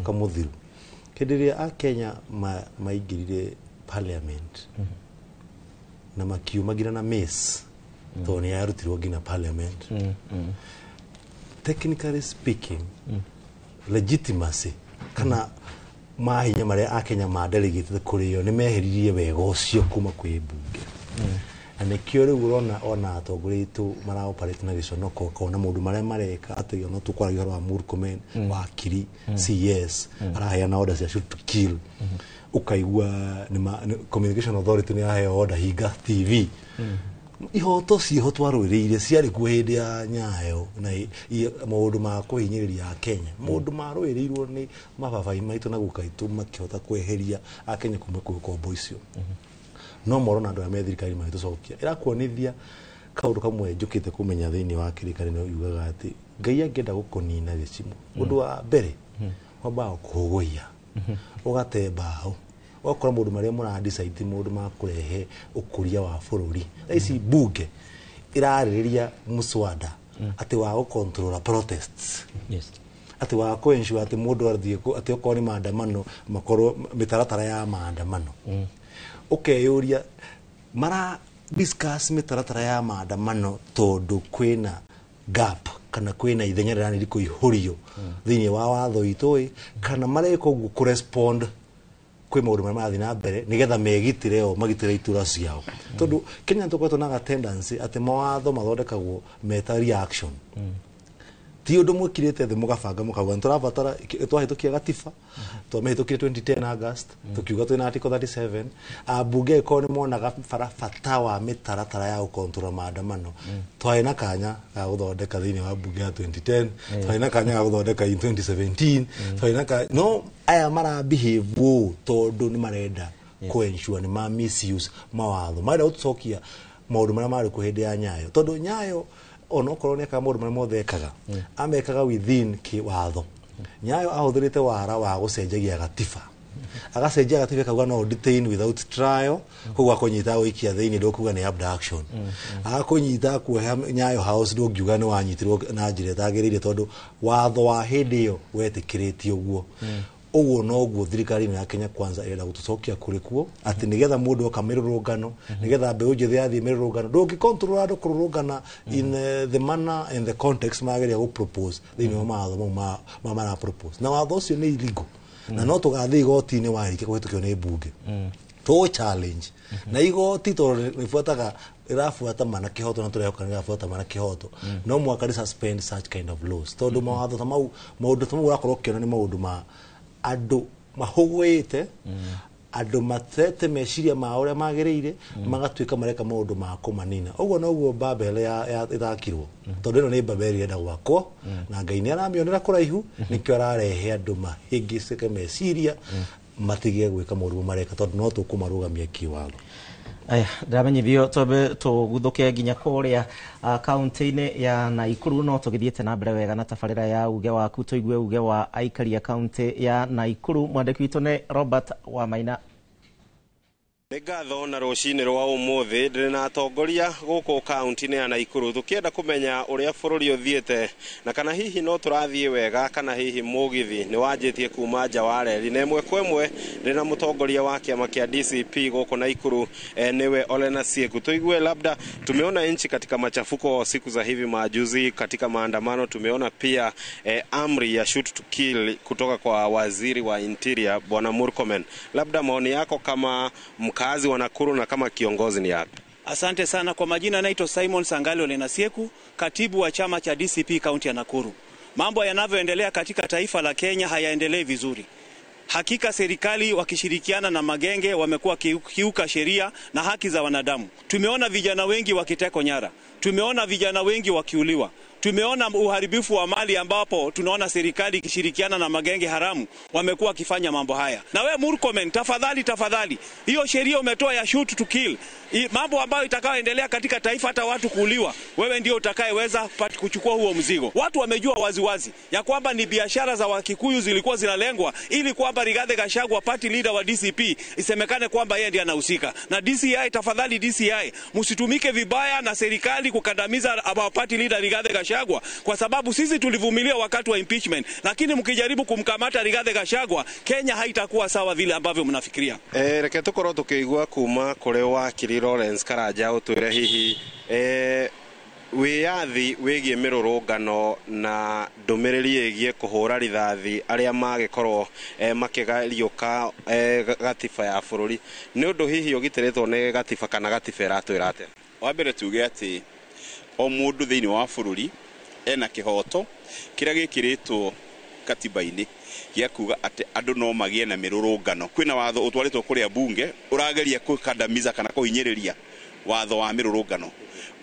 Mwaka mũthiru hĩndĩ ĩrĩa Akenya maingĩrire parliament na makiuma nginya na mace, tondũ nĩ yarutirwo nginya parliament, technically speaking, legitimacy kana mahinya marĩa Akenya madelegate kũrĩ o nĩ meheririe wega ũcio kuma kwĩ mbunge. Na nĩkĩo rĩu ũrona ona atongoria aitũ mara operate na gĩconoko, ũkona maũndũ marĩa mareka atĩ ona tũkwaragia ũhoro wa Murkomen, wakiri CS araheana order cia shoot to kill, ũkaigua Communication Authority nĩ yaheo order hinga TV. Ihoto ciĩho twarũĩrĩire ciarĩ kuo hĩndĩ ya Nyayo na maũndũ ma kũhinyĩrĩria Akenya, maũndũ marũĩrĩirwo nĩ mababai maitũ na guka itũ makĩhota kweheria Akenya kuma kwĩ ũkombo icio. No morona andũ arĩa me thirikari magĩtũcokia ĩrakuonithia kaũndũ kamwe njũkĩte kũmenya thĩinĩ wa kĩrĩkanĩro yugaga atĩ Ngai angĩenda gũkũnina gĩcimo, ũndũ wa mbere wambaga kũhũgũia, ũgate mbaũ, ũgakora maũndũ marĩa mũra decide maũndũ ma kũrehe ũkũria wa bũrũri. Thaa ici mbunge ĩrarĩrĩria mũswada atĩ wa gũcontrol protests, atĩ wa kũ-ensure atĩ mũndũ athiĩ atĩ okorwo nĩ maandamano makorwo mĩtaratara ya maandamano. Ũkeyũria mara discuss mĩtaratara ya maandamano tondũ kwĩna gap kana kwĩna ithenya rĩranĩri kũihũrio thĩinĩ wa watho witũ ĩ, kana mareka ũguo kũrespond kwĩ maũndũ marĩa marathiĩ na mbere nĩgetha megitĩre o magitĩre itura ciao. Tondũ Kenya nĩtũkoretwo na tendency atĩ mawatho mathondekagwo meta reaction, ti ũndũ mwĩkirĩte thĩ mũgabanga mũkauga nĩtũrabatara. Twahĩtũkia gatiba, twamĩhĩtũkire 2010 August, tũkiuga twĩna article 37. Ambunge angĩkorwo nĩ monaga bata wa mĩtaratara ya gũkontrol maandamano, twarĩ na kanya ga gũthondeka thĩinĩ wa mbunge ya 2010, twarĩ na kanya ga gũthondeka in 2017, twarĩ na kanya. No aya mara behave ũũ tondũ nĩ marenda kũ-ensure nĩ ma misuse mawatho, marenda gũtũcokia maũndũ marĩa marĩ kuo hĩndĩ ya Nyayo, tondũ Nyayo onokorwo nĩ ekaga maũndũ marĩa mothe ekaga, amekaga within kĩwatho. Nyayo ahũthĩrĩte wara wa gũcenjagia gatiba, agacenjia gatiba kauga no detain without trial, koguo akũnyita gũikia thĩinĩ ndũkuga nĩ abduction, agakũnyita kuoha Nyayo House ndũngiuga nĩ wanyitirwo na njĩra ĩtagĩrĩire, tondũ watho wa hĩndĩ ĩyo wetĩkĩrĩtie ũguo. Ũguo noguo thirikari ĩno ya Kenya Kwanza ĩrenda gũtũcokia kũrĩ kuo, atĩ nĩgetha mũndũ oka mĩrũrũngano, nĩgetha mbeũ njĩthĩ yathiĩ mĩrũrũngano, ndũngĩ control andũ kũrũrũngana in the manner and the context mageria gũ propose thĩinĩ wa mawatho mau ma mara propose. Na watho ũcio nĩ illegal na no tũgathiĩ igoti-inĩ warĩkia kũhĩtũkio nĩ mbunge tũ challenge na igoti, tondũ rĩbuataga ĩrabuata mana kĩhoto na tũrehoka nĩ ĩrabuata mana kĩhoto. No mũhaka rĩ suspend such kind of laws, tondũ mawatho ta mau, maũndũ ta mau ũrakorwo ũkĩona nĩ maũndũ ma andũ mahũgũĩte, andũ matete meciria mao ũrĩa magĩrĩire, magatuĩka mareka maũndũ ma kũmanina. Ũguo noguo Babel ya ĩthakirwo, tondũ ĩno nĩ Babeli ĩrenda gwakwo na Ngai nĩ aramĩonera kũraihu, nĩkĩo ararehe andũ mahĩngĩcĩke meciria matige gwĩka maũndũ mareka, tondũ no tũkũmarũgamia kĩwatho. Aya, ndĩramenyithio twambe tũguthũke nginya kũrĩa kaunti-inĩ ya Naikuru, no tũgĩthiĩte na mbere wega na tabarĩra ya uge waku, tũigue uge wa aikari a kaunti ya Naikuru. Mwandĩki witũ nĩ Robert Wamaina. Nĩ ngatho na rũcinĩ rwa ũmũthĩ ndĩrĩ na atongoria gũkũ kaunti-inĩ ya Naikuru, tũkĩenda kũmenya ũrĩa bũrũri ũthiĩte na kana hihi no tũrathiĩ wega, kana hihi mũgithi nĩ wanjĩtie kuma nja wa reri. Na ĩmwe kwa ĩmwe ndĩrĩ na mũtongoria wa kĩama kĩa DCP gũkũ Naikuru, nĩwe Olena Sieku. Tuigue, labda tumeona nchi katika machafuko siku za hivi majuzi katika maandamano, tumeona pia amri ya shoot to kill kutoka kwa waziri wa interior Bwana Murkomen. Labda maoni yako kama mkazi wa Nakuru na kama kiongozi ni yapi? Asante sana. Kwa majina naitwa Simon Sangali Olenasieku, katibu wa chama cha DCP kaunti ya Nakuru. Mambo yanavyoendelea katika taifa la Kenya hayaendelei vizuri. Hakika serikali wakishirikiana na magenge wamekuwa kiuka sheria na haki za wanadamu. Tumeona vijana wengi wakitekwa nyara. Tumeona vijana wengi wakiuliwa. Tumeona uharibifu wa mali ambapo tunaona serikali ikishirikiana na magenge haramu wamekuwa wakifanya mambo haya. Na we Murkomen, tafadhali tafadhali, hiyo sheria umetoa ya shoot to kill, mambo ambayo itakayoendelea katika taifa hata watu kuuliwa, wewe ndio utakayeweza kuchukua huo mzigo. Watu wamejua waziwazi ya kwamba ni biashara za Wakikuyu zilikuwa zinalengwa ili kwamba Rigathi Gachagua, party leader wa DCP, isemekane kwamba yeye ndiye anahusika. Na DCI, tafadhali DCI, msitumike vibaya na serikali. kukandamiza our party leader Rigathi Gachagua, kwa sababu sisi tulivumilia wakati wa impeachment, lakini mkijaribu kumkamata Rigathi Gachagua, Kenya haitakuwa sawa vile ambavyo mnafikiria. Reke tukorwo tukiigua kuma kuri wakiri Lawrence Karanja utwire hihi wiyathi wigie mirurungano na ndumiriri igie kuhura rithathi aria magikorwo makigariuka gatiba ya bururi ni undu hihi ugitiritwo ni gatiba kana gatiba iratwira atia? Wa mbere tuge ati o mundu thiini wa bururi ena kihoto kiria gikiritwo katiba-ini gĩa kuga atĩ andũ no magĩe na mĩrũrũngano. Kwĩna watho ũtwarĩtwo kũrĩa bunge ũrageria kũkandamiza kana kũhinyĩrĩria watho wa mĩrũrũngano.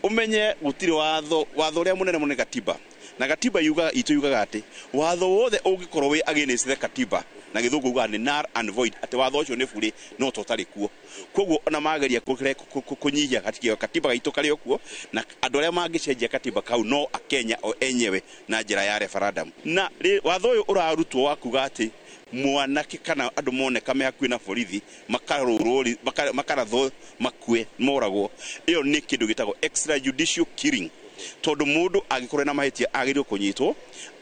Umenye gũtirĩ watho, watho ũrĩa mũnene mũno nĩ katiba, na katiba yugaga itũ yugaga atĩ watho wothe ũngĩkorwo wĩ against the katiba, na gĩthũngũ yugaga nĩ null and void, atĩ watho ũcio nĩ burĩ no to ũtarĩ kuo. Koguo ona mageria kũnyihia katiba gaitũ karĩ o kuo, na andũ arĩa mangĩcenjia katiba kau no akenya o enyewe na njĩra ya referendum. Na watho ũyũ ũrarutwo wa kuga atĩ mwanake kana andũ moneka me hakuhĩ na borithi makarũrwo, makarathwo, makue, moragwo, ĩyo nĩ kĩndũ gĩtagwo extrajudicial killing. Tondũ mũndũ angĩkorwo na mahĩtia agĩrĩirwo kũnyitwo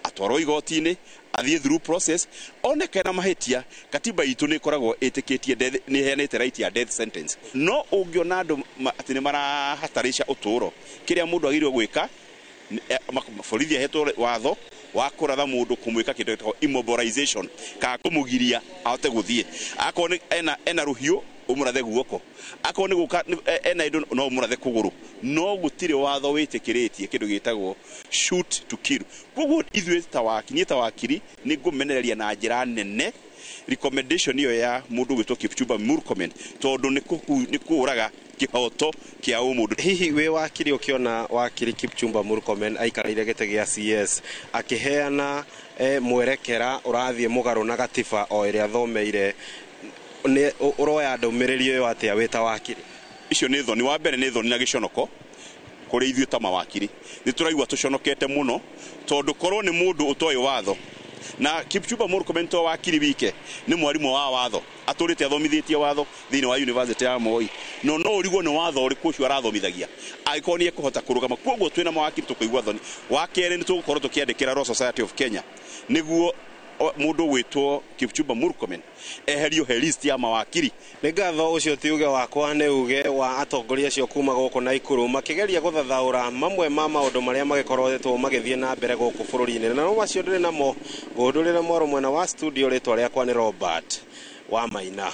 atwarwo igoti-inĩ athiĩ through process oneke na mahĩtia. Katiba itũ nĩ ĩkoragwo ĩtĩkĩtie nĩ ĩheanĩte right ya death sentence. No ũngĩona andũ atĩ nĩ marahatarisha ũtũũro, kĩrĩa mũndũ agĩrĩirwo gwĩka, borithi ahetwo watho wa kũratha mũndũ kũmwĩka kĩndũ gĩtagwo immobilization, kana kũmũgiria ahote gũthiĩ. Akorwo nĩ ena rũhiũ ũmũrathe guoko, akorwo nĩ gũka ena indo no ũmũrathe kũgũrũ. No gũtirĩ watho wĩtĩkĩrĩtie kĩndũ gĩtagwo shoot to kill. Koguo ithuĩ ta wakiri, niĩ ta wakiri nĩ ngũmenereria na njĩra nene recommendation ĩyo ya mũndũ ũgwĩtwo Kipchumba Murkomen, tondũ nĩ kũũraga kĩhoto kĩa ũmũndũ. Hihi wĩ wakiri ũkĩona wakiri Kipchumba Murkomen aikarĩire gĩtĩ gĩa CS akĩheana mwerekera ũrathiĩ mũgarũ na gatiba o ĩrĩa athomeire, nĩ ũroya ndũmĩrĩri ĩyo atĩa wĩ ta wakiri? Icio nĩ thoni. Wa mbere nĩ thoni na gĩconoko kũrĩ ithuĩ ta mawakiri. Nĩ tũraigua tũconokete mũno tondũ korwo nĩ mũndũ ũtoĩ watho, na Kipchumba Murkomen to wakiri wike nĩ mwarimũ wa watho, atũrĩte athomithĩtie watho thĩinĩ wa university ya Moi, no no ũrigwo nĩ watho ũrĩkũ ũcio arathomithagia angĩkorwo nĩ ekũhota kũrũgama. Koguo twĩna mawakiri tũkũigua thoni. Wa kerĩ nĩ tũgũkorwo tũkĩandĩkĩra Law Society of Kenya nĩguo mũndũ ũgwĩtwo Kipchumba Murkomen eherio he list ya mawakiri. Nĩ ngatho, ũcio ti uge wakwa, nĩ uge wa atongoria acio kuma gũkũ Naikuru makĩgeria gũthathaũra mamwe ma maũndũ marĩa magĩkoretwo magĩthiĩ na mbere gũkũ bũrũri-inĩ. Na no macio ndĩrĩ namo, ngũhũndũrĩre mwaro mwena wa studio. Rĩtwa rĩakwa nĩ Robert wa Maina.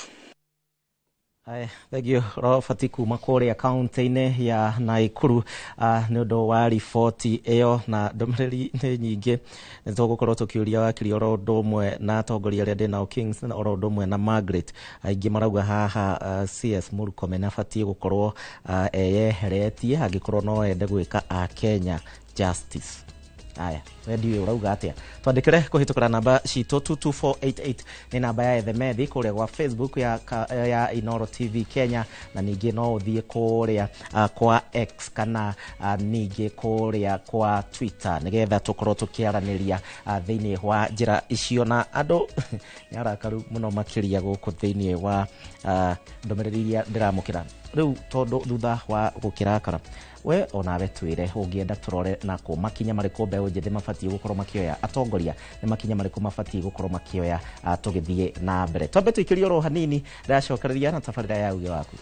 Aya, thank you Robert kuma kũrĩa kaunti-inĩ ya Naikuru nĩ ũndũ wa riboti ĩyo, na ndũmĩrĩri nĩ nyingĩ. Nĩ tũgũkorwo tũkĩũria wakiri oro ũndũ ũmwe na atongoria arĩa ndĩ nao Kings, oro ũndũ ũmwe na Margaret. Aingĩ marauga haha CS Murkomen abatiĩ gũkorwo eyeheretie angĩkorwo no ende gwĩka a Kenya justice. Aya, wendi ũyũ ũrauga atĩa? Twandĩkĩre kũhĩtũkĩra namba citũ 22488 nĩ namba ya Ethemethi kũrĩa gwa Facebook ya Inooro TV Kenya, na ningĩ no ũthiĩ kũrĩa kwa X kana ningĩ kũrĩa kwa Twitter nĩgetha tũkorwo tũkĩaranĩria thĩinĩ wa njĩra icio. Na andũ nĩ arakaru mũno makĩria gũkũ thĩinĩ wa ndũmĩrĩri iria ndĩramũkĩra rĩu, tondũ thutha wa gũkĩrakara we onawe twĩre ũngĩenda tũrore nako makinya marĩkũ mbeũ njĩthĩ mabatiĩ gũkorwo makĩoya, atongoria nĩ makinya marĩkũ mabatiĩ gũkorwo makĩoya tũgĩthiĩ na mbere. Twambe tũikĩrie oro hanini, ndĩracokereria na tabarĩra ya uge waku.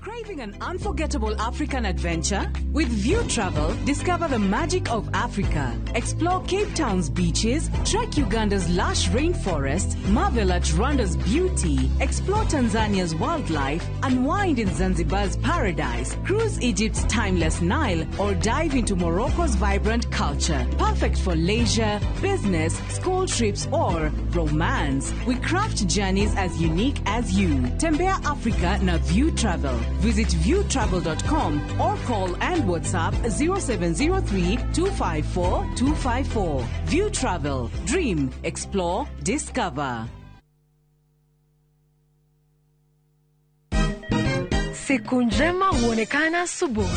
Craving an unforgettable African adventure? With View Travel, discover the magic of Africa. Explore Cape Town's beaches, trek Uganda's lush rainforests, marvel at Rwanda's beauty, explore Tanzania's wildlife, unwind in Zanzibar's paradise, cruise Egypt's timeless Nile, or dive into Morocco's vibrant culture. Perfect for leisure, business, school trips, or romance. We craft journeys as unique as you. Tembea Africa na View Travel. Visit viewtravel.com or call and WhatsApp 0703 254 254. View Travel. Dream, explore, discover. Siku njema huonekana asubuhi.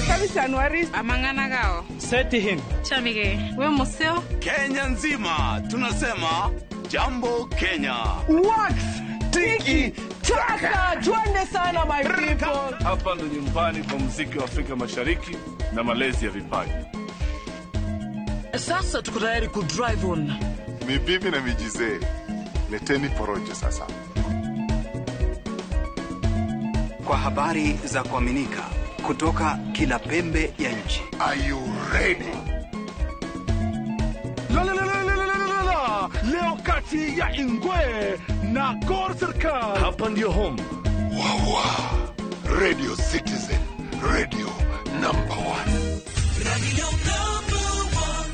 Amangana gao. Seti him. Chamige. We museo. Kenya nzima tunasema Jambo Kenya. Wax tiki taka, twende sana my people. Hapa ndo nyumbani kwa muziki wa Afrika Mashariki na malezi ya vipaji. Sasa tuko tayari ku drive on. Mibibi na mijizee, leteni porojo sasa. Kwa habari za kuaminika kutoka kila pembe ya nchi. Are you ready? La la la la la la la la. Leo kati ya Ingwe na Gor Serikal. Hapa ndio home. Wawa. Radio Citizen, radio number 1. Radio number 1.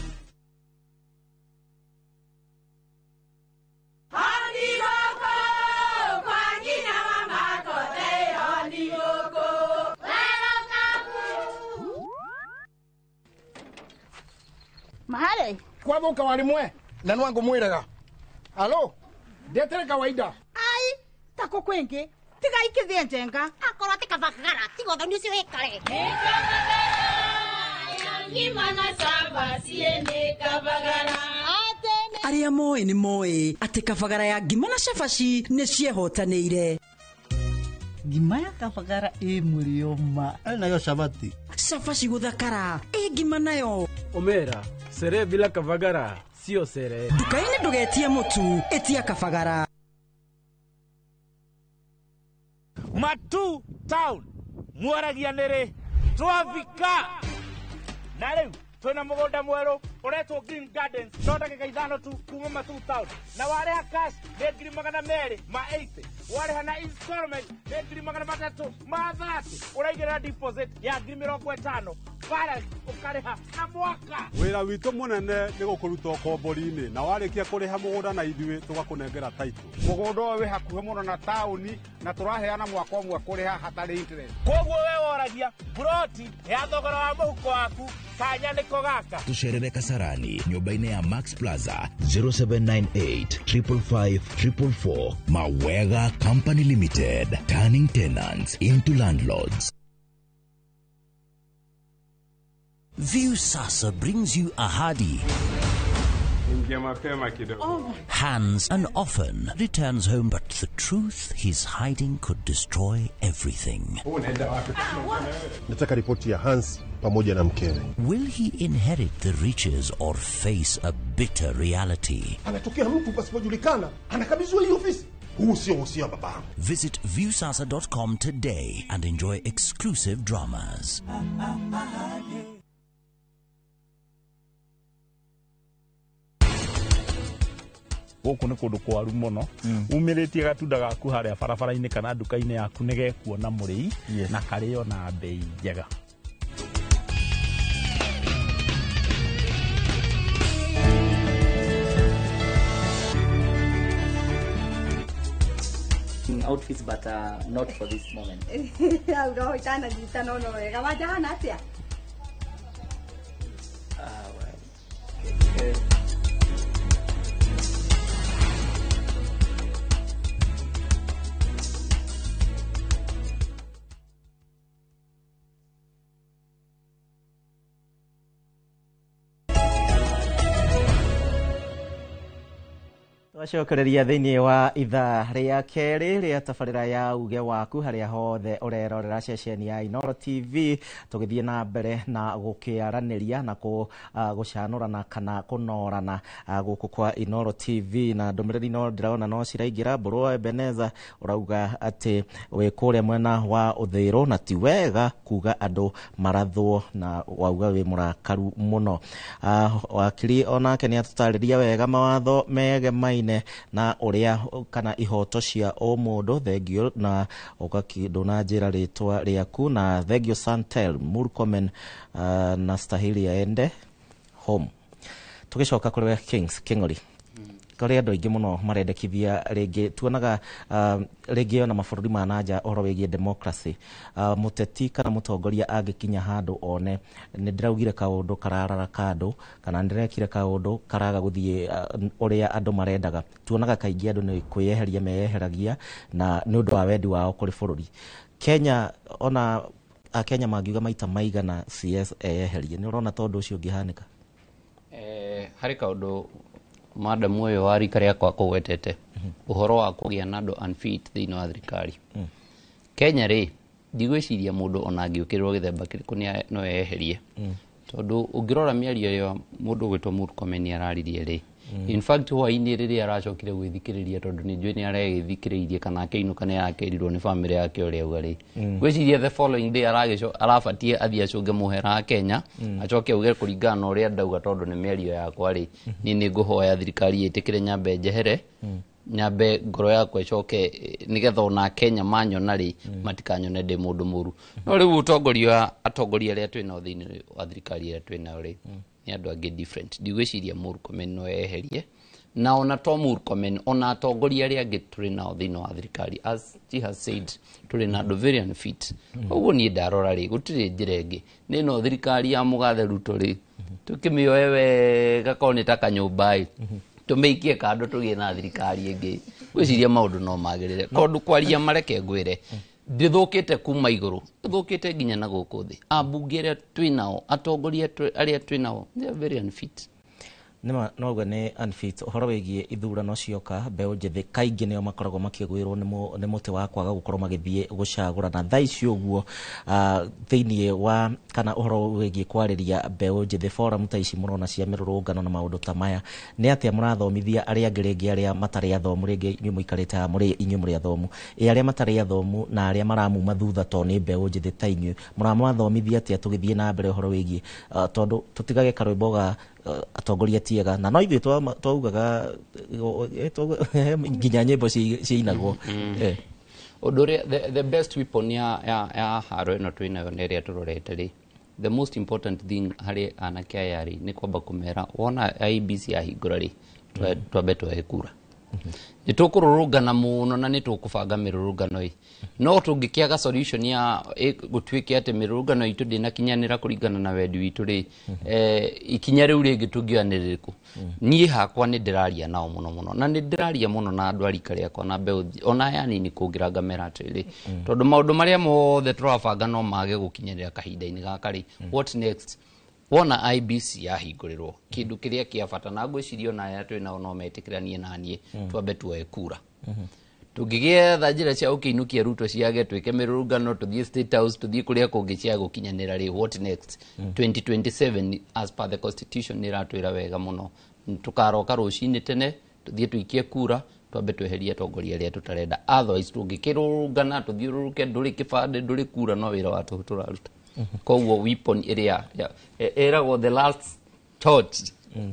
Mahale kwathuka warimwe na nwangu mwiraga alo ndetere kawaida ai tako kwingi tiga ikithie njenga akorwo ti kabagara tiga uthoni ucio wikare Arĩa moĩ nĩ moĩ atĩ kabagara ya ngima na cabaci nĩ ciehotanĩire. Ngima ya kabagara ĩ mũrĩo ma nayo cabaci. Cabaci gũthakara ĩ ngima nayo. Omera sere bila kabagara sio sere. Nduka-inĩ ndũgetie mũtu, ĩtia kabagara. Matu town mwaragia nĩrĩ twafika na rĩu twĩna mũgũnda mwerũ ũretwo Green Gardens no ndagĩka 5 tu kuma Matu town na warĩha cash nĩ 280,000, warĩha na installment nĩ 330,000, ũraigĩrĩra deposit ya 50,000 balance ũkarĩha na mwaka. Wĩra witũ mũnene nĩ gũkũruta ũkombori-inĩ na warĩkia kũrĩha mũgũnda na ithuĩ tũgakũnengera title. Mũgũnda ũyũ wĩ hakuhĩ mũno na taũni na tũraheana mwaka ũmwe kũrĩha hatarĩ interest. Koguo we woragia buroti ya thogora wa mũhuko waku kanya nĩko gaka. Tũcerere Kasarani nyũmba-inĩ ya Max Plaza 0798 555 444. Mawega Company Limited, turning tenants into landlords. Viusasa brings you Ahadi. Hans and often returns home, but the truth he's hiding could destroy everything. Nataka ripoti ya Hans pamoja na mkewe. Will he inherit the riches or face a bitter reality? Anatokea mtu pasipojulikana, anakabidhiwa hii ofisi. Huu sio usia babangu. Visit viusasa.com today and enjoy exclusive dramas. Gũkũ nĩ kũndũ kwaru mũno umĩrĩtie gatunda gaku harĩa barabara-inĩ kana nduka-inĩ yaku nĩ gekuona mũrĩi na karĩo na bei njega. Outfits but not for this moment. Roho itananyitana no wega wanja atia? Well. Twacokereria thĩinĩ wa ithaa rĩa kerĩ rĩa tabarĩra ya uge waku harĩa hothe ũrerorera ceceni ya Inooro TV, tũgĩthiĩ na mbere na gũkĩaranĩria na gũcanũrana kana kũnorana gũkũ kwa Inooro TV. Na ndũmĩrĩri no ndĩrona no ciraingĩra. Mbũrũ Ebeneza ũrauga atĩ wĩ kũrĩa mwena wa Ũthĩrũ na ti wega kuga andũ marathwo, na wauga wĩ mũrakaru mũno. Wakiri onake nĩ atũtarĩria wega mawatho megemaine na uria kana ihoto cia o mundu. Thengio na ũgakindũ njĩra rĩtwa rĩaku, na thengio Santel Murkomen na stahili aende home. Tũgĩcoka kũrĩ we Kings King'ori, kũrĩ andũ aingĩ mũno marendekithia rĩngĩ tuonaga rĩngĩ ona mabũrũri ma nanja ũhoro wĩgiĩ democracy, mũteti kana mũtongoria angĩkinya handũ one nĩ ndĩraugire kaũndũ kararara kandũ kana nĩndĩrekire kaũndũ karaga gũthiĩ ũrĩa andũ marendaga, tuonaga kaingĩ andũ nĩ kwĩyeheria meyeheragia na nĩ ũndũ wa wendi wao kũrĩ bũrũri. Kenya ona Akenya mangiuga maita maigana CS eyeherie, nĩ ũrona tondũ ũcio ũngĩhanĩka? Harĩ kaũndũ Madam ũyũ wa rika rĩakwa kũgwetete ũhoro wa kũgĩa na andũ unfit thĩinĩ wa thirikari Kenya rĩ, ndigwĩciria mũndũ ona angĩũkĩrĩrwo gĩthemba kĩrĩkũ no eyeherie, tondũ ũngĩrora mĩario ĩyo mũndũ ũgwĩtwo Murkomen araririe rĩ, in fact hwaĩ-inĩ rĩrĩa aracokire gwĩthikĩrĩria, tondũ nĩ njũĩ nĩ aregĩthikĩrĩirie kana akĩinũka nĩ arakĩrirwo nĩ bamĩrĩ yake ũrĩa auga rĩ, ngwĩciria the following day arabatie athiĩ acũnge mũhera wa Kenya, acoke auge kũringana na ũrĩa ndauga, tondũ nĩ mĩario yakwa rĩ, niĩ nĩ ngũhoya thirikari ĩtĩkĩre nyambe njehere, nyambe ngoro yakwa ĩcoke, nĩgetha ona Kenya manyona rĩ, matikanyone ndĩ mũndũ mũru. No rĩu ũtongoria wa atongoria arĩa twĩnao thĩinĩ wa thirikari ĩrĩa twĩnayo rĩ, nĩ andũ angĩ different. Ndigwĩciria Murkomen no eherie, na ona to Murkomen, ona atongoria arĩa angĩ tũrĩ nao thĩinĩ wa thirikari, as she has said, tũrĩ na andũ very unfit. Ũguo niĩ ndarora rĩ, gũtirĩ njĩra ĩngĩ, nĩ no thirikari ya mũgathe Ruto rĩ, tũkĩmĩoe wega korwo nĩ ta kanyũmba ĩ, tũmĩikie kando, tũgĩe na thirikari ĩngĩ. Ngwĩciria maũndũ no magĩrĩre, tondũ kwaria mareke ngwĩre, ndĩthũkĩte kuma igũrũ, ĩthũkĩte nginya na gũkũ thĩ. Ambunge arĩa twĩnao, atongoria arĩa twĩnao, they are very unfit. Nĩma noguo nĩ unfit. Ũhoro wĩgiĩ ithurano cioka, mbeũ njĩthĩ kaingĩ nĩo makoragwo makĩgwĩrwo nĩ mũtĩ wa kwaga gũkorwo magĩthiĩ gũcagũra. Na thaa ici ũguo, thĩinĩ wa kana ũhoro wĩgiĩ kwarĩria mbeũ njĩthĩ, forum ta ici mũrona cia mĩrũrũngano na maũndũ ta maya, nĩ atĩa mũrathomithia arĩa angĩ, rĩngĩ arĩa matarĩ athomu, rĩngĩ inyuĩ mũikarĩte haha mũrĩ inyuĩ mũrĩ athomu, ĩ arĩa matarĩ athomu na arĩa maramuma thutha to nĩ mbeũ njĩthĩ ta inyuĩ, mũramathomithia atĩa tũgĩthiĩ na mbere ũhoro wĩgiĩ, tondũ tũtigage karwĩmbo ga atongoria tiega na no ithuĩ twaugaga nginya nyĩmbo ciinagwo? Ũndũ ũrĩa the best weapon ya haro ĩno twĩnayo na ĩrĩa tũrorete rĩ, the most important thing harĩ anake aya rĩ, nĩ kwamba kũmera wona IEBC yahingũra rĩ, twambe twoe kura. Nĩ tũkũrũrũngana mũno na nĩ tũkũbanga mĩrũrũngano ĩ, no tũngĩkĩaga solution ya gũtuĩke atĩ mĩrũrũngano itũ ndĩnakinyanĩra kũringana na wendi witũ rĩ, ikinya rĩu rĩngĩ tũngĩoya nĩ rĩrĩkũ? Niĩ hakwa nĩ ndĩraria nao mũno mũno, na nĩ ndĩraria mũno na andũ a rika rĩakwa na mbeũ ona aya nini kũngĩra ngamera atĩrĩrĩ, tondũ maũndũ marĩa mothe tũrabanga no mage gũkinyanĩra kahinda-inĩ gaka rĩ, what next? Wona IEBC yahingũrĩrwo, kĩndũ kĩrĩa kĩa bata, na ngwĩciria ona aya twĩ nao no metĩkĩranie na niĩ, twambe tuoe kura. Tũngĩgĩetha njĩra cia gũkĩinũkia Ruto ciage, twĩke mĩrũrũngano, tũthiĩ State House, tũthiĩ kũrĩa kũngĩ cia gũkinyanĩra rĩ, what next? 2027, as per the constitution, nĩ ĩratwĩra wega mũno tũkaroka rũcinĩ tene, tũthiĩ tũikie kura, twambe tweherie atongoria arĩa tũtarenda. Otherwise tũngĩkĩrũrũngana tũthiũrũrũke, ndũrĩ kĩbandĩ, ndũrĩ kura, no wĩra wa tũhũ tũraruta. Koguo weapon ĩrĩa ĩragwo the last torch,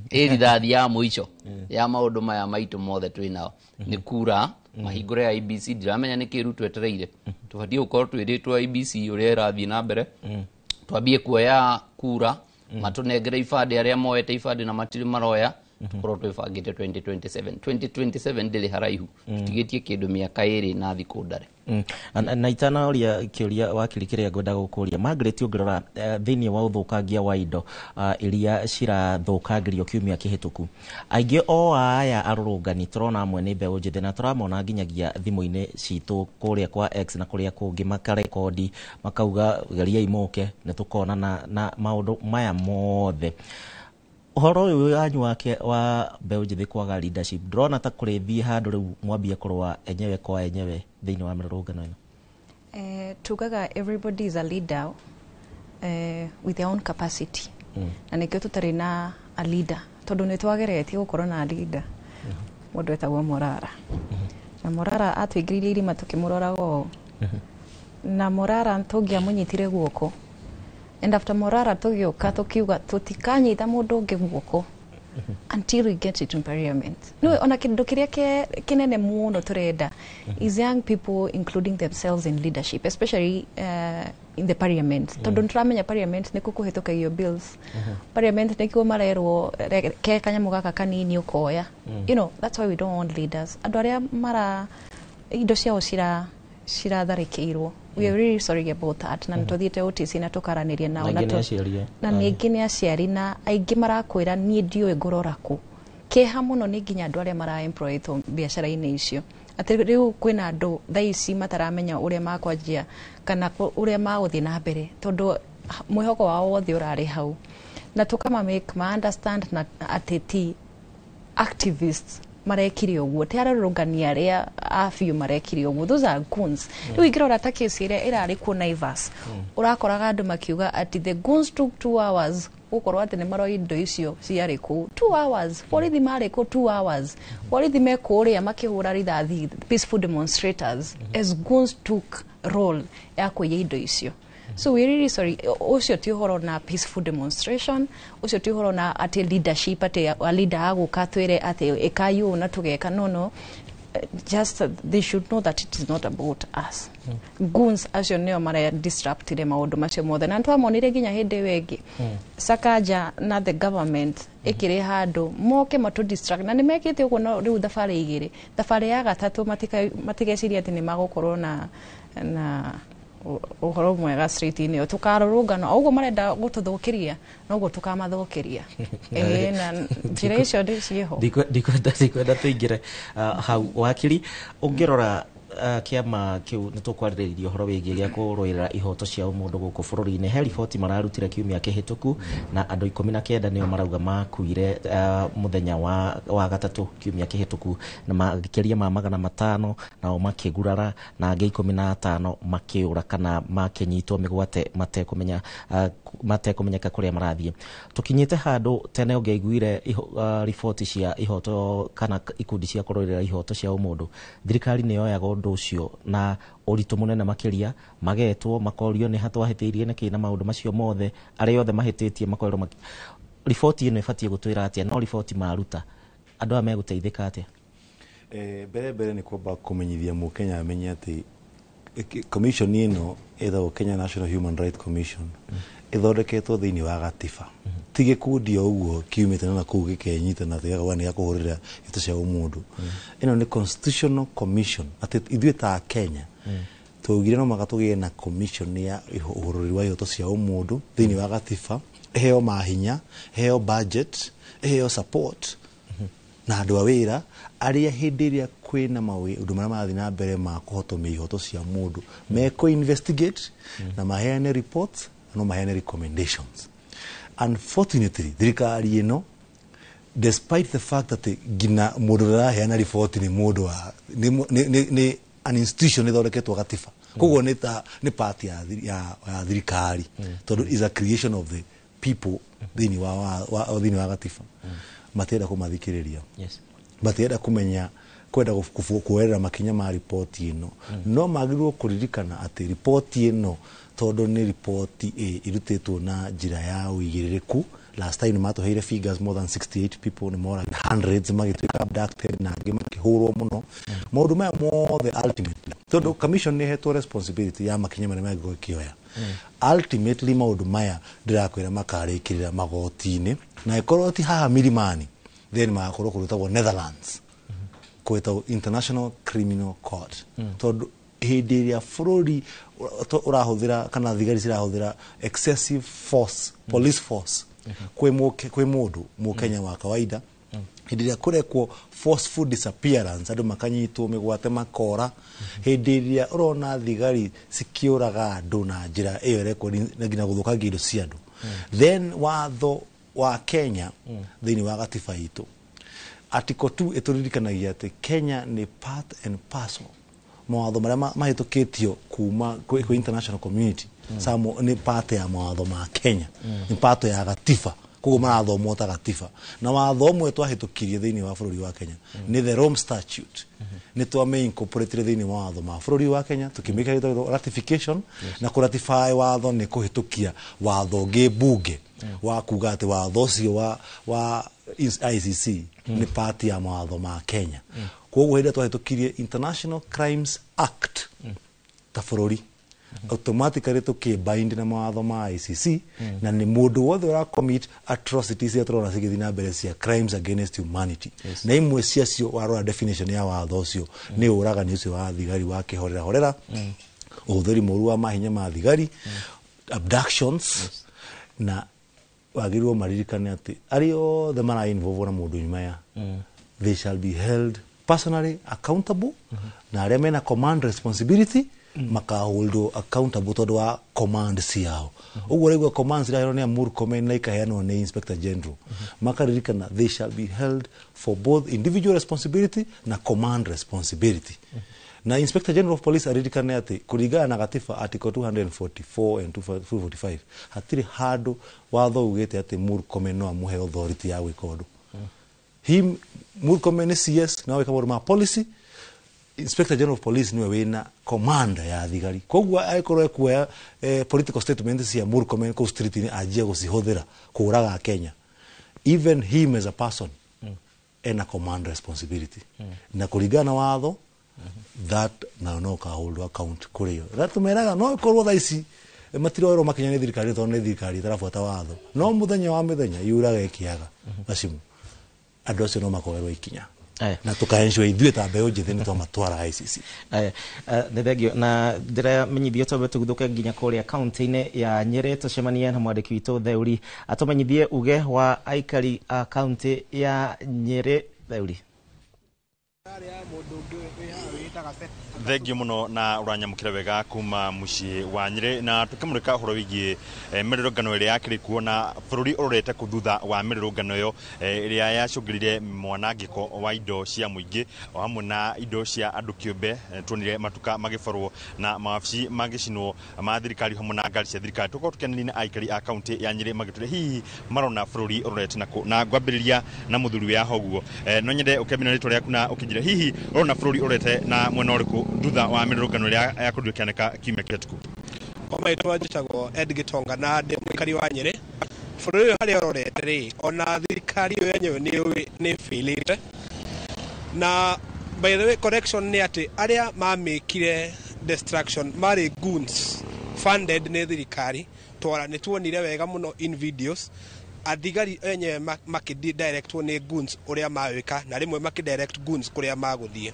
ĩ rithathi ya mũico ya maũndũ maya maitũ mothe twĩ nao, nĩ kura. Mahingũre ya IEBC. Ndiramenya nĩ kĩ Ruto etereire. Tũbatiĩ gũkorwo twĩrĩtwo IEBC ũrĩa ĩrathiĩ na mbere, twambie kuoya kura, matũnengere ibandĩ arĩa moete ibandĩ na matirĩ maroya, tũkorwo twĩbangĩte 2027. 2027 ndĩrĩ haraihu, tũtigĩtie kĩndũ mĩaka 2 na thikũ ndare. Na itanaũria kĩũria wakiri kĩrĩa ngwenda gũkũria, Margaret, ũngĩrora thĩinĩ wa ũthũkangia wa indo iria cirathũkangirio kiumia kĩhĩtũku, aingĩ o aya arũrũngani tũrona amwe nĩ mbeũ njĩthĩ, na tũramona nginyagia thimũ-inĩ citũ kũrĩa kwa X na kũrĩa kũngĩ, makarekondi makauga geriai mũke nĩ tũkonana na maũndũ maya mothe. Ũhoro ũyũ wanyu wake wa mbeũ njĩthĩ kwaga leadership, ndĩrona ta kũrĩthiĩ handũ rĩu mwambie kũrũa enyewe kwa enyewe thĩinĩ wa mĩrũrũngano ĩno. Tugaga everybody is a leader with their own capacity, na nĩkĩo tũtarĩ na a leader, tondũ nĩ twageretie gũkorwo na leader, mũndũ etagwo Morara, na Morara atũingĩrĩirie irima tũkĩmũroraga ũũ, na Morara tũngĩamũnyitire guoko, and after Morara tũgĩũka tũkiuga tũtikanyita mũndũ ũngĩ guoko until we get it in parliament. No ona kĩndũ kĩrĩa kĩnene mũno tũrenda is young people including themselves in leadership, especially in the parliament, tondũ nĩtũramenya parliament nĩkuo kũhĩtũkagio bills, parliament nĩkuo marerwo ke kanyamũ gaka kanini ũkoya. That's why we don't want leaders. Andũ arĩa mara indo ciao ciratharĩkĩirwo, we are really sorry about that, na nĩtũthiĩte OTC na tũkaranĩria nao. Na aingĩ nĩ aciari, eh? Na ningĩ nĩ aciari, na aingĩ marakwĩra niĩ ndiũĩ ngũrora kũ. Kĩeha mũno nĩ nginya andũ arĩa mara employetwo biacara-inĩ icio, atĩ rĩu kwĩna andũ thaa ici mataramenya ũrĩa makwanjia kana ũrĩa magũthiĩ na mbere, tondũ mwĩhoko wao wothe ũrarĩ hau, na tũkama make ma understand na atĩ ti Activists marekire ũguo, ti arũrũngani arĩa a biũ marekire ũguo. Those are goons. Rĩu ingĩrora ta kesi ĩrĩa ĩrarĩ kuo Naivas, ũrakoraga andũ makiuga atĩ the goons took 2 hours gũkorwo atĩ nĩ maroya indo icio ciarĩ kũu. 2 hours, borithi marĩ kũ? 2 hours borithi me kũrĩa makĩhũra rithathi peaceful demonstrators as goons took role ya kũiya indo icio. So we really sorry. Ũcio ti ũhoro na peaceful demonstration, ũcio ti ũhoro na atĩ leadership, atĩ a leader agũka twĩre atĩ ĩkai ũũ na tũgeka. No, just they should know that it is not about us. Goons acio nĩo mara disruptire maũndũ macio mothe, na nĩtwamonire nginya hĩndĩ ĩyo ĩngĩ Sakaja na the government ĩkĩrĩha andũ moke matũ distract, na nĩ mekĩte ũguo. No rĩu thabarĩ igĩrĩ, thabarĩ ya gatatũ matigeciria atĩ nĩ magũkorwo na ũhoro mwega street-inĩ ĩyo. Tũkarũrũngana o ũguo marenda gũtũthũkĩria, noguo tũkamathũkĩria. Ĩĩ, na njĩra icio ndĩ ciĩho. Ndikwenda tũingĩre hau. Wakiri, ũngĩrora kĩama kĩu nĩ tũkwarĩrĩria ũhoro wĩgiĩ gĩa kũrũĩrĩra ihoto cia ũmũndũ gũkũ bũrũri-inĩ, he riboti mararutire kiumia kĩhĩtũku, na andũ 19 nĩo marauga makuire mũthenya wa gatatũ kiumia kĩhĩtũku, na makĩria ma 500 nao makĩgurara, na angĩ 15 makĩũra kana makĩnyitwo mĩgwate matekũmenya matekũmenyeka kũrĩa marathiĩ. Tũkinyĩte handũ tene ũngĩaiguire riboti cia ihoto kana ikundi cia kũrũĩrĩra ihoto cia ũmũndũ, thirikari nĩ yoyaga ũndũ ũcio na ũritũ mũnene makĩria, magetwo makorio nĩ hatwahĩtĩirie nĩkĩ na maũndũ macio mothe, arĩa othe mahĩtĩtie makorwo riboti ĩno ĩbatiĩ gũtwĩra atĩa? No riboti maruta, andũ aya megũteithĩka atĩa? Mbere nĩ kwamba kũmenyithia mũkenya amenye atĩ commission ĩno ĩtagwo Kenya National Human Rights Commission, ĩthondeketwo thĩinĩ wa gatiba, ti gĩkundi o ũguo kiumĩte na kũu gĩkenyita na gĩgakauga nĩ gĩa kũhũrĩra ihoto cia ũmũndũ. Ĩno nĩ constitutional commission, atĩ ithuĩ ta Kenya twaugire no mũhaka tũgĩe na commission ya ũhũrũri wa ihoto cia ũmũndũ thĩinĩ wa gatiba, ĩheo mahinya, ĩheo budget, ĩheo support na andũ a wĩra arĩa hĩndĩ ĩrĩa kwĩna maũndũ marĩa marathiĩ na mbere ma kũhotomia ihoto cia mũndũ mekũ investigate na maheane reports, no maheane recommendations. Unfortunately, thirikari ĩno, despite the fact that nginya mũndũ ũrĩa ũraheana riboti nĩ mũndũ wa nĩ an institution ĩthondeketwo gatiba, koguo nĩ ta nĩ part ya thirikari, tondũ is a creation of the people thĩinĩ wa gatiba, matienda kũmathikĩrĩria. Matienda kũmenya kwenda kuoerera makinya ma riboti ĩno. No magĩrĩirwo kũririkana atĩ riboti ĩno, tondũ nĩ riboti ĩrutĩtwo na njĩra ya ũigĩrĩrĩku, last time nĩ matũheire figures more than 68 people nĩ moragire, hundreds magĩtuĩka abducted na angĩ makĩhũrwo mũno. Maũndũ maya mothe ultimately, tondũ commission nĩ ĩhetwo responsibility ya makinya marĩa mangĩkorwo ĩkĩoya, ultimately maũndũ maya ndĩrakwĩra makarĩkĩrĩra magoti-inĩ, na ĩkorwo ti haha Milimani, then magakorwo kũrutagwo Netherlands, kwĩtagwo International Criminal Court, tondũ hĩndĩ ĩrĩa bũrũri ũrahũthĩra kana thigari cirahũthĩra excessive force, police force kwĩ mũndũ mũkenya wa kawaida, hĩndĩ ĩrĩa kũrekwo forceful disappearance, andũ makanyitwo mĩgwate makora, hĩndĩ ĩrĩa ũrona thigari cikĩũraga andũ na njĩra ĩyo ĩrekwo na nginya gũthũkangia indo cia andũ, then watho wa Kenya thĩinĩ wa gatiba itũ Article 2 ĩtũririkanagia atĩ Kenya nĩ part and parcel mawatho marĩa mahĩtũkĩtio kuma kwĩ international community. Samo nĩ part ya mawatho ma Kenya, nĩ part ya gatiba, koguo marathomwo ta gatiba. Na watho ũmwe twahĩtũkirie thĩinĩ wa bũrũri wa Kenya nĩ the Rome Statute. Nĩ twame incorporate thĩinĩ wa watho ma bũrũri wa Kenya, tũkĩmĩka gĩtagwo ratification, na kũratify watho nĩ kũhĩtũkia watho ũngĩ mbunge wa kuga atĩ watho ũcio wa ICC nĩ part ya mawatho ma Kenya. Koguo hĩndĩ ĩrĩa twahĩtũkirie International Crimes Act ta bũrũri, automatically tũkĩbind na mawatho ma ICC, na nĩ mũndũ wothe ũra commit atrocities iria tũrona cigĩthiĩ na mbere cia crimes against humanity, na imwe ciacio warora definition ya watho ũcio nĩ ũragani ũcio wa thigari wa kĩhorera horera, ũhũthĩri mũru wa mahinya ma thigari, abductions. Na wagĩrĩirwo maririkane atĩ arĩa othe mara involve na mũndũ maya, they shall be held personally accountable, na arĩa mena command responsibility. Makaholdwo accountable tondũ wa command ciao. Ũguo rĩu commands iraheanwo nĩ Murkomen na ikaheanwo nĩ Inspector General, makaririkana they shall be held for both individual responsibility na command responsibility. Na Inspector General of Police aririkane atĩ kũringana na gatiba, article 244 and 245, hatirĩ handũ watho ugĩte atĩ Murkomen no amũhe authority ya gwĩka ũndũ. Him, Murkomen nĩ CS na wĩka maũndũ ma policy. Inspector General of Police niwe wĩna command ya thigari. Koguo angĩkorwo ekuoya political statement cia Murkomen kũu street-inĩ anjie gũcihũthĩra kũraga Kenya, even him as a person ena command responsibility na kũringana na watho that nayo no kahold account kũrĩ yo. Na tũmeraga no ĩkorwo thaa ici matiroerwo makinya nĩ thirikari tondũ nĩ thirikari ĩtarabuata watho, no mũthenya wa mĩthenya yuraga ĩkĩaga gacimu, andũ acio no makoerwo ikinya na tũkaensure ithuĩ ta mbeũ njĩthĩ nĩ twamatwara ICC. Aya, nĩ thengio na ndĩramenyithio twambe tũguthũke nginya kũrĩa kaunti-inĩ ya Nyĩrĩ tũcemanie na mwandĩki witũ Theuri atũmenyithie uge wa aikari a kaunti ya Nyĩrĩ. Theuri. Thengio muno na uranyamukira wega kuma muciĩ wa Nyĩrĩ na tukimurika uhoro wigie mĩrũrũngano ĩrĩa yakĩrĩ kuo na bũrũri ũrorete kũ thutha wa mĩrũrũngano ĩyo ĩrĩa yacũngĩrire mwanangĩko wa indo cia mũingĩ o hamwe na indo cia andũ kĩũmbe. Tuonire matuka magĩborwo na mawabici magĩcinwo ma thirikari hamwe na ngari cia thirikari. Tũkorwo tũkĩanĩria na aikari a kaunti ya Nyĩrĩ magĩtwĩra hihi marona bũrũri ũrorete nakũ, na ngwambĩrĩria na mũthuri wĩ haha ũguo. No nyende ũkĩambĩrĩria rĩtwa rĩaku na ũkĩnjĩra hihi ũrona bũrũri ũrorete na mwena ũrĩkũ thutha wa mĩrũrũngano ĩrĩa yakorirwo ĩkĩhanĩka kiumia kĩhĩtũku. Kwa marĩtwa njĩtagwo Ed Gitonga na ndĩ mũikari wa Nyĩrĩ. Bũrũri ũyũ harĩa ũrorete rĩ, ona thirikari ĩyo yenyewe nĩ nĩ ĩbĩrĩte. Na by the way, correction nĩ atĩ arĩa mamĩkire destruction marĩ goons funded nĩ thirikari. Twara nĩ tuonire wega mũno in videos athigari enyewe makĩ-directwo nĩ goons ũrĩa mawĩka, na rĩmwe makĩ-direct goons kũrĩa magũthiĩ.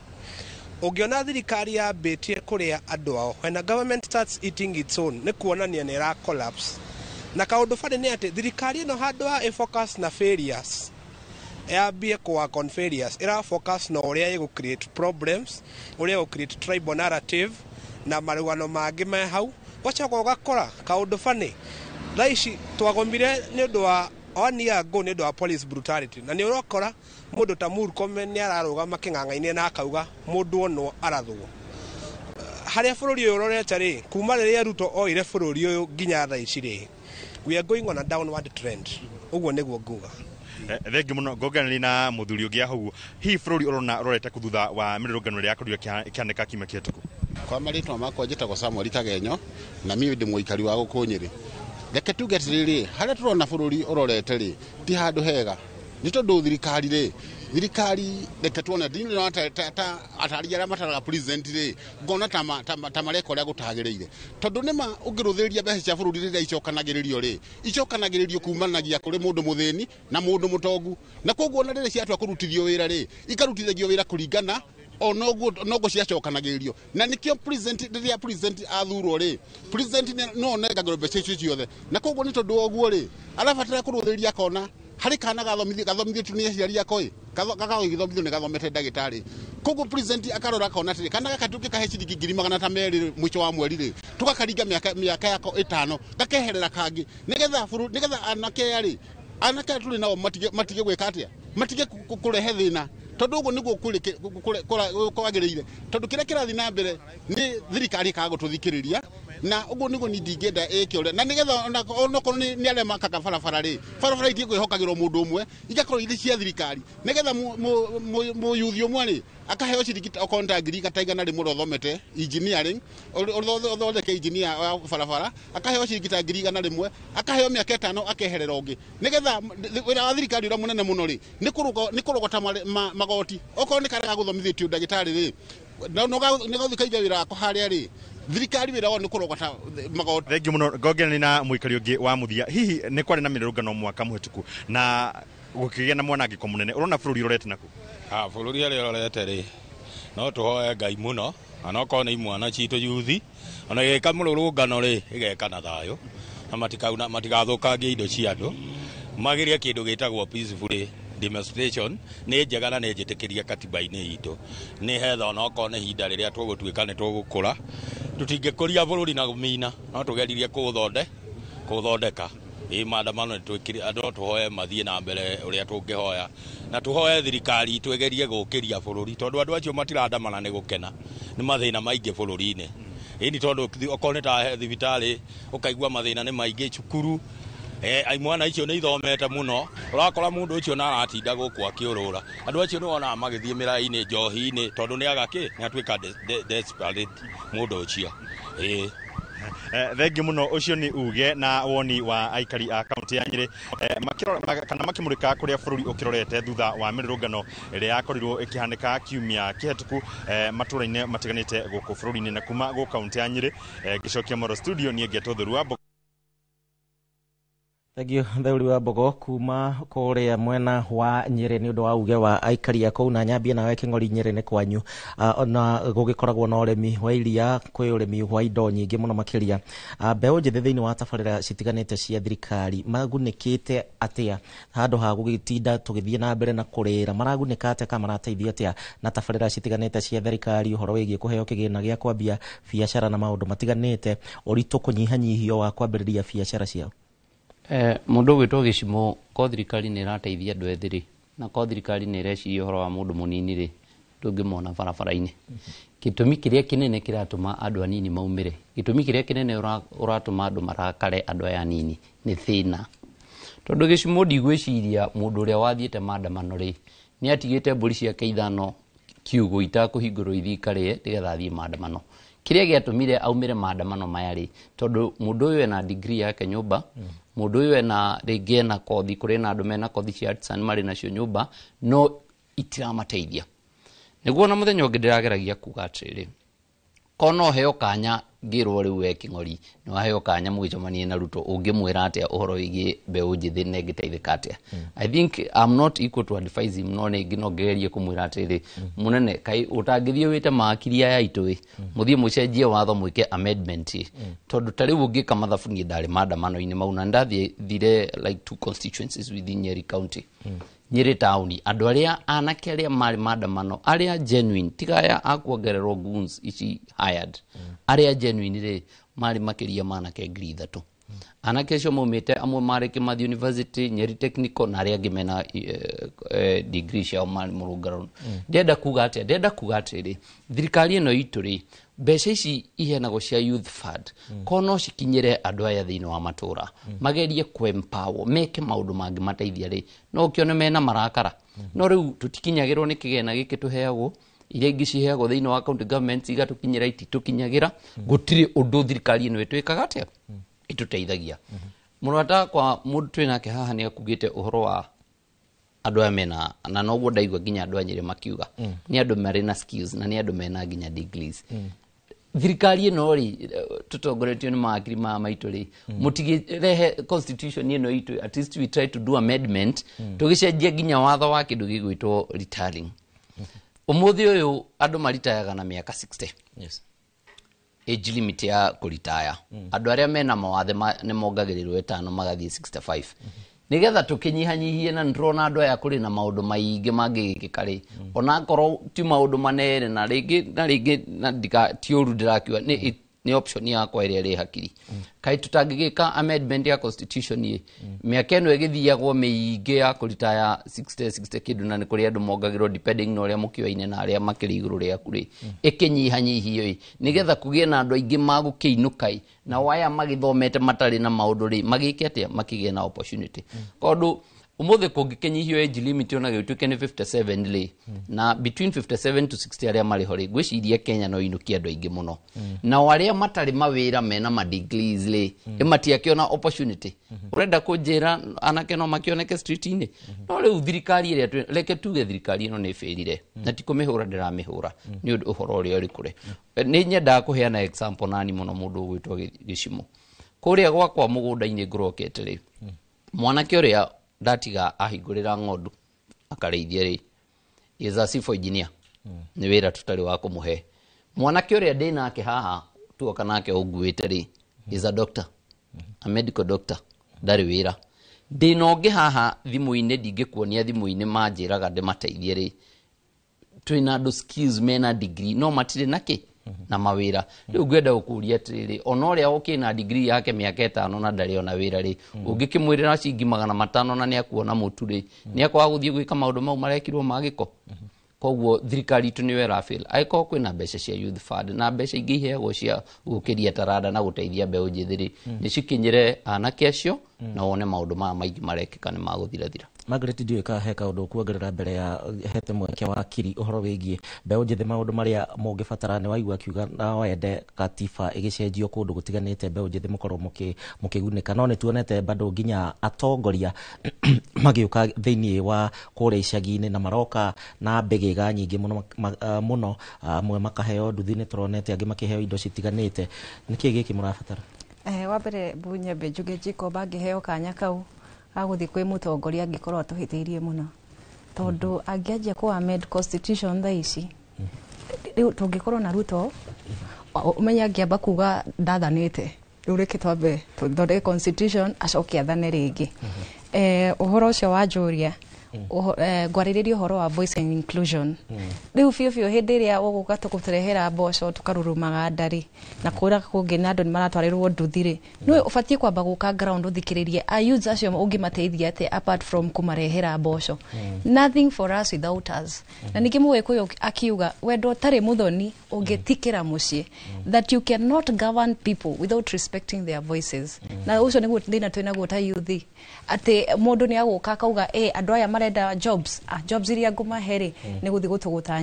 Ũngĩona thirikari yambĩtie kũrĩa andũ ao, when a government starts eating its own, nĩ kuonania nĩ ĩra collapse. Na kaũndũ barĩ nĩ atĩ thirikari ĩno handũ ha ĩ-focus na failures, yambie kũ work on failures, ĩra focus na ũrĩa ĩgũ create problems, ũrĩa ĩgũ create tribal narrative na marũgano mangĩ me hau. Ũgacoka ũgakora kaũndũ bani thaa ici twagomire nĩ ũndũ wa one year ago nĩ ũndũ wa police brutality, na nĩ ũrakora mũndũ ta Murkomen nĩ ararũgama kĩng'ang'a-inĩ na akauga mũndũ onwo arathwo. Harĩa bũrũri ũyũ ũrorete rĩ, kuma rĩrĩa Ruto oire bũrũri ũyũ nginya thaa ici rĩ, we are going on a downward trend. Ũguo nĩguo nguga. Thengiũ mũno. Ngonganĩria na mũthuri ũngĩ haha ũguo, hihi bũrũri ũrona ũrorete kũ thutha wa mĩrũrũngano ĩrĩa yakorirwo ĩkĩhanĩka kiumia kĩhĩtũku? Kwa marĩtwa makwa njĩtagwo Samuel Kagenyo na niĩ ndĩ mũikari wa gũkũ Nyĩrĩ. Reke tuge atĩrĩrĩ, harĩa tũrona bũrũri ũrorete rĩ, ti handũ hega, nĩ tondũ thirikari rĩ, thirikari reke tuone ndinĩ ta atari arĩa mataraga president rĩ, ngona ta mareka ũrĩa gũtagĩrĩire, tondũ nĩma ũngĩrũthĩrĩria mbeca cia bũrũri rĩrĩa icokanagĩrĩrio rĩ, icokanagĩrĩrio kumanagia kũrĩ mũndũ mũthĩni na mũndũ mũtongu, na koguo ona rĩrĩa ciatua kũrutithio wĩra rĩ, ikarutithagio wĩra kũringana o noguo ciacokanagĩrĩrio. Na nĩkĩo president rĩrĩa president athurwo rĩ, president no onengagĩrwo mbeca icio ciothe, na koguo nĩ tondũ wa ũguo rĩ, arabatara kũrũthĩrĩria akona harĩ kana gathomithĩtio nĩ aciari ako ĩ, gagagĩthomithio nĩ gathomete ndagĩtarĩ. Koguo president akarora akona atĩrĩ, kana gaka tũngĩkahe ciringi 200,000 mũico wa mweri rĩ, tũgakaringa mĩaka yako 5 gakeherera kangĩ, nĩgetha anake aya rĩ, anake aya tũrĩ nao matige gwĩka atĩa, matige kũrehe thĩna, tondũ ũguo nĩguo kwagĩrĩire, tondũ kĩrĩa kĩrathiĩ na mbere nĩ thirikari ĩkaga gũtũthikĩrĩria, na ũguo nĩguo niĩ ndingĩenda ĩke ũrĩa, na nĩgetha onokorwo nĩ arĩa makaga barabara rĩ, barabara itige kwĩhokagĩrwo mũndũ ũmwe, igakorwo irĩ cia thirikari, nĩgetha mũyuthi ũmwe rĩ, akaheo ciringi okorwo nĩ ta 100,000 ũrĩa ũthomete engineering, ũthondeke engineer wa barabara, akaheo ciringi ta 100,000, akaheo mĩaka 5 akeherera ũngĩ, nĩgetha wĩra wa thirikari ũrĩa mũnene mũno rĩ, nĩ kũrogota magoti. Okorwo nĩ karĩa gagũthomithĩtio ndagĩtarĩ rĩ, nĩ gathiĩ kaiga wĩra wako harĩa rĩ, thirikari wĩra wao nĩ kũrogota magoti. Thengiũ mũno. Ngongerania na mũikari ũngĩ wa mũthia, hihi nĩ kwarĩ na mĩrũrũngano mwaka mũhĩtũku na gũkĩgĩa na mwanangĩko mũnene, ũrona bũrũri ũrorete nakũ? Bũrũri harĩa ũrorete rĩ, no tũhoe Ngai mũno, na okorwo nĩ imwana citũ yuthi, ona ĩgĩka mũrũrũngano rĩ, ĩgeka na thayũ, na matigathũkangie indo cia andũ, magĩrie kĩndũ gĩtagwo peacefully. Demonstration nĩ njega na nĩ njĩtĩkĩrie katiba-inĩ itũ, nĩ hetha onokorwo nĩ ihinda rĩrĩa tũgũtuĩka nĩ tũgũkũra, tũtingĩkũria bũrũri na mina, no tũgeririe kũũthondeka. Ĩ maandamano nĩ twĩkire andũ, no tũhoe mathiĩ na mbere ũrĩa tũngĩhoya, na tũhoe thirikari itũ ĩgerie gũkĩria bũrũri, tondũ andũ acio matirandamana nĩ gũkena, nĩ mathĩna maingĩ bũrũri-inĩ. Ĩni tondũ okorwo nĩ ta thibitarĩ ũkaigua mathĩna nĩ maingĩ, cukuru imwana icio nĩ ithomete mũno, ũrakora mũndũ ũcio na aratinda gũkũ akĩũrũra. Andũ acio nĩ wonaga magĩthiĩ mĩraĩ-inĩ, njohi-inĩ, tondũ nĩ aga kĩ, nĩ atuĩka desperate mũndũ ũcio. Ĩĩ. Thengi muno. Ucio ni uge na woni wa aikari a kaunti ya Nyeri, makirora kana makimurika kuria bururi ukirorete thutha wa mirurungano ĩrĩa yakorirwo ĩkĩhanĩka kiumia kĩhetũku matũra-inĩ matiganĩte gũkũ bũrũri-inĩ. Na kuma gũ kaunti ya Nyeri, ngĩcokia Moro studio, niĩ ngetwo Theru wa Mbogo. Thank you, Theuri wa Mbogo, kuma kuria mwena wa Nyeri nĩ ũndũ wa uge wa aikari a kũu. Na nyambie nawe Kĩng'ori, Nyeri nĩ kwanyu, na gũgĩkoragwo na ũrĩmi wa iria, kwĩ ũrĩmi wa indo nyingĩ mũno makĩria. Mbeũ njĩthĩ thĩinĩ wa tabarĩra citiganĩte cia thirikari magunĩkĩte atĩa handũ ha gũgĩtinda tũgĩthiĩ na mbere na kũrĩra? Maragunĩka atĩa kana marateithio atĩa na tabarĩra citiganĩte cia thirikari, ũhoro wĩgiĩ kũheo kĩgĩna gĩa kwambia biacara na maũndũ matiganĩte, ũritũ kũnyihanyihio wa kwambĩrĩria biacara ciao? Mũndũ ũgwĩtwo Gĩcimo, ko thirikari nĩ ĩrateithia andũ ethĩ rĩ, na ko thirikari nĩ ĩreciria ũhoro wa mũndũ mũnini rĩ, ndũngĩmona barabara-inĩ. Gĩtũmi kĩrĩa kĩnene kĩratũma andũ anini maumĩre, gĩtũmi kĩrĩa kĩnene ũratũma andũ marakare, andũ aya anini, nĩ thĩna. Tondũ Gĩcimo, ndigwĩciria mũndũ ũrĩa wathiĩte maandamano rĩ, nĩ atigĩte mbũri ciake 5 kiugũ itakũhingũrwo ithiĩ ikarĩe nĩgetha athiĩ maandamano. Kĩrĩa gĩatũmire aumĩre maandamano maya rĩ, tondũ mũndũ ũyũ ena degree yake nyũmba, mũndũ ũyũ ena rĩngĩ ena kothi, kũrĩ na andũ mena kothi cia artisan marĩ nacio nyũmba, no itiramateithia. Nĩguo na mũthenya ũngĩ ndĩrageragia kuga atĩrĩrĩ, ko no heo kanya ngĩrwo rĩu we Kĩng'ori nĩ waheo kanya mũgĩcemanie na Ruto, ũngĩmwĩra atĩa ũhoro wĩgiĩ mbeũ njĩthĩ na ĩngĩteithĩka atĩa? I think I'm not equal to advise him, no nĩngĩ no ngerie kũmwĩra atĩrĩrĩ, mũnene, kaĩ ũtangĩthiĩ wĩte mawakiri aya aitũ ĩ, mũthiĩ mũcenjie watho, mwĩke amendment ĩ, tondũ ta rĩu ũngĩka mathabu, niĩ ndarĩ maandamano-inĩ mau na ndathiire like two constituencies within Nyeri County, Nyeri taũni. Andũ arĩa anake arĩa marĩ maandamano, arĩa genuine, tiga aya a kuongererwo goons ici hired, arĩa genuine rĩ, marĩ makĩria ma anake 3,000. Anake acio maumĩte, amwe marĩ Kimathi University, Nyeri Technical, na arĩa angĩ mena degree ciao marĩ mũrũngarũ. Ndĩrenda kuga atĩa? Ndĩrenda kuga atĩrĩrĩ, thirikari ĩno itũ rĩ, mbeca ici iheanagwo cia youth fund, ko no cikinyĩre andũ aya thĩinĩ wa matũra, magerie kũ-empower meke maũndũ mangĩmateithia rĩ, no ũkĩone mena marakara. No rĩu tũtikinyagĩrwo nĩ kĩgĩna gĩkĩ tũheagwo, iria ingĩ ciheagwo thĩinĩ wa county government igatũkinyĩra, ititũkinyagĩra. Gũtirĩ ũndũ thirikari ĩno ĩtwĩkaga atĩa, ĩtũteithagia. Mũrata kwa mũndũ twĩ nake haha nĩ akugĩte ũhoro wa andũ aya mena, na noguo ndaigua nginya andũ a Nyĩrĩ makiuga, nĩ andũ marĩ na skills na nĩ andũ mena nginya degrees. Thirikari ĩno rĩ, tũtongoretio nĩ mawakiri maya maitũ rĩ, mũtigĩrehe constitution ĩno itũ, at least we try to do amendment, tũgĩcenjia nginya watho wa kĩndũ gĩgwĩtwo retiring. Ũmũthĩ ũyũ andũ maritayaga na mĩaka 60, age limit ya kũritaya. Andũ arĩa mena mawathe nĩ mongagĩrĩrwo 5 magathiĩ 65, nigetha tũkĩnyihanyihie. Na nĩtũrona andũ aya kũrĩ na maũndũ maingĩ mangĩgĩkĩka rĩ, onakorwo ti maũndũ manene, na rĩngĩ na rĩngĩ na ndika ti ũru ndĩrakiuga, nĩ option yakwa ĩrĩa ĩrĩ hakiri, kaĩ tũtangĩgĩka amendment ya constitution ĩ, mĩaka ĩno ĩgĩthiagwo mĩingĩ ya kũritaya 60 60 kĩndũ, na nĩ kũrĩ andũ mongagĩrwo depending na ũrĩa mũkĩoaine na arĩa makĩrĩ igũrũ rĩaku rĩ, ĩkĩnyihanyihio ĩ, nĩgetha kũgĩe na andũ aingĩ magũkĩinũka ĩ, nao aya magĩthomete matarĩ na maũndũ rĩ, magĩke atĩa, makĩgĩe na opportunity. Tondũ ũmũthĩ kũngĩkĩnyihio age limit ona gĩtuĩke nĩ 57 rĩ, na between 57 to 60 arĩa marĩ ho rĩ, ngwĩciria Kenya no inũkie andũ aingĩ mũno. Nao arĩa matarĩ mawĩra mena ma degrees rĩ, matiakĩona opportunity. Ũrenda kũnjĩra anake no makĩoneke street-inĩ? No rĩu thirikari ĩrĩa reke tuge thirikari ĩno nĩ ĩbĩrire, na ti kũmĩhũra ndĩramĩhũra, nĩ ũndũ ũhoro ũrĩa ũrĩ kũrĩ. Nĩ nyendaga kũheana example nani mũno, mũndũ ũgwĩtwo Gĩcimo kũrĩa gwakwa mũgũnda-inĩ ngũrokete rĩ, mwanake ũrĩa ndatiga ahingũrĩra ng'ondu akarĩithia rĩ, is a civil engineer, nĩ wĩra tũtarĩ wa kũmũhe. Mwanake ũrĩa ndĩ nake haha tuoka nake ũnguĩte rĩ, is a doctor, a medical doctor, ndarĩ wĩra. Ndĩna ũngĩ haha thimũ-inĩ, ndingĩkuonia thimũ-inĩ, manjĩraga ndĩmateithie rĩ, twĩna andũ skills, mena degree, no matirĩ na kĩ na mawĩra. Rĩu ngwenda gũkũria atĩrĩrĩ, ona ũrĩa ũkĩ na degree yake mĩaka 5 na ndarĩ ona wĩra rĩ, ũngĩkĩmwĩrĩra ciringi 500 na nĩakuona mũtu rĩ, nĩakwaga gũthiĩ gwĩka maũndũ mau marekirwo ma gĩko? Koguo thirikari itũ nĩyo ĩrafail. Angĩkorwo kwĩna mbeca cia youth fund na mbeca ingĩ iheagwo cia gũkĩria taranda na gũteithia mbeũ njĩthĩ rĩ, nĩ cikinyĩre anake acio na wone maũndũ maya maingĩ marekĩka nĩ magũthirathira. Margaret, ndiũĩ kana he kaũndũ kuongerera mbere ya hete mweke wa kiri ũhoro wĩgiĩ mbeũ njĩthĩ, maũndũ marĩa mũngĩbatara. Nĩ waigua akiuga no wende katiba ĩgĩcenjio kũndũ gũtiganĩte, mbeũ njĩthĩ mũkorwo mũkĩgunĩka, no nĩ tuonete bado nginya atongoria magĩũka thĩinĩ wa kũrĩa icagi-inĩ na maroka na mbĩgĩga nyingĩ mũno, mũno, amwe makaheo nduthi, nĩ tũronete angĩ makĩheo indo citiganĩte. Nĩkĩ gĩkĩ mũrabatara? Wa mbere nyambe njuge Jacob angĩheo kanya kau agũthiĩ kwĩ mũtongoria angĩkorwo atũhĩtĩirie mũno, tondũ angĩanjia kũ amend constitution thaa ici rĩu tũngĩkorwo na Ruto, ũmenye angĩamba kuga ndathanĩte, rĩu reke twambe tũthondeke constitution acoke athane rĩngĩ. Ũhoro ũcio wa njũria, ngwarĩrĩria ũhoro wa voice and inclusion. Rĩu biũ biũ hĩndĩ ĩrĩa ũgũka tũkũtũrehera mboco tũkarurumaga ndarĩ na kũrĩa kũngĩ na andũ nĩ maratwarĩrwo nduthi rĩ, nĩwe ũbatiĩ kwamba gũka ground ũthikĩrĩrie a youths acio ũngĩmateithia atĩa apart from kũmarehera mboco. Nothing for us without us. Na ningĩ Mũgĩkũyũ akiuga wendo ũtarĩ mũthoni ũngĩtikĩra mũciĩ, that you cannot govern people without respecting their voices. Na ũcio nĩguo thĩna twĩnaguo ta youth, atĩ mũndũ nĩ agũka akauga, "Ĩ andũ aya marenda jobs, jobs iria ngũmahe rĩ nĩ gũthiĩ gũtũgũta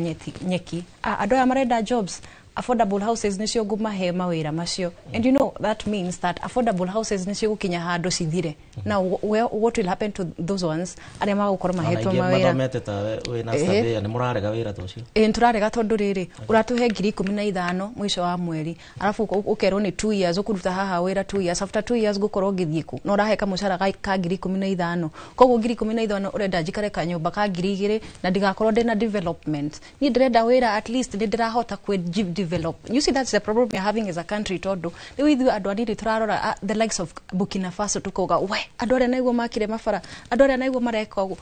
nyeki. Andũ aya marenda jobs, affordable houses nĩcio ngũmahe mawĩra macio." And you know that means that affordable houses nĩcio gũkinya handũ cithire. Now what will happen to those ones arĩa magũkorwo mahetwo Ona aingĩ mawĩra? Mathomete ta wĩna surveyor nĩ mũrarega wĩra ta ũcio. Ĩ, nĩtũrarega tondũ rĩrĩ ũratũhe 15,000 mũico wa mweri, arabu ũkerwo nĩ 2 years ũkũruta haha wĩra, 2 years, after 2 years ngũkorwo ngĩthiĩ kũ na ũrahe kamũcara ka 15,000? Koguo 15,000 ũrenda njikare kanyũmba ka 2,000 na ndigakorwo ndĩna development. Niĩ ndĩrenda wĩra at least nĩ ndĩrahota kwĩ develop. You see, that's the problem we are having as a country, tondũ rĩu ithuĩ andũ anini tũrarora the likes of Burkina Faso, tukauga we andũ arĩa naiguo makire mabara, andũ arĩa naiguo mareka ũguo.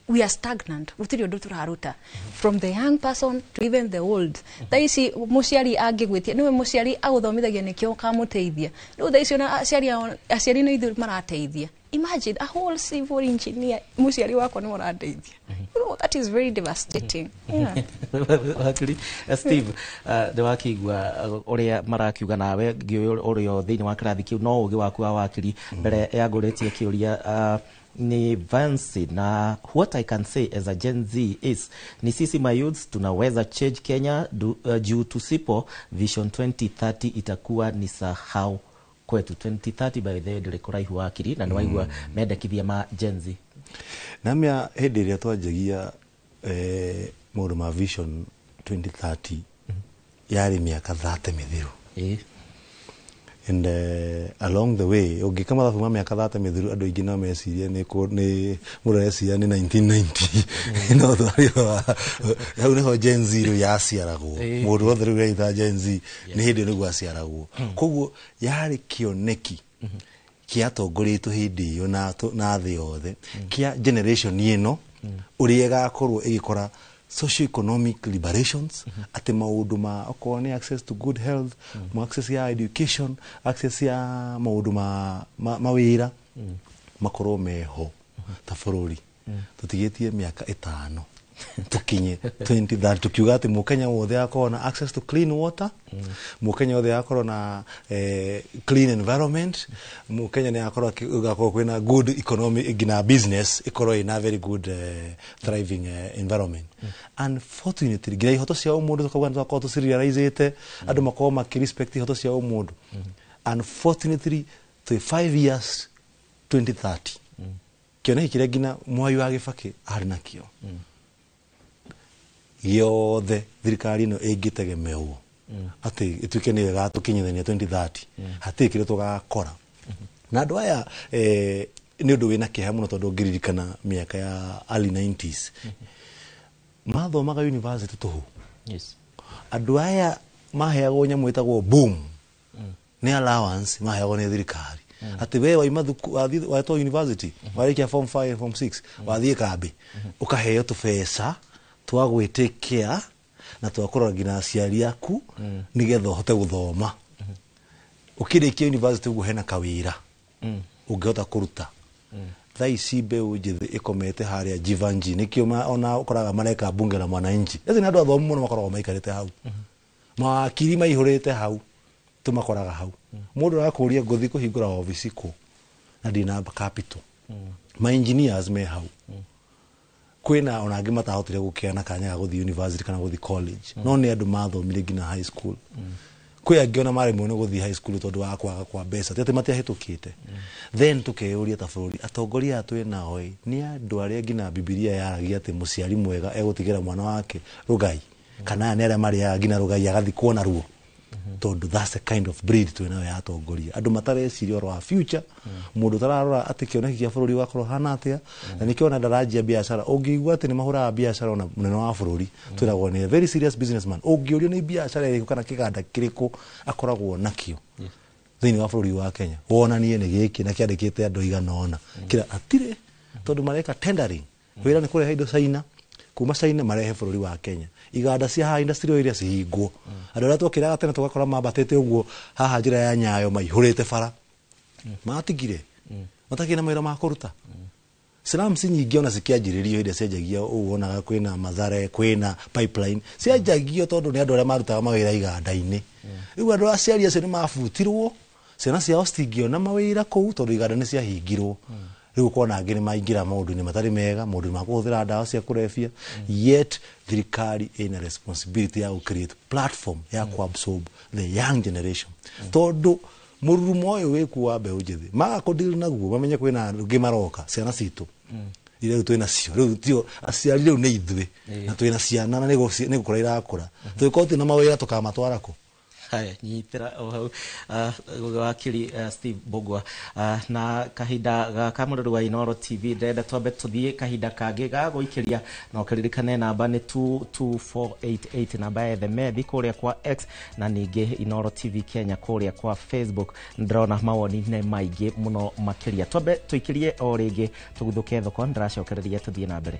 We are stagnant, gũtirĩ ũndũ tũraruta, from the young person to even the old. Thaa ici mũciari angĩgwĩtia, nĩwe mũciari agũthomithagia nĩkĩo ũkamũteithia. Rĩu thaa ici ona aciari aciari nĩ ithuĩ marateithia. Imagine a whole civil engineer, mũciari wakwa nĩ ũrandeithia. You know that is very devastating, yeah. Wakiri Steve, nĩ wakĩigua ũrĩa marakiuga nawe ngĩũĩ ũrĩa thĩinĩ wa kĩrathi kĩu no ũgĩ waku wa wakiri. Mbere ya ngũrĩtie kĩũria, ni Vansi na what I can say as a Gen Z is ni sisi my youths tunaweza change Kenya juu tusipo Vision 2030 itakuwa ni sahau kwetu. 2030 by the way ndĩrĩ kũraihu, wakiri, na nĩ waigua mendekithia ma Gen Z. Namia hĩndĩ ĩrĩa twanjagia maũndũ ma Vision 2030 yarĩ mĩaka 30 mĩthiru, and along the way ũngĩka mathabu ma mĩaka 30 mĩthiru, andũ aingĩ no mecirie nĩ mũndũ areciria nĩ 1990, no twario hau nĩho Gen Z rĩu yaciaragwo. Mũndũ wothe rĩu reita Gen Z nĩ hĩndĩ ĩyo nĩguo aciaragwo. Koguo yarĩ kĩoneki kĩatongoretio hĩndĩ ĩyo na thĩ yothe kĩa generation ĩno ũrĩa ĩgakorwo ĩgĩkora socio-economic liberations, atĩ maũndũ ma okorwo nĩ access to good health, ma access ya education, access ya maũndũ ma mawĩra makorwo meho ta bũrũri. Tũtigĩtie mĩaka 5 tukinye 2030, tukiuga atĩ mũkenya wothe akorwo na access to clean water, mũkenya wothe akorwo na clean environment, mũkenya nĩ akorwo gakorwo kwĩna good economy, nginya business ikorwo ina very good thriving environment. Unfortunately nginya ihoto cia ũmũndũ tukauga nĩ twakorwo tũcirealizĩte, andũ makorwo makĩrespect ihoto cia ũmũndũ. Unfortunately twĩ 5 years 2030, kĩoneki kĩrĩa nginya Mwai wa Gĩbakĩ arĩ nakĩo gĩothe, thirikari ĩno ĩngĩtegemewo atĩ ĩtuĩke nĩyo ĩgatũkinyithania 2030, hatirĩ kĩrĩa tũgakora. Na andũ aya nĩ ũndũ wĩna kĩeha mũno, tondũ ngĩririkana mĩaka ya early 90s mathomaga university tũhũ. Andũ aya maheagwo nyamũ ĩtagwo boom, nĩ allowance maheagwo nĩ thirikari. Atĩ we waima wathiĩ wetwo university, warĩkia form 5, form 6, wathiĩ kambĩ, ũkaheo tũbeca twa gwĩtĩkĩa na twa kũrora nginya aciari aku nĩgetha ũhote gũthoma. Ũkĩrĩkia university ũguo hena kawĩra ũngĩhota kũruta. Thaa ici mbeũ njĩthĩ ĩkomete harĩa Jivanji, nĩkĩo ona ũkoraga mareka bunge la mwananchi. Eci nĩ andũ athomu mũno makoragwo maikarĩte hau, mawakiri maihũrĩte hau, tũmakoraga hau. Mũndũ arakũria ngũthi kũhingũra obici kũ na ndina capital. Ma engineers me hau. Kwĩna ona angĩ matahotire gũkĩa na kanya ga gũthiĩ university kana gũthiĩ college, no nĩ andũ mathomire nginya high school. Kwĩ angĩ ona maremwo nĩ gũthiĩ high school tondũ wa kwaga kwa mbeca, ti atĩ matiahĩtũkĩte. Then tũkeyũria ta bũrũri, atongoria aya twĩ nao ĩ nĩ andũ arĩa nginya Bibilia yaragia atĩ mũciari mwega egũtigĩra mwana wake rũgai, kana aya nĩ arĩa marĩaga nginya rũgai agathikwo naruo, tondũ that's the kind of breed twĩ nayo ya atongoria, andũ matareciria ũhoro wa future, mũndũ ũtararora atĩ kĩoneki kĩa bũrũri ũgakorwo hana atĩa. Na nĩkĩo ona ndaranjia biacara, ũngĩigua atĩ nĩ mahũraga biacara ona mũnene wa bũrũri twĩragwo nĩ a very serious businessman, ũngĩũrio nĩ biacara ĩrĩkũ kana kĩganda kĩrĩkũ akoragwo nakĩo thĩinĩ wa bũrũri wa Kenya, wonanie nĩ gĩkĩ na kĩandĩkĩte andũ aigana ũna, kĩra atirĩ, tondũ mareka tendering. Wĩra nĩ kũrehe indo China, kuma China marehe bũrũri wa Kenya. Iganda cia haha industrial area cihingwo, andũ arĩa twokĩraga tene tũgakora mambatĩte ũguo haha njĩra ya Nyayo maihũrĩte bara, matigire matakĩrĩ na mawĩra ma kũruta. Slums nyingĩ ona cikĩanjĩrĩrio hĩndĩ cianjagia ũũ, wonaga kwĩna Mathare, kwĩna Pipeline, cianjagio tondũ nĩ andũ arĩa marutaga mawĩra iganda-inĩ. Rĩu andũ aciari acio nĩ mabutirwo, ciana ciao citingĩona mawĩra kũu tondũ iganda nĩ ciahingirwo. Rĩu ũkona angĩ nĩ maingĩra maũndũ-inĩ matarĩ mega, maũndũ ma kũhũthĩra ndawa cia kũrebia. Yet thirikari ĩna responsibility ya gũ create platform ya ku absorb the young generation, tondũ mũrurumo ũyũ wĩkuo wa mbeũ njĩthĩ maga kũ deal naguo, mamenye kwĩna angĩ maroka, ciana citũ iria rĩu twĩna cio rĩu tio aciari, rĩu nĩ ithuĩ na twĩna ciana na nĩ gũkũra irakũra, tũgĩkorwo twĩna mawĩra tũkamatwara kũ? Haya, nyitĩra o hau, wakiri Steve Mbugua, na kahinda gaka mũrori wa Inooro TV ndĩrenda twambe tũthiĩ kahinda kangĩ ga gũikĩria, na ũkĩririkane namba nĩ 22488, namba ya Themethi kũrĩa kwa X na ningĩ Inooro TV Kenya kũrĩa kwa Facebook. Ndĩrona mawoni nĩ maingĩ mũno makĩria, twambe tũikĩrie o rĩngĩ tũguthũke thoko, ndĩracokereria tũthiĩ na mbere.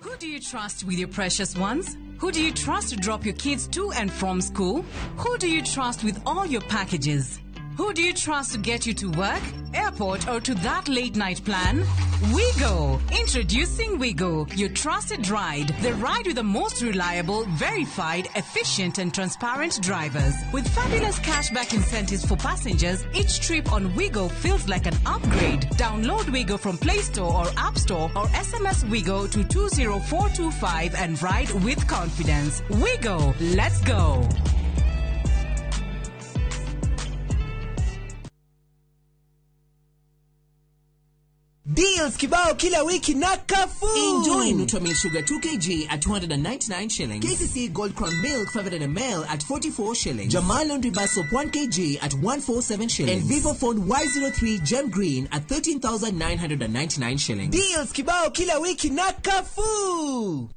Who do you trust with your precious ones? Who do you trust to drop your kids to and from school? Who do you trust with all your packages? Who do you trust to get you to work, airport, or to that late night plan? WeGo! Introducing WeGo, your trusted ride. The ride with the most reliable, verified, efficient, and transparent drivers. With fabulous cashback incentives for passengers, each trip on WeGo feels like an upgrade. Download WeGo from Play Store or App Store or SMS WeGo to 20425 and ride with confidence. WeGo! Let's go! Deals kibao kila wiki na Carrefour. Enjoy Nutramill Sugar 2 kg at 299 shillings. KCC Gold Crown Milk 500 ml at 44 shillings. Jamal Laundry Bar Soap 1 kg at 147 shillings. And Vivo Phone Y03 Gem Green at 13,999 shillings. Deals kibao kila wiki na Carrefour.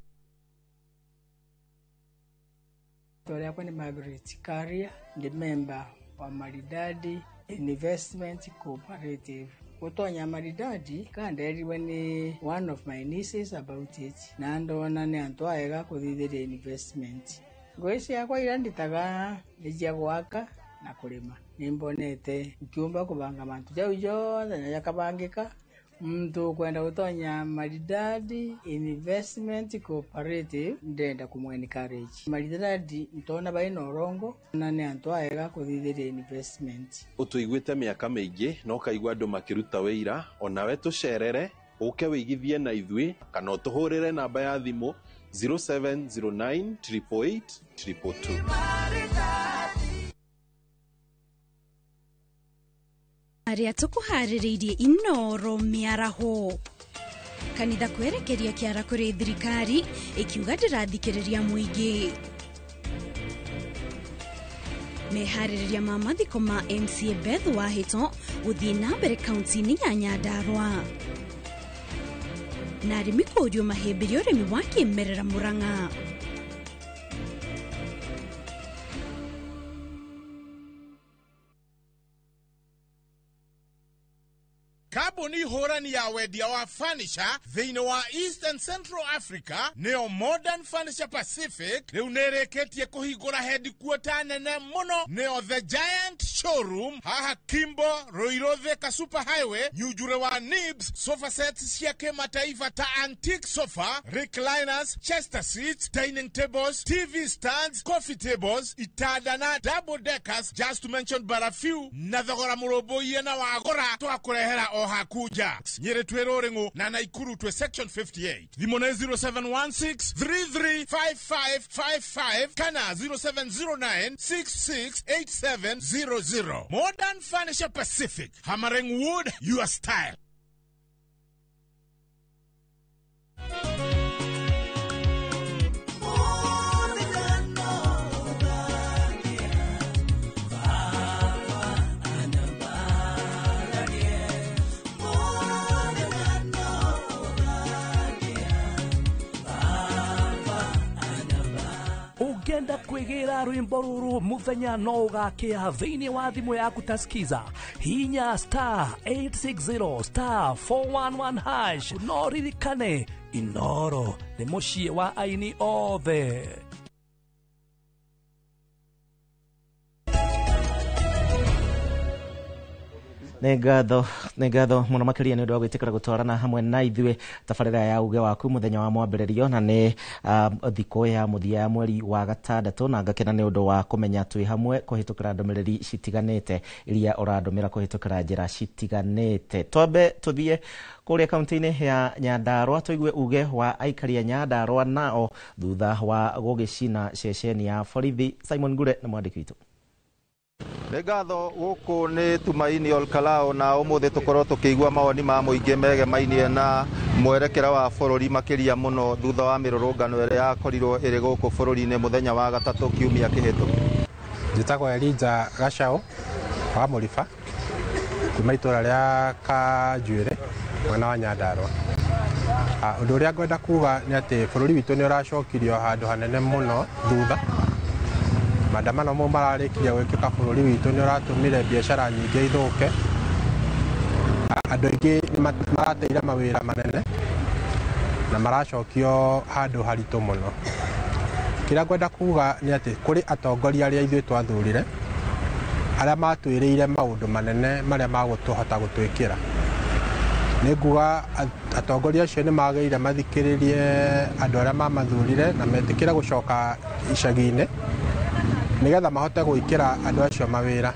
Story yakwa ni Margaret Karia, ndi member wa Maridadi Investment Cooperative. Gutonya Maridadi kanderirwe ni one of my nieces about it, na ndona ni antu aega kuthithiria investment. Ngũĩ ciakwa iria nditaga nĩ cia gwaka na kũrĩma. Nĩmbonete nkiumba kũbanga mantu jau jothe na jakabangĩka. Mtu kwenda gutonya Maridadi Investment Cooperative ndenda kumwe encourage. Maridadi ntona bai na ũrongo na nĩ antu aega kuthithiria investment. Ũtũiguĩte mĩaka mĩingĩ na ũkaigua andũ makĩruta wĩira, onawe tũcerere ũke wĩigithie na ithuĩ kana ũtũhũrĩre namba ya thimũ 0709 888 222. Arĩa tũkũharĩrĩirie Inooro mĩaraho. Kanitha kwerekeria kĩara kũrĩ thirikari ĩkiuga ndĩrathikĩrĩria mũingĩ. Meharĩrĩria ma mathiko ma MCA Beth Wahĩto gũthiĩ na mbere kaunti-inĩ ya Nyandarua. Na arĩmi kũũrio mahĩmbĩrie ũrĩmi wa kĩmerera Murang'a. Kambuni hũrani ya wendia wa furniture thĩinĩ wa East and Central Africa nĩyo Modern Furniture Pacific rĩu nĩ ĩrĩkĩtie kũhingũra headquarter nene mũno, nĩyo The Giant Showroom haha Kimbo, Ruiru, Thika Super Highway, Nyunjure wa Nibs. Sofa sets cia kĩmataifa ta antique sofa, recliners, chester seats, dining tables, TV stands, coffee tables, itanda na double deckers, just to mention but a few, na thogora mũrũmbũiye na wagũra twakũrehera o hakuja. Nyĩrĩ twĩ Rũrĩng'ũ na Naikuru twĩ Section 58. Thimũ nĩ 0716 335555 kana 0709 668700. Modern Furniture Pacific, hammering wood your style. Ũngĩenda kwĩgĩra rwĩmbo rũrũ mũthenya no ũgakĩa thĩinĩ wa thimũ yaku ta skiza, hinya *860*411#. No ririkane, Inoro nĩ mũciĩ wa aini othe. Nĩ ngatho mũno makĩria nĩ ũndũ wa gwĩtĩkĩra gũtwarana hamwe na ithuĩ tabarĩra ya uge waku mũthenya wa mwambĩrĩrio, na nĩ thikũ ya mũthia ya mweri wa gatandatũ, na ngakena nĩ ũndũ wa kũmenya twĩ hamwe kũhĩtũkĩra ndũmĩrĩri citiganĩte iria ũrandũmĩra kũhĩtũkĩra njĩra citiganĩte. Twambe tũthiĩ kũrĩa kaunti-inĩ ya Nyandarua tũigue uge wa aikari a Nyandarua nao thutha wa gũgĩcina ceceni ya borithi. Simon Ngure nĩ mwandĩki witũ. Nĩ ngatho. Gũkũ nĩ Tumaini Olkalao, na ũmũthĩ tũkorwo tũkĩigua mawoni ma mũingĩ megemainie na mwerekera wa bũrũri, makĩria mũno thutha wa mĩrũrũngano ĩrĩa yakorirwo ĩrĩ gũkũ bũrũri-inĩ mũthenya wa gatatũ kiumia kĩhĩtũku. Njĩtagwo Elijah Gacau wa Mũriba kuma itũra rĩa Kanjuĩrĩ, mwena wa Nyandarua. Ũndũ ũrĩa ngwenda kuga nĩ atĩ bũrũri witũ nĩ ũracokirio handũ hanene mũno thutha. Maandamano mau mararĩkirie gwĩkĩka bũrũri witũ nĩ ũratũmire biacara nyingĩ ithũke. Andũ aingĩ nĩ marateire mawĩra manene na maracokio handũ haritũ mũno. Kĩrĩa ngwenda kuga nĩ atĩ kũrĩ atongoria arĩa ithuĩ twathurire, arĩa matwĩrĩire maũndũ manene marĩa magũtũhota gũtwĩkĩra. Nĩ nguga atongoria acio nĩ magĩrĩire mathikĩrĩrie andũ arĩa mamathurire na metĩkĩre gũcoka icagi-inĩ nĩgetha mahote gwĩkĩra andũ acio mawĩra,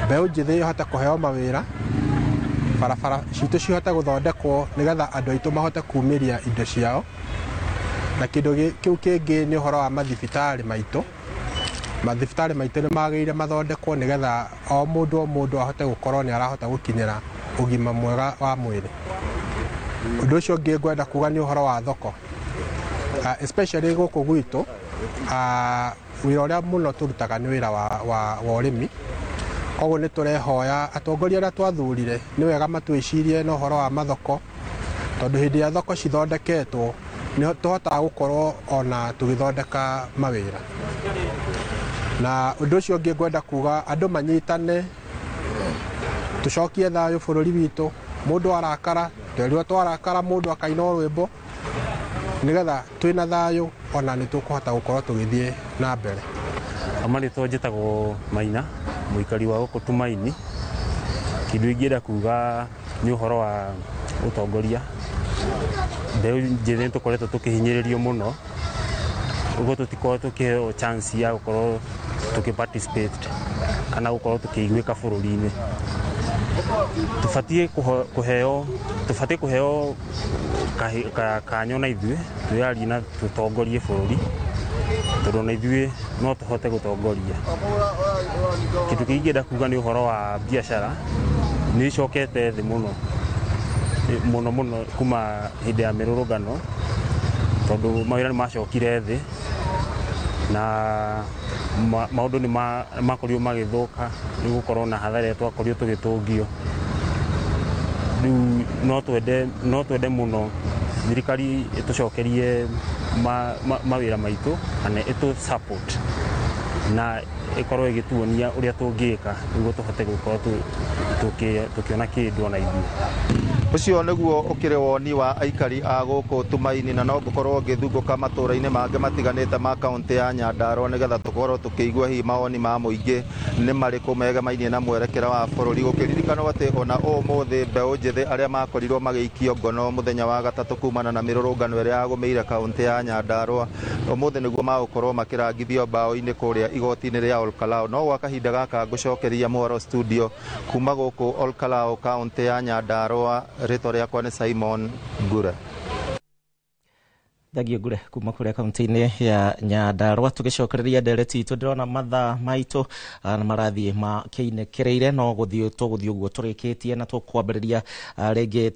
mbeũ njĩthĩ ĩhote kũheo mawĩra, barabara citũ cihote gũthondekwo nĩgetha andũ aitũ mahote kumĩria indo ciao. Na kĩndũ kĩu kĩngĩ nĩ ũhoro wa mathibitarĩ maitũ. Mathibitarĩ maitũ nĩ magĩrĩire mathondekwo nĩgetha o mũndũ o mũndũ ahote gũkorwo nĩ arahota gũkinyĩra ũgima mwega wa mwĩrĩ. Ũndũ ũcio ũngĩ ngwenda kuga nĩ ũhoro wa thoko, especially gũkũ gwitũ. Wĩra ũrĩa mũno tũrutaga nĩ wĩra wa ũrĩmi, koguo nĩ tũrehoya atongoria arĩa twathurire nĩ wega matwĩcirie na ũhoro wa mathoko, tondũ hĩndĩ ĩrĩa thoko cithondeketwo nĩ tũhotaga gũkorwo ona tũgĩthondeka mawĩra. Na ũndũ ũcio ũngĩ ngwenda kuga, andũ manyitane, tũcokie thayũ bũrũri witũ. Mũndũ arakara, twerirwo twarakara mũndũ akaina rwĩmbo, nĩgetha twĩna thayũ ona nĩ tũkũhota gũkorwo tũgĩthiĩ na mbere. Amarĩtwa njĩtagwo Maina, mũikari wa gũkũ Tumaini. Kĩndũ ingĩenda kuga nĩ ũhoro wa ũtongoria. Mbeũ njĩthĩ nĩ tũkoretwo tũkĩhinyĩrĩrio mũno, ũguo tũtikorwo tũkĩheo chance ya gũkorwo tũkĩ participate kana gũkorwo tũkĩiguĩka bũrũri-inĩ. Tũbatiĩ kũheo kanyo na ithuĩ twĩyarie na tũtongorie bũrũri, tondũ na ithuĩ no tũhote gũtongoria. Kĩndũ kĩngĩ ingĩenda kuga nĩ ũhoro wa biacara, nĩ icokete thĩ mũno mũno mũno kuma hĩndĩ ya mĩrũrũngano, tondũ mawĩra nĩ macokire thĩ na maũndũ nĩ makorirwo magĩthũka nĩ gũkorwo na hathara ĩrĩa twakorirwo tũgĩtũngio. Rĩu no twende mũno thirikari ĩtũcokerie mawĩra maitũ kana ĩtũ support na ĩkorwo ĩgĩtuonia ũrĩa tũngĩka nĩguo tũhote gũkorwo tũkĩona kĩndũ ona ithuĩ. Ũcio nĩguo ũkĩrĩ woni wa aikari a gũkũ Tumaini, na no ngũkorwo ngĩthungũka matũũra-inĩ mangĩ matiganĩte ma kaũntĩ ya Nyandarua nĩgetha tũkorwo tũkĩigua hihi mawoni ma mũingĩ nĩ marĩkũ megemainie na mwerekera wa bũrũri, gũkĩririkanwo atĩ ona ũmũthĩ mbeũ njĩthĩ arĩa makorirwo magĩikio ngono mũthenya wa gatatũ kumana na mĩrũrũngano ĩrĩa yagũmĩire kaũntĩ ya Nyandarua, ũmũthĩ nĩguo magũkorwo makĩrangithio mbaũ-inĩ kũrĩa igoti-inĩ rĩa Olkalou. No gwa kahinda gaka ngũcokeria mwaro studio kuma gũkũ Olkalou, kaũntĩ ya Nyandarua. Rĩtwa rĩakwa nĩ Simon Ngure. Thengio, Ngure, kuma kũrĩa kaunti-inĩ ya Nyandarua. Tũgĩcokereria ndereti itũ, ndĩrona mathaa maitũ nĩ marathiĩ makĩinĩkĩrĩire, no gũthiĩ tũgũthiĩ ũguo tũrĩkĩtie na tũkwambĩrĩria rĩngĩ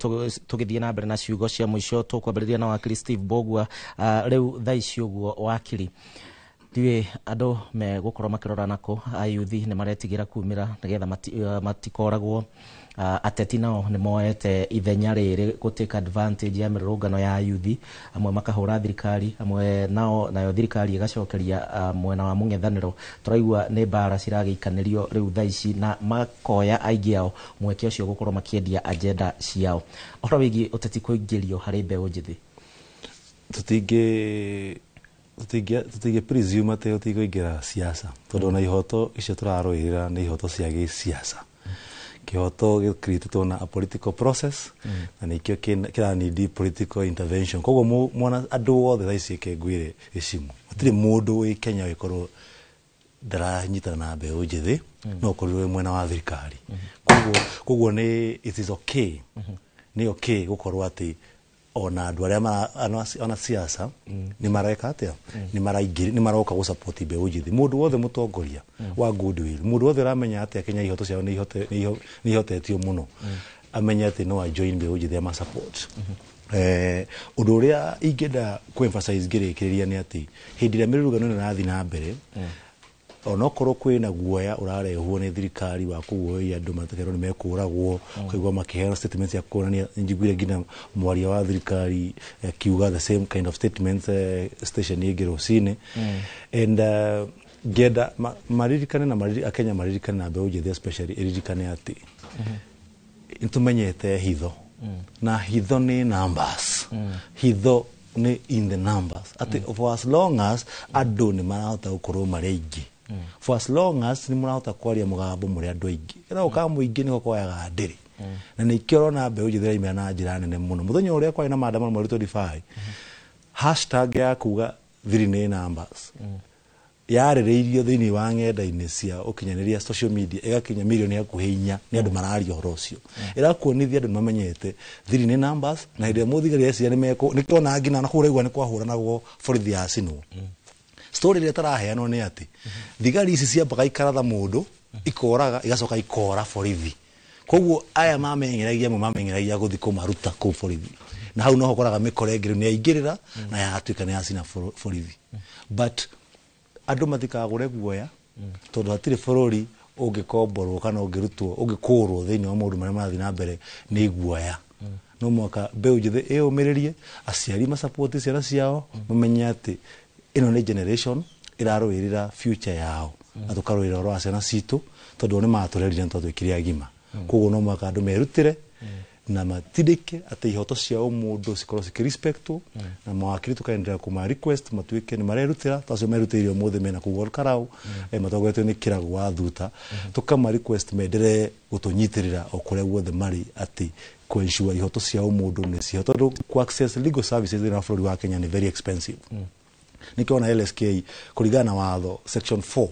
tũgĩthiĩ na mbere na ciugo cia mũico. Tũkwambĩrĩria na wakiri Steve Mbugua. Rĩu thaa ici ũguo, wakiri, ndiũĩ andũ megũkorwo makĩrora nako. Ayuthi nĩ maretigĩra kumĩra nĩgetha matikoragwo. Ateti nao nĩ moete ithenya rĩrĩ gũ take advantage ya mĩrũrũngano ya ayuthi, amwe makahũra thirikari, amwe nao nayo thirikari ĩgacokeria mwena wa mũng'ethanĩro. Tũraigua nĩ mbara ciragĩikanĩrio rĩu thaa ici, na makoya aingĩ ao mweke ũcio gũkorwo makĩendia agenda ciao. Ũhoro wĩgiĩ ũteti kũingĩrio harĩ mbeũ njĩthĩ? Tũtingĩ presume atĩ ũtigũingĩra siasa, tondũ ona ihoto icio tũrarũĩrĩra nĩ ihoto cia gĩsiasa. Kĩhoto gĩkritĩtwo na a political process, na nĩkĩo kĩranindi political intervention. Koguo mwana andũ othe thaa ici ĩke ngwĩre gĩcimu, gũtirĩ mũndũ wĩ Kenya ũgĩkorwo ndaranyitana na mbeũ njĩthĩ, no ũkorirwo wĩ mwena wa thirikari. Koguo nĩ it is okay, nĩ okay gũkorwo atĩ ona andũ arĩa ona siasa nĩ mareka atĩa, nĩ maraingĩra, nĩ maroka gũ support mbeũ njĩthĩ. Mũndũ wothe mũtongoria wa goodwill, mũndũ wothe ũramenya atĩ Kenya ihoto ciao nĩ ihotetio mũno, amenye atĩ no ajoin mbeũ njĩthĩ ama support. Ũndũ ũrĩa ingĩenda kũ emphasize ngĩrĩkĩrĩria nĩ atĩ hĩndĩ ĩrĩa mĩrũrũngano ĩno ĩrathiĩ na mbere, onokorwo kwĩna guoya ũrarehwo nĩ thirikari wa kũguoyohia andũ makerwo nĩ mekũragwo, ũkaigua makĩheana statement cia kuonania, njiguire nginya mwaria wa thirikari akiuga the same kind of statements station ĩngĩ rũcinĩ. And ngĩenda maririkane na akenya maririkane na mbeũ njĩthĩ especially ĩririkane atĩ nĩtũmenyete hitho, na hitho nĩ numbers, hitho nĩ in the numbers, atĩ for as long as andũ nĩ marahota gũkorwo marĩ aingĩ, for as long as nĩ mũrahota kwaria mũgambo mũrĩ andũ aingĩ, kĩrĩa ka mũingĩ nĩko koyaga ndĩrĩ. Na nĩkĩo ũrona mbeũ njĩthĩ ĩraimĩra na njĩra nene mũno. Mũthenya ũrĩa kwarĩ na maandamano mweri 25, hashtag ya kuga thiri nĩ numbers yarĩrĩirio thĩinĩ wa ng'enda-inĩ cia ũkinyanĩria, social media, ĩgakinya mirioni hakuhĩ 4. Nĩ andũ mararia ũhoro ũcio, ĩrakuonithia andũ nĩ mamenyete thiri nĩ numbers. Na hĩndĩ ĩrĩa mũthigari eciria nĩ mekũ nĩkĩo ona nginya na kũu ũraigua nĩ kwahũranagwo, borithi yacinwo. Story ĩrĩa ĩtaraheanwo nĩ atĩ thigari ici ciambaga ikaratha mũndũ, ikoraga, igacoka ikora borithi. Koguo aya mameng'eragia, amwe mameng'eragia gũthiĩ kũmaruta kũu borithi, na hau noho ũkoraga mĩkora ĩngĩ rĩu nĩ yaingĩrĩra na yatuĩka nĩ yacina borithi. But andũ matikagũre guoya, tondũ hatirĩ bũrũri ũngĩkomborwo kana ũngĩrutwo, ũngĩkũrwo thĩinĩ wa maũndũ marĩa marathiĩ na mbere nĩ guoya. No mwaka mbeũ njĩthĩ ĩyũmĩrĩrie, aciari masapoti ciana ciao, mamenye atĩ ĩno nĩ generation ĩrarũĩrĩra future yao, na tũkarũĩrĩra ũhoro wa ciana citũ, tondũ o nĩ matũrerire na twatuĩkire agima. Koguo no mwaka andũ merutĩre na matindĩke atĩ ihoto cia ũmũndũ cikorwo cikĩrespectwo, na mawakiri tũkaendelea kũma request matuĩke nĩ marerutĩra ta acio merutĩire ũmũthĩ mena kũu Olkarau, matongoretio nĩ Kĩragu wa Thuta. Tũkama request menderee gũtũnyitĩrĩra o kũrĩa guothe marĩ, atĩ kũ-ensure ihoto cia ũmũndũ nĩ cio, tondũ ku access legal services thĩinĩ wa bũrũri wa Kenya nĩ very expensive. Nĩkĩo ona LSK, kũringana na watho section 4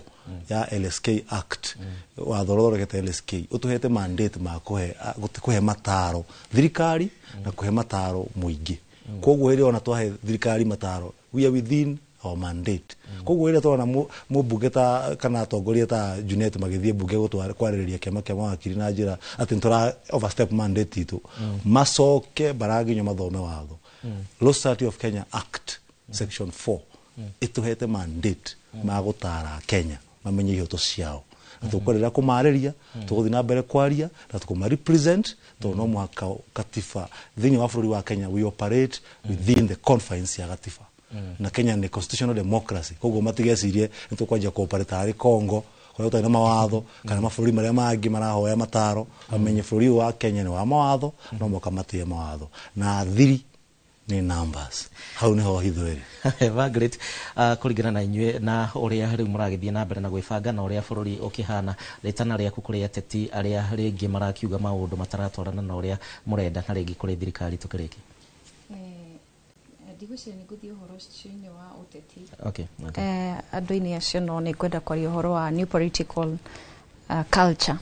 ya LSK Act, watho ũrĩa ũthondekete LSK, ũtũhete mandate ma kũhe mataro thirikari na kũhe mataro mũingĩ. Koguo hĩndĩ ona twahe thirikari mataro, we are within our mandate. Koguo rĩrĩa tũrona mũmbunge ta kana atongoria ta Junet magĩthiĩ mbunge kwarĩrĩria kĩama kĩa mawakiri na njĩra atĩ nĩtũra overstep mandate itũ, macoke baraginywo mathome watho. Law Society of Kenya Act section 4 ĩtũhete mandate ma gũtara Kenya mamenye ihoto ciao. Na tũkwenderea kũmarĩria, tũgũthiĩ na mbere kwaria na tũkũma represent, tondũ no mũhaka katiba thĩinĩ wa bũrũri wa Kenya, we operate within the confines ya gatiba, na Kenya nĩ constitutional democracy. Koguo matigecirie nĩ tũkwanjia kũoperate harĩ Congo kũrĩa gũtarĩ na mawatho, kana mabũrũri marĩa mangĩ marahoya mataro. Mamenye bũrũri ũyũ wa Kenya nĩ wa mawatho, no mũhaka matĩe mawatho, na thiri nĩ numbers, hau nĩho hitho ĩrĩ. Margaret, kũringana na inyuĩ na ũrĩa rĩu mũragĩthiĩ na mbere na gwĩbanga na ũrĩa bũrũri ũkĩhana, rĩtana rĩaku kũrĩ ateti arĩa rĩngĩ marakiuga maũndũ mataratwarana na ũrĩa mũrenda, na rĩngĩ kũrĩ thirikari tũkĩrĩkia. Ndigwĩciria nĩ ngũthiĩ ũhoro ũcio-inĩ wa ũteti Okay. Andũ-inĩ acio, no nĩ ngwenda kwaria ũhoro wa new political culture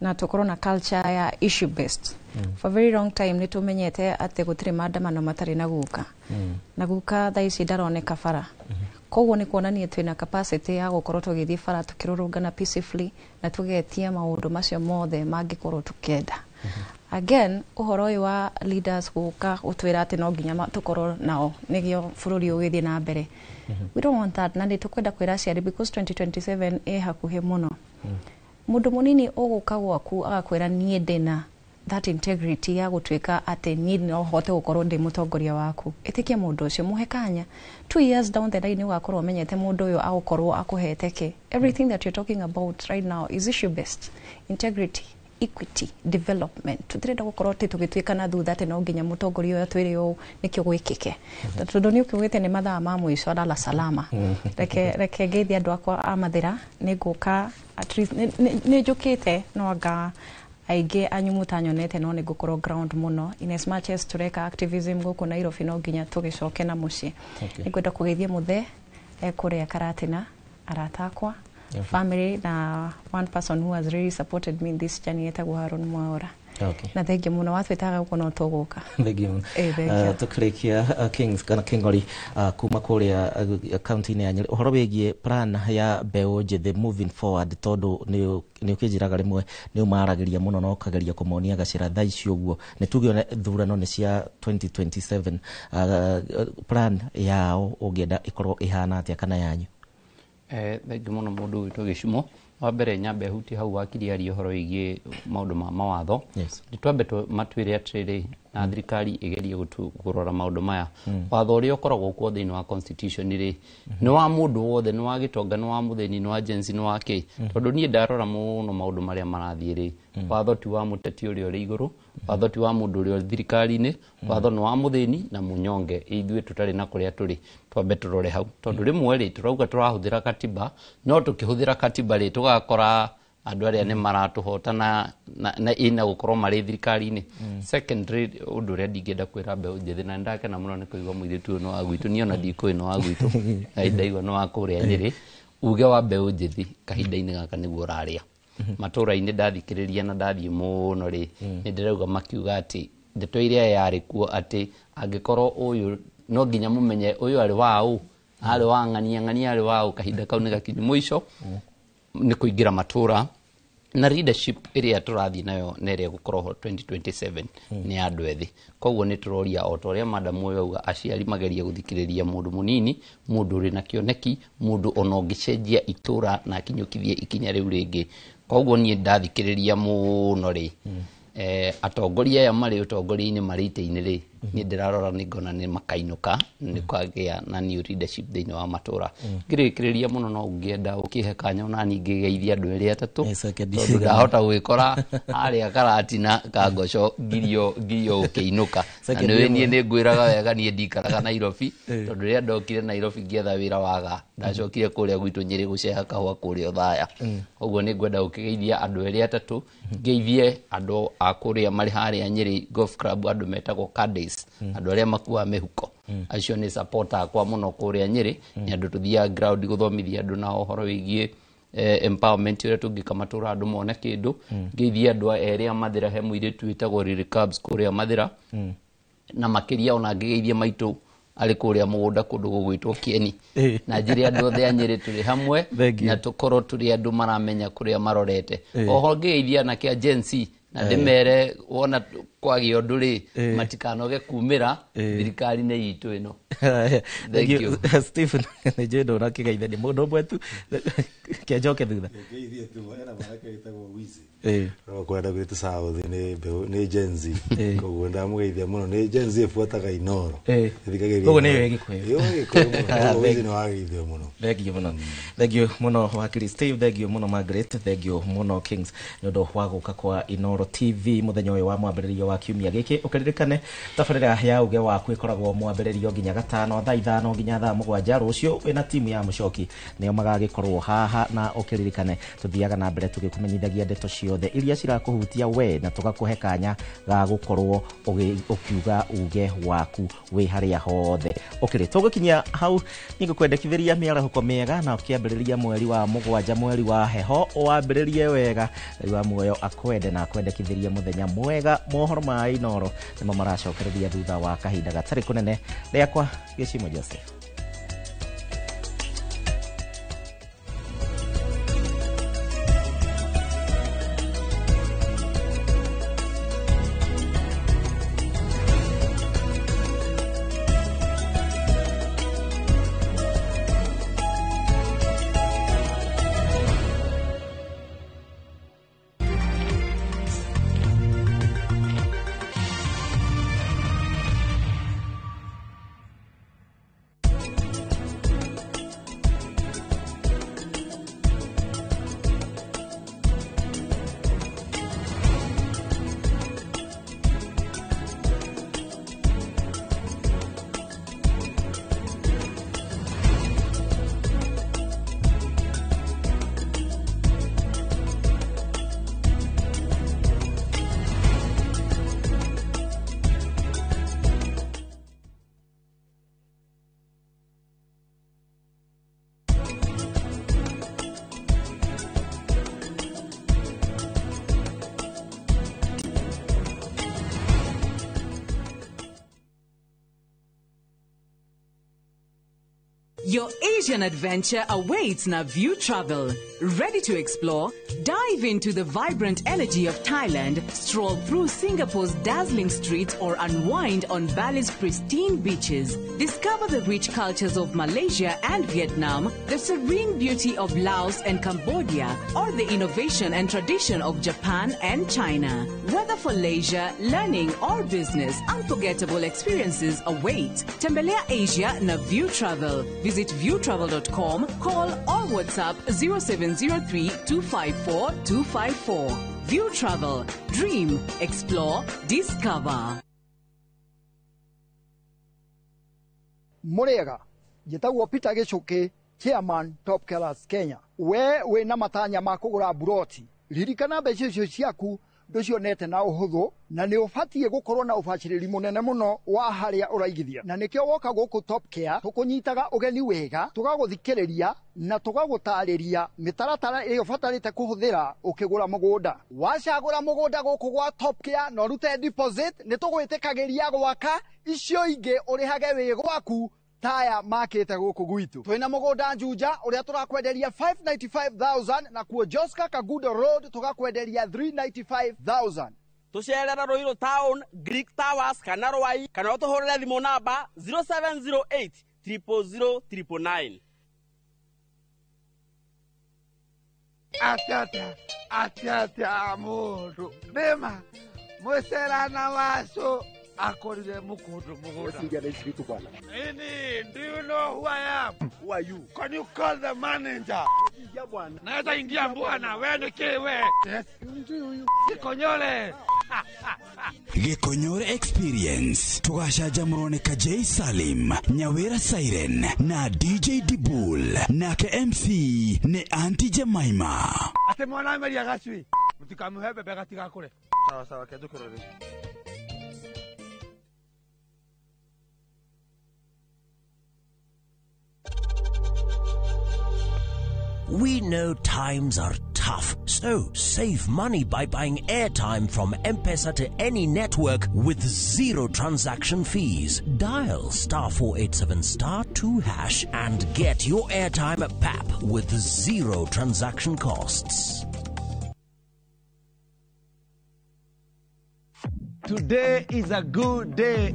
na tũkorwo na culture ya issue based. For very long time nĩ tũmenyete atĩ gũtirĩ maandamano matarĩ na guka, na guka thaa ici ndaroneka bara. Koguo nĩ kuonania twĩna capacity ya gũkorwo tũgĩthiĩ bara tũkĩrũrũngana peacefully na tũgetia maũndũ macio mothe mangĩkorwo tũkĩenda. Again, ũhoro ũyũ wa leaders gũka gũtwĩra atĩ no nginya tũkorwo nao nĩgĩo bũrũri ũgĩthiĩ na mbere, we don't want that. Na nĩ tũkwenda kwĩra aciari, because 2027 ĩ hakuhĩ mũno, mũndũ mũnini ũgũka gwaku agakwĩra niĩ ndĩna that integrity ya gũtuĩka atĩ niĩ no hote gũkorwo ndĩ mũtongoria waku, ĩtĩkia mũndũ ũcio, mũhe kanya. 2 years down the line ũgakorwo ũmenyete mũndũ ũyũ agũkorwo akũhete kĩ. Everything that you're talking about right now is issue based: integrity, equity, development. Tũtirenda gũkorwo atĩ tũgĩtuĩka na thutha atĩ no nginya mũtongoria ũyũ atwĩre ũũ nĩkĩo gwĩkĩke, tondũ nĩ ũkiugĩte nĩ mathaa ma mũico. Lala salama. Reke ngeithie andũ akwa a Mathĩra. Nĩ ngũka at least nĩ njũkĩte, no anga aingĩ anyu mũtanyonete, no nĩ ngũkorwo ground mũno. In as much as tũreka activism gũkũ Nairobi, no nginya tũgĩcoke na mũciĩ. Nĩ ngwenda kũgeithia mũthee kũrĩa Karatina, arata akwa, family, na one person who has really supported me in this journey etagwo Haron Mwaura. Na thengiũ mũno, watwĩtaga gũkũ no tũgũka. Thengiũ mũno. Ĩ, thengiũ. Tũkĩrĩkia, Kings kana Kingori, kuma kũrĩa kaunti-inĩ ya Nyĩrĩ, ũhoro wĩgiĩ plan ya mbeũ njĩthĩ moving forward, tondũ nĩ ũkĩnjĩraga rĩmwe nĩ ũmaragĩria mũno na ũkageria kũmonia gacĩra. Thaa ici ũguo nĩ tuge ona thurano nĩ cia 2027, plan yao ũngĩenda ĩkorwo ĩhana atĩa, kana yanyu? Thengiũ mũno mũndũ witũ Gĩcumo. Wa mbere nyambe hutie hau wakiri aria ũhoro wĩgiĩ maũndũ ma mawatho. Nĩ twambe matwĩre atĩrĩrĩ, na thirikari ĩgerie kũrora maũndũ maya. Watho ũrĩa ũkoragwo kuo thĩinĩ wa constitution rĩ, nĩ wa mũndũ wothe, nĩ wa gĩtonga, nĩ wa mũthĩni, nĩ wa Gen Z, nĩ wa kĩ? Tondũ niĩ ndarora mũno maũndũ marĩa marathiĩ rĩ, watho ti wa mũteti ũrĩa ũrĩ igũrũ, watho ti wa mũndũ ũrĩa ũrĩ thirikari-inĩ, watho nĩ wa mũthĩni na mũnyonge, ithuĩ tũtarĩ na kũrĩa tũrĩ. Twambe tũrore hau, tondũ rĩmwe rĩ, tũrauga tũrahũthĩra katiba, no tũkĩhũthĩra katiba rĩ, tũgakora andũ arĩa nĩ maratũhota na ĩna gũkorwo marĩ thirikari-inĩ. Secondary, ũndũ ũrĩa ndingĩenda kwĩra mbeũ njĩthĩ, na nĩndakena mũno nĩ kũigua mũirĩtu ũyũ nĩ wa gwitũ, niĩ ona ndikũĩ nĩ wa gwitũ, na ndaigua nĩ wa kũrĩa Nyĩrĩ. Uge wa mbeũ njĩthĩ kahinda-inĩ gaka nĩguo ũrarĩa matũra-inĩ. Ndathikĩrĩria na ndathiĩ mũno rĩ, nĩ ndĩrauga makiuga atĩ ndeto ĩrĩa yarĩ kuo atĩ angĩkorwo ũyũ no nginya mũmenye ũyũ arĩ wa ũ, arĩ wa ng'ania ng'ania, arĩ wa ũ, kahinda kau nĩ gakinyu. Mũico nĩ kũingĩra matũra na leadership ĩrĩa tũrathiĩ nayo na ĩrĩa ĩgũkorwo ho 2027 nĩ ya andũ ethĩ. Koguo nĩ tũroria, o ta ũrĩa madam ũyũ auga, aciari magerie gũthikĩrĩria mũndũ mũnini, mũndũ ũrĩ na kĩoneki, mũndũ ona ũngĩcenjia itũra na akinyũkithie ikinya rĩu rĩngĩ. Koguo niĩ ndathikĩrĩria mũno rĩ, atongoria aya marĩ ũtongoria-inĩ, marĩ itĩ-inĩ rĩ, niĩ ndĩrarora nĩ ngona nĩ makainũka, nĩ kwagĩa na new leadership thĩinĩ wa matũra. Ngĩrĩkĩrĩria mũno, no ũngĩenda ũkĩhe kanya ona niĩ ngĩgeithia andũ erĩ atatũ, tondũ ndahota gwĩkora harĩa Karatina Kangoco ngirio ngirio ũkĩinũka, na nĩwe niĩ nĩ ngwĩraga wega, niĩ ndikaraga Nairobi, tondũ rĩrĩa ndokire Nairobi ngĩetha wĩra waga, ndacokire kũrĩa gwitũ Nyĩrĩ gũceha kahũa kũrĩa Othaya. Ũguo nĩ ngwenda gũkĩgeithia andũ erĩ atatũ. Ngeithie andũ a kũrĩa marĩ harĩa Nyĩrĩ Golf Club, andũ metagwo Caddies, andũ arĩa makuaga mĩhuko, acio nĩ supporter akwa mũno kũrĩa Nyĩrĩ. Nĩ andũ tũthiaga ground gũthomithia andũ nao ũhoro wĩgiĩ empowerment, ũrĩa tũngĩka matũra andũ mone kĩndũ. Ngeithie andũ erĩ a Mathĩra, he mũirĩtu wĩtagwo Lily Cubs kũrĩa Mathĩra, na makĩria ona ngĩgeithie maitũ arĩ kũrĩa mũgũnda kũndũ gũgwĩtwo Kĩeni, na njĩre andũ othe a Nyĩrĩ tũrĩ hamwe na tũkorwo tũrĩ andũ maramenya kũrĩa marorete. Oho ngĩgeithia anake a Gen Z na ndĩmere wona Kwagĩa ũndũ rĩ, matikanoge kumĩra thirikari-inĩ itũ ĩno. Thank you. Stephen, nĩ njũĩ ndũnakĩgeithania mũndũ ũmwe tu, kĩnjoke thutha. Ngeithie tu ena mwanake wĩtagwo Wizi. Kwenda gwĩtũ South nĩ mbeũ nĩ Gen Z. Koguo ndamũgeithia mũno, nĩ Gen Z ĩbuataga Inoro. Ĩthikagĩrĩria. Koguo nĩ yũĩ Gĩkũyũ. Yũĩ Gĩkũyũ mũno. Koguo Wizi nĩ wageithio mũno. Thank you mũno. Thank you mũno Wakiri Steve, thank you mũno Margaret, thank you mũno Kings nĩ ũndũ wa gũka kwa Inoro TV mũthenya ũyũ wa mwambĩrĩrio wa kiumia gĩkĩ. Ũkĩririkane tabarĩra ya uge waku ĩkoragwo mwambĩrĩrio nginya gatano thaa 5 nginya thaa 7 rũciũ wĩna timu ya Mũcoki nĩo magagĩkorwo haha, na ũkĩririkane tũthiaga na mbere tũgĩkũmenyithagia ndeto ciothe iria cirakũhutia we na tũgakũhe kanya ga gũkorwo ũkiuga uge waku wĩ harĩa hothe ũkĩrĩ. Tũgũkinyia hau, nĩngũkwendekithĩria mĩarahũko mĩega na ũkĩambĩrĩria mweri wa 7, mweri wa heho, wambĩrĩrie wega. Ngai wa muoyo akwende na akwendekithĩrie mũthenya mwega. Mohoro ma Inoro nĩmo maracokereria thutha wa kahinda gatarĩ kũnene. Rĩakwa Gĩcimo Joseph. Your Asian adventure awaits na View Travel. Ready to explore? Dive into the vibrant energy of Thailand, stroll through Singapore's dazzling streets, or unwind on Bali's pristine beaches. Discover the rich cultures of Malaysia and Vietnam, the serene beauty of Laos and Cambodia, or the innovation and tradition of Japan and China. Whether for leisure, learning, or business, unforgettable experiences await. Tembelea Asia na View Travel. Visit viewtravel.com, call or WhatsApp 0703 254 254. View Travel. Dream, explore, discover. Murega, njĩtagwo Peter Gĩcũkĩ, Chairman Top Killers Kenya. We wĩna matanya ma kũgũra buroti, ririkana mbeca icio ciaku ndũcionete na ũhũthũ, na nĩ ũbatiĩ gũkorwo na ũbacĩrĩri mũnene mũno wa harĩa ũraigithia, na nĩkĩo woka gũkũ Top Care tũkũnyitaga ũgeni wega, tũgagũthikĩrĩria na tũgagũtarĩria mĩtaratara ĩrĩa ũbatarĩte kũhũthĩra ũkĩgũra mũgũnda. Wacagũra mũgũnda gũkũ gwa Top Care na ũrute deposit, nĩ tũgwĩtĩkagĩria gwaka icio ingĩ ũrĩhage wĩ gwaku taya makĩte gũkũ gwitũ. Twĩna mũgũnda Juja ũrĩa tũrakwenderia 595,000 na kuo Joska Kagudo Road tũgakwenderia 395,000. Tũcerera Ruiru Town, Greek Towers kana Rwai, kana ũtũhũrĩre thimũ namba 0708 000 999. Atata atata mundu nĩma mũcerana wacu akorire mukundu mugunda. Ini, do you know who I am? Who are you? Can you call the manager? Naweza ingia bwana, wewe ni kiwe. Yes. Gikonyore. Gikonyore Experience tugacanjamũrwo nĩ Kajei Salim, Nyawira Siren na DJ Dibul, nake MC nĩ Auntie Jemima. Ate mwana ameria gacui. Mutikamuhe bebe gatigakure. Sawa sawa, kenjukirore. We know times are tough, so save money by buying airtime from M-Pesa to any network with zero transaction fees. Dial *487*2# and get your airtime at PAP with zero transaction costs. Today is a good day.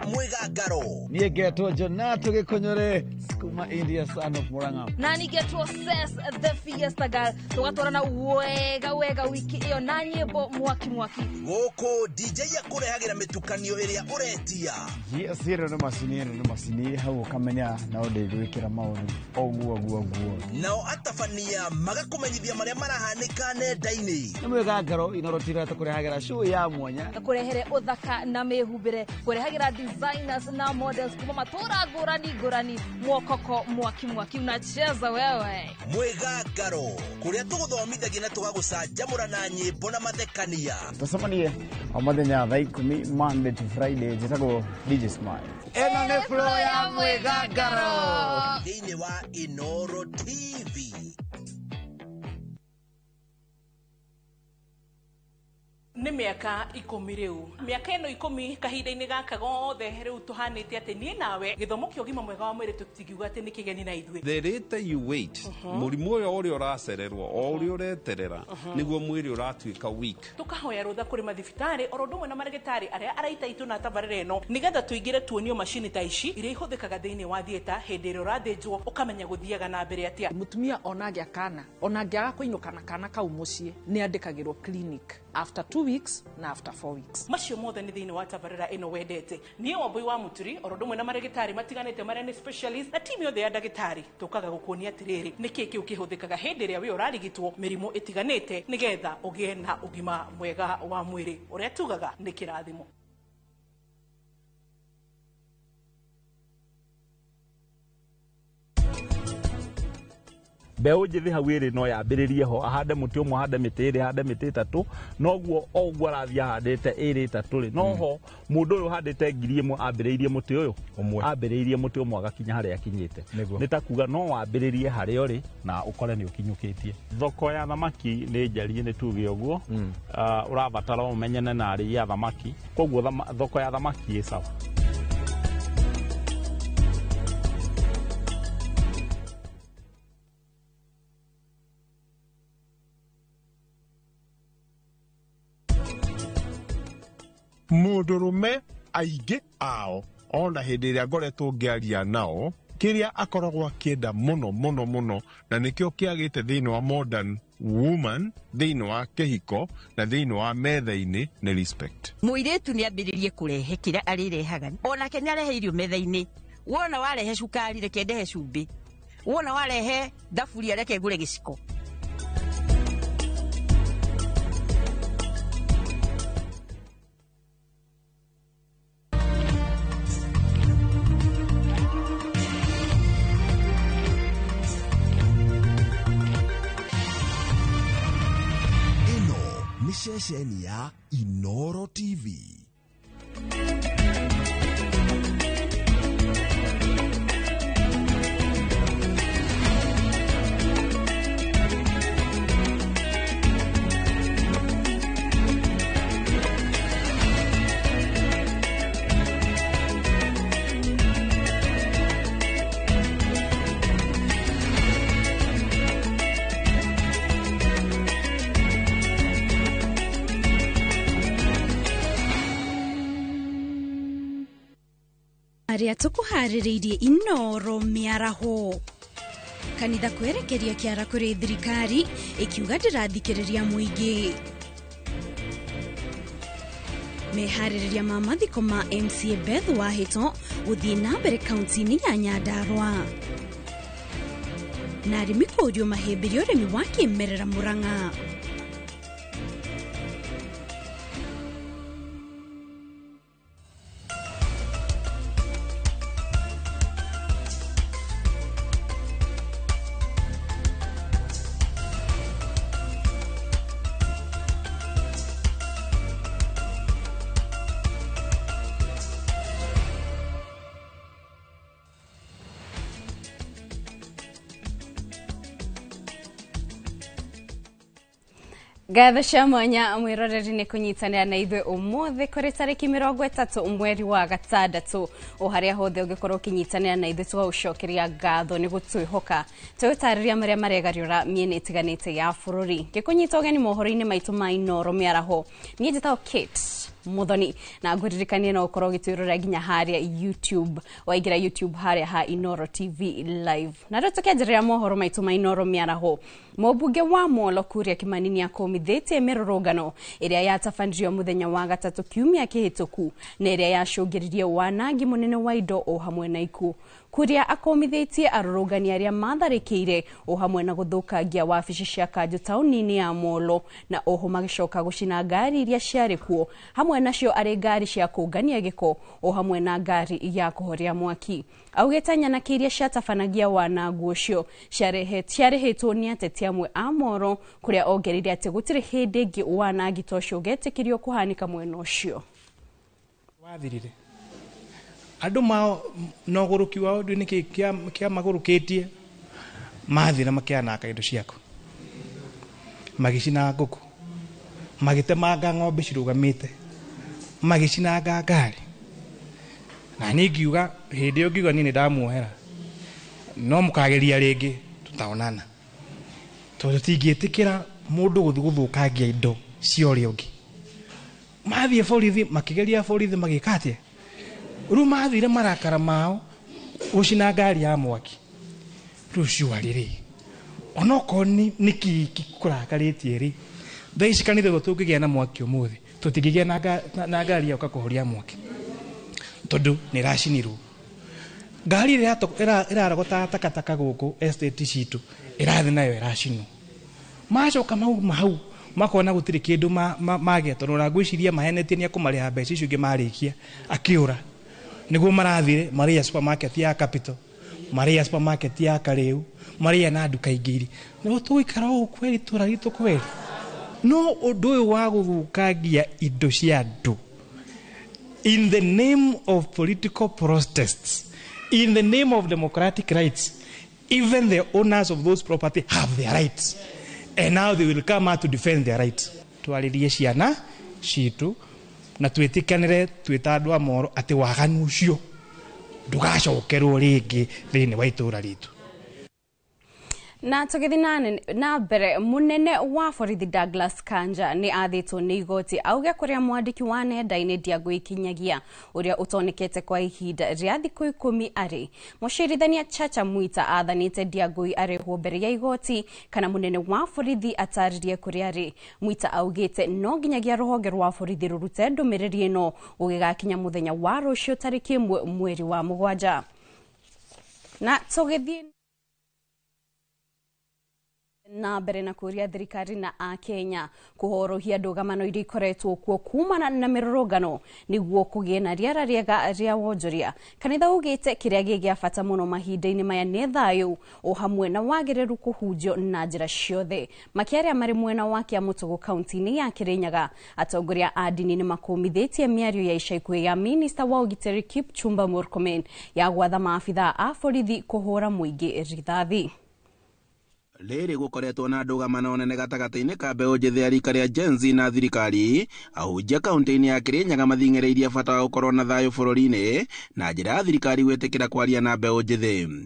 Mwigangaro. Niĩ ngetwo Jonato Gĩkũnyũrĩ kuma India, son of Murang'a. Na nigetwo Ses the Fiesta Girl, tũgatwarana wega wega wiki ĩyo na nyĩmbo mwaki mwaki. Gũkũ DJ akũrehagĩra mĩtukanio ĩrĩa ũretia. Yes, ĩno nĩ macini, ĩno nĩ macini hau ũkamenya no ndĩgwĩkĩra maũndũ ũguo ũguo ũguo. Nao atabania magakũmenyithia marĩa marahanĩka nenda-inĩ. Nĩ mwĩgangaro inorotira tũkũrehagĩra show ya mwanya. Kũrehere ũthaka na mĩhumbĩre, kũrehagĩra designers na models kuma matũra ngũrani ngũrani, mwokoko mwaki mwaki unacheza wewe. Mwĩgangaro kũrĩa tũgũthomithagia na tũgagũcanjamũra na nyĩmbo na mathekania. Tũcemanie o mũthenya thaa 10 Monday to Friday. Njĩtagwo DJ Smile. Ĩno nĩ flow ya mwĩgangaro thĩinĩ wa Inoro TV. Nĩ mĩaka 10 rĩu, mĩaka ĩno 10 kahinda-inĩ gaka gothe rĩu tũhanĩte atĩ niĩ nawe gĩthomo kĩa ũgima mwega wa mwĩrĩ tũtingiuga atĩ nĩ kĩgeni na ithuĩ. The later you wait, mũrimũ ũyũ ũrĩa ũracererwo o ũrĩa ũreterera nĩguo mwĩrĩ ũratuĩka weak. Tũkahoya rũtha kũrĩ mathibitarĩ oro ũndũ ũmwe na marĩgĩtarĩ arĩa araita itũ na tabarĩra ĩno nĩgetha tũingĩre tuonio macini ta ici iria ihũthĩkaga thĩinĩ wa theatre hĩndĩ ĩrĩa ũrathĩnjwo ũkamenya gũthiaga na mbere atĩa. Mũtumia ona angĩa kana ona angĩaga kũinũka na kana kau mũciĩ nĩ andĩkagĩrwo clinic after 2 weeks na after 4 weeks. Macio mothe nĩ thĩinĩ wa tabarĩra ĩno wendete. Niĩ Wambui wa Mũturi oro ũndũ ũmwe na marĩgĩtarĩ matiganĩte marĩa nĩ specialist na timu yothe ya ndagĩtarĩ tũkaga gũkuonia atĩrĩrĩ nĩkĩĩ kĩu kĩhũthĩkaga hĩndĩ ĩrĩa wĩ ũrarigitwo mĩrimũ ĩtiganĩte nĩgetha ũgĩe na ũgima mwega wa mwĩrĩ ũrĩa tugaga nĩ kĩrathimo. Mbeũ njĩthĩ hau ĩrĩ no yambĩrĩrie ho ahande mũtĩ ũmwe, ahande mĩtĩ ĩrĩ, ahande mĩtĩ ĩtatũ, noguo o ũguo arathiĩ ahandĩte ĩrĩ ĩtatũ rĩ, noho mũndũ ũyũ ũhandĩte 1000 ambĩrĩirie mũtĩ ũyũ ũmwe, ambĩrĩirie mũtĩ ũmwe agakinya harĩa akinyĩte. Nĩ ta kuga no wambĩrĩrie harĩa ũrĩ na ũkore nĩ ũkinyũkĩtie. Thoko ya thamaki nĩ njariĩ, nĩ tuge ũguo, ũrabatara ũmenyane na arĩi a thamaki, koguo thoko ya thamaki ĩ sawa. Mũndũrũme aingĩ ao ona hĩndĩ ĩrĩa ngoretwo ngĩaria nao kĩrĩa akoragwo akĩenda mũno mũno mũno na nĩkĩo kĩagĩte thĩinĩ wa modern woman thĩinĩ wa kĩhiko na thĩinĩ wa metha-inĩ nĩ respect. Mũirĩtu nĩ ambĩrĩrie kũrehe kĩrĩa arĩrehaga, onake nĩ arehe irio metha-inĩ. Wona warehe cukari reke ndehe cumbĩ, wona warehe thaburia reke ngũre gĩciko. Ceceni ya Inoro TV. Arĩa tũkũharĩrĩirie Inoro mĩaraho. Kanitha kwerekeria kĩara kũrĩ thirikari ĩkiuga ndĩrathikĩrĩria mũingĩ. Meharĩrĩria ma mathiko ma MCA Beth Wahĩto gũthiĩ na mbere kaunti-inĩ ya Nyandarua. Na arĩmi kũũrio mahĩmbĩrie ũrĩmi wa kĩmerera Murang'a. Ngatho cia mwanya mwiroreri nĩ kũnyitanĩra na ithuĩ ũmũthĩ kũrĩ tarĩki 30 mweri wa gatandatũ. O harĩa hothe ũngĩkorwo ũkĩnyitanĩra na ithuĩ tũgagũcokeria ngatho nĩ gũtwĩhoka tũgũtarĩria marĩa maregariũra mĩena ĩtiganĩte ya bũrũri. Ngĩkũnyita ũgeni mohoro-inĩ maitũ ma Inooro mĩaraho, niĩ njĩtagwo Kate Muthoni na ngũririkanie no ũkorwo ũgĩtwĩrorera nginya harĩa YouTube, waingĩra YouTube harĩa ha Inooro TV live. Na rĩu tũkĩanjĩrĩria mohoro maitũ ma Inooro mĩaraho, mũmbunge wa Molo Kuria Kimani nĩakũmithĩtie mĩrũrũngano ĩrĩa yatabanirio mũthenya wa gatatũ kiumia kĩhĩtũku na ĩrĩa yacũngĩrĩrie wanangi mũnene wa indo o hamwe na ikuũ. Kuria akomithĩtie arũrũngani arĩa matharĩkĩire o hamwe na gũthũkangia wabici cia kanjũ taũni-inĩ ya Molo na oho magĩcoka gũcina ngari iria ciarĩ kuo, hamwe nacio arĩ ngari cia kũngania gĩko o hamwe na ngari ya kũhoria mwaki. Augĩte nyanake iria ciatabanagia wanangu ũcio ciarĩhĩtwo nĩ ateti amwe a Molo, kũrĩa ongereire atĩ gũtirĩ hĩndĩ ĩngĩ wanangi ta ũcio ũgetĩkĩrio kũhanĩka mwena ũcio. Wathirire andũ mao na ũgũrũki wao ndũ nĩkĩ kĩa magũrũkĩtie mathira makĩananga indo ciaku, magĩcina ngũkũ, magĩtemanga ng'ombe cirũgamĩte, magĩcinanga ngari. Na niĩ ngiuga hĩndĩ ĩyo ngiuga niĩ nĩndamuohera, no mũkageria rĩngĩ tũtaonana, tondũ tingĩtĩkĩra mũndũ gũthiĩ gũthũkangia indo cia ũrĩa ũngĩ. Mathiĩ borithi makĩgeria borithi magĩka atĩa? Rĩu mathire marakara mao gũcina ngari ya mwaki. Rĩu ciũa rĩrĩ, onokorwo nĩ kĩ kũrakarĩtie rĩ, thaa ici kanitha ũguo tũngĩgĩa na mwaki ũmũthĩ tũtingĩgĩa na ngari ya gũka kũhoria mwaki tondũ nĩ ĩracinirwo. Ngari ĩrĩa ĩrarogotaga takataka gũkũ estate citũ ĩrathiĩ nayo ĩracinwo. Macoka mauma hau makona gũtirĩ kĩndũ magĩa, tondũ ona ngwĩciria mahenetie nĩ ekũmarĩha mbeca icio ingĩ marĩkia akĩũra. Nĩguo marathire marĩa supermarket ya Capital, marĩa supermarket ya Karĩu, marĩa na nduka ingĩ iria. Nĩguo tũgũikara ũũ kweri itũra ritũ kweri. No ũndũ ũyũ wa gũthũkangia indo cia andũ in the name of political protests, in the name of democratic rights, even the owners of those property have their rights. And now they will come out to defend their rights. Twarĩrie ciana citũ na twĩtĩkanĩre twĩ ta andũ a Molo atĩ waganu ũcio ndũgacokerwo rĩngĩ thĩinĩ wa itũra ritũ. Na tũgĩthiĩ na mbere, mũnene wa borithi Douglas Kanja nĩ athĩtwo nĩ igoti auge kũrĩa mwandĩki wa nenda-inĩ Ndiangũi Kinyagia ũrĩa ũtonekete kwa ihinda rĩa thikũ 10 arĩ. Mũcirithania Chacha Mwita athanĩte Ndiangũi arehwo mbere ya igoti kana mũnene wa borithi atarĩrie kũrĩa arĩ. Mwita augĩte no nginyagia rũhonge rwa borithi rũrute ndũmĩrĩri ĩno gũgĩgakinya mũthenya wa rũciũ tarĩki 1 mweri wa 7. Na tũgĩthiĩ na mbere na kũria thirikari na akenya kũhorohia ndũgamano iria ikoretwo kuo kumana na mĩrũrũngano nĩguo kũgĩe na rĩera rĩega rĩa wonjoria. Kanitha ugĩte kĩrĩa gĩ gĩa bata mũno mahinda-inĩ maya nĩ thayũ o hamwe na wagĩrĩru kũhunjio na njĩra ciothe. Makĩaria marĩ mwena wa Kĩamũtũgũ kaunti-inĩ ya Kĩrĩnyaga, atongoria a ndini nĩmakũmithĩtie mĩario ya ica ikuhĩ ya minista wa ũgitĩri Kipchumba Murkomen ya gwatha maabithaa a borithi kũhũra mũingĩ rithathi. Rĩrĩ gũkoretwo na ndũgamano nene gatagatĩ-inĩ ka mbeũ njĩthĩ ya rika rĩa Gen Z na thirikari. Ahunjia kaunti-inĩ ya Kĩrĩnyaga mathing'ĩrĩirie bata wa gũkorwo na thayũ bũrũri-inĩ na njĩra ya thirikari gwĩtĩkĩra kwaria na mbeũ njĩthĩ.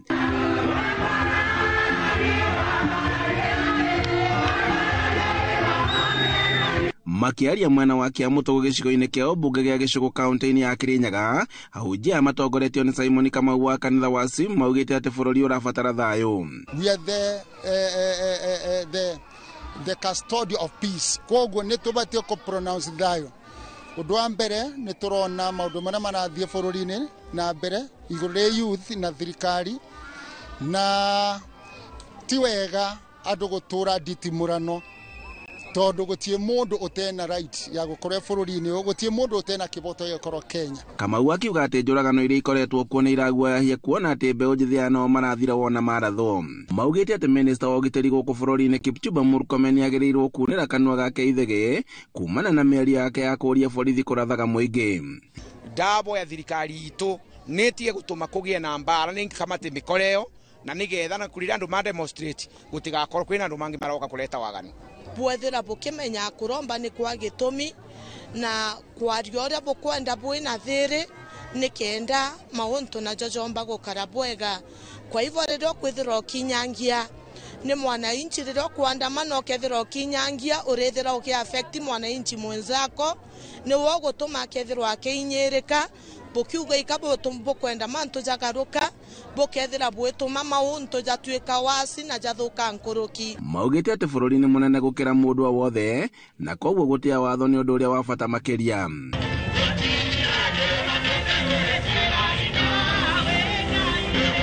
Makĩaria mwena wa Kĩamũtũgũ gĩcigo-inĩ kĩa ũmbunge gĩa Gĩcũgũ kaunti-inĩ ya Kĩrĩnyaga, ahunjia aya matongoretio nĩ Simon Kamau wa kanitha wa SIM maugĩte atĩ bũrũri ũrabatara thayũ. We are the custodian of peace. Koguo nĩ tũbatiĩ kũ pronounce thayũ. Ũndũ wa mbere nĩ tũrona maũndũ marĩa marathiĩ bũrũri-inĩ na mbere igũrũ rĩa youth na thirikari, na ti wega andũ gũtũra nditimũrano tondũ gũtirĩ mũndũ ũtena right ya gũkorwo bũrũri-inĩ ũyũ, gũtirĩ mũndũ ũtena kĩboto gĩa gũkorwo Kenya. Kamau akiuga atĩ njũragano iria ikoretwo kuo nĩ iraguoyahia kuona atĩ mbeũ njĩthĩ aya nao marathira wona marathwo. Maugĩte atĩ minista wa ũgitĩri gũkũ bũrũri-inĩ Kipchumba Murkomen nĩagĩrĩirwo kunĩra kanua gake ithegĩ kumana na mĩario yake ya kũũria borithi kũrathaga mũingĩ. Ndaboya thirikari itũ nĩtige gũtũma kũgĩe na mbara nĩ kamate mĩkora ĩyo Na nigetha na kurira andu ma demonstrate gutigakorwo kwina andu mangi maroka kuleta waganu. Bwethira bukimenya kuromba ni kwa gitumi na kwaria uria bukwenda bwina thiri nikenda mauntu na jojomba gukara bwega. Kwa hivyo riria ukwithira ukinyangia ni mwananchi, riria ukuandamana ukethira ukinyangia urithira ukiaffect mwananchi mwenzako, ni wo gutuma akethirwa akiinyirika. Bukiuga ikabukwenda mantu jagaruka bukethira bwituma mauntu jatuika wasi na jathuka nkuruki. Maugite ati bururi ni munene gukira mundu o wothe na koguo gutia watho ni undu uria wa bata makiria.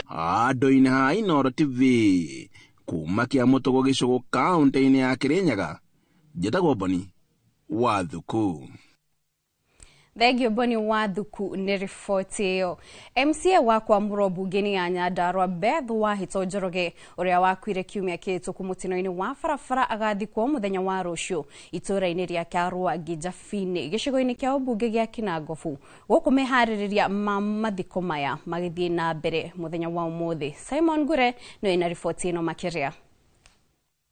Andu-inĩ ha Inooro TV kuma Kĩamũtũgũ gĩcũgũ kaũntĩ-inĩ ya Kĩrĩnyaga, njĩtagwo Boni wa Thuku. Thengio Boni wa Thuku nĩ riboti ĩyo. MCA wa kwamũrwo mbunge-inĩ ya Nyandarua Beth Wahito Njoroge ũrĩa wakuire kiumia kĩhĩtũku mũtino-inĩ wa barabara agathikwo mũthenya wa rũciũ itũũra-inĩ rĩa Karũa Njabini gĩcigo-inĩ kĩa ũmbunge gĩa Kinangofu. Gũkũ meharĩrĩria ma mathiko maya magĩthiĩ na mbere mũthenya wa ũmũthĩ. Simon Ngure nĩwe na riboti ĩno makĩria.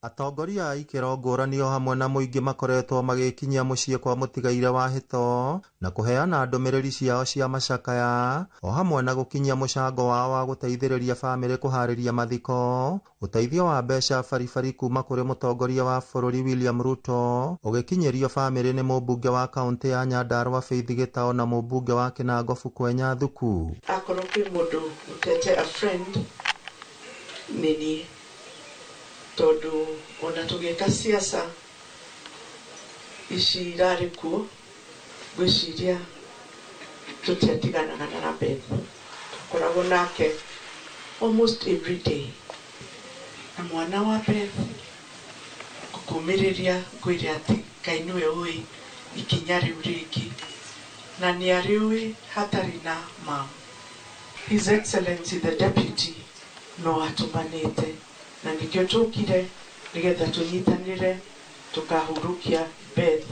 Atongoria a ikĩro ngũrani o hamwe na mũingĩ makoretwo magĩkinyia mũciĩ kwa mũtigaire wa Hĩto na kũheana ndũmĩrĩri ciao cia macakaya o hamwe na gũkinyia mũcango wao wa gũteithĩrĩria bamĩrĩ kũharĩria mathiko. Ũteithio wa mbeca baribari kuma kũrĩ mũtongoria wa bũrũri William Ruto ũgĩkinyĩrio bamĩrĩ nĩ mũmbunge wa kaũntĩ ya Nyandarua Faith Gĩtao na mũmbunge wa Kinangofu Kwenya Thuku. Akorwo kwĩ mũndũ ũtete a friend nĩ niĩ, tondu ona tũgĩka siasa ici irarĩ kuo ngwĩciria tũtiatiganaga na Beth, twakoragwo nake almost every day. Na mwana wa Beth ngũkũmĩrĩria ngwĩre atĩ Ngai nĩwe ũĩ ikinya rĩu rĩngĩ na nĩ arĩũĩ hatarĩ na mam. His Excellency the Deputy no atũmanĩte na nĩkĩo tũkire nĩgetha tũnyitanĩre tũkahurukia Beth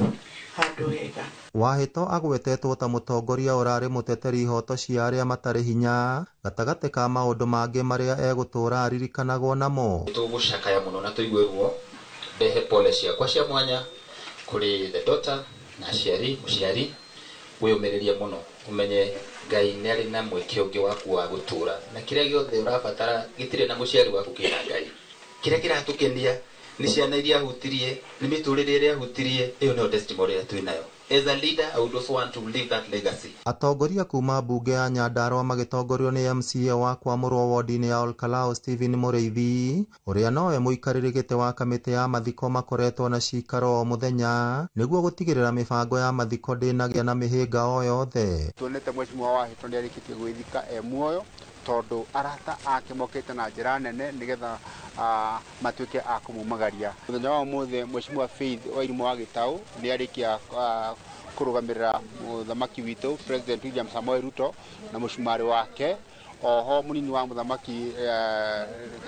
handũ hega. Wahĩto agwetetwo ta mũtongoria ũrarĩ mũteteri ihoto cia arĩa matarĩ hinya gatagatĩ ka maũndũ mangĩ marĩa egũtũũra aririkanagwo namo. Tũgũcakaya mũno na tũigue ruo, ndehe pole ciakwa cia mwanya kũrĩ the daughter na aciari, mũciari wĩyũmĩrĩrie mũno ũmenye Ngai nĩ arĩ na mweke ũngĩ waku wa gũtũũra na kĩrĩa gĩothe ũrabatara gĩtirĩ na mũciari waku kĩna Ngai. Kĩrĩa kĩratũkenia nĩ ciana iria ahutirie, nĩ mĩtũrĩre ĩrĩa ahutirie, ĩyo nĩyo testimony ĩrĩa twĩ nayo. As a leader, I would also want to leave that legacy. Atongoria kuma mbunge ya Nyandarua magĩtongorio nĩ MCA wa kwamũrwo wodi-inĩ ya Olkalou Stephen Mũrĩithi ũrĩa nowe mũikarĩri gĩtĩ wa kamĩtĩ ya mathiko makoretwo na cikaro o mũthenya nĩguo gũtigĩrĩra mĩbango ya mathiko ndĩnagĩa na mĩhĩnga o yothe. Tuonete mheshimiwa Wahĩto nĩarĩkĩtie gwĩthika e muoyo tondu arata ake mokĩte na njĩra nene nĩgetha matuĩke a kũmumagaria. Mũthenya wa ũmũthĩ mheshimiwa Faith Wairimũ wa Gĩtaũ nĩarĩkia kũrũgamĩrĩra mũthamaki witũ President William Samoei Ruto na mũcumarĩ wake, oho mũnini wa mũthamaki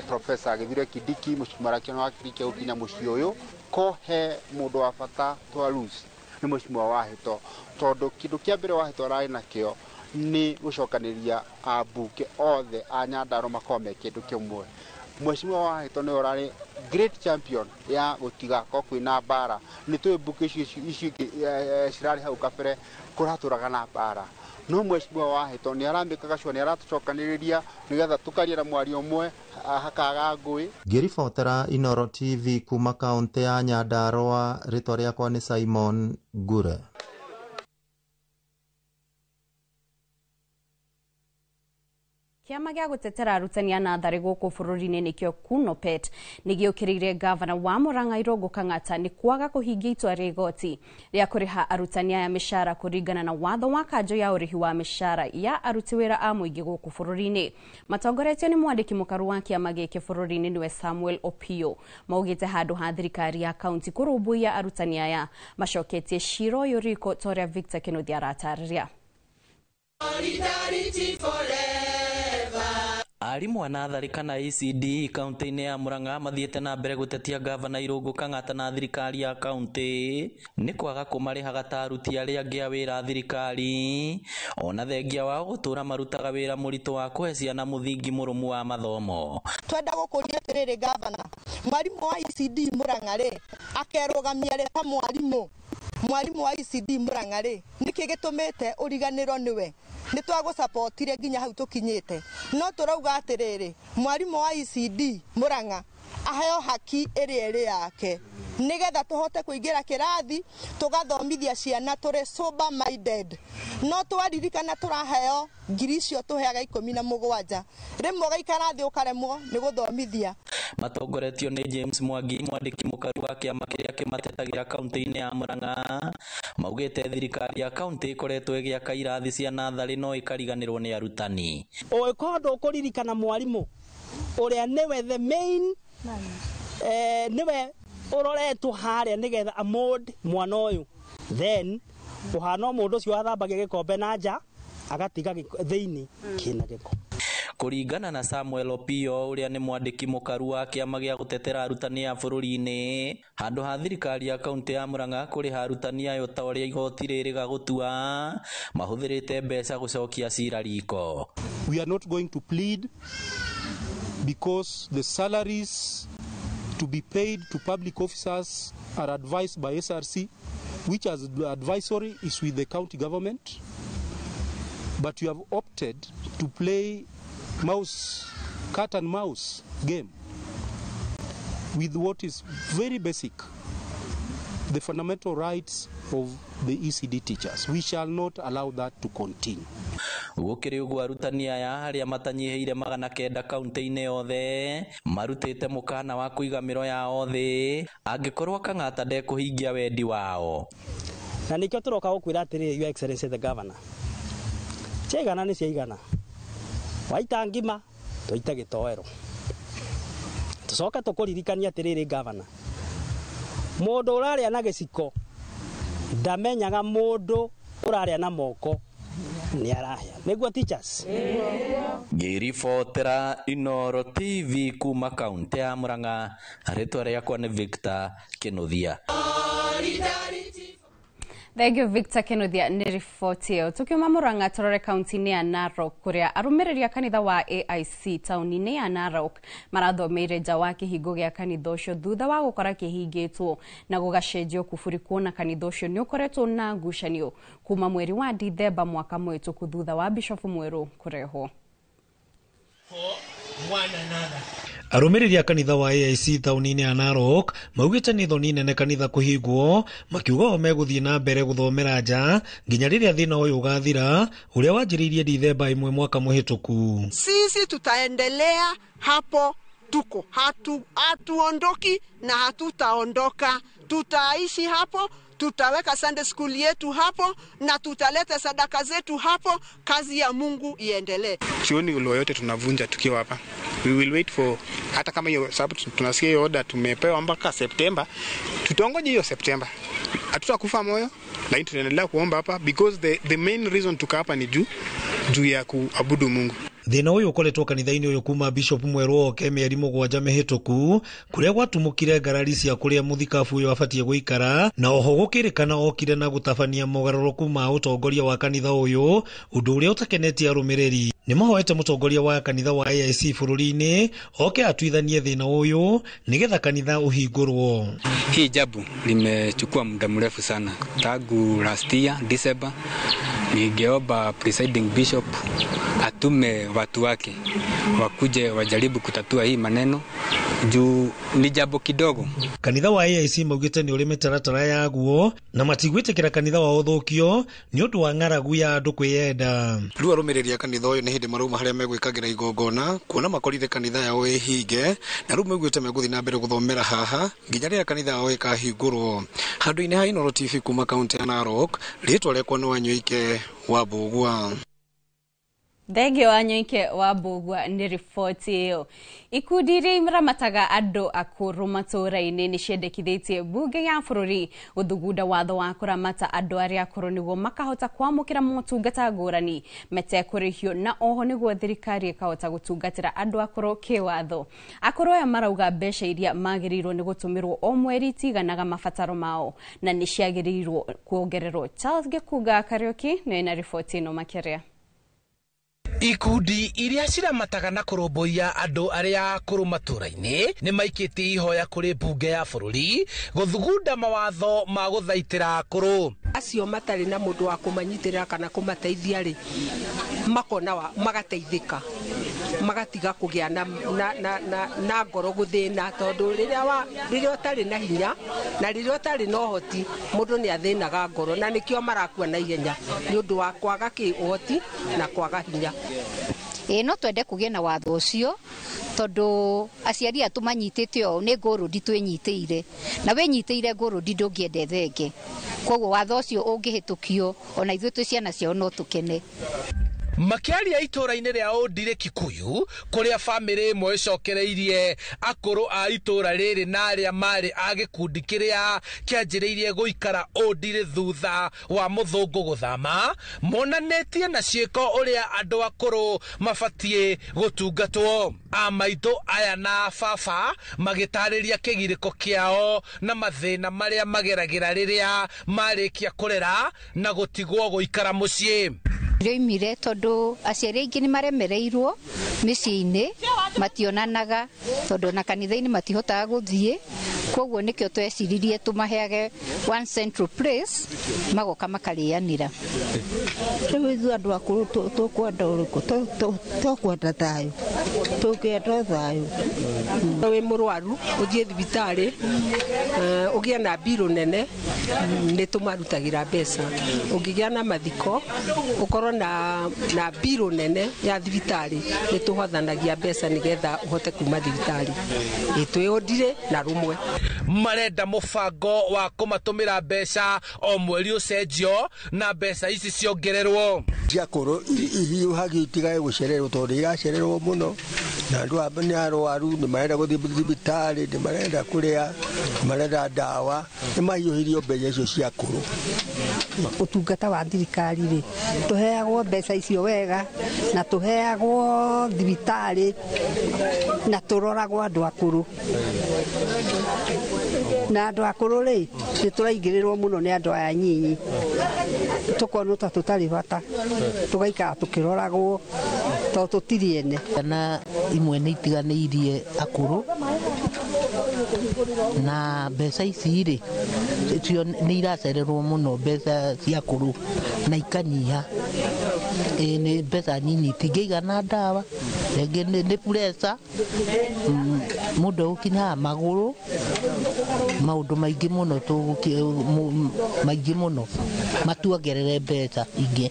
Professor Githure Kindiki mũcumarĩ wake nĩwarĩkia gũkinya mũciĩ ũyũ. Ko he mũndũ wa bata twa lose nĩ mheshimiwa Wahĩto, tondũ kĩndũ kĩa mbere Wahĩto ararĩ nakĩo nĩ gũcokanĩrĩria ambunge othe a Nyandarua makorwo me kĩndũ kĩmwe. Mheshimiwa Wahĩto nĩwe ũrarĩ great champion ya gũtigakorwo kwĩna mbara. Nĩ tũĩ mbunge icio ingĩ cirarĩ hau kabere kũratũraga na mbara, no mheshimiwa Wahĩto nĩ aramĩkaga sure nĩ aratũcokanĩrĩria nĩgetha tũkaria na mwario ũmwe hakaga ngũĩ. Ngĩribotera Inooro TV kuma kaũntĩ ya Nyandarua, rĩtwa rĩakwa nĩ Simon Ngure. Kĩama gĩa gũtetera arutani a natharĩ gũkũ bũrũri-inĩ nĩkĩo KUNOPET nĩ gĩũkĩrĩire gavana wa Murang'a Irũngũ Kang'ata nĩ kwaga kũhingia itua rĩa igoti rĩa kũrĩha arutani aya mĩcara kũringana na watho wa kanjũ ya ũrĩhi wa mĩcara ya aruti wĩra a mũingĩ gũkũ bũrũri-inĩ. Matongoretio nĩ mwandĩki mũkaru wa kĩama gĩkĩ bũrũri-inĩ nĩwe Samuel Opio. Maugĩte handũ ha thirikari ya kaunti kũrũmbũiya arutani aya macoketie cira ũyũ riko ta ũrĩa Victor Kĩnuthia aratarĩria. Arimũ a natharĩ kana ECD kaunti-inĩ ya Murang'a mathiĩte na mbere gũtetia ngavana Irũngũ Kang'ata na thirikari ya kaunti nĩ kwaga kũmarĩhaga ta aruti arĩa angĩ a wĩra a thirikari, ona thengia wao gũtũra marutaga wĩra mũritũ wa kũhe ciana mũthingi mũrũmu wa mathomo. Twenda gũkũria atĩrĩrĩ gavana, mwarimũ wa ECD Murang'a rĩ akerũgamia rĩ ta mwarimũ? Mwarimũ wa ECD Murang'a rĩ, nĩkĩ gĩtũmĩte ũriganĩrwo nĩwe? Nĩ twagũcapotire nginya hau tũkinyĩte, no tũrauga atĩrĩrĩ, mwarimũ wa ECD Murang'a aheo haki ĩrĩa ĩrĩ yake, nĩgetha tũhote kũingĩra kĩrathi tũgathomithia ciana tũrĩ sober minded. No twaririkana tũraheo ngiri icio tũheaga 17, rĩmwe ũgaikara thĩ ũkaremwo nĩ gũthomithia. Matongoretio nĩ James Mwangi, mwandĩki mũkaru wa kĩama kĩrĩa kĩmatetagĩra kaunti-inĩ ya Murang'a, maugĩte thirikari ya kaunti ĩkoretwo ĩgĩaka irathi cia natharĩ no ĩkariganĩrwo nĩ arutani. Ũngĩkorwo ndũkũririkana mwarimũ ũrĩa nĩwe the main, nĩwe ũroretwo harĩa nĩgetha amold mwana ũyũ, then ũhana mũndũ ũcio athambagia gĩkombe na nja agatiga thĩinĩ kĩna gĩko. Kũringana na Samuel Opio, ũrĩa nĩ mwandĩki mũkaru wa kĩama gĩa gũtetera arutani a bũrũri-inĩ, handũ ha thirikari ya kaunti ya Murang'a kũrĩha arutani ayo ta ũrĩa igoti rĩrĩga gũtua, mahũthĩrĩte mbeca gũcokia cira riko. We are not going to plead because the salaries to be paid to public officers are advised by SRC, which as advisory is with the county government. But you have opted to play mouse, cat and mouse game with what is very basic, the fundamental rights of the ECD teachers. We shall not allow that to continue. Gũkĩrĩ ũguo, arutani aya arĩa matanyihĩire 900 kaunti-inĩ yothe marutĩte mũkana wa kũiga mĩro yao thĩ angĩkorwo Kang'ata ndekũhingia wendi wao. Na nĩkĩo tũroka gũkwĩra atĩrĩrĩ, Your Excellency the Governor, ciaigana nĩ ciaigana, waita ngima twaita gĩtoero. Tũcoke tũkũririkania atĩrĩrĩ governor, mũndũ ũrarĩa na gĩciko ndamenyaga mũndũ ũrarĩa na moko nĩ arahĩa. Nĩguo teachers? Ngĩribotera Inooro TV kuma kaunti ya Murang'a, rĩtwa rĩakwa nĩ Victor Kinuthia. Thank you Victor Kinuthia nĩ riboti ĩyo. Tukiuma Murang'a tũrore kaunti-inĩ ya Narok, kũrĩa arũmĩrĩri a kanitha wa AIC taũni-inĩ ya Narok marathomeire nja wa kĩhingo gĩa kanitha ũcio thutha wa gũkora kĩhingĩtwo na gũgacenjio kuburi, kuona kanitha ũcio nĩ ũkoretwo na ngucanio kuma mweri wa Dithemba mwaka mũhĩtũku thutha wa bishofu mwerũ kũrehwo. Arũmĩrĩri a kanitha wa AIC taũni-inĩ ya Narok maugĩte nĩ thoni nene kanitha kũhingwo, makiuga o megũthiĩ na mbere gũthomera nja nginya rĩrĩa thĩna ũyũ ũgathira, ũrĩa wanjĩrĩirie Dithemba 1 mwaka mũhĩtũku. Sisi tutaendelea hapo tuko, hatuondoki na hatutaondoka, tutaishi hapo, tutaweka Sunday school yetu hapo na tutaleta sadaka zetu hapo, kazi ya Mungu iendelee. Sioni law yote tunavunja tukiwa hapa. We will wait for, hata kama hiyo sababu tunasikia hiyo order tumepewa mpaka September, tutongoje hiyo September. Hatutakufa moyo, lakini tunaendelea kuomba hapa because the main reason tuka hapa ni juu ya kuabudu Mungu. Thĩna ũyũ ũkoretwo kanitha-inĩ ũyũ kuma Bishop mwerũ oke mĩeri 7 mĩhĩtũku, kũrĩa gwatumũkire ngarari cia kũrĩa mũthikabu ũyũ abatiĩ gũikara, na oho gũkĩrĩkana okire na gũtabania mogarũrũku ma ũtongoria wa kanitha ũyũ, ũndũ ũrĩa ũtakenetie arũmĩrĩri. Nĩ mahoete mũtongoria wa kanitha wa AIC bũrũri-inĩ oke atuithanie thĩna ũyũ nĩgetha kanitha ũhingũrwo. Hii jabu limechukua muda mrefu sana tangu last year December. Ningeomba presiding bishop atume watu wake wakuje wajaribu kutatua hii maneno juu ni jambo kidogo. Kanitha wa AIC maugĩte nĩ ũrĩ mĩtaratara yaguo na matigwĩtĩkĩra kanitha wao ũthũkio nĩ ũndũ wa ng'aragu ya andũ kwĩyenda. Rĩu arũmĩrĩri a kanitha ũyũ nĩ hĩndĩ marauma harĩa megwĩkagĩra igongona kuona makorire kanitha yao ĩhinge, na rĩu maugĩte megũthiĩ na mbere gũthomera haha nginya rĩrĩa kanitha yao ĩkahingũrwo. Handũ-inĩ ha Inooro TV kuma kaunti ya Narok, rĩtwa rĩakwa nĩ Wanyoike wa Mbũgua. Thengio wa Nyoike wa Mbugua nĩ riboti ĩyo. Ikundi iria iramataga andũ akũrũ matũũra-inĩ nĩ ciendekithĩtie mbunge ya bũrũri gũthugunda watho wa kũramata andũ arĩa akũrũ nĩguo makahota kwamũkĩra motungata ngũrani metekũrĩhio, na oho nĩguo thirikari ĩkahota gũtungatĩra andũ akũrũ kĩwatho. Akũrũ aya marauga mbeca iria magĩrĩirwo nĩ gũtũmĩrwo o mweri itiganaga mabataro mao na nĩ ciagĩrĩirwo kuongererwo. Charles Gĩkunga Kariũki nĩ na riboti ĩno makĩria. Ikundi iria ciramataga na kũrũmbũiya andũ arĩa akũrũ matũũra-inĩ nĩ maikĩtie ihoya kũrĩ mbunge ya bũrũri gũthugunda mawatho ma gũthaitĩra akũrũ. Acio matarĩ na mũndũ wa kũmanyitĩrĩra kana kũmateithia rĩ, makona magateithĩka, magatiga kũgĩa na ngoro gũthĩna, tondũ rĩrĩa ũtarĩ na hinya na rĩrĩa ũtarĩ na ũhoti, mũndũ nĩ athĩnaga ngoro, na nĩkĩo marakua na ihenya nĩ ũndũ wa kwaga ũhoti na kwaga hinya. Ĩĩ no twende kũgĩe na watho ũcio, tondũ aciari atũ manyitĩte ũũ nĩ ngũrũndi twĩnyitĩire, na wĩnyitĩire ngũrũndi ndũngĩenda thenge. Koguo watho ũcio ũngĩhĩtũkio ona ithuĩ twĩ ciana ciao no tũkene. Makĩaria itũũra-inĩ rĩa Ũndire Kikuyu, kũrĩa bamĩrĩ ĩmwe ĩcokereirie akũrũ a itũũra rĩrĩ na arĩa marĩ a gĩkundi kĩrĩa kĩanjĩrĩirie gũikara Ũndire thutha wa mũthũngũ gũthama, monanĩtie na ciĩko ũrĩa andũ akũrũ mabatiĩ gũtungatwo. A maitũ aya na baba magĩtarĩria kĩgirĩko kĩao na mathĩna marĩa mageragĩra rĩrĩa marĩkia kũrera na gũtigwo gũikara mũciĩ. Rĩoimire tondũ aciari aingĩ nĩ maremereirwo mĩciĩ-inĩ, mationanaga tondũ ona kanitha-inĩ matihotaga gũthiĩ. Koguo nĩkĩo tweciririe tũmaheage one central place magoka makarĩanĩra. Rĩu ithuĩ andũ akũrũ tũkwenda ũrĩkũ? Tũkwenda thayũ, tũngĩenda thayũ. Wĩ mũrwaru ũthiĩ thibitarĩ, ũgĩe na mbirũ nene, nĩ tũmarutagĩra mbeca. Ũngĩgĩa na mathiko, ũkorwo na mbirũ nene ya thibitarĩ, nĩ tũhothanagia mbeca nĩgetha ũhote kuma thibitarĩ. Twĩ Ũndire na rũmwe. Marenda mũbango wa kũmatũmĩra mbeca o mweri ũcenjio na mbeca ici ciongererwo. Ciakũrũ ihiũhagio itigage gũcererwo, tondũ iracererwo mũno, na andũ nĩ arwaru, nĩ marenda gũthiĩ thibitarĩ, nĩ marenda kũrĩa, nĩ marenda ndawa, nĩ mahiũhĩrio mbeca icio ciakũrũ. Ũtungata wa thirikari rĩ, tũheagwo mbeca icio wega, na tũheagwo thibitarĩ, na tũroragwo andũ akũrũ. Na andũ akũrũ rĩ, nĩ tũraingĩrĩrwo mũno nĩ andũ aya nyinyi, tũkonwo ta tũtarĩ bata, tũgaikara tũkĩroragwo tondũ tũtirĩ ene. Ciana imwe nĩ itiganĩirie akũrũ, na mbeca ici rĩ, cio nĩ iracererwo mũno, mbeca cia akũrũ na ikanyiha. Ĩĩ nĩ mbeca nyinyi, itingĩigana ndawa, rĩngĩ nĩ pressure, mũndũ egũkinyaga magũrũ, maũndũ maingĩ mũno, maingĩ mũno, matuongerere mbeca ingĩ.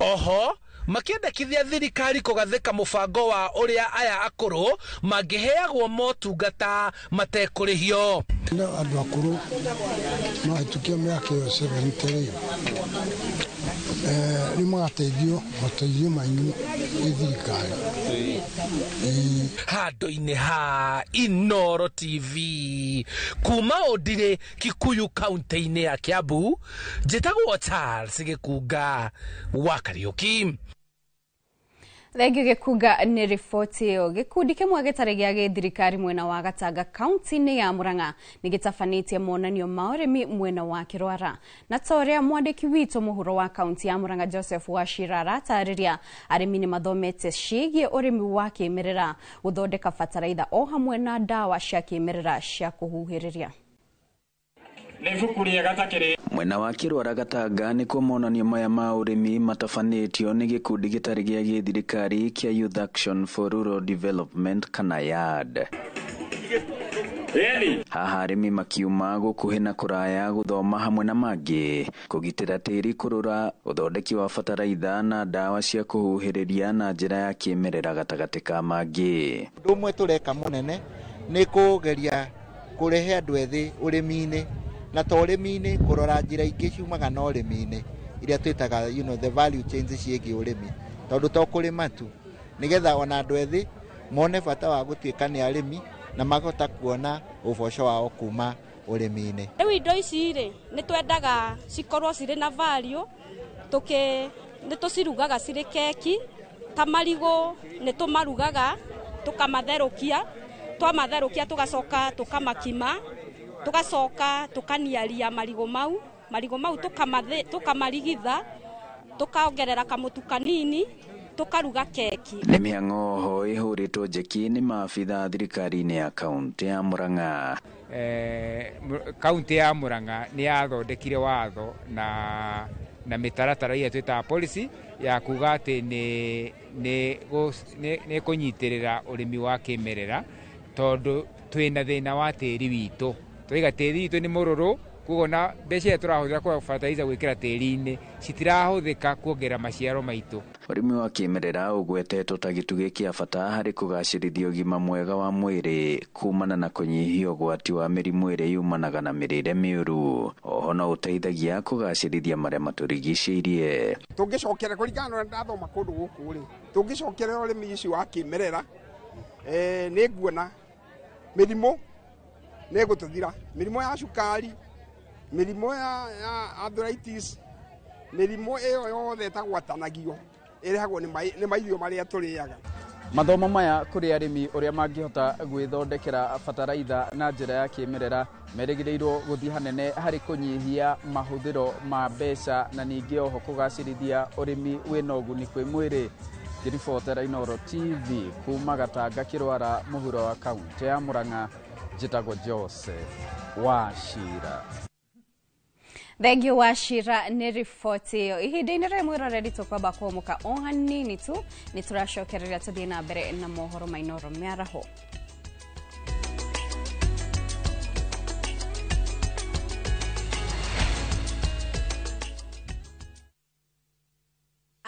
Oho makĩendekithia thirikari kũgathĩka mũbango wa ũrĩa aya akũrũ mangĩheagwo motungata matekũrĩhio. No andũ akũrũ mahĩtũkia mĩaka ĩyo 70 rĩ, nĩ magateithio mateithio maingĩ nĩ thirikari. Handũ-inĩ ha Inooro TV kuma Ũndire Kikuyu kaunti-inĩ ya Kiambu, njĩtagwo Charles Gĩkunga wa Kariũki. Thengio Gĩkunga nĩ riboti ĩyo. Gĩkundi kĩmwe gĩtarĩ gĩa gĩthirikari mwena wa Gatanga kaunti-inĩ ya Murang'a nĩ gĩtabanĩtie monanio ma ũrĩmi mwena wa Kĩrwara. Na ta ũrĩa mwandĩki witũ mũhuro wa kaunti ya Murang'a Joseph Wachira aratarĩria, arĩmi nĩ mathomete ciĩgiĩ ũrĩmi wa kĩmerera, gũthondeka bataraitha o hamwe na ndawa cia kĩmerera cia kũhuhĩrĩria. Mwena wa Kĩrwara Gatanga nĩkuo monanio maya ma ũrĩmi matabanĩtio nĩ gĩkundi gĩtarĩ gĩa gĩthirikari kĩa Youth Action for Rural Development kana YARD. Haha arĩmi makiuma gũkuhĩ na kũraya gũthoma hamwe na mangĩ, kũgitĩra tĩri kũrũra, ũthondeki wa bataraitha na ndawa cia kũhuhĩrĩria na njĩra ya kĩmerera gatagatĩ ka mangĩ. Ũndũ ũmwe tũreka mũnene nĩ kũgeria kũrehe andũ ethĩ ũrĩmi-inĩ, na to ũrĩmi-inĩ kũrora njĩra ingĩ ciumaga na ũrĩmi-inĩ iria twĩtaga the value chains ciĩgiĩ ũrĩmi. Tondũ to kũrĩma tu, nĩgetha ona andũ ethĩ mone bata wa gũtuĩka nĩ arĩmi na makahota kuona ũboco wao kuma ũrĩmi-inĩ. Rĩu indo ici rĩ, nĩ twendaga cikorwo cirĩ na value, nĩ tũcirugaga cirĩ keki, ta marigũ nĩ tũmarugaga, tũkamatherũkia, twamatherũkia tũgacoka tũkamakima, tũgacoka tũkaniaria marigũ mau, marigũ mau tũkamarigitha, tũkaongerera kamũtu kanini, tukaruga keki. Nĩ mĩhang'o oho ĩhũrĩtwo njeki nĩ maabitha thirikari-inĩ ya kaũntĩ ya Murang'a. Kaũntĩ ya Murang'a nĩ yathondekire watho na mĩtaratara ĩrĩa twĩtaga policy ya kuga atĩ nĩ kũnyitĩrĩra ũrĩmi wa kĩmerera tondũ twĩna thĩna wa tĩri witũ. Twaiga tĩri witũ nĩ mũrũrũ, koguo na mbeca iria tũrahũthĩra kwa fertilizer gwĩkĩra tĩri-inĩ citirahũthĩka kuongerera maciaro maitũ. Ũrĩmi wa kĩmerera ũgwetetwo ta gĩtugĩ kĩa bata harĩ kũgacĩrithia ũgima mwega wa mwĩrĩ kumana na kũnyihia ũgwati wa mĩrimũ ĩrĩa yumanaga na mĩrĩre mĩũru. Oho no ũteithagia kũgacĩrithia marĩa matũrigicĩirie. Tũngĩcokera kũringana na ũrĩa ndathoma kũndũ gũkũ rĩ, tũngĩcokerera ũrĩmi ũcio wa kĩmerera, nĩ nguona mĩrimũ nĩ ĩgũtũthira, mĩrimũ ya cukari, mĩrimũ ya arthritis, mĩrimũ ĩyo yothe ĩtagwatanagio ĩrehagwo nĩ mairio marĩa tũrĩaga. Mathomo maya kũrĩ arĩmi ũrĩa mangĩhota gwĩthondekera bataraitha na njĩra ya kĩmerera merĩgĩrĩirwo gũthiĩ hanene harĩ kũnyihia mahũthĩro ma mbeca na ningĩ oho kũgacĩrithia ũrĩmi wĩna ũguni kwĩ mwĩrĩ. Ngĩribotera Inooro TV kuma Gatanga Kĩrwara mũhuro wa kaũntĩ ya Murang'a, njĩtagwo Joseph Wachira. Thengiũ Wachira nĩ riboti ĩyo. Ihinda-inĩ rĩrĩ mwĩroreri tũkwamba kũhũmũka o hanini tu, nĩ tũracokereria tũthiĩ na mbere na mohoro ma Inooro mĩaraho.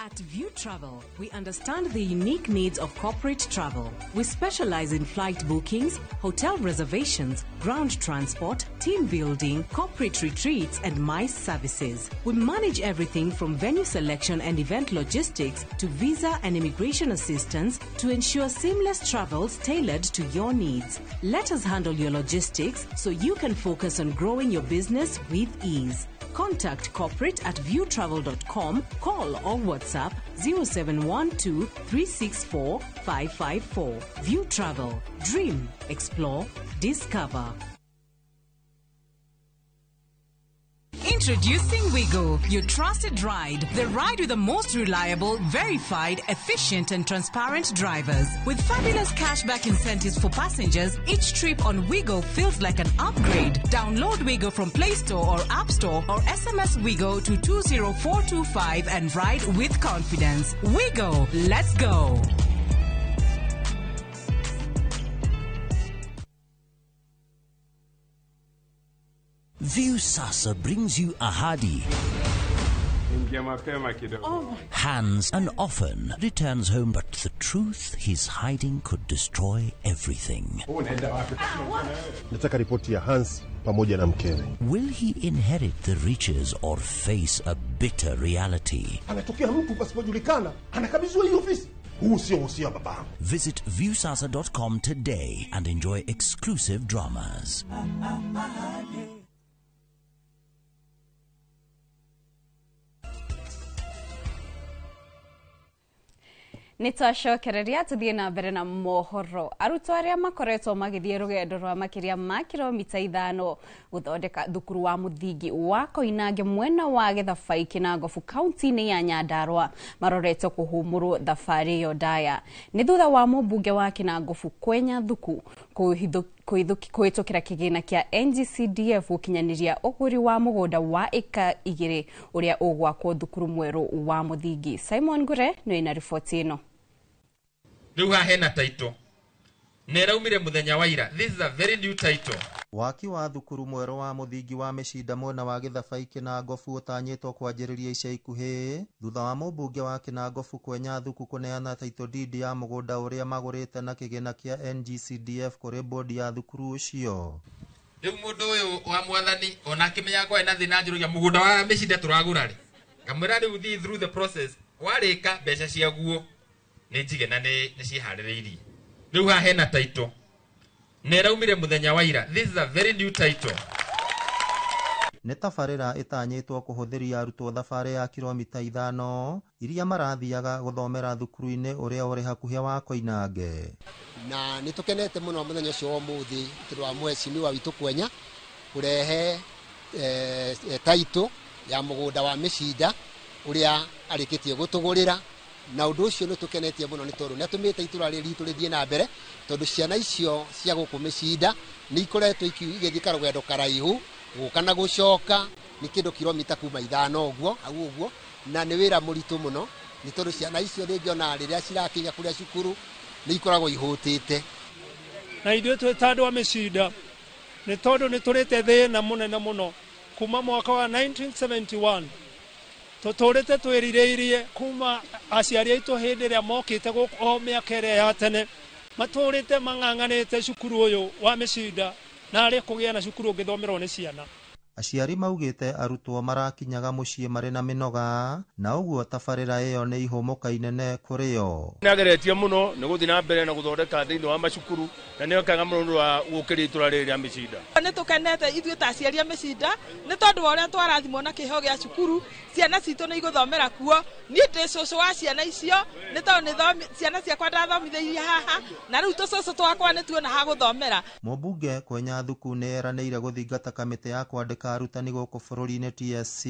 At View Travel, we understand the unique needs of corporate travel. We specialize in flight bookings, hotel reservations, ground transport, team building, corporate retreats, and MICE services. We manage everything from venue selection and event logistics to visa and immigration assistance to ensure seamless travels tailored to your needs. Let us handle your logistics so you can focus on growing your business with ease. Contact corporate at viewtravel.com, call or WhatsApp 0712 364 554. View Travel. Dream, explore, discover. Introducing Wigo, your trusted ride. The ride with the most reliable, verified, efficient and transparent drivers. With fabulous cashback incentives for passengers, each trip on Wigo feels like an upgrade. Download Wigo from Play Store or App Store or SMS Wigo to 20425 and ride with confidence. Wigo, let's go. Viusasa brings you Ahadi. Hans and often returns home, but the truth he's hiding could destroy everything. Nataka ripoti ya Hans pamoja na mkewe. Will he inherit the riches or face a bitter reality? Anatokea mtu pasipojulikana, anakabidhiwa hii ofisi. Huu sio usia babangu. Visit viusasa.com today and enjoy exclusive dramas. Nĩ twacokereria tũthiĩ na mbere na mohoro. Arutwo arĩa makoretwo magĩthiĩ rũgendo rwa makĩria ma kilomita 5 gũthondeka thukuru wa mũthingi wa Koinange mwena wa Gĩthabai Kĩnangobu kaunti-inĩ ya Nyandarua maroretwo kũhũmũrwo thabarĩ ĩyo ndaya. Nĩ thutha wa mũmbunge wa Kĩnangobu kwenya thuku kũhĩtũkĩra kĩgĩna kĩa NGCDF gũkinyanĩria ũgũri wa mũgũnda wa ĩka 2 ũrĩa ũgwakwo thukuru mwerũ wa mũthingi. Simon Ngure nĩ na riboti ĩno. Rĩu haha hena title na ĩraumire mũthenya wa ira. This is a very new title. Waki wa thukuru mwerũ wa mũthingi wa Mĩcinda mwena wa Gĩthabai Kĩnangobu ũtanyĩtwo kwanjĩrĩria ica ikuhĩ thutha wa mũmbunge wa Kĩnangobu kwenya thuku kũneana title deed ya mũgũnda ũrĩa magũrĩte na kĩgĩna kĩa NGCDF kũrĩ bodi ya thukuru ũcio. Rĩu mũndũ ũyũ wa mwathani ona akĩmenya kwarĩ na thĩna njũrũgia mũgũnda wa Mĩcinda tũragũra rĩ, ngamwĩra rĩu thiĩ through the process Warĩka mbeca ciaguo nĩ njige na nĩ ciharĩrĩirie. Rĩu haha hena title na ĩraumire mũthenya wa ira. This is a very new title. Nĩ tabarĩra ĩtanyĩtwo kũhũthĩria arutwo thabarĩ ya kilomita 5 iria marathiaga gũthomera thukuru-inĩ ũrĩa ũrĩ hakuhĩ wa Koinange. Na nĩ tũkenete mũno mũthenya ũcio wa ũmũthĩ tondũ wa mheshimiwa witũ Kwenya kũrehe title ya mũgũnda wa mĩcinda ũrĩa arĩkĩtie gũtũgũrĩra, na ũndũ ũcio nĩ tũkenetie mũno nĩ tondũ nĩ atũmĩte itũra rĩrĩ ritũ rĩthiĩ na mbere, tondũ ciana icio cia gũkũ mĩcinda nĩ ikoretwo igĩthiĩ karũgendo karaihu gũka na gũcoka, nĩ kĩndũ kilomita kuma 5 ũguo hau ũguo, na nĩ wĩra mũritũ mũno nĩ tondũ ciana icio rĩngĩ ona rĩrĩa cirakinya kũrĩa cukuru nĩ ikoragwo ihũtĩte. Na ithuĩ twĩ ta andũ a mĩcinda nĩ tondũ nĩ tũrĩte thĩna mũnene mũno kuma mwaka wa 1971 tũtũrĩte twĩrirĩirie kuma aciari aitũ hĩndĩ ĩrĩa mokĩte gũkũ o mĩaka ĩrĩa ya tene matũrĩte mang'ang'anĩte cukuru ũyũ wa mĩcinda na arĩ kũgĩa na cukuru ũngĩthomerwo nĩ ciana. Aciari maugĩte arutwo marakinyaga mũciĩ marĩ na mĩnoga na ũguo tabarĩra ĩyo nĩ ihũmũka inene kũrĩ o. Nĩ ageretie mũno nĩ gũthiĩ na mbere na gũthondeka thĩinĩ wa macukuru na nĩ ekaga mũno nĩ wa gũkĩria itũra rĩrĩ rĩa mĩcinda. Nĩ tũkenete ithuĩ ta aciari a mĩcinda nĩ tondũ wa ũrĩa twarathimwo na kĩheo gĩa cukuru, ciana citũ nĩ igũthomera kuo. Niĩ ndĩ cũcũ wa ciana icio nĩ tondũ ciana ciakwa ndathomithĩirie haha na rĩu tũcũcũ twakwa nĩ tuona ha gũthomera. Mũmbunge Kwenya Thuku nĩ eranĩire gũthingata kamĩtĩ ya kwandĩka arutani gũkũ bũrũri-inĩ TSC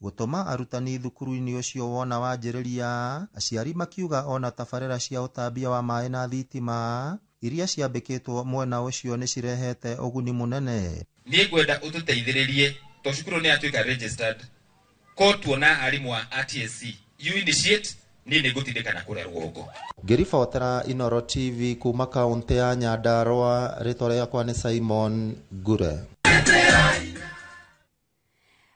gũtũma arutani thukuru-inĩ ũcio wona wanjĩrĩria, aciari makiuga ona tabarĩra cia ũtambia wa maĩ na thitima iria ciambĩkĩtwo mwena ũcio nĩ cirehete ũguni mũnene. Niĩ ngwenda ũtũteithĩrĩrie to cukuru nĩ yatuĩka registered ko tuona arimũ a TSC you initiate niĩ nĩ ngũtindĩka na kũrĩa rũgongo. Ngĩribotera Inooro TV kuma kaũntĩ ya Nyandarũa, rĩtwa rĩakwa nĩ Simon Ngure.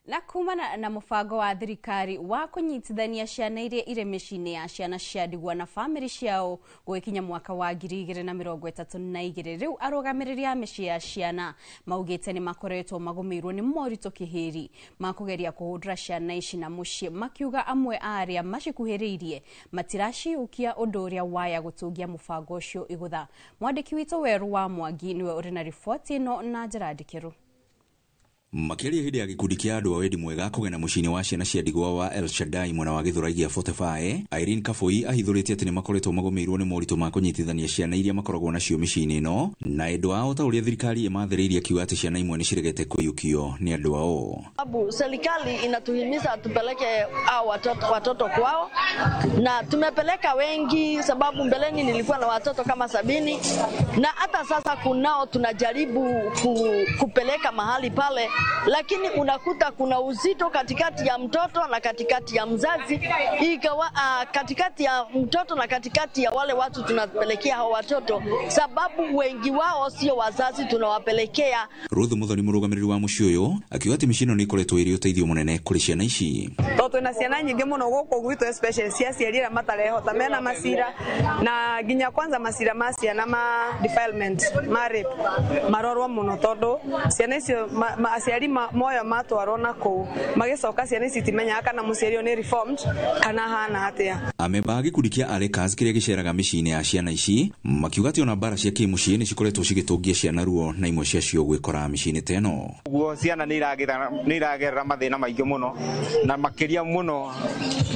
Na kumana na mũbango wa thirikari wa kũnyitithania ciana iria irĩ mĩciĩ-inĩ ya ciana cia ndigwa na bamĩrĩ ciao gũgĩkinya mwaka wa 2032 rĩu arũgamĩrĩri a mĩciĩ ya ciana maugĩte nĩ makoretwo magũmĩirwo nĩ moritũ kĩhĩri ma kũgeria kũhũndũra ciana ici na mũciĩ, makiuga amwe a arĩa macikuhĩrĩirie matiraciũkia ũndũ ũrĩa waya gũtũngia mũbango ũcio igũtha. Mwandĩki witũ Werũ wa Mwangi nĩwe ũrĩ na riboti ĩno na njĩra ndikĩru. Makĩaria hĩndĩ ya gĩkundi kĩa andũ a wendi mwega kũgena mũciĩ-inĩ wa ciana cia ndigwa wa El Shaddai mwena wa Gĩthũrai gĩa 45, Irene Kabui ahithũrĩtie atĩ nĩ makoretwo magũmĩirwo nĩ moritũ ma kũnyitithania ciana iria makoragwo nacio mĩciĩ-inĩ ĩno na endwa ao ta ũrĩa thirikari ĩmathĩrĩirie, akiuga atĩ ciana imwe nĩ ciregete kũiyũkio nĩ andũ ao. Sababu serikali inatuhimiza tupeleke hao watoto kwao, na tumepeleka wengi, sababu mbeleni nilikuwa na watoto kama 70 na hata sasa kunao tunajaribu kupeleka mahali pale, lakini unakuta kuna uzito katikati ya mtoto na katikati ya mzazi, ikawa katikati ya mtoto na katikati ya wale watu tunapelekea hao watoto, sababu wengi wao sio wazazi tunawapelekea. Ruth Muthoni mũrũgamĩrĩri wa mũciĩ ũyũ akiuga atĩ mĩciĩ ĩno nĩ ĩkoretwo ĩrĩ ũteithio mũnene kũrĩ ciana ici. Tondũ twĩna ciana nyingĩ mũno gũkũ gwitũ, especially cia aciari arĩa matarehota mena macira, na nginya kwanza macira ma ciana ma defilement ma rape marorwo mũno, tondũ ciana icio aciari moyo matwarwo na kũu magĩcoka ciana ici itimenyaga kana mũciari ũyũ nĩ reformed kana hana atĩa. Amemba a gĩkundi kĩa Alekas kĩrĩa gĩceraga mĩciĩ-inĩ ya ciana ici makiuga atĩ ona mbara cia kĩmũciĩ nĩ cikoretwo cigĩtũngia ciana ruo na imwe ciacio gwĩkora mĩciĩ-inĩ ta ĩno. Ũguo ciana nĩ iragerera mathĩna maingĩ mũno, na makĩria mũno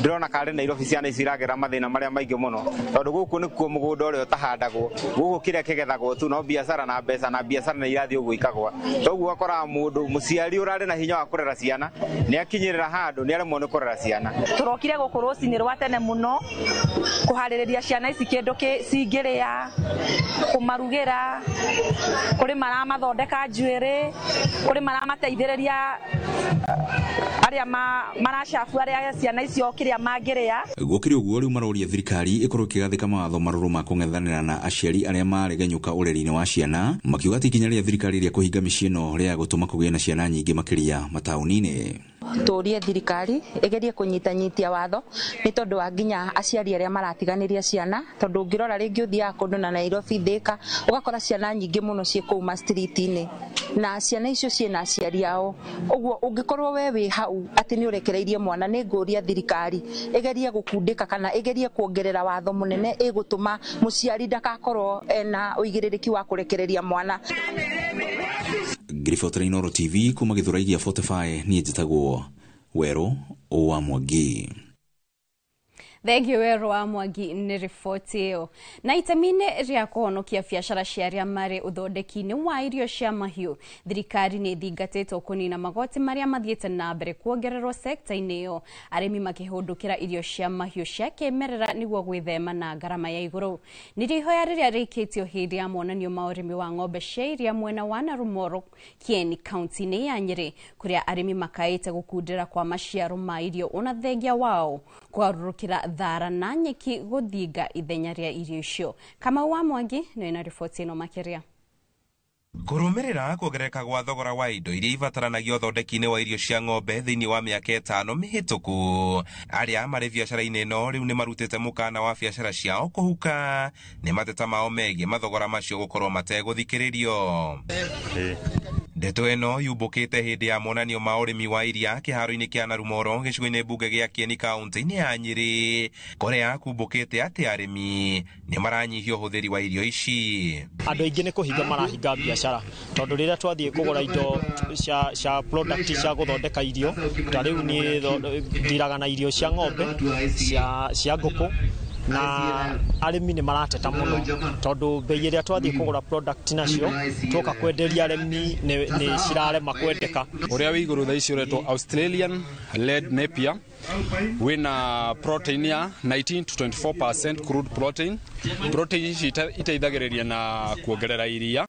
ndĩrona karĩ Nairobi ciana ici iragerera mathĩna marĩa maingĩ mũno, tondũ gũkũ nĩkuo mũgũnda ũrĩa ũtahandagwo, gũkũ kĩrĩa kĩgethagwo tu no biacara na mbeca, na biacara nĩ irathiĩ ũguo ikagwa. Toguo ũgakoraga mũndũ mũciari ũrarĩ na hinya wa kũrera ciana nĩ akinyĩrĩra handũ nĩ aremwo nĩ kũrera ciana. Tũrokire gũkũ rũcinĩ rwa tene mũno kũharĩrĩria ciana ici kĩndũ cingĩrĩa, kũmarugĩra, kũrĩ maramathondeka njuĩrĩ, kũrĩ maramateithĩrĩria arĩa maracabu arĩa ciana icio kĩrĩa mangĩrĩa. Gũkĩrĩ ũguo rĩu maroria thirikari ĩkorwo ĩkĩgathĩka mawatho marũrũ ma kũng'ethanĩra na aciari arĩa maregenyũka ũreri-inĩ wa ciana, makiuga atĩ ikinya rĩa thirikari rĩa kũhinga mĩciĩ ĩno rĩa gũtũma kũgĩe na ciana nyingĩ makĩria mataũni-inĩ. Tũrie thirikari ĩgerie kũnyitanyitia watho nĩ tondũ wa nginya aciari arĩa maratiganĩria ciana, tondũ ũngĩrora rĩngĩ ũthiaga kũndũ na Nairobi, Thika, ũgakora ciana nyingĩ mũno ciĩ kũu ma-street-inĩ, na ciana icio ciĩna aciari ao. Ũguo ũngĩkorwo we wĩ hau atĩ nĩ ũrekereirie mwana, nĩ ngũria thirikari ĩgerie gũkundĩka kana ĩgerie kuongerera watho mũnene ĩgũtũma mũciari ndagakorwo ena ũigĩrĩrĩki wa kũrekereria mwana. Ngĩribotera Inooro TV kuma Gĩthũrai gĩa 45, niĩ njĩtagwo Werũ wa Mwangi. Thengio Werũ wa Mwangi nĩ riboti ĩyo. Na itemi-inĩ rĩa kũhonokia biacara cia arĩa marĩ ũthondeki-inĩ wa irio cia mahiũ, thirikari nĩ ĩthingatĩtwo kũnina magoti marĩa mathiĩte na mbere kuongererwo sekta-inĩ ĩyo, arĩmi makĩhũndũkĩra irio cia mahiũ cia kĩmerera nĩguo gwĩthema na ngarama ya igũrũ. Nĩrĩo ihoya rĩrĩa rĩikĩtio hĩndĩ ya monanio ma ũrĩmi wa ng'ombe cia iria mwena wa Narumoro, Kieni, kaunti-inĩ ya Nyĩrĩ, kũrĩa arĩmi makaĩte gũkundĩra kwa maciaro ma irio ona thengia wao kũgarũrũkĩra thara na nyeki gũthinga ithenya rĩa irio icio. Kamau wa Mwangi nĩ na riboti ĩno makĩria. Kũrũmĩrĩra kuongerereka gwa thogora wa indo iria ibataranagia ũthondeki-inĩ wa irio cia ng'ombe thĩinĩ wa mĩaka 5 mĩhĩtũku, arĩa marĩ biacara-inĩ ĩno rĩu nĩ marutĩte mũkana wa biacara ciao kũhuka nĩ mateta mao megiĩ mathogora macio gũkorwo mategũthikĩrĩrio. Ndeto ĩno yumbũkĩte hĩndĩ ya monanio ma ũrĩmi wa iria kĩharo-inĩ kĩa Narumoro gĩcigo-inĩ mbunge gĩa Kieni kaunti-inĩ ya Nyĩrĩ, kũrĩa kumbũkĩte atĩ arĩmi nĩ maranyihia ũhũthĩri wa irio ici. Andũ aingĩ nĩ kũhinga marahinga biacara, tondũ rĩrĩa twathiĩ kũgũra indo cia product cia gũthondeka irio, ta rĩu niĩ ndiraga na irio cia ng'ombe, cia ngũkũ, na arĩmi nĩ marateta mũno tondũ bei ĩrĩa twathiĩ kũgũra product nacio twoka kwenderia arĩmi nĩ cirarema kwendeka. Ũrĩa wĩ igũrũ thaa ici ũretwo Australian Red Napier, wĩna protein ya 19 to 24% crude protein. Protein ici iteithagĩrĩria na kuongerera iria,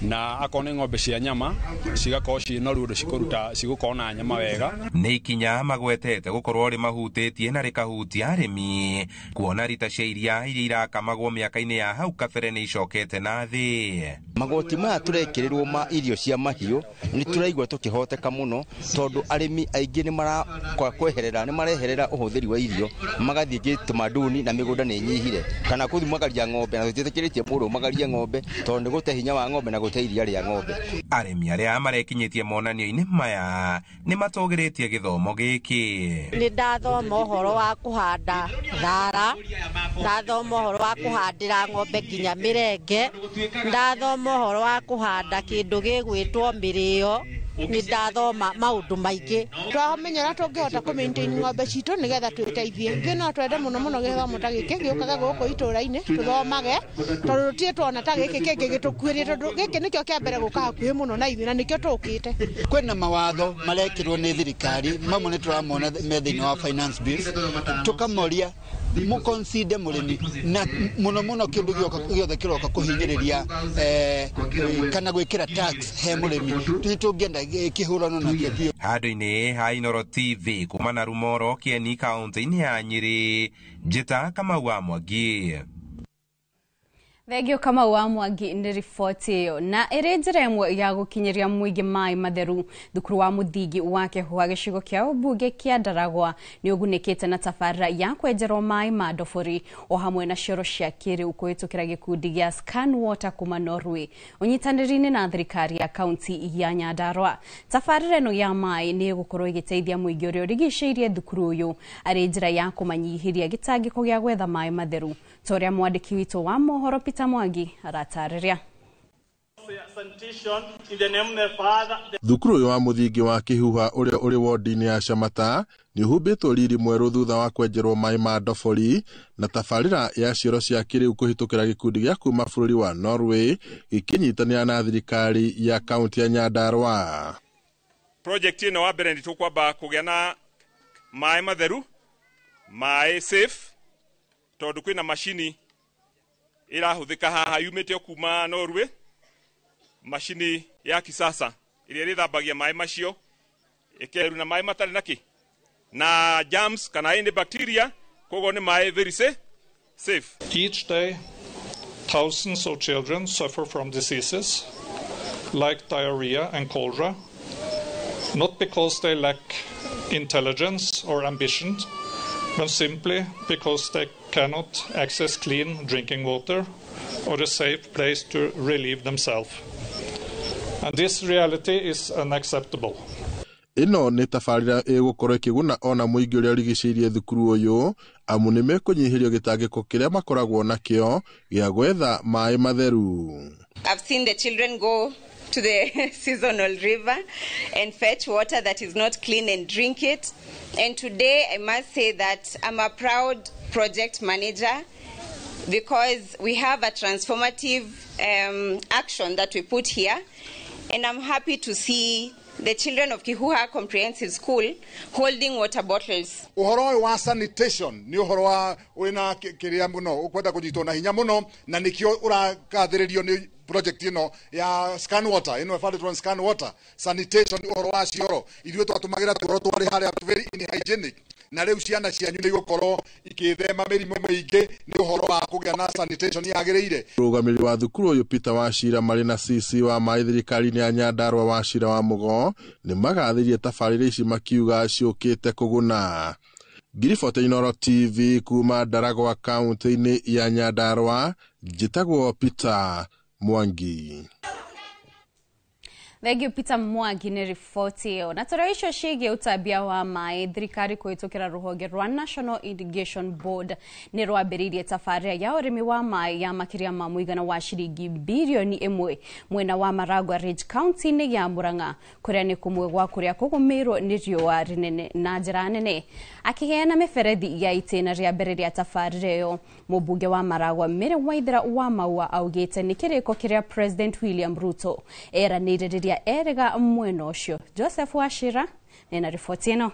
na akorwo nĩ ng'ombe cia nyama cigakorwo ciĩ noru ũndũ cikũruta cigũkorwo na nyama wega. Nĩ ikinya magwetete gũkorwo rĩmahutĩtie na rĩkahutia arĩmi, kuona rita cia iria iria irakamagwo mĩaka-inĩ ya hau kabere nĩ icokete na thĩ. Magoti maya tũrekĩrĩrwo ma irio cia mahiũ nĩ tũraigua tũkĩhoteka mũno, tondũ arĩmi aingĩ nĩ marakweherera, nĩ mareherera ũhũthĩri wa irio magathiĩ gĩtamaduni na mĩgũnda nĩ ĩnyihire, kana kũthimagaria ng'ombe, na tũtiĩtĩkĩrĩtie mũndũ ũmagarie ng'ombe tondũ nĩ gũte hinya wa ng'ombe na gũte iria rĩa ng'ombe. Arĩmi arĩa marekinyĩtie monanio-inĩ maya nĩ matũgĩrĩtie gĩthomo gĩkĩ. Nĩ ndathoma ũhoro wa kũhanda thara, ndathoma ũhoro wa kũhandĩra ng'ombe nginya mĩrenge, ndathoma ũhoro wa kũhanda kĩndũ gĩgwĩtwo mĩrĩo, nĩ ndathoma maũndũ maingĩ. Twamenya ũrĩa tũngĩhota kũ maintain ng'ombe citũ nĩgetha twĩteithie. Ithuĩ no twende mũno mũno gĩthomo ta gĩkĩ gĩũkage gũkũ itũũra-inĩ tũthomage, tondũ tũtirĩ tuona ta gĩkĩ kĩngĩ gĩtũkuĩrie, tondũ gĩkĩ nĩkĩo kĩa mbere gũka hakuhĩ mũno na ithuĩ na nĩkĩo tũkĩte. Kwĩna mawatho marekĩrwo nĩ thirikari, mamwe nĩ tũramona me thĩinĩ wa finance bills, tũkamoria mũkonside mũrĩmi na mũno mũno kĩndũ gĩothe kĩroka kũhinyĩrĩria kana gwĩkĩra tax he mũrĩmi, tũngĩenda kĩhũrano nakĩo biũ. Handũ-inĩ ha Inooro TV kuma Narumoro, Kieni, kaunti-inĩ ya Nyĩrĩ, njĩta Kamau wa Mwangi. Thengio Kamau wa Mwangi nĩ riboti ĩyo. Na ĩrĩ njĩra ĩmwe ya gũkinyĩria mũingĩ maĩ matheru, thukuru wa mũthingi wa Kĩhũa gĩcigo kĩa ũmbunge kĩa Ndaragwa nĩ ũgunĩkĩte na tabarĩra ya kwenjerwo maĩ ma ndobori o hamwe na cioro cia kĩrĩu kũhĩtũkĩra gĩkundi gĩa Scan Water kuma Norway ũnyitanĩri-inĩ na thirikari ya kaunti ya Nyandarua. Tabarĩra ĩno ya maĩ nĩ ĩgũkorwo ĩgĩteithia mũingĩ ũrĩa ũrigicĩirie thukuru ũyũ arĩ njĩra ya kũmanyihĩria gĩtangĩko gĩa gwetha maĩ matheru, ta ũrĩa mwandĩki witũ wa mohoro Peter Mwangi aratarĩria. Thukuru ũyũ wa mũthingi wa Kĩhuha ũrĩa ũrĩ wodi-inĩ ya Shamata nĩ ũhumbĩtwo riri mwerũ thutha wa kwenjerwo maĩ ma ndobori na tabarĩra ya cioro cia kĩrĩu kũhĩtũkĩra gĩkundi gĩa kuma bũrũri wa Norway gĩkĩnyitanĩra na thirikari ya kaunti ya Nyandarua. Project ĩno wa mbere nĩ tũkwamba kũgĩa na maĩ matheru, maĩ safe, tondũ kwĩna macini ĩrahũthĩka haha yumĩte kuma Norway, macini ya kisasa ĩrĩa ĩrĩthambagia maĩ macio ĩkeru na maĩ matarĩ na kĩ na germs kana any bacteria, koguo nĩ maĩ very safe. Each day thousands of children suffer from diseases like diarrhea and cholera Not because they lack intelligence or ambition, but simply because they cannot access clean drinking water or a safe place to relieve themselves. And this reality is unacceptable. Ĩno nĩ tabarĩra ĩgũkorwo ĩkĩguna ona mũingĩ ũrĩa ũrigicĩirie thukuru ũyũ amu nĩ mekũnyihĩrio gĩtangĩko kĩrĩa makoragwo nakĩo gĩa gwetha maĩ matheru. I've seen the children go to the seasonal river and fetch water that is not clean and drink it. And today I must say that I'm a proud project manager because we have a transformative action that we put here. And I'm happy to see the children of Kihuha Comprehensive School holding water bottles. Ũhoro ũyũ wa sanitation nĩ ũhoro wa wĩna kĩrĩa mũno ũkwenda kũnyitwo na hinya mũno, na nĩkĩo ũragathĩrĩrio nĩ project ĩno ya Scan Water, ĩno ĩbandĩtwo Scan Water sanitation. Ũhoro wa cioro, ithuĩ twatũmagĩra tuoro twarĩ harĩa very unhygienic, na rĩu ciana cianyu nĩ igũkorwo ikĩthema mĩrimũ mĩingĩ nĩ ũhoro wa kũgĩa na sanitation yagĩrĩire. Mũrũgamĩrĩri wa thukuru ũyũ Peter Wachira marĩ na CC wa maĩ thirikari-inĩ ya Nyandarua Wachira wa Mũgo nĩ magathĩrĩirie tabarĩra ici makiuga ciũkĩte kũguna. Ngiribota Inooro TV kuma Ndaragwa kaunti-inĩ ya Nyandarua, njĩtagwo Peter Mwangi. Thengiũ Peter Mwangi nĩ riboti ĩyo. Na toro icio ciĩgiĩ ũtambia wa maĩ, thirikari kũhĩtũkĩra rũhonge rwa National Irrigation Board nĩ rwambĩrĩirie tabarĩra ya ũrĩmi wa maĩ ya makĩria ma mũigana wa ciringi birioni 1 mwena wa Maragua Ridge County-inĩ ya Murang'a, kũrĩa nĩ kũmwe gwa kũrĩa kũgũmĩirwo nĩ riũa rĩnene na njĩra nene. Akĩheana mĩberethi ya itĩna rĩa mbere rĩa tabarĩra ĩyo, mũmbunge wa Maragua Mary Waithera wa Maua augĩte nĩ kĩrĩko kĩrĩa President William Ruto eranĩire rĩrĩa erega mwena ũcio. Joseph Wachira nena riboti ĩno.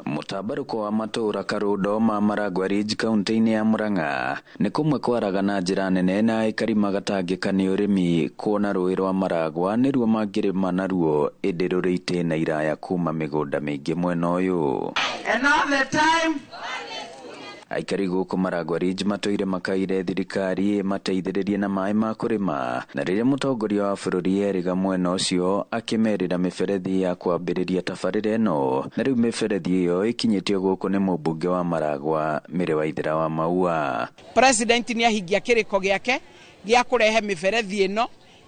Mũtambarũko wa matũũra Karũndo ma Maragua Ridge kaunti-inĩ ya Murang'a nĩ kũmwe kwaraga na njĩra nene na aikari magatangĩka nĩ ũrĩmi kuona rũĩ rwa Maragua nĩruo mangĩrĩma naruo ĩndĩ rũrĩ itĩna iraya kuma mĩgũnda mĩingĩ mwena ũyũ. Aikari gũkũ Maragua Ridge matũire makaire thirikari ĩmateithĩrĩrie na maĩ ma kũrĩma, na rĩrĩa mũtongoria wa bũrũri erĩga mwena ũcio akĩmerĩra mĩberethi ya kwambĩrĩria tabarĩra ĩno, na rĩu mĩberethi ĩyo ĩkinyĩtio gũkũ nĩ mũmbunge wa Maragua Mary Waithera wa Maua. President nĩ ahingia kĩrĩko gĩake gĩa kũrehe mĩberethi ĩno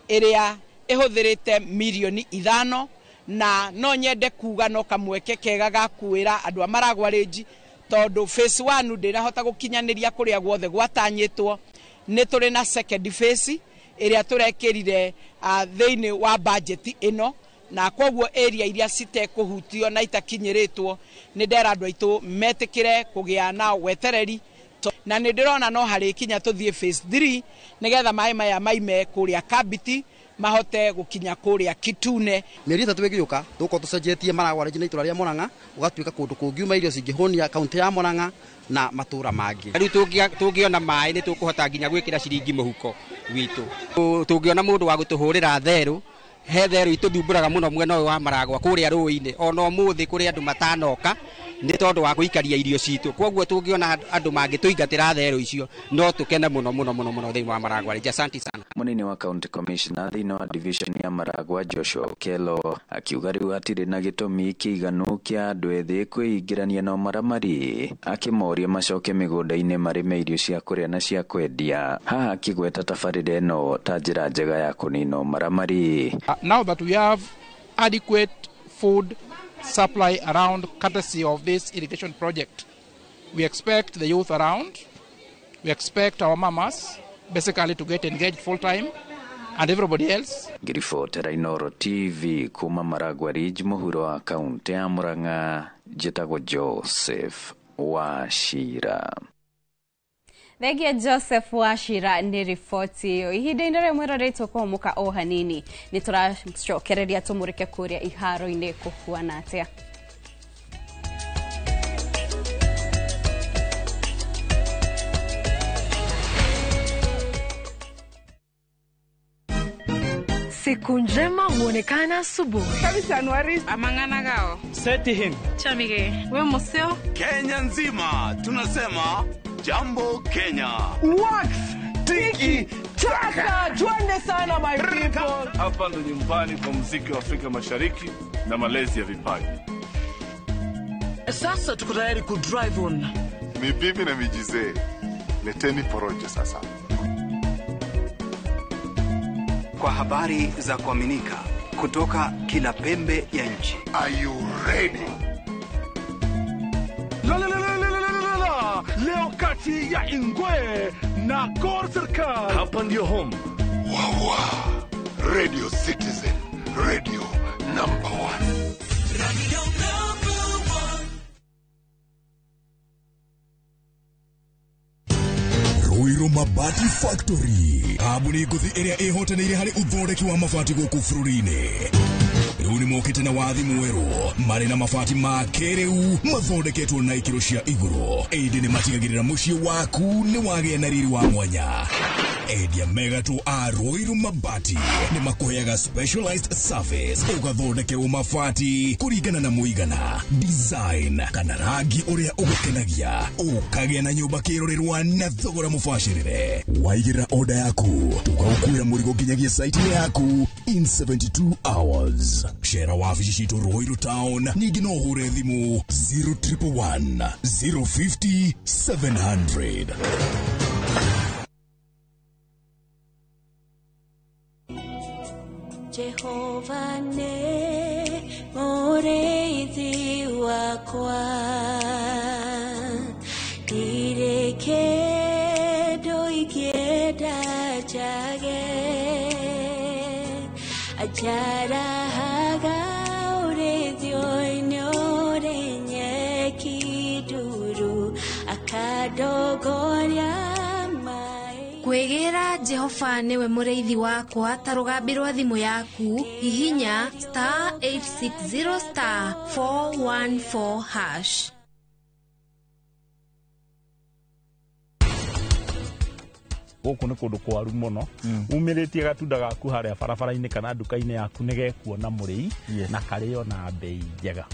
ĩrĩa ĩhũthĩrĩte mirioni 5, na no nyende kuga no kamweke kega ga kwĩra andũ a Maragua Ridge tondu phase 1 ndĩrahota gũkinyanĩria kũrĩa guothe gwatanyĩtwo. Nĩ tũrĩ na second phase ĩrĩa tũrekĩrire thĩinĩ wa budget ĩno, na koguo area iria citekũhutio na itakinyĩrĩtwo nĩ ndera andũ aitũ metĩkĩre kũgĩa na wetereri, na nĩ ndĩrona no harĩkinya tũthiĩ phase 3 nĩgetha maĩ maya maime kũrĩa Kabiti mahote gũkinya kũrĩa Kitune. Mĩeri 3 ĩgĩũka tũgũkorwo tũcenjetie Maragua Ridge na itũra rĩa Murang'a gũgatuĩka kũndũ kũngiuma irio cingĩhũnia kaunti ya Murang'a na matũra mangĩ. Rĩu tũngĩona maĩ nĩ tũkũhota nginya gwĩkĩra ciringi mũhuko witũ. Tũngĩona mũndũ wa gũtũhũrĩra therũ, he therũ itũthumbũraga mũno mwena ũyũ wa Maragua kũrĩa rũĩ-inĩ, ona ũmũthĩ kũrĩ andũ matanoka nĩ tondũ wa gũikaria irio citũ. Koguo tũngĩona andũ mangĩtũingatĩra therũ icio no tũkene mũno mũno mũno mũno thĩinĩ wa Maragua Ridge. Asante sana. Mũnini wa county commissioner thĩinĩ wa division ya Maragua Joshua Okello akiuga rĩu hatirĩ na gĩtũmi kĩiganu kĩa andũ ethĩ kwĩingĩrania na ũmaramari, akĩmoria macoke mĩgũnda-inĩ marĩme irio cia kũrĩa na cia kwendia, haha akĩgweta tabarĩra ĩno ta njĩra njega ya kũnina ũmaramari. Now that we have adequate food supply around courtesy of this irrigation project, we expect the youth around, we expect our mamas basically to get engaged full time and everybody else. Ngiribotera Inooro TV kuma Maragua Ridge mũhuro wa kaunti ya Murang'a, njĩtagwo Joseph Wachira. Thengia Joseph Wachira nĩ riboti ĩyo. Ihinda-inĩ rĩmwe rĩrĩ tũkũhũmũka o hanini nĩ tũracokereria tũmũrĩke kũrĩa iharo-inĩ kũhuana atĩa. Siku njema huonekana asubuhi. Amangana gao. Seti him. Chamige. We museo. Kenya nzima tunasema Jambo Kenya. Wax tiki Chaka, twende sana my people. Hapa ndo nyumbani kwa muziki wa Afrika Mashariki na malezi ya vipaji. Sasa tuko tayari ku drive on. Ni bibi na mijizee. Leteni porojo sasa. Kwa habari za kuaminika kutoka kila pembe ya nchi. Are you ready? La la la la la la la. Leo kati ya Ingwe na Gor Serikal. Hapa ndio home. Wawa. Radio Citizen. Radio number 1. Radio number 1. Ruiru Mabati Factory. Kambuni ngũthi ĩrĩa ĩhotanĩire harĩ ũthondeki wa mabati gũkũ bũrũri-inĩ. Rĩu nĩ mokĩte na wathi mwerũ marĩ na mabati ma kĩrĩu mathondeketwo na ikĩro cia igũrũ. Ĩndĩ nĩ matigagĩrĩra mũciĩ waku nĩ wagĩa na riri wa mwanya. Endia mega tu a Ruiru Mabati nĩ makũheaga specialized service ũgathondekerwo mabati kũringana na mũigana, design kana rangi ũrĩa ũgũkenagia, ũkagĩa na nyũmba kĩrorerwa na thogora mũbacĩrĩre. Waigĩrĩra order yaku tũgaũkuĩra mũrigo nginyagia site-inĩ yaku in 72 hours. Cera wabici citũ Ruiru Town, ningĩ no ũhũre thimũ 0111 050 700. Jehova ne mũrĩithi wakwa, ndirĩ kĩndũ ingĩenda njage, anjarahaga ũrĩithio-inĩ ũrĩ nyeki nduru, akandongoria. Kwĩgĩra Jehova nĩwe mũrĩithi wakwa ta rũgambi rwa thimũ yaku, hihinya star 860 star 414 hash. Gũkũ nĩ kũndũ kwaru mũno, umĩrĩtie gatunda gaku harĩa barabara-inĩ kana nduka-inĩ yaku nĩ gekuona mũrĩi na karĩo na bei njega.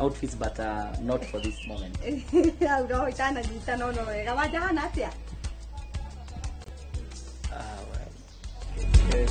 Outfits but not for this moment. Roho itananyita no no wega wajahana atia? Well.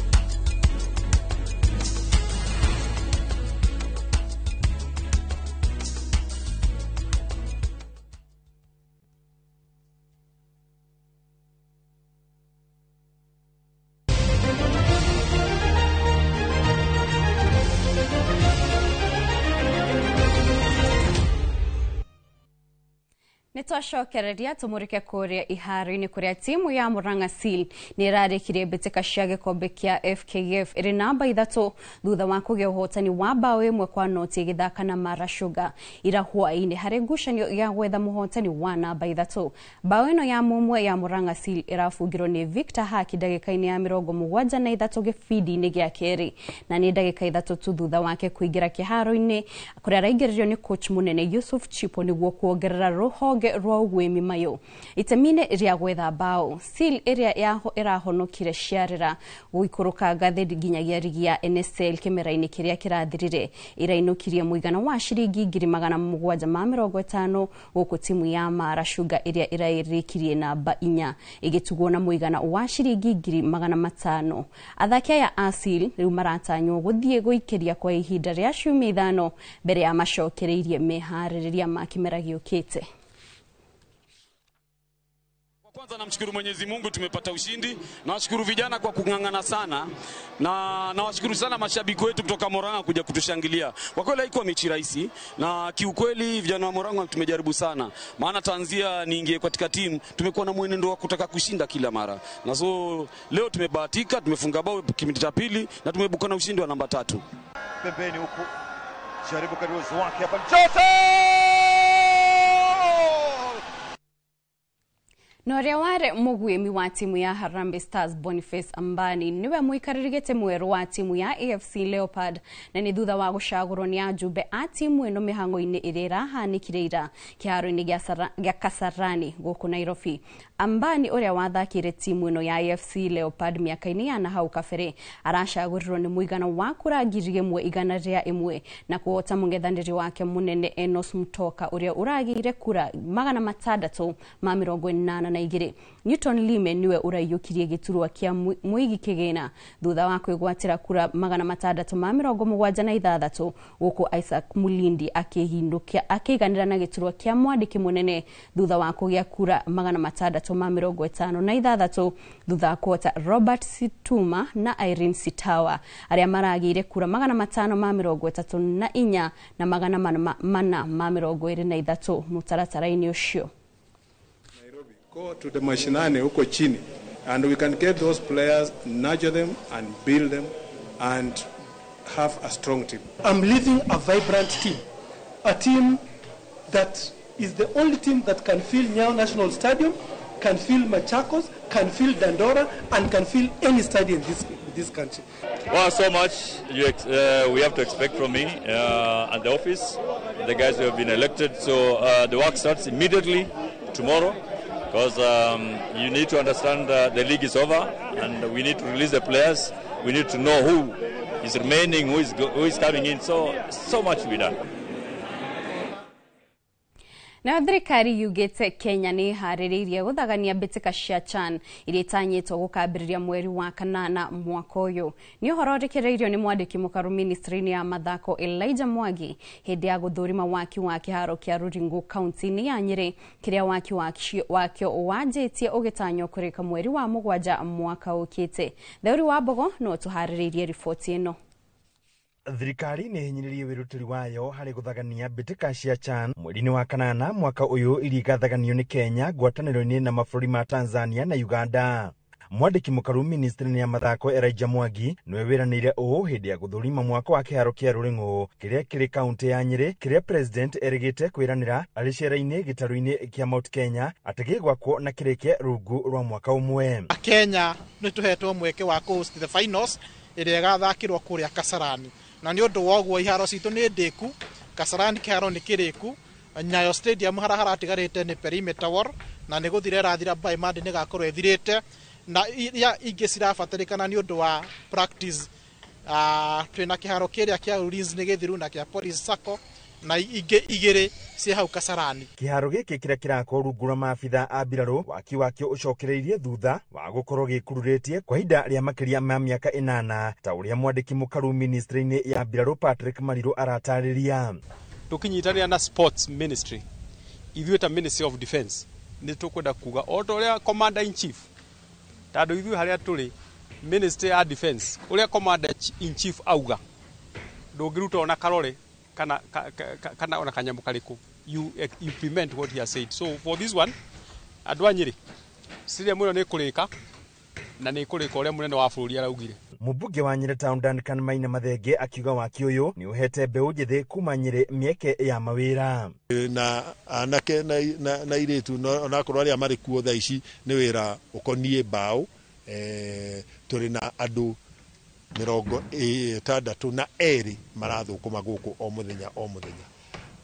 Nitwacokereria tumurike kuria iharo-inĩ kuria timu ya Murang'a Seal nĩ ĩrarĩkirie mbĩtĩka cia gĩkombe kĩa FKF ĩrĩ namba 3 thutha wa kũgĩa ũhotani wa bao 1-0 ĩgĩthaka na Mara Sugar ira hwaĩ-inĩ harĩ ngucanio ya gwetha mũhotani wa namba 3. Bao ĩno ya mũmwe ya Murang'a Seal ĩrabungirwo nĩ Victor Haki ndagĩka-inĩ ya 73 gĩbindi-inĩ gĩa kerĩ, na nĩ ndagĩka 3 tu thutha wake kũingĩra kĩharo-inĩ kũrĩa araingĩririo nĩ coach mũnene Yusuf Chipo nĩguo kuongerera rũhonge rwa ũguĩmi mayũ itemi-inĩ rĩa gwetha bao. Seal ĩrĩa ĩrahonokire ciarĩra gũikũrũka ngathĩ nginyagia rigi ya NSL kĩmera-inĩ kĩrĩa kĩrathirire ĩrainũkirie mũigana wa ciringi 750 gũkũ timu ya Mara Sugar ĩrĩa ĩrarĩkirie namba 4 ĩgĩtugwo na mũigana wa ciringi 500. Athaki aya a Seal rĩu maratanywo gũthiĩ gũikĩria kwa ihinda rĩa ciumia 5 mbere ya macokereirie meharĩrĩria ma kĩmera gĩũkĩte. Kwanza namshukuru Mwenyezi Mungu tumepata ushindi. Nawashukuru vijana kwa kung'ang'ana sana, na nawashukuru sana mashabiki wetu kutoka Murang'a kuja kutushangilia. Kwa kweli haikuwa mechi rahisi, na kiukweli vijana wa Murang'a tumejaribu sana. Maana tanzia niingie katika timu tumekuwa na mwenendo wa kutaka kushinda kila mara. Na so leo tumebahatika, tumefunga bao kipindi cha pili na tumebuka na ushindi wa namba 3. Pembeni huku jaribu kadri uwezo wake hapa Jota. Na ũrĩa warĩ mũguĩmi wa timu ya Harambee Stars Boniface Ambani niwe mũikarĩri gĩtĩ mwerũ wa timu ya AFC Leopard, na nĩ thutha wa gũcagũrwo nĩ ajumbe a timu ĩno mĩhang'o-inĩ ĩrĩa ĩrahanĩkire ira kĩharo-inĩ gĩa Kasarani gũkũ Nairobi. Ambani ũrĩa wathakĩire timu ĩno ya AFC Leopard mĩaka-inĩ ya nahau kabere aracagũrirwo nĩ mũigana wa kura 1,101 na kũhota mũng'ethanĩri wake mũnene Enos Mutoka ũrĩa ũragĩire kura 682. Newton Lime niwe ũraiyũkirie gĩturwa kĩa Mwigi Kĩgĩna thutha wa kwĩgwatĩra kura 676 gũkũ Isaac Mulindi akĩiganĩra na gĩturwa kĩa mwandĩki mũnene thutha wa kũgĩa kura 656 thutha wa kũhota Robert Situma na Irene Sitawa arĩa maragĩire kura 534 na 423 mũtaratara-inĩ ũcio. Go to the mashinani huko chini and we can get those players, nurture them and build them and have a strong team. I'm leaving a vibrant team, a team that is the only team that can fill Nyayo National Stadium, can fill Machakos, can fill Dandora, and can fill any stadium in this country. Well, so much we have to expect from me and the office, the guys who have been elected. So the work starts immediately tomorrow, because you need to understand the league is over and we need to release the players. We need to know who is remaining, who is coming in. So much to be done. Nayo thirikari yugĩte Kenya nĩ ĩharĩrĩirie gũthagania mbĩtĩka cia CHAN iria itanyĩtwo gũkambĩrĩria mweri wa kanana mwaka ũyũ. Nĩ ũhoro ũrekereirio nĩ mwandĩki mũkaru ministry-inĩ ya mathako Elijah Mwangi hĩndĩ ya gũthũrima waki wa kĩharo kĩa Ruringũ kaunti-inĩ ya Nyĩrĩ kĩrĩa waki wakĩo wanjĩtie ũgĩtanywo kũrĩka mweri wa 7 mwaka ũkĩte. Theuri wa Mbogo no tũharĩrĩirie riboti ĩno. Thirikari nĩ ĩhinyĩrĩirie wĩrutĩri wayo harĩ gũthagania mbĩtĩka cia CHAN mweri-inĩ wa kanana mwaka ũyũ iria igathaganio nĩ Kenya ngwatanĩro-inĩ na mabũrũri ma Tanzania na Uganda. Mwandĩki mũkaru ministry-inĩ ya mathako Elijah Mwangi nĩwe wĩranĩire ũũ hĩndĩ ya gũthũrima mwako wa kĩharo kĩa Rũrĩng'ũ kĩrĩa kĩrĩ kaunti ya Nyĩrĩ kĩrĩa president erĩgĩte kwĩranĩra arĩ cera-inĩ gĩtarũ-inĩ kĩa Mount Kenya atĩ gĩgwakwo na kĩrĩke rungu rwa mwaka ũmwe. Kenya nĩ tũhetwo mweke wa kũ-host the finals ĩrĩa ĩgathakĩrwo kũrĩa Kasarani, na nĩ ũndũ wa ũguo iharo citũ nĩ ndĩku. Kasarani kĩharo nĩ kĩrĩku, Nyayo Stadium harĩa haratigarĩte nĩ perimeter wall na nĩ gũthira ĩrathira by Monday nĩ gakorwo ĩthirĩte, na iria ingĩ cirabatarĩkana nĩ ũndũ wa practice. Twĩna kĩharo kĩrĩa kĩa Ulinzi nĩ gĩthiru na kĩa Police Sacco na ingĩ igĩrĩ ciĩ hau Kasarani. Kĩharo gĩkĩ kĩrĩa kĩrakwo rungu rwa maabitha a mbirarũ waki wakĩo ũcokereirie thutha wa gũkorwo gĩkururĩtie kwa ihinda rĩa makĩria ma mĩaka 8 ta ũrĩa mwandĩki mũkaru ministry-inĩ ya mbirarũ Patrick Mariru aratarĩria. Tũkĩnyitanĩra na sports ministry, ithuĩ ta Ministry of Defence nĩ tũkwenda kuga o ta ũrĩa commander in chief, tondũ ithuĩ harĩa tũrĩ Ministry ya Defence ũrĩa commander in chief auga ndũngĩruta ona karore kana kana ona kanyamũ karĩkũ, you implement what he has said. So for this one andũ a Nyĩrĩ stadium ĩno nĩ kũrĩka na nĩ kũrĩka ũrĩa mũnene wa bũrũri araugire. Mũmbunge wa Nyĩrĩ Town Duncan Maina Mathenge akiuga waki ũyũ nĩ ũhete mbeũ njĩthĩ kuma Nyĩrĩ mĩeke ya mawĩra. Na anake na airĩtu onakorwo arĩa marĩ kuo thaa ici nĩ wĩra ũkoniĩ mbaũ. Tũrĩ na andũ 62 marathũkũma gũkũ o mũthenya o mũthenya,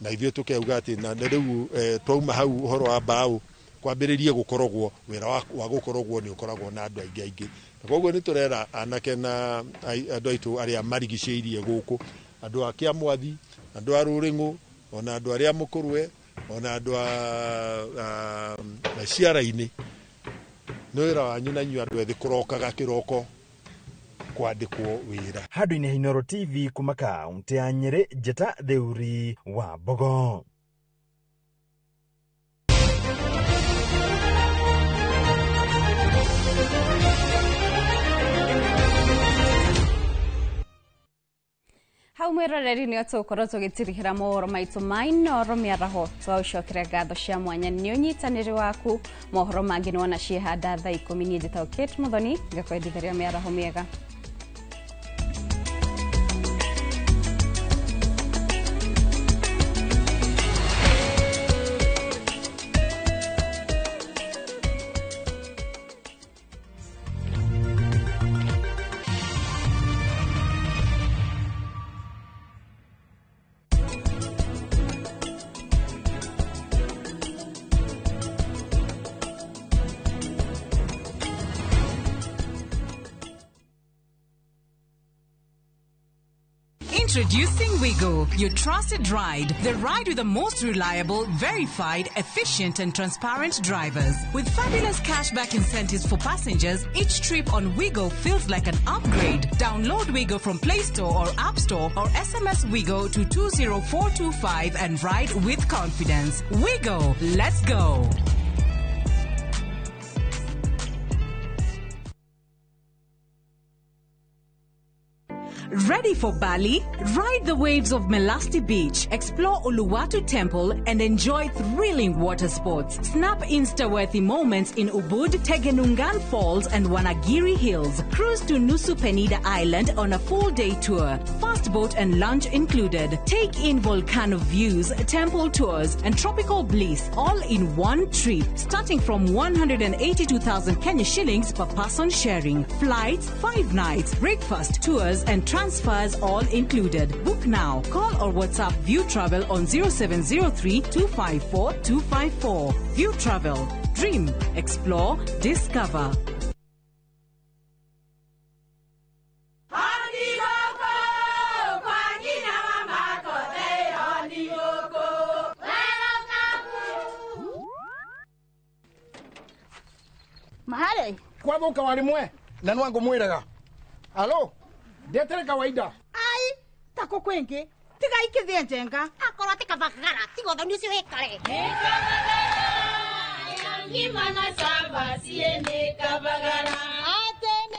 na ithuĩ tũkeuga atĩ na rĩu twauma hau ũhoro wa mbaũ kwambĩrĩrie gũkorogwo wĩra wa gũkorogwo nĩ ũkoragwo na andũ aingĩ aingĩ, na koguo nĩ tũrera anake na andũ aitũ arĩa marigicĩirie gũkũ, andũ a Kĩamwathi, andũ a Rũrĩng'ũ, ona andũ arĩa Mũkũrwe, ona andũ a Ciara-inĩ, nĩ wĩra wanyu na inyuĩ andũ ethĩ kũrokaga kĩroko kwandĩkwo wĩra. Handũ-inĩ ha Inooro TV kuma kaunti ya Nyĩrĩ, Njĩta Theuri wa Mbogo. Hau mwĩroreri nĩ tũgũkorwo tũgĩtirihĩra mohoro maitũ ma Inooro mĩaraho. Twaũcokeria ngatho cia mwanya nĩ ũnyitanĩri waku. Mohoro mangĩ nĩwona ciĩhanda thaa 10. Niĩ njĩtagwo Kate Muthoni, ngakwendithĩria mĩaraho mĩega. Introducing Wigo, your trusted ride. The ride with the most reliable, verified, efficient, and transparent drivers. With fabulous cashback incentives for passengers, each trip on Wigo feels like an upgrade. Download Wigo from Play Store or App Store or SMS Wigo to 20425 and ride with confidence. Wigo, let's go. Ready for Bali? Ride the waves of Melasti Beach, explore Uluwatu Temple, and enjoy thrilling water sports. Snap Insta-worthy moments in Ubud, Tegenungan Falls, and Wanagiri Hills. Cruise to Nusa Penida Island on a full-day tour. Fast boat and lunch included. Take in volcano views, temple tours, and tropical bliss all in one trip. Starting from 182,000 Kenya shillings per person sharing. Flights, 5 nights, breakfast, tours, and transfers all included. Book now. Call or WhatsApp View Travel on 0703 254 254. View Travel. Dream, explore, discover. Mahare. Kwathuka warimwe na nwangu mwiraga. Alo. Ndetere kawaida. Ai, tako kwingi. Tiga ikithie njenga. Akorwo ti kabagara, tiga uthoni ucio wikare.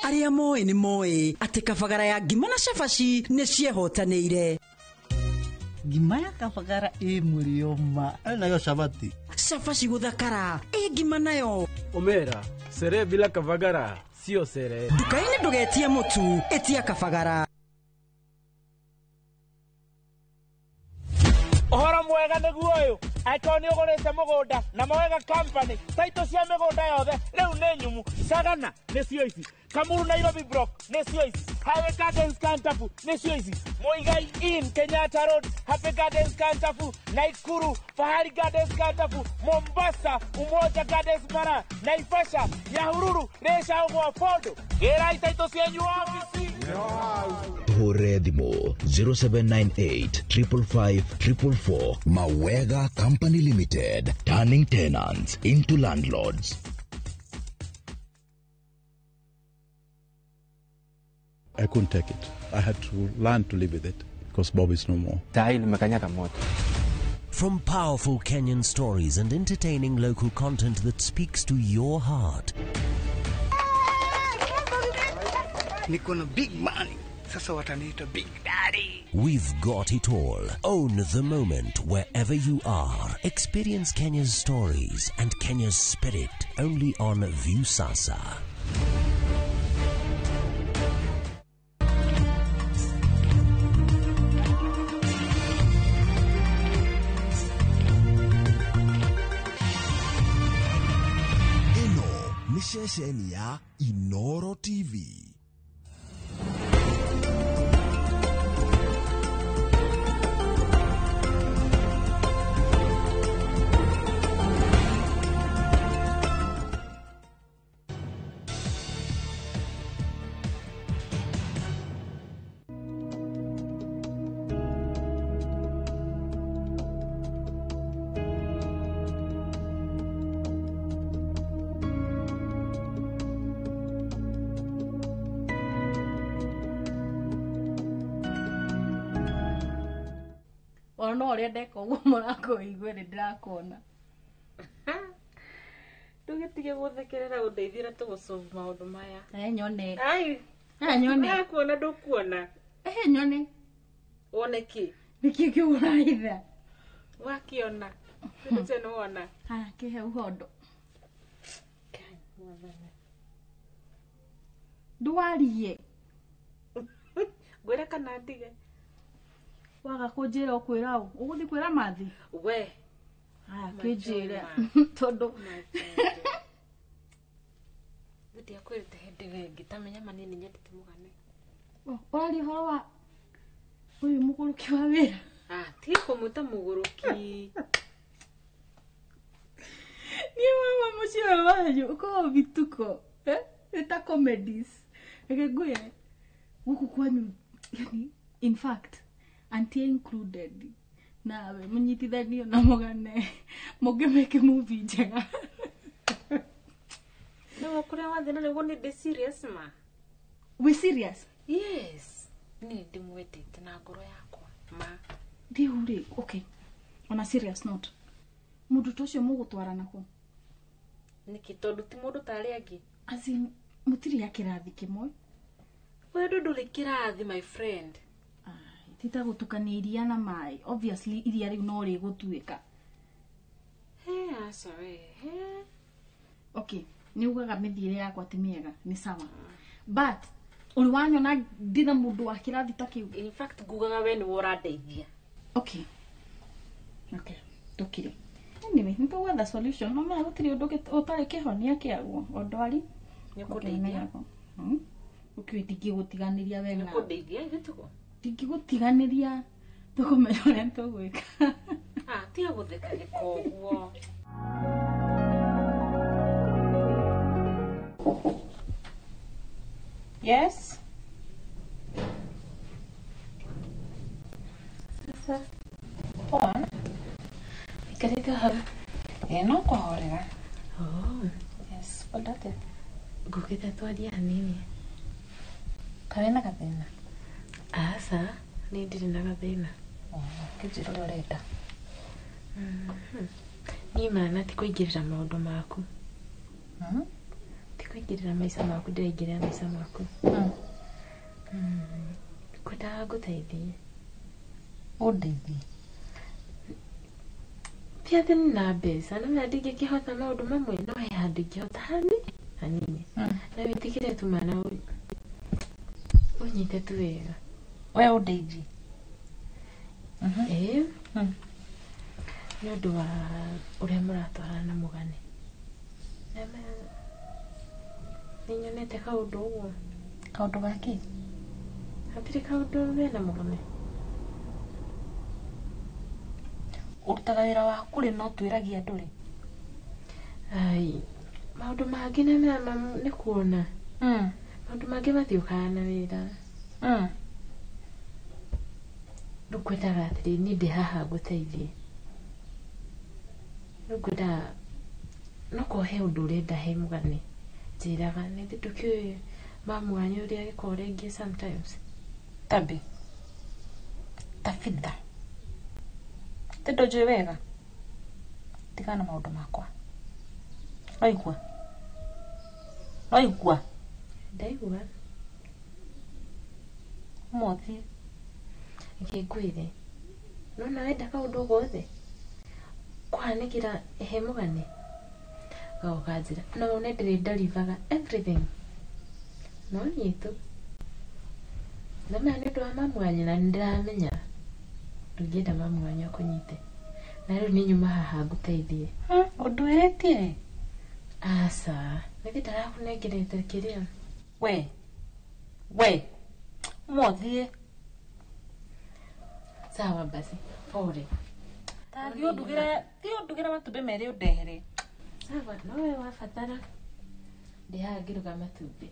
Arĩa moĩ nĩ moĩ atĩ kabagara ya ngima na cabaci nĩ ciehotanĩire. Ngima ya kabagara ĩ mũrĩo ma. Nayo cabaci. Cabaci gũthakara ĩ ngima nayo. Omera, sere bila kabagara sio sere. Nduka-inĩ ndũgetie mũtu, ĩtia kabagara. Ũhoro mwega nĩguo ũyũ, angĩkorwo nĩ ũgũrĩte mũgũnda na Mawega Company, taitũ cia mĩgũnda yothe rĩu nĩ nyumu. Sagana nĩcio ici, Kamuru Nairobi Block nĩcio ici, Highway Gardens Kantafu nĩcio ici, Muigai Inn Kenyatta Road, Happy Gardens Kantafu, Naikuru Fahari Gardens Kantafu, Mombasa Umoja Gardens Mara, Naivasha Nyahururu Rĩcagwo Bondo. Gĩrai taitũ cianyu obici. Hũre thimũ 0798 555 444. Mawega Company Limited, turning tenants into landlords. I couldn't take it. I had to learn to live with it because Bob is no more. From powerful Kenyan stories and entertaining local content that speaks to your heart. Niko na big money. Sasa wataniita Big Daddy. We've got it all. Own the moment wherever you are. Experience Kenya's stories and Kenya's spirit only on Viusasa. Ĩno nĩ ceceni ya Inoro TV. Ona no ũrĩa ndeka ũguo mũrango ũigue nĩ ndĩrakuona. Ndũgĩtige gũthekerera ũndeithie tũgũsolve maũndũ maya. Nyone. Ai. Nyone. Ndĩrakuona ndũkuona. Nyone. Wone kĩ? Nĩkĩ kĩu ũrahitha? Wakĩona. Nĩkĩo nĩwona. Haya, kĩhe ũhondo. Ndwarie. Ngwĩre kana ndige? Waga kũnjĩra ũkwĩra ũ? Ũgũthiĩ kwĩra Mathi? We. Haya, kĩnjĩre. Tondũ ndiakwĩrĩte hĩndĩ ĩyo ĩngĩ ta menya manini nyendete mũgane. Ũraria ũhoro wa ũyũ mũgũrũki wa wĩra? Ti kũmwĩta mũgũrũki. Niĩ mama mũciĩ ũyũ wanyu ũkoragwo vituko. Nĩ ta comedies. Reke ngwĩre gũkũ kwanyu, yani in fact Auntie included. Nawe munyitithanio na mugane mũngĩmake movie njega. No kũrĩa wathiĩ na nĩguo nĩ ndĩ serious ma. We serious? Yes. Niĩ ndĩmwendete na ngoro yakwa ma. Rĩu rĩ, okay. On a serious note. Mũndũ ta ũcio mũgũtwarana kũ? Nĩkĩ tondũ ti mũndũ ta arĩa angĩ? As in, mũtirĩ a kĩrathi kĩmwe. Wendo ndũrĩ kĩrathi my friend. Ti ta gũtukania iria na maĩ. Obviously iria rĩu no rĩgũtuĩka. He aca we. He. Okay, nĩ ugaga mĩthiĩre yakwa ti mĩega, nĩ sawa. But ũrĩ wanyona ndĩna mũndũ wa kĩrathi ta kĩu? In fact ngugaga we nĩwe ũrandeithia. Okay. Okay, tũkire. Anyway, nĩ tũgwetha solution. No menya gũtirĩ ũndũ ũtarĩ kĩhonia kĩaguo. O ndwari. Nĩ ũkũndeithia. Ũkĩũĩ ndingĩgũtiganĩria we Nĩ nawe. ũkũndeithia ithuĩ tiguo? Ndingĩgũtiganĩria tũkũmenya ũrĩa tũgwĩka. Ah, tiga gũthekatheka ũguo. Yes? Sasa, poa. Ikarĩte hau. Ĩ no kũhorera. Oh. Yes, kwenda atĩa? Ngũkĩte twarie hanini. Kaĩ wĩna gathĩna? Aca, niĩ ndirĩ na gathĩna. Oh, kĩnjĩre ũrĩa ũrenda. Niĩ mana ti kũingĩrĩra maũndũ maku. Ti kũingĩrĩra maica maku, ndĩraingĩrĩra maica maku. Ngwendaga ngũteithie. Ũndeithie? Ti atĩ nĩna mbeca, no menya ndingĩkĩhota maũndũ mamwe, no he handũ ingĩhota hanini. Na wĩtĩkĩre tu mana ũnyite tu wega. We ũndeithie? Ĩĩ. Nĩ ũndũ wa ũrĩa mũratwarana na mũgane. Nĩ nyonete kaũndũ ũguo. Kaũndũ gakĩ? Hatirĩ kaũndũ wena mũgane. Ũrutaga wĩra wa kũrĩ no twĩragia andũ rĩ? Ai, maũndũ mangĩ nĩ kuona. Maũndũ mangĩ matiũkaga na wĩra. Rĩu ngwendaga atĩrĩ, niĩ ndĩ haha ngũteithie. Rĩu ngwendaga no korwo he ũndũ ũrenda he mũgane, njĩraga nĩ ndũkĩũĩ mamu wanyu ũrĩa agĩkorwo rĩngĩ sometimes. Tabi. Tabitha. Ti ndũnjũĩ wega? Tigana na maũndũ makwa. Waigua? Waigua? Ndaigua. Ũmũthĩ. Reke ngwĩre. Nĩwona wenda kaũndũ gothe kũhanĩkĩra he mũgane gagoka njĩra no wone ndĩrĩ ndarivaga everything. No niĩ tu. Ndamenya nĩ ũndũ wa mamu wanyu na nĩndĩramenya ndũngĩenda mamu wanyu akũnyite. Na rĩu niĩ nyuma haha ngũteithie. Ũndwĩrĩtie? Aca, nĩthĩ ndarakũnengerete kĩrĩa. We. We. Ũmũthĩ. Sawa basi, pole. Ta thiĩ ũndugĩre matumbĩ merĩ ũndehere. Sawa, no we wabatara. Ndĩ haha ngĩruga matumbĩ.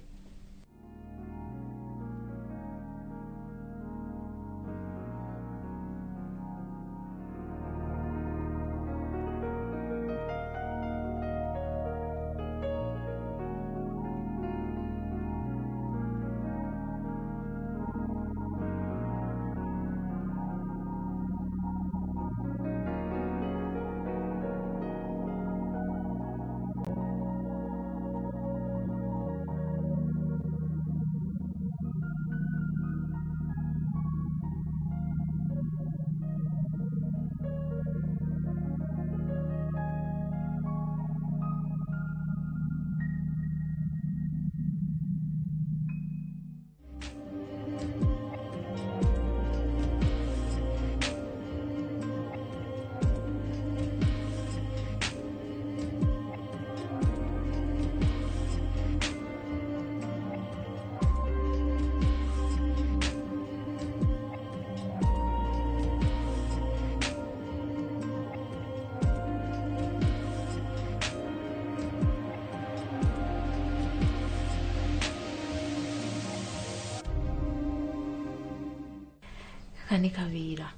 Gaka nĩ kawĩra.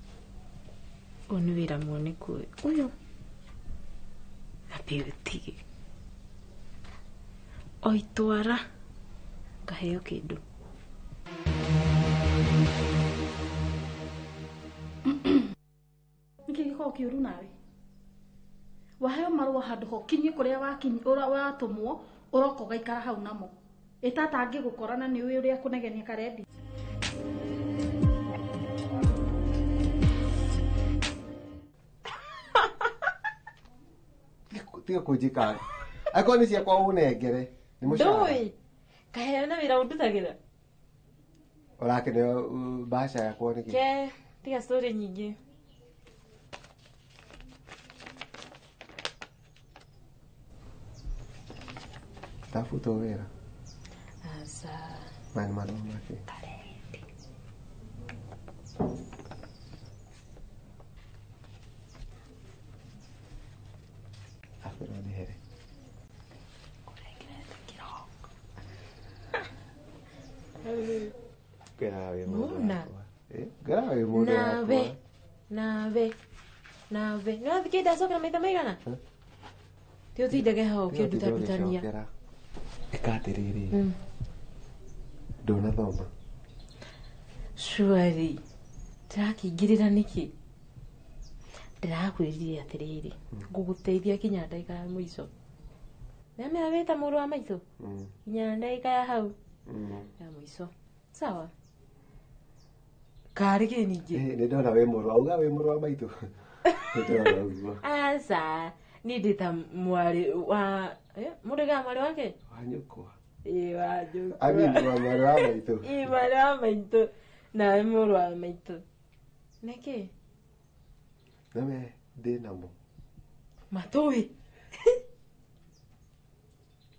Ũyũ nĩ wĩra muoneku ũyũ. Ambe ũtige. O itwara ngaheo kĩndũ. Nĩkĩ gĩkoragwo kĩũru nawe? Waheo marũa handũ ho kinyie kũrĩa watũmwo ũroka ũgaikara hau namo. Ĩ tata angĩgũkora na nĩũĩ ũrĩa kũnegenia karendi. Tiga kũnjĩka. Angĩkorwo nĩ ciakwa ũnengere. Nĩ mũcara. Ndũĩ. Kaheo na wĩra ũndutagĩra. Ũrakĩneo mbaca yakwa nĩkĩ? Ke, tiga story nyingĩ. Ndabutwo wĩra. Aca. Maya nĩ marũa make. Karendi. Akwĩrwo nĩhere. Kũrengerete kĩroko. Ngwĩraga wĩ mũndũ Nona. wakwa. Ngwĩraga wĩ mũndũ Nawe. wakwa. Nawe. Nawe. Nĩ wathikĩ ndacokera maita maigana? Ti ũtindage hau ũkĩndutanutania. Ũgĩcokera. Ĩka atĩrĩrĩ. Ndũnathoma. Surely. Ndĩrakĩingĩrĩra nĩkĩ? Ndĩrakwĩrire atĩrĩrĩ, ngũgũteithia kinya ndagĩka ya mũico. Nĩamenya wĩ ta mũrũ wa maitũ? Kinya ndagĩka ya hau ya mũico. Sawa? Karĩ kĩ ningĩ? Nĩ ndona wĩ mũrũ, auga wĩ mũrũ wa maitũ. Nĩ ndona ũguo. Aca, niĩ ndĩ ta mwarĩ wa mũndũ aigaga mwarĩ wake? Wa nyũkwa. Ĩĩ wa nyũkwa. I mean, wa mwarĩ wa maitũ. Ĩĩ mwarĩ wa maitũ. Nawe mũrũ wa maitũ. Nĩkĩ? Nĩwe ndĩ namo. Matũĩ.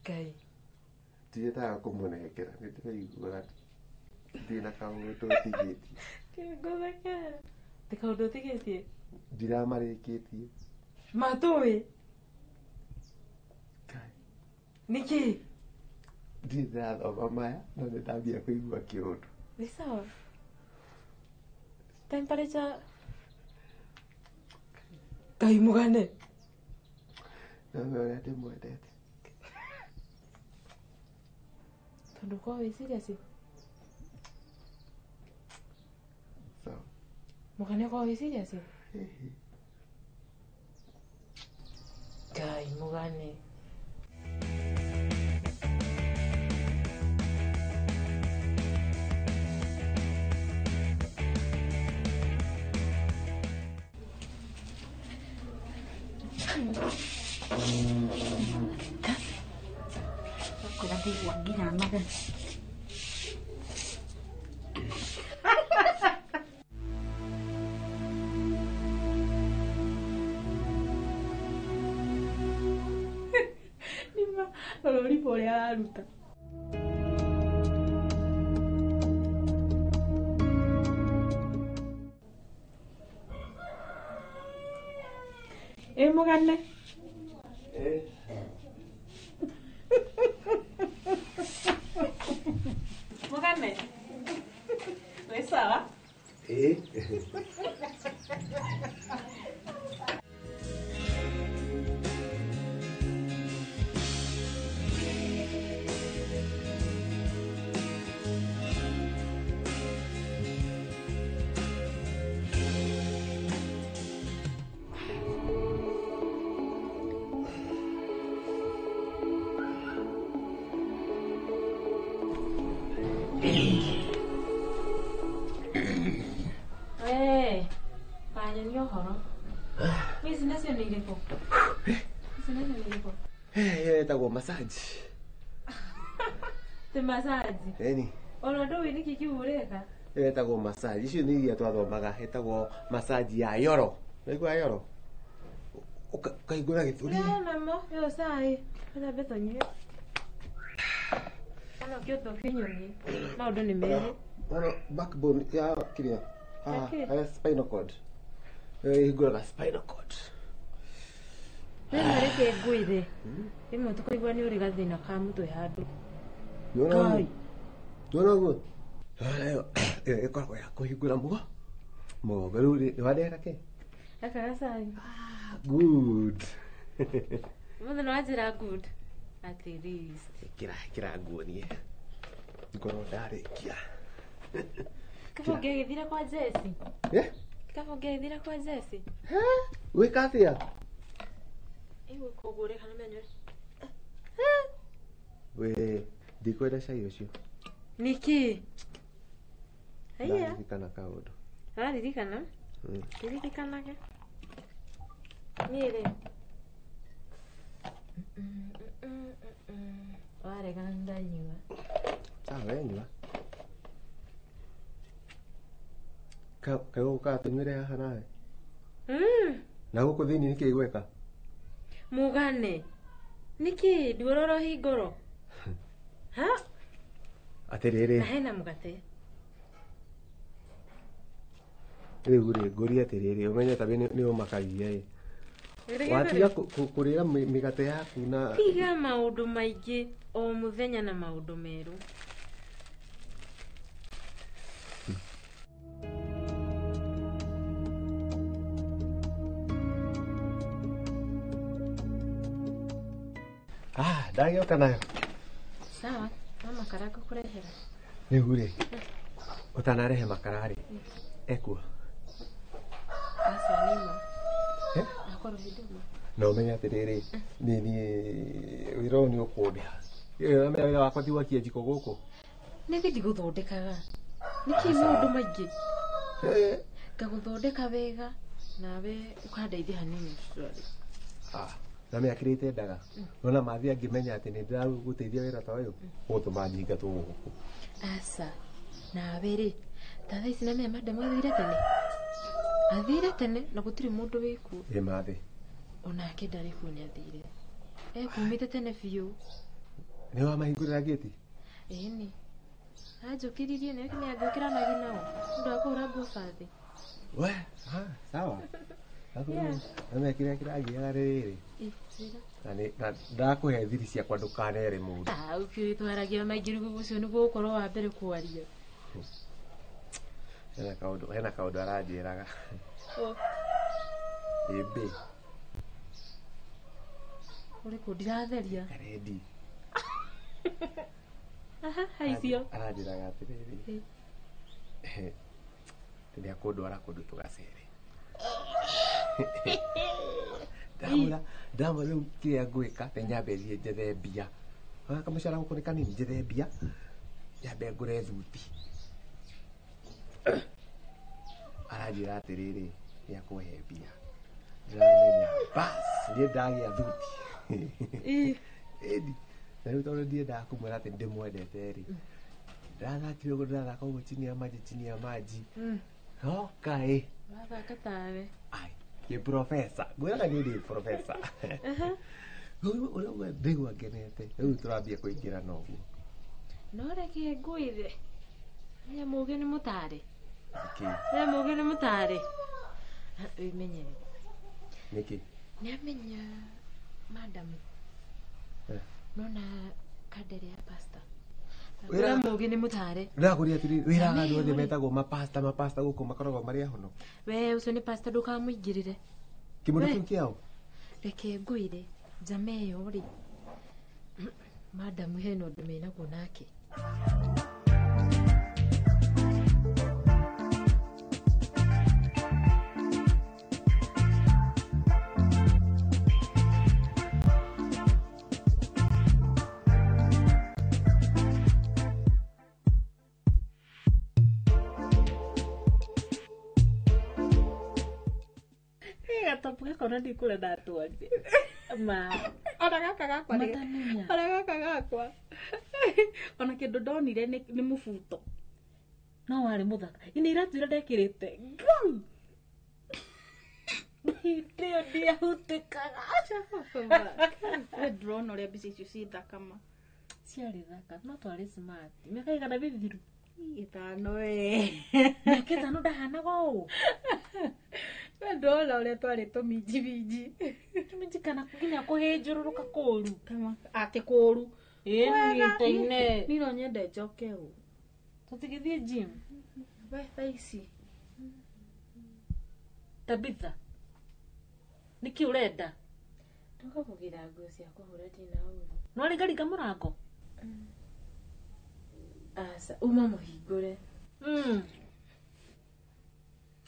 Ngai. Ndiendaga kũmũnengera, nĩ ndĩraigua ndĩna kaũndũ tigĩtie. Ngũthekera. Ndĩ kaũndũ ũtigĩtie? Ndiramarĩkĩtie. Matũĩ. Nĩkĩ? Ndirĩ ndĩrathoma maya, no nĩ ndambia kũigua kĩũndũ. Nĩ sawa. Temperature. Ngai mũgane. Nowe ũrĩa ndĩmwendete. Tondũ ũkoragwo wĩ serious. Sawa. Mũgane ũkoragwo wĩ serious. Ngai mũgane. Kwĩra ndaigua nginya noge. Nĩma rora ũrimũ ũrĩa araruta. Ĩ mũgane. Mũgane. Wĩ sawa? Ĩĩ. We, wanyonia ũhoro. Ici nacio nĩ irĩkũ? Ici nacio nĩ irĩkũ? Ĩyo ĩtagwo massage. Ti massage. Ĩni. Ona ndũĩ nĩkĩ kĩu ũreka? Ĩyo ĩtagwo massage. Icio nĩ iria twathomaga, ĩtagwo massage ya yoro. Waigua yoro? Ũkahingũra gĩthũri. Namo, ĩyo cai. Wĩthambe tũnyue. Kana ũkĩũtwo kĩnyoni. Maũndũ nĩ merĩ. Ona backbone ya kĩrĩa? Haha, spinal cord. Ĩyo ĩhingũraga spinal cord. Rĩmwe reke ngwĩre. Rĩmwe tũkaigua nĩ ũrĩ gathĩna ka mũtwe handũ. Nĩwona ũguo? Nĩwona ũguo? Ĩyo ĩkoragwo ya kũhingũra mũgo. Mũgongo rĩu rĩ wandehera kĩ? Gaka gacai. Good. Mũthĩ nĩ wanjĩra good. At least. Kĩra nguonie. Ngorwo ndarĩkia. Kaba ũngĩagĩthire kwa Jesse. Eh? Kaba ũngĩagĩthire kwa Jesse. Gwĩka atĩa? Ĩgwĩka ũguo rĩ kana menywe. We ndikwenda cai ũcio. Nĩkĩ? Haiya. Ndaririkana kaũndũ. Araririkana? Riririkanage. Niĩ rĩ. Warega ndanyua. Sawa we nyua. Kaĩ ũgũkaga tũnyuĩre haha nawe? Na gũkũ thĩinĩ nĩkĩ gweka? Mũgane. Nĩkĩ nduororo hingũro? Ha? Atĩrĩrĩ. Na hena mũgate. Rĩu rĩ ngũrie atĩrĩrĩ ũmenye ta nĩ ũmakagia ĩ. Watiga kũrĩra mĩgate yaku na tiga maũndũ maingĩ o mũthenya na maũndũ merũ. Ah, ndagĩũka nayo. Sawa, no makara ngũkũrehera. Rĩu rĩ ũtanarehe makara rĩ ekuo? Aca nĩma. Akorwo hĩndĩ ĩmwe. Na ũmenye atĩrĩrĩ niĩ wĩra ũyũ nĩ ũkũndĩha. Ũramenya wĩra wakwa ti gwakia njiko gũkũ. Nĩthĩ ndigũthondekaga. Nĩkĩ maũndũ maingĩ? Ngagũthondeka wega nawe ũkandeithia hanini surely. Ah, na mĩakĩrĩte ndaga. Nona mathi angĩmenya atĩ nĩ ndĩragũteithia wĩra ta ũyũ ũgũtũma nyingatwo gũkũ. Aca nawe rĩ ta thaa ici namenya madam athire tene. Athire tene na gũtirĩ mũndũ wĩkuo. Ĩ mathi. Onake ndarĩ kuo nĩ athire. Ekumĩte tene biũ. Nĩ wamahingũrĩra gĩti? Ĩni. Anjũkĩririe nĩ angĩũkĩranagia nao. Ũndũ wa kũhũra nguo bathi. We, sawa. Namenya kĩrĩa kĩrangiaga rĩrĩ. Na ndakũhe thiri ciakwa ndũkanere mũndũ. Ah, ũkĩtwaragia maingĩ rĩu ũcio nĩguo ũkorwo wa mbere kwaria. Hena kaũndũ aranjĩraga. Ĩmbĩ. Ũrĩkũ ndiratheria? Karendi. Aha, haicio. Aranjĩraga atĩrĩrĩ. Nĩ akũndwara kũndũ tũgacere. Ndamũra rĩu kĩrĩa ngwĩka nĩ nyambe thiĩ njethe mbia. Kamũcara gũkũ nĩ kanini njethe mbia. Nyambe ngũre thuti. Aranjĩra atĩrĩrĩ nĩ akũhe mbia. Ndĩramenya bas niĩ ndagĩa thuti. Ĩni. Na rĩu tondũ ndiendaga kũmwĩra atĩ ndĩmwendete rĩ. Ndĩrathakire ũguo ndĩrathaka ũguo chini ya maji chini ya maji. No kaĩ. Wathaka tawe. Ai, nĩ professor. Ngwĩraga niĩ ndĩ professor. Rĩu ũrĩa ndaigua ngenete. Rĩu tũrambia kũingĩra na ũguo. No reke ngwĩre. Aya mũgĩ nĩ mũtare. Nĩkĩ? Aya mũgĩ nĩ mũtare. Wĩmenyerere. Nĩkĩ? Nĩamenya madam. Nona kandere ya pasta. Wĩra mũgĩ nĩ mũtare. Ndĩrakũria atĩrĩrĩ wĩraga andũ othe metagwo mapasta mapasta gũkũ makoragwo marĩ ahono. We ũcio nĩ pasta ndũkamũingĩrĩre. Kĩmũndũ kĩu kĩao? Reke ngwĩre njama ĩyo rĩ madam hena ũndũ menaguo nake. Gatopu gakwa na ndikũrĩa ndatwarire. Ma. Ona gaka gakwa rĩ. Ona gaka gakwa. Ona kĩndũ ndonire nĩ mũbuto. No warĩ mũthaka. Ini iratu iria ndekĩrĩte. Ngai. Hĩndĩ ĩyo ndiahutĩkaga. We ndĩrona ũrĩa mbica icio ciĩ thaka ma. Ciarĩ thaka. No twarĩ smart. Mĩaka ĩigana mĩthiru? 5 we. Mĩaka 5 ndahanaga ũũ. We ndĩrona ũrĩa twarĩ tũminjiminji. Tũminji kana nginya kũhĩnjũrũrũka kũũru. Atĩ kũũru. Ĩĩ niĩ no nyende njoke ũũ. Tũtigĩthiĩ gym. We thaa ici. Tabitha nĩkĩ ũrenda? Ndoka kũgĩra nguo cia kũhũra ndina ũru. Nĩwaringaringa mũrango? Aca, uma mũhingũre.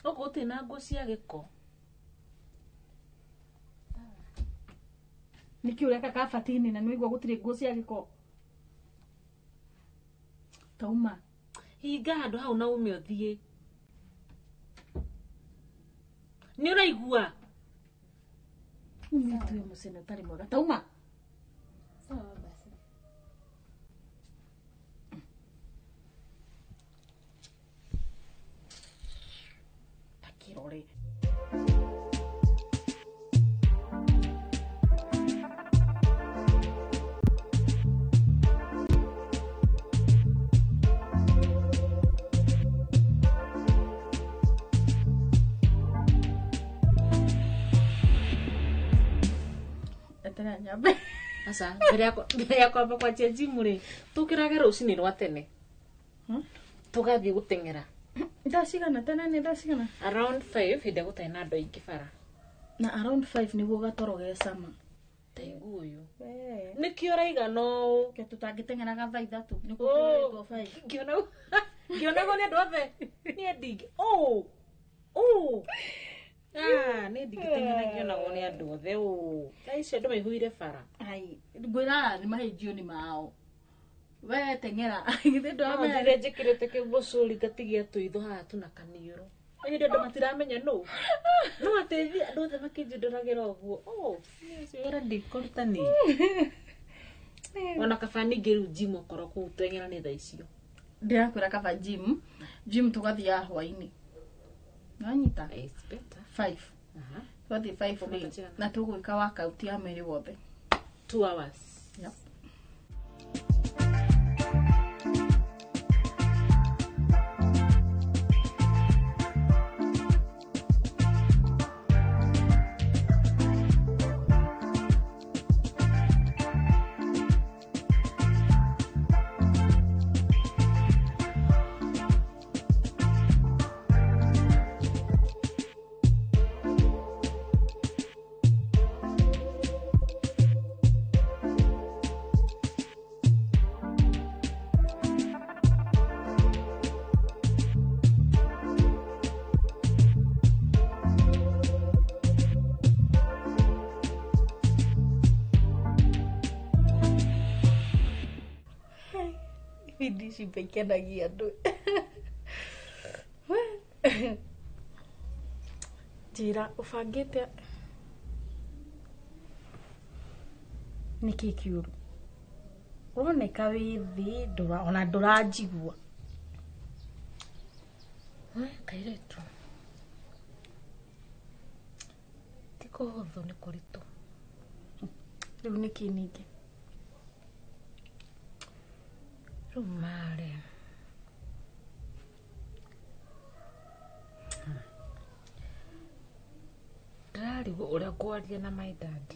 Gũkũ gũtirĩ na nguo cia gĩko. Nĩkĩ ũreka kabati-inĩ na nĩwaigua gũtirĩ nguo cia gĩko? Tauma. Hinga handũ hau na ume ũthiĩ. Nĩ ũraigua? Umĩte ũyũ mũcene ũtarĩ mwega. Tauma. Sawa basi. Takĩrore. Aca, mbere ya kwamba kwanjia gym rĩ, tũkĩrage rũcinĩ rwa tene. Tũgathiĩ gũteng'era. Thaa cigana tene nĩ thaa cigana? Around 5 hĩndĩ ĩrĩa gũtarĩ na andũ aingĩ bara. Na around 5 nĩguo gatoro ge cama. Taigua ũyũ. Nĩkĩo ũraigana ũũ? Ke tũtangĩteng'eraga thaa 3 nĩguo tũrĩtwo 5. Ngĩonagwo nĩ andũ othe. Niĩ ndingĩ. Ũũ. Ũũ. Ah, nĩ ndingĩteng'era ngĩonagwo nĩ andũ othe ũũ. Thaa ici andũ maihũire bara. Ai, ngwĩra nĩ mahĩnjio nĩ mao. We teng'era. Githĩ ndũramenya. No ndire njĩkĩrĩte kĩmũcũri ngatigia tũitho haha tu na kaniũrũ. Hĩndĩ andũ matiramenya nũ. No atĩ andũ othe makĩnjũndoragĩra ũguo. Oh, niĩ ũcio wĩra ndikũruta niĩ. Ona kaba ningĩ rĩu gym okorwo kũu teng'era nĩ thaa icio. Ndĩrakwĩra kaba gym. Gym tũgathiaga hwaĩ-inĩ. Nĩwanyita? It's better. 5. Twathiĩ 5 rĩ, na tũgwĩka workout ya mwĩrĩ wothe. 2 hours. Yep. Ibindi ici ikenagia andũ. Njĩra ũbangĩte nĩkĩ kĩũru? Ũroneka wĩ thĩ ona ndũranjigua. Kairĩtu. Ti kũhũthũ nĩ kũritũ. Rĩu nĩkĩ ningĩ? Rĩu marĩ. Ndĩrarigwo ũrĩa ngwaria na my dad.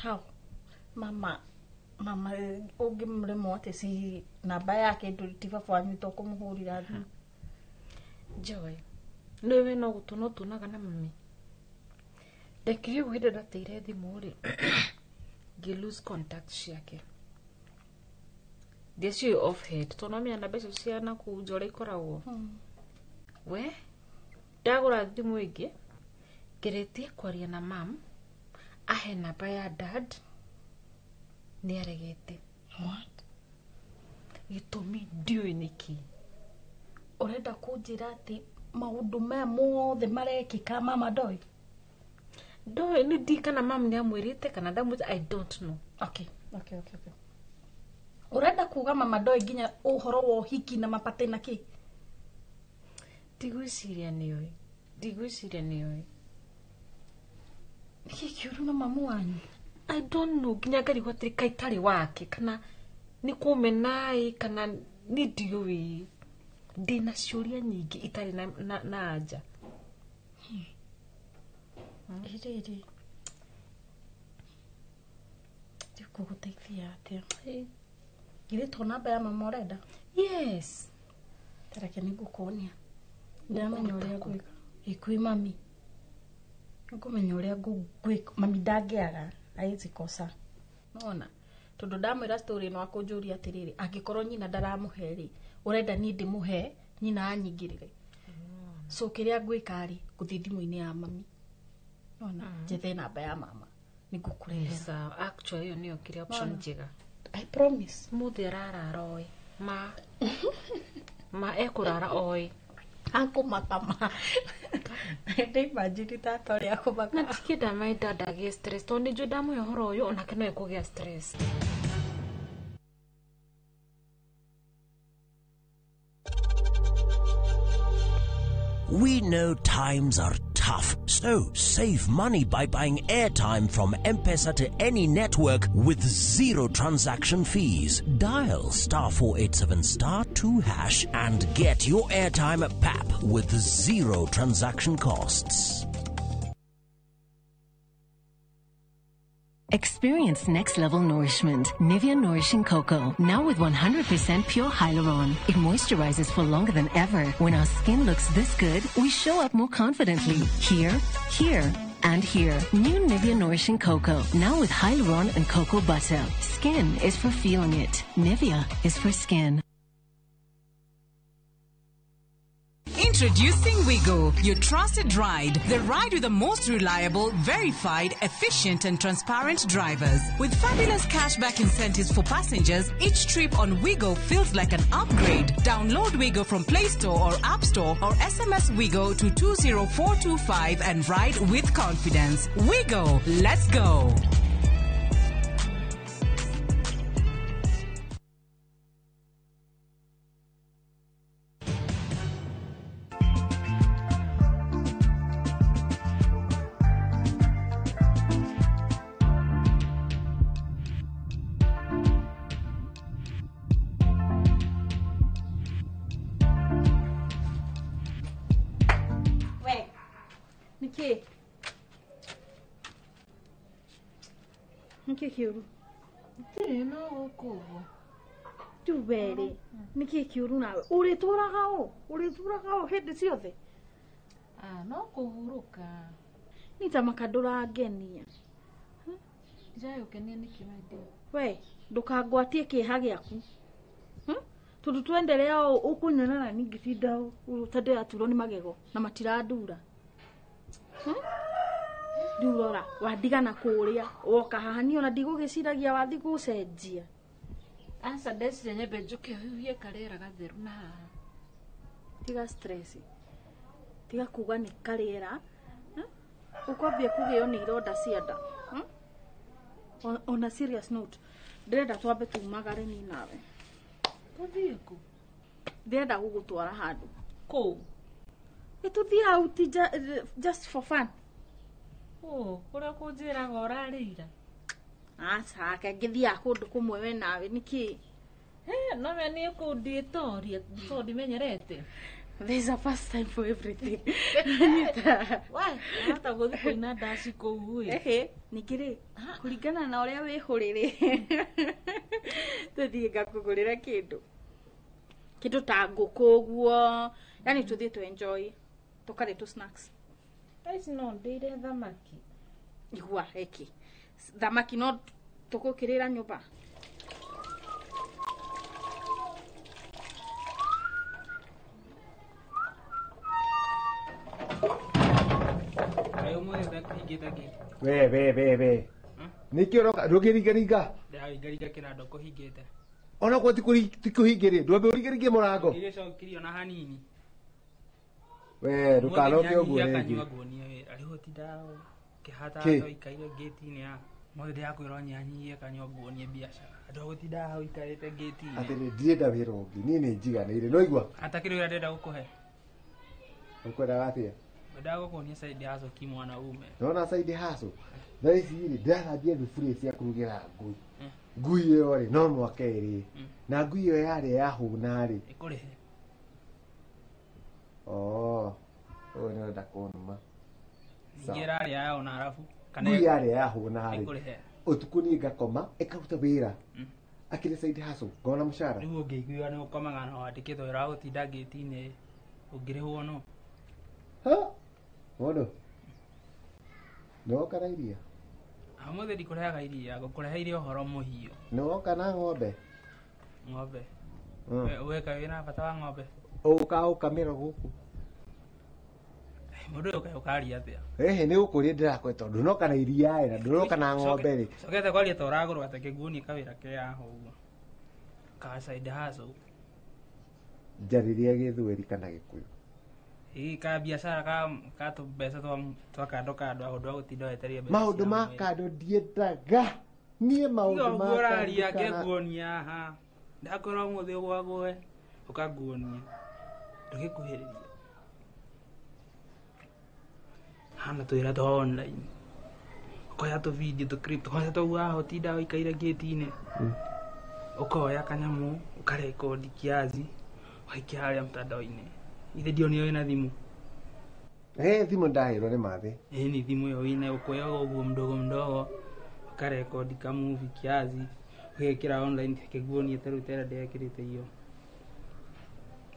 How? Mama, mama ũngĩmũremwo atĩ ci namba yake ti baba wanyu to kũmũhũrĩra thimũ. Joy, nĩũĩ we no gũtũna ũtũnaga na mami. Ndekire ũguo hĩndĩ ndateire thimũ rĩ, ngĩ lose contact ciake. Ndiaciũĩ off head tondũ nĩwamenya namba icio cia nakũu nja ũrĩa ikoragwo. We, ndagũra thimũ ĩngĩ, ngeretie kwaria na mam, ahe namba ya dad, nĩaregete. What? Gĩtũmi ndiũĩ nĩkĩ. Ũrenda kũnjĩra atĩ maũndũ maya mothe marekĩka mama ndoĩ? Ndoĩ, nĩ ndi kana mam nĩamwĩrĩte kana ndamwĩrĩte, I don't know. Okay. Ũrenda kuga mama ndoĩ nginya ũhoro wa ũhiki na mapatĩ na kĩ? Ndigwĩciria nĩoĩ. Nĩkĩ kĩũru na mamu wanyu? I don't know, nginya ngarigwo atĩrĩ kaĩ itarĩ wake kana nĩ kũmena-ĩ kana nĩ ndiũĩ. Ndĩna ciũria nyingĩ itarĩ na anja. Ĩrĩrĩ. Rĩu ngũgũteithia atĩa? Githĩ to namba ya mama ũrenda? Yes. Ta reke nĩngũkuonia. Ndĩramenya ũrĩa ngwĩka. Ĩ kwĩ mami. Ngũmenya ũrĩa ngwĩka mami ndangĩaga aĩzikosa nona tondũ ndamwĩra story ĩno akũnjũria atĩrĩrĩ angĩkorwo nyina ndaramũhe rĩ ũrenda niĩ ndĩmũhe nyina anyingĩrĩre. So kĩrĩa ngwĩka rĩ ngũthiĩ thimũ-inĩ ya mami nona njethe namba ya mama nĩngũkũrehera. Sawa, actually ĩyo nĩyo kĩrĩa option njega. I promise. Mũthĩ ararara oĩ ma ekũrara oĩ akũmakama ndĩimagine tata ũrĩa akũmaka na tikĩenda my dad agĩe stress tondũ nĩnjũĩ ndamũhe ũhoro ũyũ onake no ekũgĩa stress. We know times are tough, so save money by buying airtime from M-Pesa to any network with zero transaction fees. Dial *487*2# and get your airtime at PAP with zero transaction costs. Experience next level nourishment. Nivea Nourishing Cocoa. Now with 100% pure hyaluron. It moisturizes for longer than ever. When our skin looks this good, we show up more confidently. Here, here, and here. New Nivea Nourishing Cocoa. Now with hyaluron and cocoa butter. Skin is for feeling it. Nivea is for skin. Introducing Wigo, your trusted ride. The ride with the most reliable, verified, efficient and transparent drivers. With fabulous cashback incentives for passengers, each trip on Wigo feels like an upgrade. Download Wigo from Play Store or App Store or SMS Wigo to 20425 and ride with confidence. Wigo, let's go. Nĩkĩ kĩũru? Ndirĩ no gũkũ ũguo. Rĩu we-rĩ, nĩkĩ kĩũru nawe? Ũrĩtũraga ũ? Ũrĩtũraga ũ hĩndĩ ciothe? Ah, no kũhurũka. Niĩ ta maka ndũrangenia. Ndiragũkenia nĩkĩ my dear? We, ndũkangwatie kĩeha gĩaku. Tondũ twenderea ũũ ũkũnyona na niĩ ngĩtinda ũũ ta ndĩraturwo nĩ magego na matirandura. Rĩu rora wandigana kũrĩa woka haha niĩ ona ndigũgĩciragia wathi gũcenjia. Aca ndeciria nyambe njũke huhie karĩera gatheru na haha. Tiga stress. Tiga kuga nĩ karĩera. Ũkwambia kũgĩo nĩ ironda cia nda. On a serious note, ndĩrenda twambe tumagare niĩ nawe. Tũthiĩ kũ? Ndĩrenda gũgũtwara handũ. Kũ? Ĩtũthiĩ out just for fun. Oh, kũrĩa kũnjĩraga ũrarĩira. Aca, ngĩthiaga kũndũ kũmwe we nawe nĩkĩ? No we nĩ kũndiĩtoria tondũ ndimenyerete. There's a first time for everything. Why? Hata gũthiĩ kũina ndaci kũu ĩ. Ehe, ningĩ rĩ, kũringana na ũrĩa wĩhũrĩ rĩ, tũthiĩ ngakũgũrĩra kĩndũ. Kĩndũ ta ngũkũ ũguo, yani tũthiĩ tũ enjoy, tũkarĩa tũ snacks. Thaa ici no ndĩire thamaki. Igua eki. Thamaki no tũgũkĩrĩra nyũmba. We we we we. Nĩkĩ ũroka ndũngĩringaringa? Ndĩraringaringa kĩnanda ũkũhingĩte. Onokorwo ti kũhingĩrĩ, ndwambe ũringaringie mũrango. Ndirĩcokirie ona hanini. We ndũkanoke ũguo rĩngĩ. Kanyua nguonie wĩra. Rĩu ũtindaga ũkĩhata hata ũikaire ngĩti-inĩ ya. Mothe ndĩrakwĩra ũnyihanyihie kanyua nguonie biacara. Andũ a gũtindaga hau ũikarĩte ngĩti-inĩ. Atĩrĩ ndirenda wĩra ũngĩ, niĩ nĩ njiganĩire. No igua. Atakĩrĩ wĩra ndĩrenda gũkũhe. Ũkwendaga atĩa? Ngwendaga gũkuonia side hustle kimwanaume. Nona side hustle? Thaa ici rĩ, ndĩrathambia thuburia cia kũrugĩra ngui. Ngui ĩyo rĩ, no mũhaka ĩrĩe. Na ngui ĩyo yarĩa yahũna rĩ. Ĩkũrĩhe. Oh, ũyũ nĩ ũrenda kũnuma. Ningĩ ĩrarĩa yahũna arabu. Ngui yarĩa yahũna rĩ. Ĩkũrĩhe. Ũtukũ niĩ ngakoma, ĩkaruta wĩra. Akĩrĩ side hustle, ngona mũcara. Rĩu ũngĩiguaga nĩ ũkomaga na wandĩkĩtwo wĩra wa gũtinda ngĩti-inĩ, ũngĩrĩhwo no. Ha? Mũndũ. Nĩwoka na iria? Ũmũthĩ ndikũrehaga iria, ngũkũreheire ũhoro mũhiũ. Nĩwoka na ng'ombe? Ng'ombe. Weka wĩna bata wa ng'ombe? Ũka ũkamĩra gũkũ. Mũndũ ũyũ kaĩ ũkaria atĩa? Ĩhĩ nĩ gũkũria ndĩrakũhe tondũ ndũnoka na iria ĩ na ndũnoka na ng'ombe rĩ. Cokete kwaria ta ũragũrwo atĩ kĩguonie kawĩra ke haha ũguo. Ka side hustle. Njarĩria Gĩthweri kana Gĩkũyũ. Ĩ ka biacara ka tũmbeca twa kando kando ũndũ wa gũtinda wetereire mbeca. Maũndũ ma kando ndiendaga. Niĩ maũndũ ma kando. Ũraria ngĩkuonia haha. Ndakwĩra ũmũthĩ ũgwagũe ũkanguonia. Ndũgĩkuhĩrĩria. Hana twĩra twa online. Ũkoya tũ video tũ clip kwanza tũguo haha ũtindaga ũikaire gate-inĩ. Ũkoya kanyamũ ũkarekodi kiasi ũgaikia harĩa mtandao-inĩ. Ithe ndionire wĩna thimũ. Thimũ ndaheirwo nĩ mathĩ. Ĩni thimũ ĩyo wĩna ũkoyaga ũguo mdogo mdogo ũkarekodi ka movie kiasi ũgekĩra online kĩguonie ta rĩu ta ĩrĩa ndĩrekĩrĩte iyo.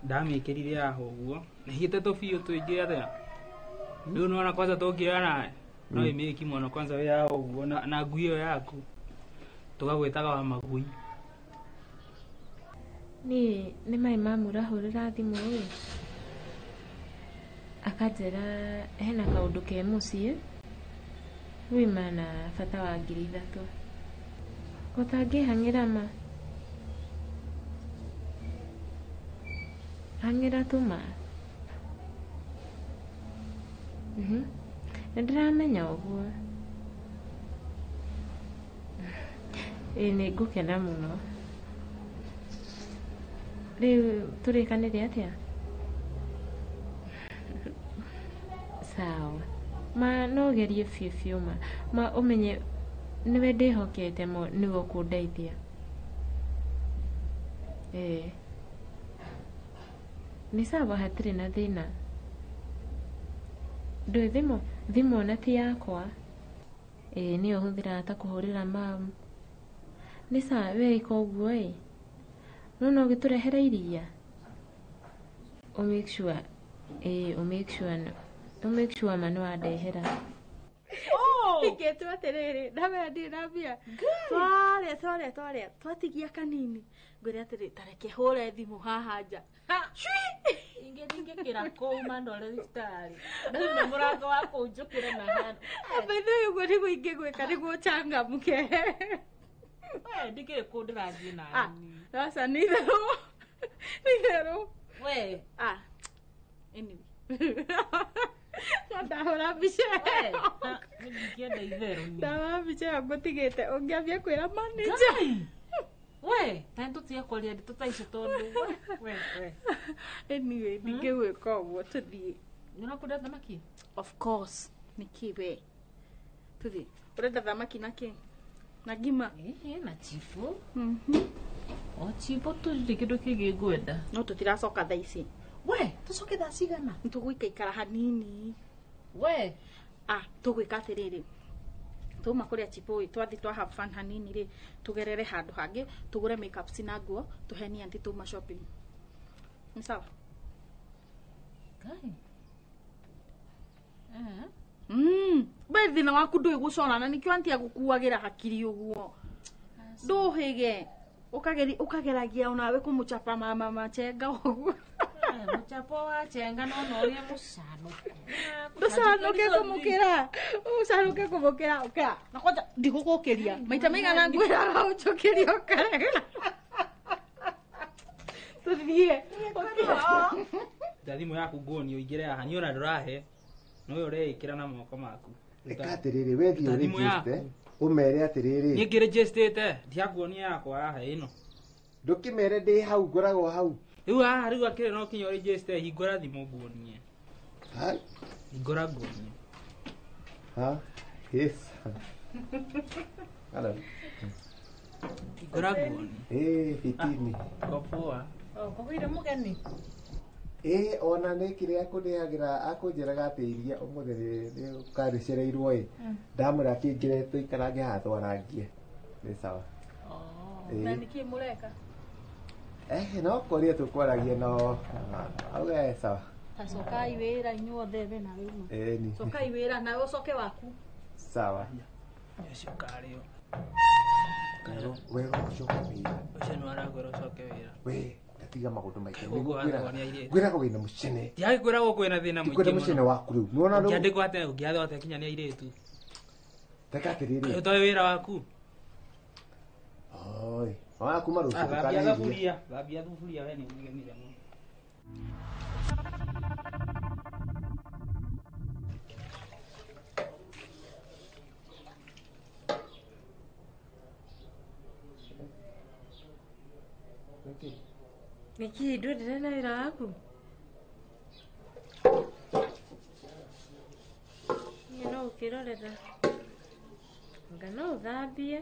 Ndamĩkĩrire haha ũguo na hĩte tũbiũ tũingĩ atĩa. Rĩu nĩwona kwanza tũngĩoya nawe no ĩmĩki mũno kwanza wĩ haha ũguo na ngui ĩyo yaku tũgagwĩtaga wa magui. Niĩ nĩ mai mamu ũrahũrĩra thimũ ĩ akanjĩra hena kaũndũ ke mũciĩ wĩma na bata wa 3,000 ũtangĩhang'ĩra ma hang'ĩra tu ma. Nĩ ndĩramenya ũguo. Ĩ nĩ ngũkena mũno. Rĩu tũrĩkanĩre atĩa? Sawa. Ma no ũgerie biũ biũ ma. Ma ũmenye nĩwe ndĩhokete nĩwe ũkũndeithia. Ĩĩ. Nĩ sawa hatirĩ na thĩna. Ndũĩ thimũ? Thimũ ona ti yakwa. Ĩĩ nĩyo hũthĩraga ta kũhũrĩra mamu. Nĩ sawa we ĩka ũguo ĩ. No no ũgĩtũrehere iria. Ũ make sure, ĩĩ ũ make sure ma nĩwandehera. Ingĩtua atĩrĩrĩ, ndamera ndirĩ na mbia. Twarĩa twatigia kanini. Ngwĩre atĩrĩ, ta reke hũre thimũ haha nja. Ingĩthingĩkĩra kũu mandware thibitarĩ. Ndauma mũrango wa kũu njũkĩre na hana. By the way, ũguo nĩguo ingĩgwĩka nĩguo ũchangamke. We ndikĩrĩ kũ ndĩrathiĩ na niĩ. Aca nĩ itherũ. Nĩ itherũ. We. Anyway. No ndahũra mbica ĩyo. Ndingĩenda itherũ niĩ. Ndahũra mbica ĩyo ngũtigĩte ũngĩambia kwĩra manager. We, ta nĩtũtige kwaria ndeto ta icio tondũ we. Anyway, ndingĩgwĩka ũguo tũthiĩ. Nĩũrakũrĩa thamaki? Of course. Nĩkĩ we? Tũthiĩ. Ũrenda thamaki na kĩ? Na ngima? Ĩĩ, na chipo. O chipo tũtirĩ kĩndũ kĩngĩ ngwenda. No tũtiracoka thaa ici. We, tũcoke thaa cigana? Nĩtũgũikaikara hanini. We. Tũgwĩka atĩrĩrĩ. Twauma kũrĩa chipo ĩ, twathiĩ twa have fun hanini rĩ, tũgerere handũ hangĩ, tũgũre makeups na nguo, tũhenie aunty twauma shopping. Nĩ sawa? Ngai. We thĩna waku ndũĩ gũcora na nĩkĩo aunty agũkuagĩra hakiri ũguo. Ndũhĩge. Ũkageragia onawe kũmũchapa mama machenga ũguo. Mũchapo wa chenga no no ũrĩa mũcanũku. Ndũcanũke kũmũkĩra. Ũcanũke kũmũkĩra ũkĩra. Na kwanja ndigũgũkĩria. Maita maigana ngwĩraga ũnjũkĩrie ũkarega. Tũthiĩ. Ta thimũ yaku nguonie ũingĩre haha niĩ ona ndũrahe. No we ũreĩkĩra na moko maku. Ĩka atĩrĩrĩ, we thiĩ ũrĩnjĩste, ũmere atĩrĩrĩ. Niĩ ngĩrĩnjĩstĩte, ndiakuonia yakwa haha ĩno. Ndũkĩmere ndĩ hau, ngoragwo hau. Rĩu haha rĩu akĩrĩ no kinya ũrĩnjĩste, hingũra thimũ nguonie. Hingũra nguonie. Ha? Yes. Hello. Hingũra nguonie. Eh, fitini. Ko poa. Kũgĩire mũgeni. Ĩ ona nĩ kĩrĩa akũndĩhagĩra akũnjĩraga atĩ iria ũmũthĩ nĩ ũkarĩcereirwo ĩ. Ndamwĩra akĩingĩre tũikarange haha twarangie. Nĩ sawa. Na nĩkĩ mũreka? No kwaria tũkwaragia no auga sawa. Ta cocai wĩra inyuothe we nawe uma. Ĩni. Cocai wĩra nawe ũcoke waku. Sawa. Ũcio karĩo. We ũcoke wĩra. Ũcio nĩ arakwĩra ũcoke wĩra. We ndatiga maũndũ maingĩ. Ngwĩraga wĩna mũcene. Ndiagĩkwĩra gũkũ wĩna thĩna mũingĩ. Ndikwenda mũcene waku rĩu. Nĩwona rĩu. Ũngĩandĩkwo atĩa ũngĩathwo atĩa kinya nĩ airĩtu. Reka atĩrĩrĩ. Ũtoĩ wĩra waku. Oi. Wa kuma rũciũ ndũkanairie. Thambia thuburia we nĩ ũnegenire mũno. Nĩkĩ ndwendelee na wĩra waku? Niĩ no ũkĩrorera. Anga no ũthambie.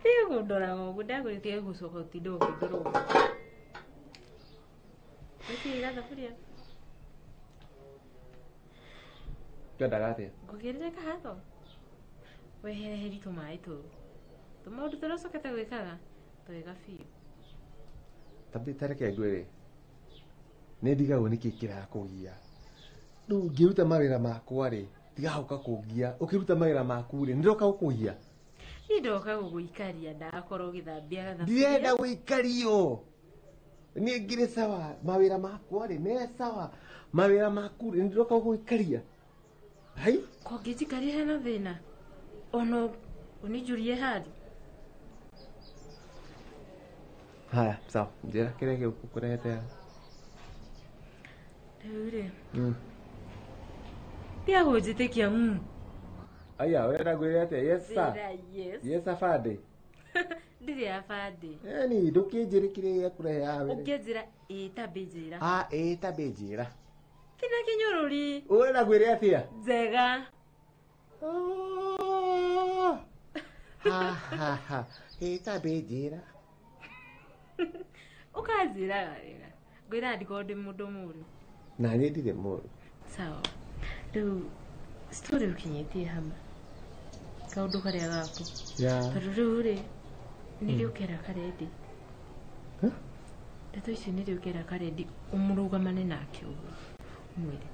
Tiga kũndoraga ũguo ndagwĩrire gũcoka ũtinde ũkĩndora ũguo. Nĩkĩ iga thaburia? Twendaga atĩa? Ngũkĩrĩre kahatho. Wehereherie tũmaĩ tũu. Tũmaũndũ tũrĩa ũcokete gwĩkaga twega biũ. Ta reke ngwĩre. Nĩ ndigagwo nĩkĩ kĩrakũgia. Rĩu ngĩruta mawĩra makwa rĩ, tiga gũka kũngia. Ũkĩruta mawĩra maku rĩ, nĩndoka gũkũgia. Niĩ ndoka gũgũikaria ndakorwo ũgĩthambia gathaburia. Ndirenda gũikario. Niĩ ngĩrĩ sawa, mawĩra makwa rĩ, me sawa. Mawĩra maku rĩ, nĩndoka gũgũikaria. Hai? Ko ngĩnjikaria hena thĩna? Ona ũnĩnjurie hali. Haya, sawa. Njĩra kĩrĩa gĩgũkũrehete haha. Rĩu rĩ. Tiga kũnjĩtĩkia Aya, ũrenda ngwĩre atĩa? Yes sir. Yes. Yes afande. Ndirĩ afande. Yaani ndũkĩnjĩre kĩrĩa gĩakũrehe haha. Ũngĩnjĩra ĩĩ ta mbĩ njĩra. Ah, ĩĩ ta mbĩ njĩra. Tina kĩnyũrũri. Ũrenda ngwĩre atĩa? Njega. Ha ha ha. Ĩĩ ta mbĩ njĩra. Ũkanjĩraga wega. Ngwĩra ndikorwo ndĩ mũndũ mũũru. Na niĩ ndirĩ mũũru. Sawa. Rĩu story ũkinyĩtie hama. Kaũndũ karĩa gaku. Tondũ rĩu rĩ nĩrĩo ũkera karendi. Ndeto icio nĩrĩo ũkera karendi ũmũrũgamane nake ũguo. Ũmwĩre.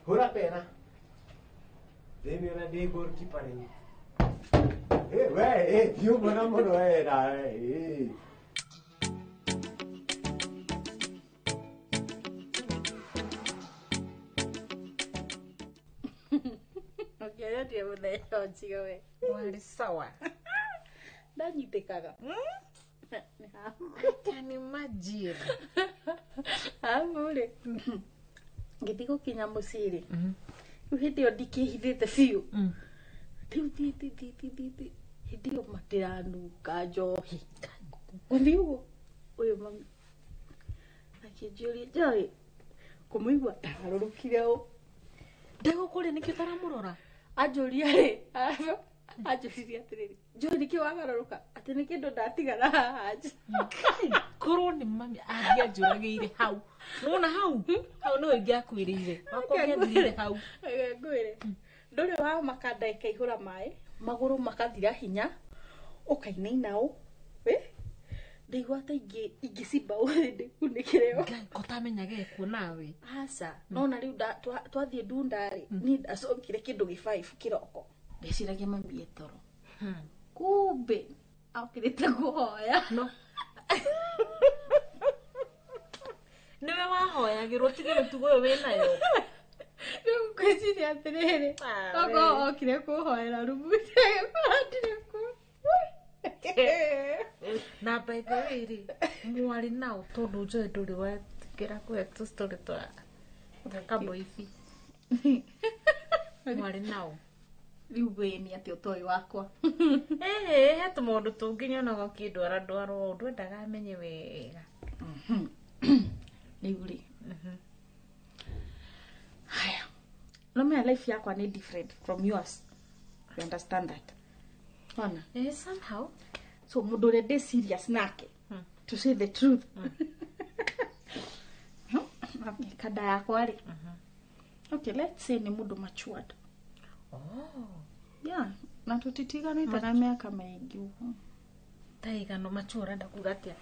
Hũra pena. Ndĩmĩona ndĩ goalkeeper rĩu. We, ti ũguo na mũno we nawe. Ũkĩaria ndire mũthenya ũnjiga we. Warĩ sawa. Ndanyitĩkaga. I can imagine. Arabu rĩ, ngĩthiĩ gũkinya mũciĩ rĩ, rĩu hĩndĩ ĩyo ndikĩhithĩte biũ. Rĩu thiĩte thiĩte thiĩte hĩndĩ ĩyo matĩranunga njohi. Ngũthiĩ ũguo ũyũ mami akĩnjũria njohi kũmũigua ndagarũrũkire ũ. Ndegũkũria nĩkĩ ũtaramũrora? Anjũria rĩ, anjũririe atĩrĩrĩ, njohi nĩkĩ wagarũrũka? Atĩ nĩ kĩndũ ndatigara haha nja. Korwo nĩ mami angĩanjũragĩire hau. Nĩwona hau? Hau no ingĩakuĩrĩire. Wakwa ũngĩathirire hau. Reke ngwĩre, ndũrĩ wamaka ndagĩka ihũra maĩ, magũrũ makathira hinya, ũkainaina ũ, ndaigua ta ingĩcimba ũthĩ ndĩkunĩkĩre ũ. Ngai, ko ũtamenyaga ekuo nawe. Aca, nona rĩu twathiĩ Ndunda rĩ, niĩ ndacokire kĩndũ gĩ 5 kĩroko. Ndeciragia mami e toro. Kumbe okĩrĩte kũhoya. No. Nĩwe wahoyagĩrwo tige mĩtugo ĩyo wĩnayo. Rĩu ngwĩre Ngwĩciria atĩrĩrĩ, okorwo okire kũhoera rumu ndire kuo. Na by the way rĩ, mwarĩ nao tondũ njũĩ ndũrĩ watigĩra kũhe tũ-story twa kamũibi. Mwarĩ nao. Rĩu wĩ nĩ atĩ ũtoĩ wakwa. Ĩhĩ, he tũmaũndũ tũngĩ nyonaga ũkĩndwara ndwarwo ndwendaga amenye wega. Rĩu rĩ, haya, no my life yakwa nĩ different from yours. You understand that? Ona? Eh, somehow. So mũndũ ũrĩa ndĩ serious nake, to say the truth. Kada yakwa rĩ. Okay, let's say nĩ mũndũ matured. Oh. Yeah, na tũtitiganĩte na mĩaka mĩingĩ ũguo. Ta igano mature ũrenda kuga atĩa?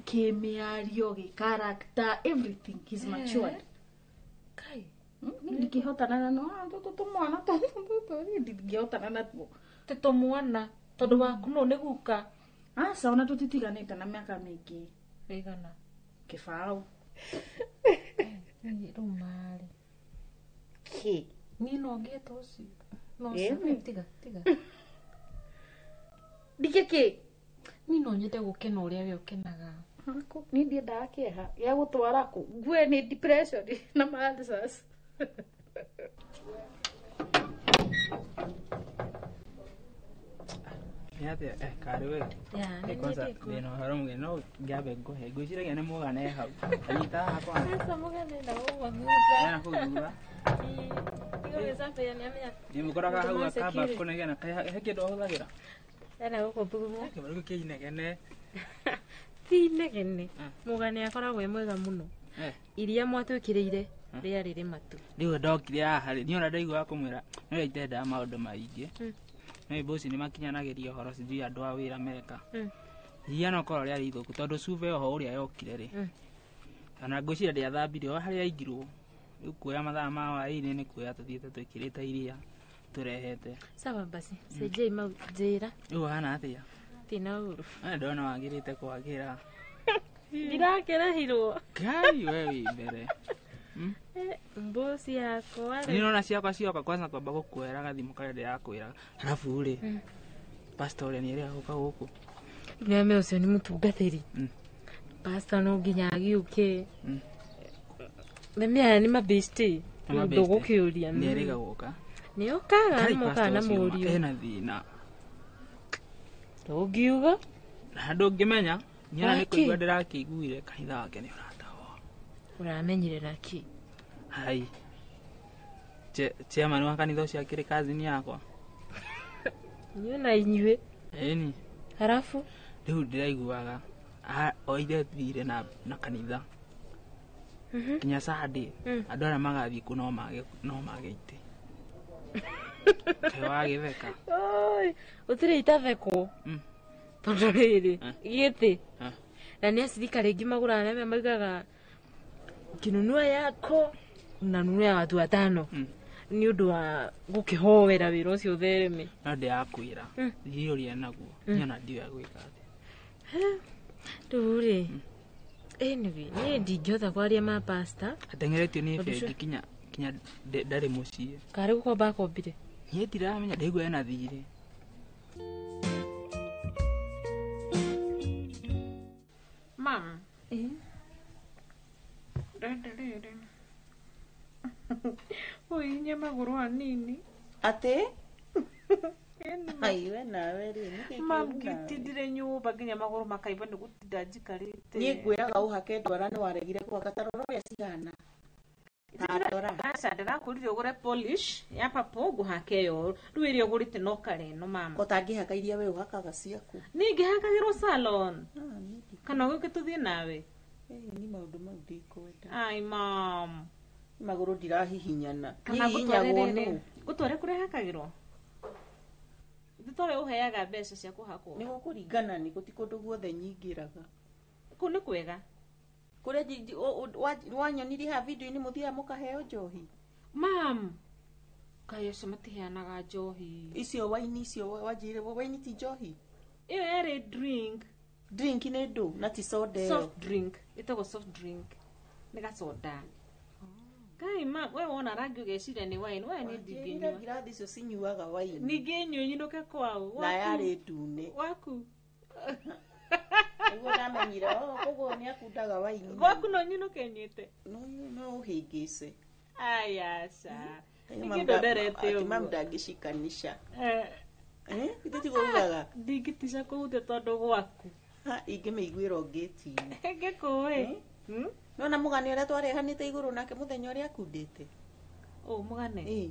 Kĩmĩario, gĩ character, everything he's matured. Kai. Ndingĩhotana na no tũtũ tũmwana tũtũ ndingĩhotana natuo. Ti tũmwana tondũ waku no nĩ guka. Aca ona tũtitiganĩte na mĩaka mĩingĩ. Ĩigana? Kĩbaũ. Rĩu marĩ. Kĩ? Niĩ no ngĩe ta ũcio. No tiga tiga. Ndike kĩ? Niĩ no nyende gũkena ũrĩa we ũkenaga. Niĩ ndiendaga kĩeha gĩa gũtwara kũ ngue nĩ depression na ulcers. Nĩ atĩa? Karĩ we. Kwanza ndĩna ũhoro mũgeni no ngĩambe ngũhe. Ngwĩciragia nĩ mũgane hau. Anyita haha kwanza. Aca mũgane na gũkũ thutha. Na kũu thutha. Nĩ mũkoraga hau akamba kũnegena. He kĩndũ ahũthagĩra? Ena gũkũ thutha. Kĩbarũkĩ kĩ inegene. Ti inegene. Mũgane akoragwo e mwega mũno. Iria mwatwĩkĩrĩire rĩarĩ rĩmatu. Rĩu ndokire haha rĩ, niĩ ona ndaiguaga kũmwĩra no itendaga maũndũ maingĩ. No boss nĩ makinyanagĩria ũhoro sijui andũ a wĩra meka. Iria no korwo rĩarĩ ithũku tondũ cuba oho ũrĩa yokire rĩ. Ona ngwĩciria ndĩathambire o harĩa aigirwo. Rĩu kuoya mathaa ma hwaĩ-inĩ nĩ kuoya tũthiĩte twĩkĩrĩte iria tũrehete. Sawa basi, cenjia mau njĩra. Rĩu ũhana atĩa? Tina ũru. Ndona wagĩrĩte kwagĩra. Ndirakerehirwo. Ngai we wĩ mbere. Mbosi yakwa rĩ. Niĩ nona ciakwa cioka kwanza kwamba gũkuoera gathimũ karĩa ndĩrakwĩraga. Arabu rĩ, pastor ũrĩa nĩ erĩga gũka gũkũ. Nĩame ũcio nĩ mũtungatĩri. Pastor no nginya agĩũke. Nĩmea nĩ mabĩsti. Ndũgũkĩũria. Nĩ erĩga gũka. Nĩ okaga nĩ na mũriũ. Ena thĩna. Ndũngiuga? Na ndũngĩmenya. Niĩ ona nĩ kũigua ndĩrakĩiguire kanitha wake nĩ ũratahwo. Ũramenyire na kĩ? Hai. Chairman wa kanitha ũcio akĩrĩ kazini yakwa. Inyuĩ na inyuĩ. Ĩni. Harabu? Rĩu ndĩraiguaga oire thire na kanitha. Kinya Sunday andũ arĩa magathiĩ kũ no mage itĩ. Kaĩ wagĩtheka. Oi, gũtirĩ itathekwo. Tondũ rĩrĩ, gĩtĩ. Na nĩ acirika rĩngĩ magũraga na maugaga ukinunua yako unanunua ya watu watano. Nĩ ũndũ wa gũkĩhoera wĩra ũcio ũthereme. No ndĩrakwĩra, thiĩ ũrĩa naguo, niĩ ona ndiũĩ gwĩka atĩa. Rĩu rĩ, anyway, niĩ ndingĩhota kwaria ma pastor. Ateng'eretio nĩ bengi kinya ndarĩ mũciĩ. Karĩ gũkomba akombire? Niĩ ndiramenya, ndaigua ena thirĩ. Mam. Ndenda rĩrĩ. Ũhihinye magũrũ hanini. Atĩ? Ai we nawe rĩ, nĩkĩ kĩũru Mam, nawe? ngĩtindire nyũmba nginya magũrũ makaimba nĩ gũtinda njikarĩte. Niĩ ngwĩraga ũhake ndwara nĩ waregire kũhaka ta rora ũrĩa cihana. Ndora. Aca ndĩrakũrire ũgũre polish ya purple ngũhake yo. Rĩu ĩrĩa ũgũrĩte no kare ĩno mama. Ko tangĩhaka iria we ũhakaga ciaku. Niĩ ngĩhakagĩrwo salon. Kana ũgĩũke tũthiĩ nawe? Ni maũndũ mau ndikwenda. Ai mam. Magũrũ ndirahihinyana. Kana Hihinyagwo ngũtware nũ? rĩrĩ. Ngũtware kũrĩa hakagĩrwo? Nditore ũheaga mbeca cia kũhakwo. Nĩ gũkũringana nĩ gũti kũndũ guothe nyingĩraga. Kũu nĩ kwega. Kũrĩa wanyonirie haha video-inĩ mũthiaga mũkaheo njohi. Mam. Kaĩ acio matiheanaga njohi. Icio waini icio wanjĩrire waini ti njohi. Ĩyo yarĩ drink. Drink nĩ ndũ na ti soda ĩyo. Soft drink. Ĩtagwo soft drink. Nĩ gacoda. Kai ma we wona rangi ugeciria ni wine we ni ndingĩnyua. Ngirathi icio cinyuaga wine. Ningĩ nyue nyinũke kwao. Na yarĩ ndune. Waku. Nĩguo ndamenyire koguo nĩ akundaga wine. Gwaku no nyinũke nyuĩte. No ũhĩngĩce. Aya aca. Ningĩ ndonderete ũguo. Mami ndangĩcikanisha. Githĩ tiguo ugaga? Ndingĩtica kũhutia tondũ gwaku. Ingĩmĩiguĩra ngĩti-inĩ. Ngĩkũĩ. Nona mũgane ũrĩa twarehanĩte igũrũ nake mũthenya ũrĩa akundĩte. Ũ mũgane?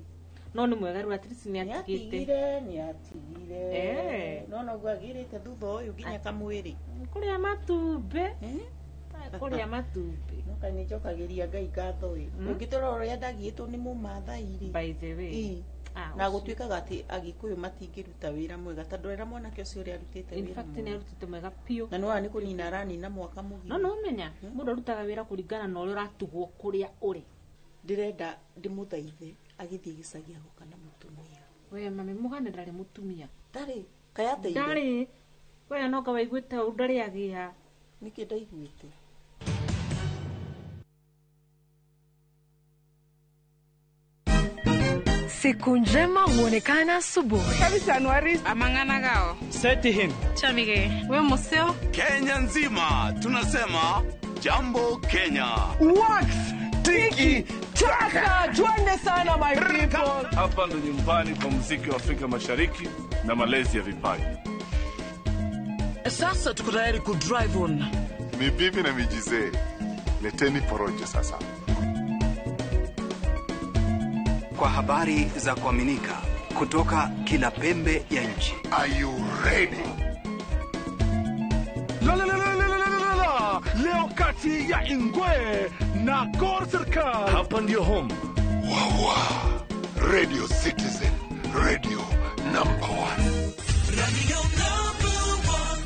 No nĩ mwega rĩu at least nĩ atigĩte. Nĩ atigire. Nona ũguo agĩrĩte thutha ũyũ nginya kamwĩrĩ. Kũrĩa matumbĩ. Kũrĩa matumbĩ. No kaĩ nĩ njokagĩria Ngai ngatho ĩ. Ũngĩtũra ũrĩa ndagiĩtwo nĩ mũmathai rĩ. By the way. Na gũtuĩkaga atĩ Agĩkũyũ matingĩruta wĩra mwega tondũ rĩrĩa mwanake ũcio ũrĩa arutĩte wĩra. In fact nĩ arutĩte mwega biũ. Na nĩwona nĩ kũnina aranina mwaka mũgima. No no ũmenya mũndũ arutaga wĩra kũringana na ũrĩa ũratugwo kũrĩa ũrĩ. Ndĩrenda ndĩmũthaithe agĩthiĩ gĩcagi agoka na mũtumia. We mami mũgane ndarĩ mũtumia. Ndarĩ kaĩ ateire. Ndarĩ. We no ka waiguĩte ũũ ndarĩ agĩa. Nĩkĩ ndaiguĩte? Siku njema huonekana asubuhi. Amang'ana gao. Seti him. Chamige. We museo. Kenya nzima tunasema jambo Kenya. Wax tiki taka twende sana my people. Hapa ndo nyumbani kwa muziki wa Afrika Mashariki na malezi ya vipaji. Sasa tuko tayari ku drive on. Ni bibi na mijize. Leteni porojo sasa. Kwa habari za kuaminika kutoka kila pembe ya nchi. Are you ready? La la la la la la la. Leo kati ya Ingwe na Gor Serikal. Hapa ndio home. Wawa. Radio Citizen, radio number 1. Radio number 1.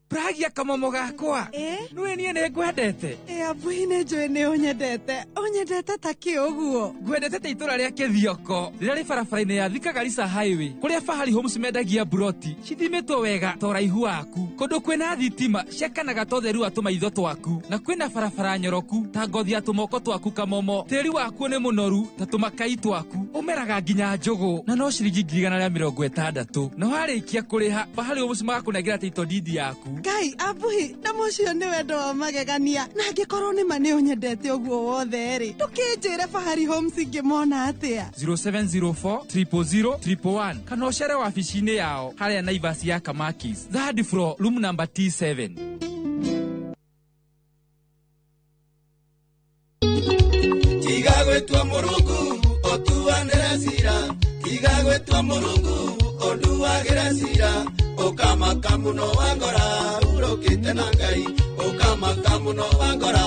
Pragia kamomo gakwa. Nĩwe niĩ nĩ ngwendete. Abuhi nĩ njũĩ nĩ ũnyendete. Ũnyendete ta kĩ ũguo? Ngwendete ta itũra rĩa Kĩthioko rĩrĩa rĩ barabara-inĩ ya Thika Garissa Highway kũrĩa Fahari Homes mendagia buroti cithimĩtwo wega ta ũraihu waku kũndũ kwĩna thitima ciakanaga ta ũtheru wa tũmaitho twaku na kwĩna barabara nyoroku ta ngothi ya tũmoko twaku kamomo tĩri wakuo nĩ mũnoru ta tũmakai twaku ũmeraga nginya njũgũ na no ciringi 160,000 na warĩkia kũrĩha Fahari Homes magakũnengera title deed yaku. Ngai abuhi na mũcio nĩ wendo wa magegania na angĩkorwo nĩ ma nĩ ũnyendete ũguo wothe rĩ ndũkĩnjĩre Fahari Homes ingĩmona atĩa? 0704 000 111 kana ũcere wabici-inĩ yao harĩa Naivas ya Kamakis third floor room number T7. Tiga gwĩtua Mũrungu ũtuanĩre cira, tiga gwĩtua Mũrungu ũnduagĩre cira, ũkamaka mũno wangora urũkĩte na Ngai, ũkamaka mũno wangora.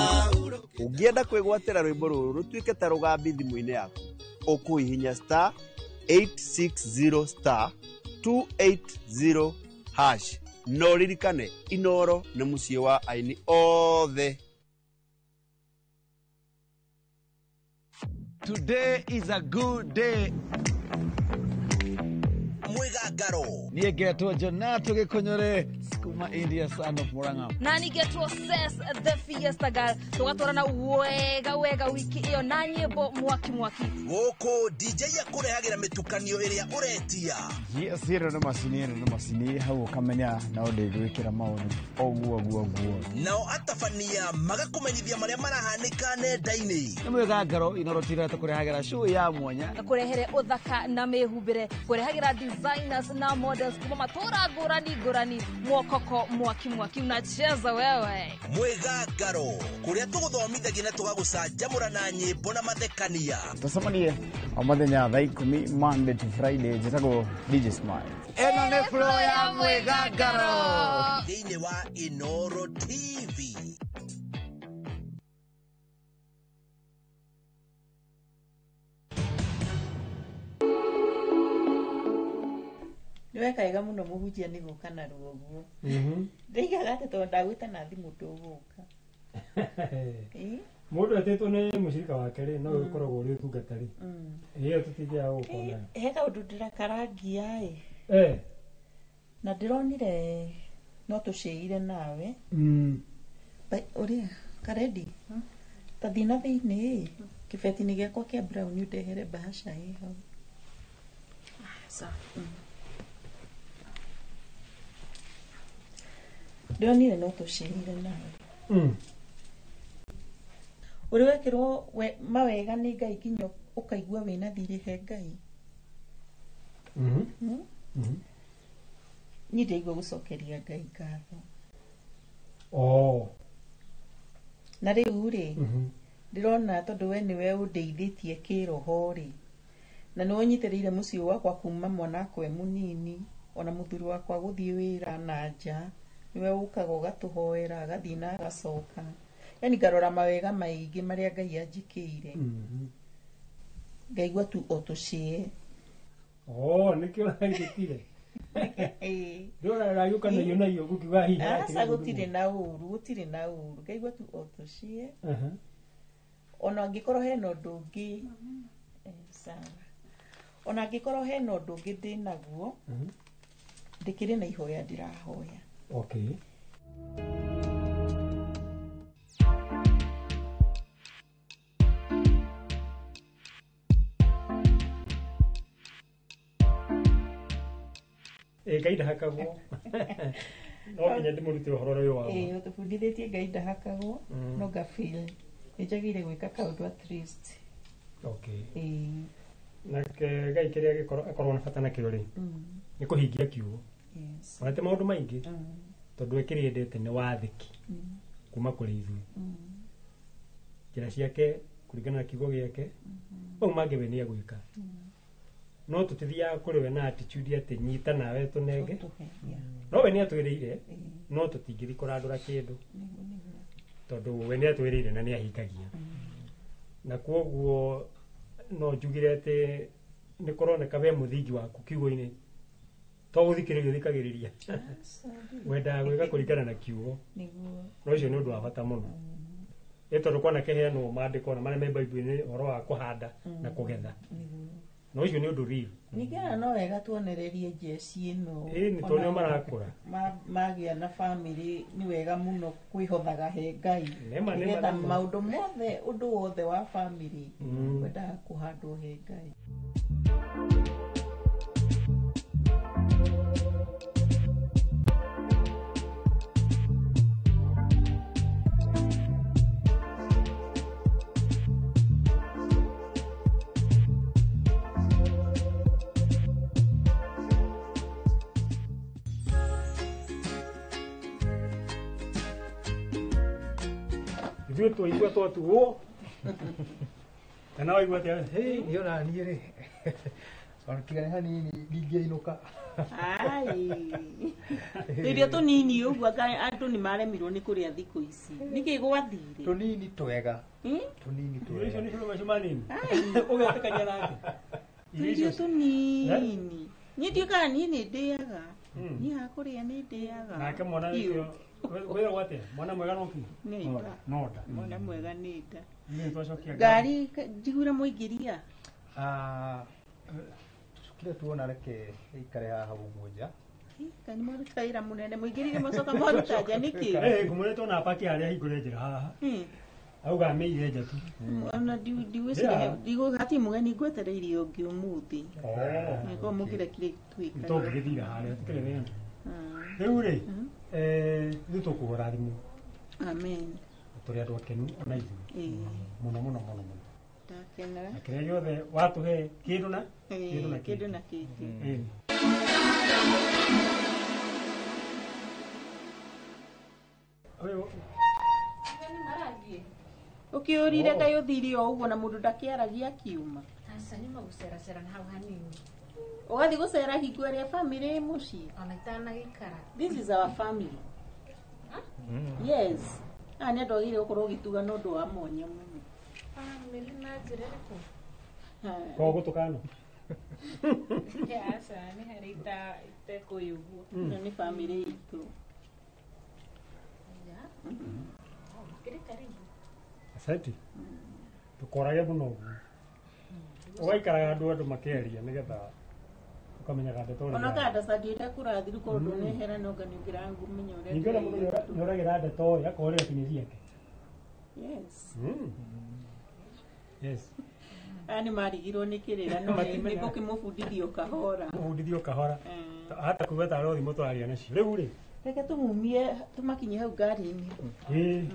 Ũngĩenda kwĩgwatĩra rwĩmbo rũrũ rũtuĩke ta rũgambi thimũ-inĩ yaku, ũkũhihinya star 860 star 280 hash. No ririkane Inoro nĩ mũciĩ wa aini othe. Today is a good day. Mwigangaro. Niĩ ngetwo Jonato Gĩkũnyũre kuma India, son of Murang'a. Na nĩngetwo Ses the Fiesta Girl. Tũgatwarana wega wega wiki ĩyo na nyĩmbo mwaki mwaki. Gũkũ DJ akũrehagĩra mĩtukanio ĩrĩa ũretia. Yes, ĩno nĩ macini, ĩno nĩ macini hau ũkamenya no ndĩgwĩkĩra maũndũ ũguo ũguo ũguo. Nao atabania magakũmenyithia marĩa marahanĩka nenda-inĩ. Nĩ mwĩgangaro Inoro TV tũkũrehagĩra show ya mwanya. Kũrehere ũthaka na mĩhumbĩre, kũrehagĩra designers na models kuma matũra ngũrani ngũrani, mwokoko mwaki mwaki unacheza wewe. Mwĩgangaro kũrĩa tũgũthomithagia na tũgagũcanjamũra na nyĩmbo na mathekania. Tũcemanie o mũthenya thaa 10 Monday to Friday. Njĩtagwo DJ Smile. Ĩno nĩ flow ya mwĩgangaro thĩinĩ wa Inoro TV. Nĩweka wega mũno mũhunjia nĩ gũka narua ũguo. Ndaigaga atĩ tondũ ndagwĩta na thimũ ndũgũka. Mũndũ etĩtwo nĩ mũcirika wake rĩ, no ũkoragwo ũrĩ ũtungata rĩ. Ĩyo tũtingĩaga gũka nayo. He kaũndũ ndĩrakarangia ĩ. Na ndĩronire no tũcĩire nawe. Ũrĩa Karedi ta thiĩ na thĩinĩ kĩbeti-inĩ gĩakwa kĩa brown ũndehere bahasha ĩ hau. Sawa. Ndĩronire no tũcirire nawe. Ũrĩ wekĩrwo mawega nĩ Ngai nginya ũkaigua wĩna thirĩ he Ngai. Niĩ ndĩraigua gũcokeria Ngai ngatho. Na rĩu rĩ, ndĩrona tondũ we nĩwe ũndeithĩtie kĩroho rĩ, na nĩwe ũnyitĩrĩire mũciĩ wakwa kuma mwana akwa e mũnini, ona mũthuri wakwa gũthiĩ wĩra na nja, nĩwe ũkaga ũgatũhoera, agathiĩ na agacoka. Yani ngarora mawega maingĩ marĩa Ngai anjĩkĩire. Ngaigua tu o tũcĩe. Nĩkĩo ũragĩtire. Ndĩrona ũragĩũka na irio na irio gũkiuga hihi. Aca gũtirĩ na ũru, gũtirĩ na ũru. Ngaigua tu o tũcĩe. Ona angĩkorwo hena ũndũ ũngĩ, sawa. Ona angĩkorwo hena ũndũ ũngĩ ndĩnaguo, ndĩkĩrĩ na ihoya ndĩrahoya. Okay. Ngai ndahakagwo. No nginya ndĩmũrute ũhoro ũyũ wa. Ũtũbundithĩtie Ngai ndahakagwo, no nga feel nĩ njagĩrĩire gwĩka kaũndũ at least. Okay. Nake Ngai kĩrĩa akorwo na bata nakĩo rĩ, nĩ kũhingia kiugo. Yes. Ona ti maũndũ maingĩ, tondũ we kĩrĩa endete nĩ wathĩki kuma kũrĩ ithuĩ. Njĩra ciake kũringana na kiugo gĩake, mau mangĩ we nĩ egwĩka. No tũtithiaga kũrĩ we na attitude atĩ nyita nawe tũnenge. No we nĩ atwĩrĩire, no tũtingĩthiĩ kũrandũra kĩndũ. Tondũ we nĩ atwĩrĩire na nĩ ahingagia. Na kwoguo no njugire atĩ nĩ kũroneka we mũthingi waku kiugo-inĩ to gũthikĩrĩria ũthikagĩrĩria. Wendaga gwĩka kũringana na kiugo. No ũcio nĩ ũndũ wa bata mũno. Ĩ tondũ kwanakĩheanwo maandĩko na marĩa me Bible-inĩ ũhoro wa kũhanda na kũgetha. No ũcio nĩ ũndũ real. Ningĩ ona no wega tuonererie njeci ĩno. Ĩĩ nĩ tondũ nĩo marakũra. Magĩa na family nĩ wega mũno kwĩhothaga he Ngai. Nĩma, nĩma, Nĩgetha nĩma. maũndũ mothe, ũndũ wothe wa family wendaga kũhandwo he Ngai. Ithuĩ twaigua twatuo kana waigua atĩa? Hey, niĩ ona niĩ rĩ, ona tiga nĩ hanini ndingĩinũka. Ai. Tũirio tũnini ũguo anga andũ nĩ maremirwo nĩ kũrĩa thikũ ici. Nĩkĩ gwathire? Tũnini twega. Tũnini Irio icio twega. nĩ ciũrũ macio manini. Ũgetĩkania nake? Irio Tũirio icio tũnini. Niĩ ndiũĩ kana niĩ nĩ ndĩaga. Niĩ hakũrĩa nĩ ndĩaga. Nake mwana Biũ. nĩkĩo kwĩragwo atĩa? Mwana mwega no ki? Nĩ nda. No nda. Mwana mwega nĩ nda. Ithuĩ nĩ twacokia Ngari njiguire mũingĩria. Kile tuona reke ikare haha ũguo nja. Kaĩ nĩ mwaruta wĩra mũnene mũingĩrire mũcoka mwaruta nja nĩkĩ? Ngũmwĩre tuona paki harĩa hingũre njĩra haha. Auga amĩige nja tu. Ona ndigwĩciria hatirĩ mũgeni ngwetereire ũngĩ ũmũthĩ. Nĩkorwo mũngĩrekire twĩkage. Tũngĩgĩthira harĩa tũkĩrĩ thĩna. Rĩu rĩ, ithuĩ tũkũrathimwo. Amen. Tũrĩ andũ akenu ona ithuĩ. Mũno mũno mũno mũno. Ndakenera. Na kĩrĩa gĩothe watũhe kĩndũ na kĩndũ na Kĩndũ na kĩngĩ. Ĩĩ. Ũyũ Ũkĩũrire kaĩ ũthire o ũguo na mũndũ ndakĩaragia akiuma. Aca nyuma gũceracera na hau hanini. Ũgathiĩ gũcera hingo ĩrĩa family ĩ mũciĩ. Ona itanagĩikara. This is our family. Yes. Aya nĩ andũ agĩrĩire gũkorwo ũgĩtuga na ũndũ wa mwanya mũno. Family na njĩra ĩrĩkũ? Ko gũtũkana. Aca nĩ harĩ itekũĩ ũguo. Ĩno nĩ family itũ. Kĩrĩ karibu. Asante. Ndũkorage mũno ũguo. Ũgaikaraga andũ makĩaria nĩgetha ũkamenyaga ndeto ũrĩa. Ona kana ndacangĩte kũrathiru korwo ndũnehera no nga nĩ ũngĩramenya ũrĩa. Ningĩ ona mũndũ nĩoragĩra ndeto ĩ akorĩra kinya ciake. Yes. Yes. Aya nĩ marigirwo nĩ kĩrĩra no nĩ gũkĩmũbundithio kahora. Mũbundithio kahora. Hata kuga tarwo thimũ tũraria nacio. Rĩu rĩ. Reke tũmumie tũmakinyie hau ngari-inĩ. Ĩĩ.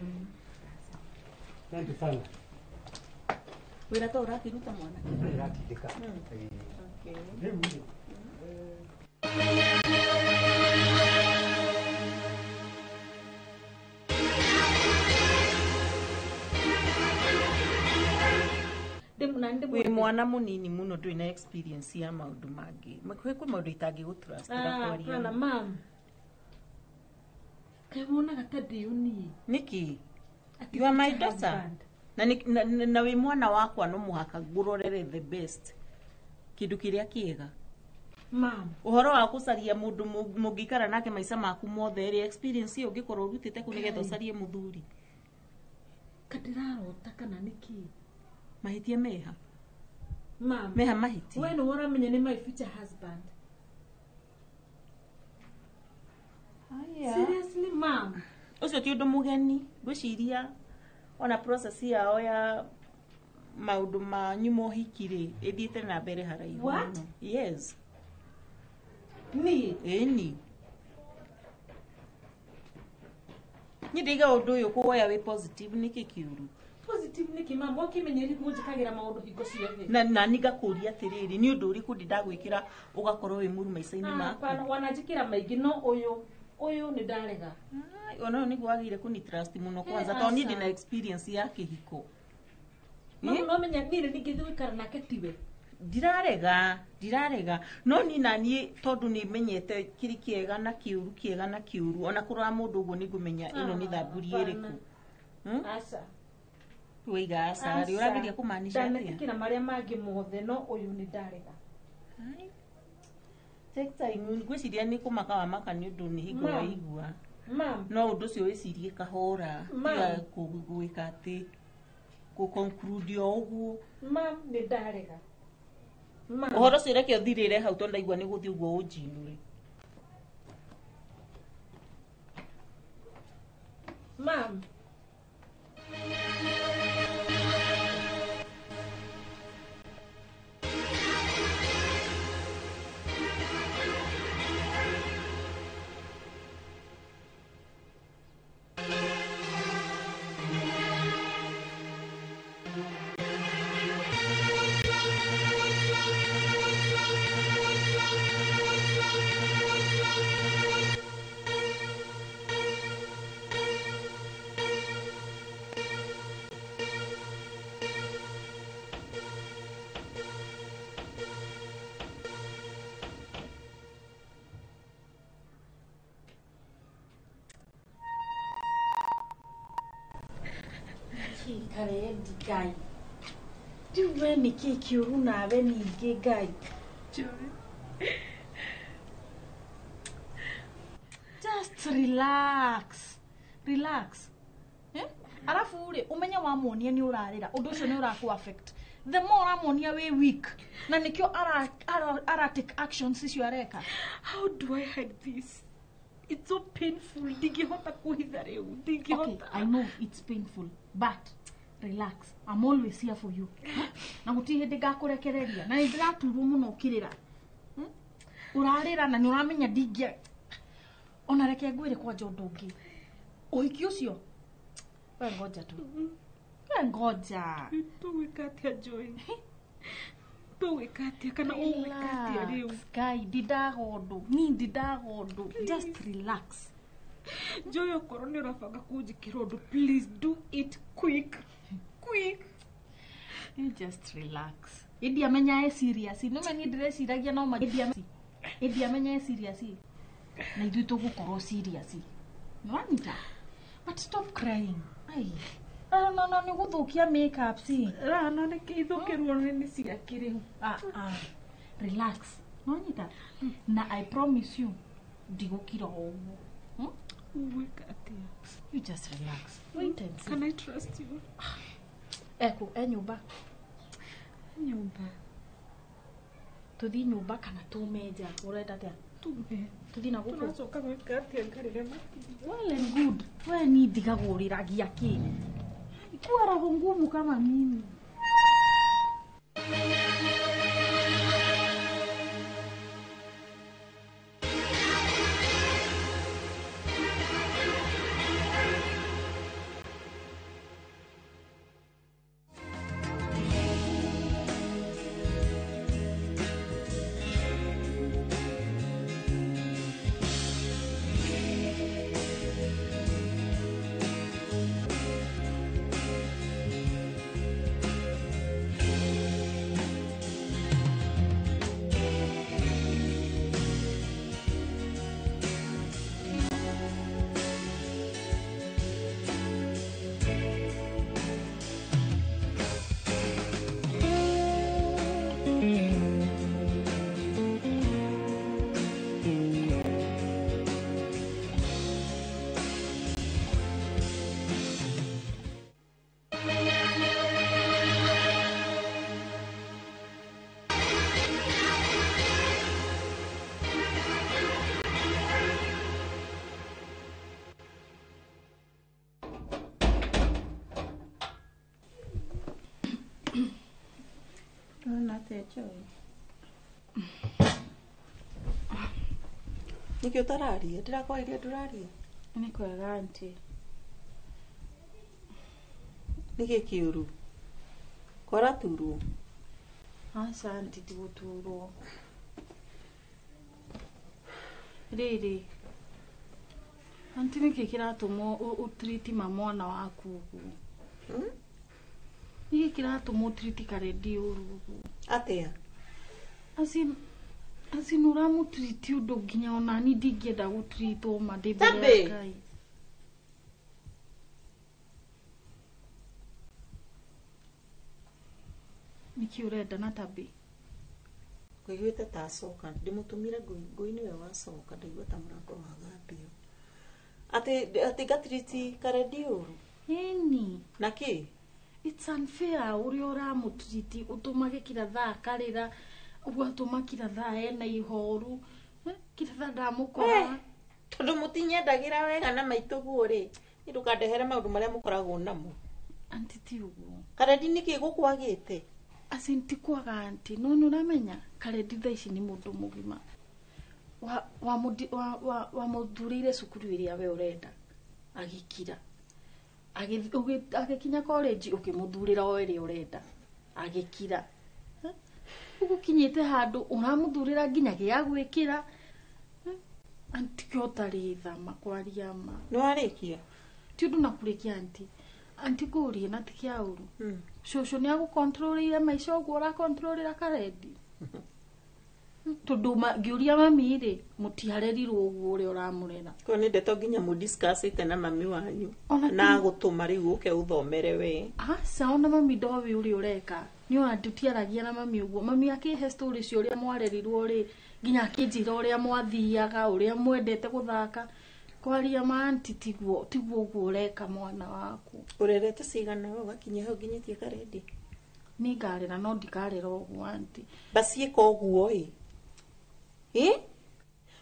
Asante sana. Wĩra to ũrakĩruta mwanake? Ndĩratindĩka. Okay. Rĩu rĩ. Wĩ mwana mũnini mũno ndũrĩ na experience ya maũndũ mangĩ. Kwĩ maũndũ itangĩgũtrust kwaria. Kana mam. Kaĩ wonaga ta ndĩ ũniĩ? Nĩkĩ? You are my daughter. Na na wĩ mwana wakwa no mũhaka ngũrorere the best. Kĩndũ kĩrĩa kĩega. Mam. Ũhoro wa gũcaria mũndũ mũngĩikara nake maica maku mothe rĩ, experience ĩyo ũngĩkorwo ũrutĩte kũ nĩgetha ũcarie mũthuri. Kadirarota kana nĩkĩ? Mahĩtia meha. Mam. Meha mahĩtia. We nĩ ũramenya nĩ my future husband. Haya. Seriously mam. Ũcio ti ũndũ mũgeni, ngwĩciria ona process yao ya maũndũ manyu ma ũhiki rĩ, ĩthiĩte na mbere haraihu. What? Yes. Niĩ? Ĩni. Niĩ ndaiga ũndũ ũyũ kũwoya wĩ positive nĩkĩ kĩũru? Positive nĩkĩ mam? Wakĩmenya nĩguo njĩkagĩra maũndũ hingo ciothe. Na nani ngakũria atĩrĩrĩ, nĩ ũndũ ũrĩkũ ndĩ ndagwĩkĩra ũgakorwo wĩ mũru maica-inĩ maku? Hapana, wananjĩkĩra maingĩ no ũyũ nĩ ndarega. Ona ũyũ nĩguo wagĩrĩire kũni trust mũno kwanza tondũ niĩ ndĩna experience ya kĩhiko. Mam, no menya niĩ nĩ ndingĩthiĩ gũikara nake tiwe. Ndirarega no niĩ naniĩ tondũ nĩ menyete kĩrĩ kĩega na kĩũru kĩega na kĩũru ona kũrora mũndũ ũguo nĩ ngũmenya ĩno nĩ thamburi ĩrĩkũ. Aca. Waiga aca rĩ, ũrageria kũmaanisha atĩa? Ndanetĩkĩra marĩa mangĩ mothe no ũyũ nĩ ndarega. Take time, ngwĩciria nĩ kũmaka wamaka nĩ ũndũ nĩ hingo waigua. Mam. No ũndũ ũcio wĩcirie kahora, tiga gwĩka atĩ kũ conclude o ũguo. Mam, nĩ ndarega. Ũhoro ũcio reke ũthirĩre hau tondũ ndaigua nĩ gũthiĩ ũguo ũnjinũre. Mam. Karendi Ngai. Rĩu we nĩkĩ kĩũru nawe ningĩ Ngai? Just relax. Relax. Eh? Arafu rĩ, ũmenye wamuonia nĩ ũrarĩra, ũndũ ũcio nĩ ũrakũ affect. The more ũramuonia wĩ weak, na nĩkĩo ara take actions icio areka. How do I hide this? It's so painful. Ndingĩhota kũhitha rĩu. Ndingĩhota. Okay, I know it's painful, but relax. I'm always here for you. Na gũtirĩ hĩndĩ ngakũrekereria. Na nĩ ndĩraturwo mũno ũkĩrĩra. Ũrarĩra na nĩ ũramenya ndingĩa. Ona reke ngwĩre kwanja ũndũ ũngĩ. Ũhiki ũcio we ngoja tu. We ngoja. Tũgwĩka atĩa Joy? Tũgwĩka atĩa kana ũgwĩka atĩa rĩu? Ngai, ndindaga ũndũ. Niĩ ndindaga ũndũ. Just relax. Joy, okorwo nĩ ũrabanga kũnjĩkĩra ũndũ, please do it quick. Quick. You just relax. Ĩndi amenya e serious. No meni ndĩreciragia no ma ĩndi amenya e serious. Na ithuĩ tũgũkorwo serious. Nĩwanyita? But stop crying. Ai. No no no nĩ gũthũkia makeup si. Ra no nĩ kĩithũkĩrwo nĩ ciake rĩu. Ah ah. Relax. Nĩwanyita? Na I promise you ndigũkira o ũguo. Ũgwĩka atĩa? You just relax. Wait and see. Can I trust you? Eko, e nyũmba. Nyũmba. Tũthiĩ nyũmba kana tume nja? Ũrenda atĩa? Tume. Tũthiĩ na gũkũ. Tũracoka gwĩka atĩa ngarĩre makĩria? Well and good. We ni ndigagũrĩragia kĩ? Kuwa roho ngumu kama mimi. Nĩkĩ ũtararia? Ndĩrakwaririe ndũraria. Nĩ kwega aunty. Nĩkĩ kĩũru? Koraturwo? Aca aunty ti gũturwo. Rĩrĩ, aunty nĩkĩ kĩratũma ũtiriti mwana waku ũguo? Nĩkĩ kĩratũma ũtiriti Karendi ũru ũguo? Atĩa? Asin ũramũtiriti ũndũ nginya onani ndingĩenda gũtiritwo ma ndĩ mbere ya Ngai. Nĩkĩ ũrenda na Tabi? Ngũiguĩte ta acoka, ndĩmũtũmire ngui, ngui nĩwe wacoka, ndaigua ta mũrango wagambio. Atĩ ngatiriti Karendi ũru? Ĩni. Na kĩ? It's unfair ũrĩa ũramũtiriti ũtũmage kila thaa akarĩra, ũgatũma kila thaa ena ihoru, kila thaa ndamũkora. Tondũ mũtinyendagĩra wega na maitũguo rĩ, niĩ ndũkandehere maũndũ marĩa mũkoragwo namo. Aunty ti ũguo. Karendi nĩkĩ gũkwagĩte? Asin ti kwaga aunty, no nĩ ũramenya Karendi thaa ici nĩ mũndũ mũgima. Wamũthurĩire cukuru ĩrĩa we ũrenda, agĩkira. Agĩkinya college ũkĩmũthurĩra o ĩrĩa ũrenda, agĩkira. Ũgũkinyĩte handũ ũramũthurĩra nginya gĩa gwĩkĩra. Aunty kĩo ũtarĩ tha ma kwaria ma. Nĩ warĩkia? Ti ũndũ na kũrĩkia aunty. Aunty ngũrie na ti kĩa ũru. Cũcũ nĩ agũkontrolĩire maica ũguo ũrakontrolĩra Karendi? Tondũ ngĩũria mami rĩ, mũtiarerirwo ũguo ũrĩa ũramũrera. Koguo nĩ ndeto nginya mũdiscussĩte na mami wanyu na agũtũma rĩu ũke ũthomere we. Aca ona mami ndoĩ ũrĩa ũreka. Nĩ ona tũtiaragia na mami ũguo. Mami akĩhe story cia ũrĩa mwarerirwo rĩ, nginya akĩnjĩra ũrĩa mwathiaga, ũrĩa mwendete gũthaka. Kwaria ma aunty tiguo ũguo ũreka mwana waku. Ũrerete cigana we ũgakinya hau nginyĩtie Karendi? Nĩ ngarera no ndikarera ũguo aunty. Basi ĩka ũguo ĩ. Ĩ?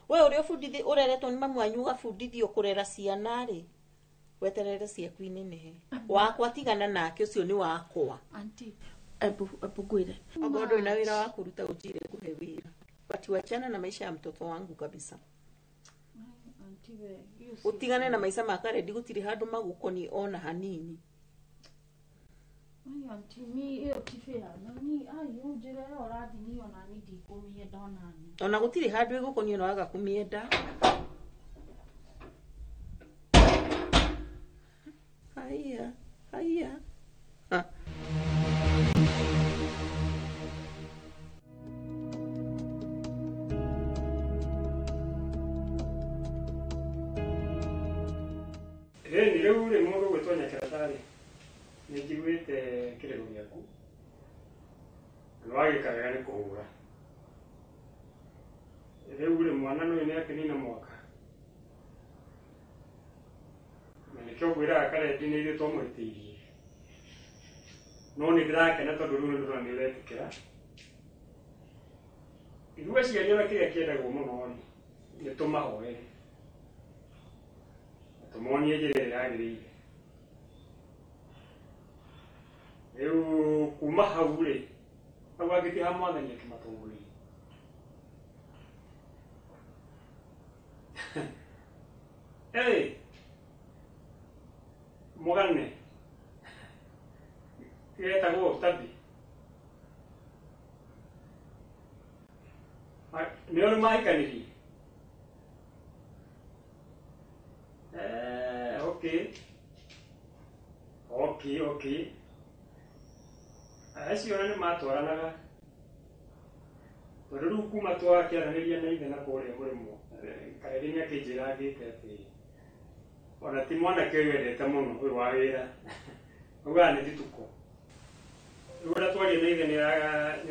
We ũrĩa ũbundithi ũreretwo nĩ mamu wanyu ũgabundithio kũrera ciana rĩ, weterere ciaku inenehe. Wakwa tigana nake ũcio nĩ wakwa. Aunty, ebu ngwĩre. Okorwo ndũrĩ na wĩra wa kũruta ũnjĩre ngũhe wĩra. But wachana na maisha ya mtoto wangu kabisa. Ũtigane na maica ma Karendi gũtirĩ handũ magũkoniĩ ona hanini. Ai aunty mi ĩyo ti fair. Na ni ai ũnjĩre ĩyo ũrathiĩ niĩ ona niĩ ndikũmĩenda ona niĩ. Ona gũtirĩ handũ ĩgũkoniĩ ona waga kũmĩenda. Haiya, haiya. Ĩni rĩu rĩ mũndũ ũgwĩtwo Nyakĩra nĩ njiguĩte kĩrĩro gĩaku na nĩwagĩka wega nĩ kũhũra. Rĩu rĩ mwana ũyũ nĩ akĩnina mwaka na nĩkĩo ngwĩraga Karendi nĩ ithuĩ twamũhĩtĩirie, no nĩ ndĩrakena tondũ rĩu nĩ ndĩrona nĩ ũretĩkĩra. Ithuĩ aciari ona kĩrĩa kĩendagwo mũno rĩ, nĩ tũmahoere na tũmonie njĩra ĩrĩa yagĩrĩire. Rĩu kuma hau rĩ, hau angĩtiha mwathani akĩmatongoria. Hey, mũgane getagwo tabi nĩ ũrĩ mahikanirie. Okay okay okay, acio ona nĩ matwaranaga tondũ rĩu kuma twakĩaranĩria na ithe na kũrĩa mũrĩmo kareri nĩ akĩnjĩra ngĩte atĩ ona ti mwanake ũyũ wendete mũno ũyũ wa wĩra augaga nĩ thituko. Rĩu ona twaria na ithe nĩ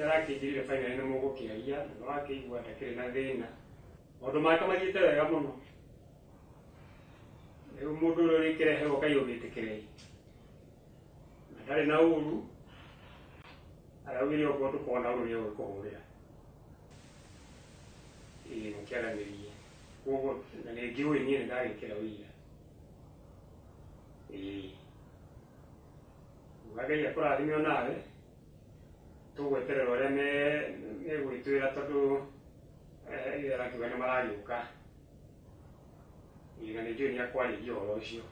arakĩnjĩrire finally nĩ mũgũkĩaria na nĩ wakĩigua ndakĩrĩ na thĩna, maũndũ make mathiĩte wega mũno. Rĩu mũndũ ũrĩa ũrĩkĩreherwo kaĩ ũgĩtĩkĩrei na ndarĩ na ũru, araugire okorwo ndũkona ũru nĩ egũkũhũrĩra ĩĩ mũkĩaranĩrie. Koguo na nĩ ngĩũĩ niĩ nĩ ndagĩkĩra ũira ĩĩ Ngai akũrathime onawe, tũgweterera ũrĩa megwĩtwĩra tondũ ithe arakiuga nĩ maragĩũka. Ĩĩ na nĩ njũĩ nĩ akwarĩria ũhoro ũcio.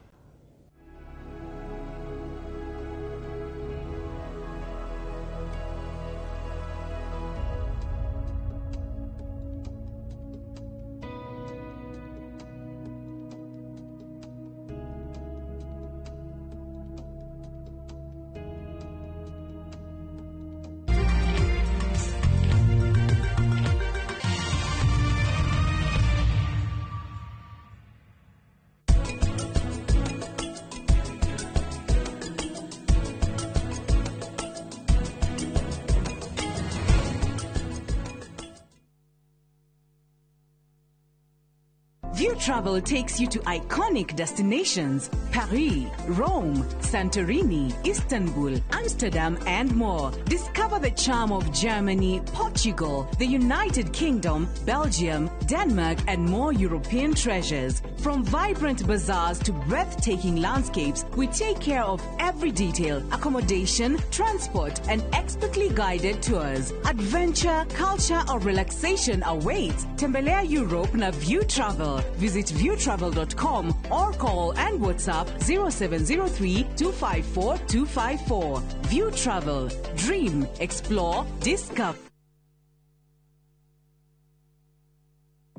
View Travel takes you to iconic destinations: Paris, Rome, Santorini, Istanbul, Amsterdam, and more. Discover the charm of Germany, Portugal, the United Kingdom, Belgium, Denmark, and more European treasures. From vibrant bazaars to breathtaking landscapes, we take care of every detail: accommodation, transport, and expertly guided tours. Adventure, culture, or relaxation awaits. Tembelea Europe na View Travel. Visit viewtravel.com or call and WhatsApp 0703 254 254. View Travel. Dream, explore, discover.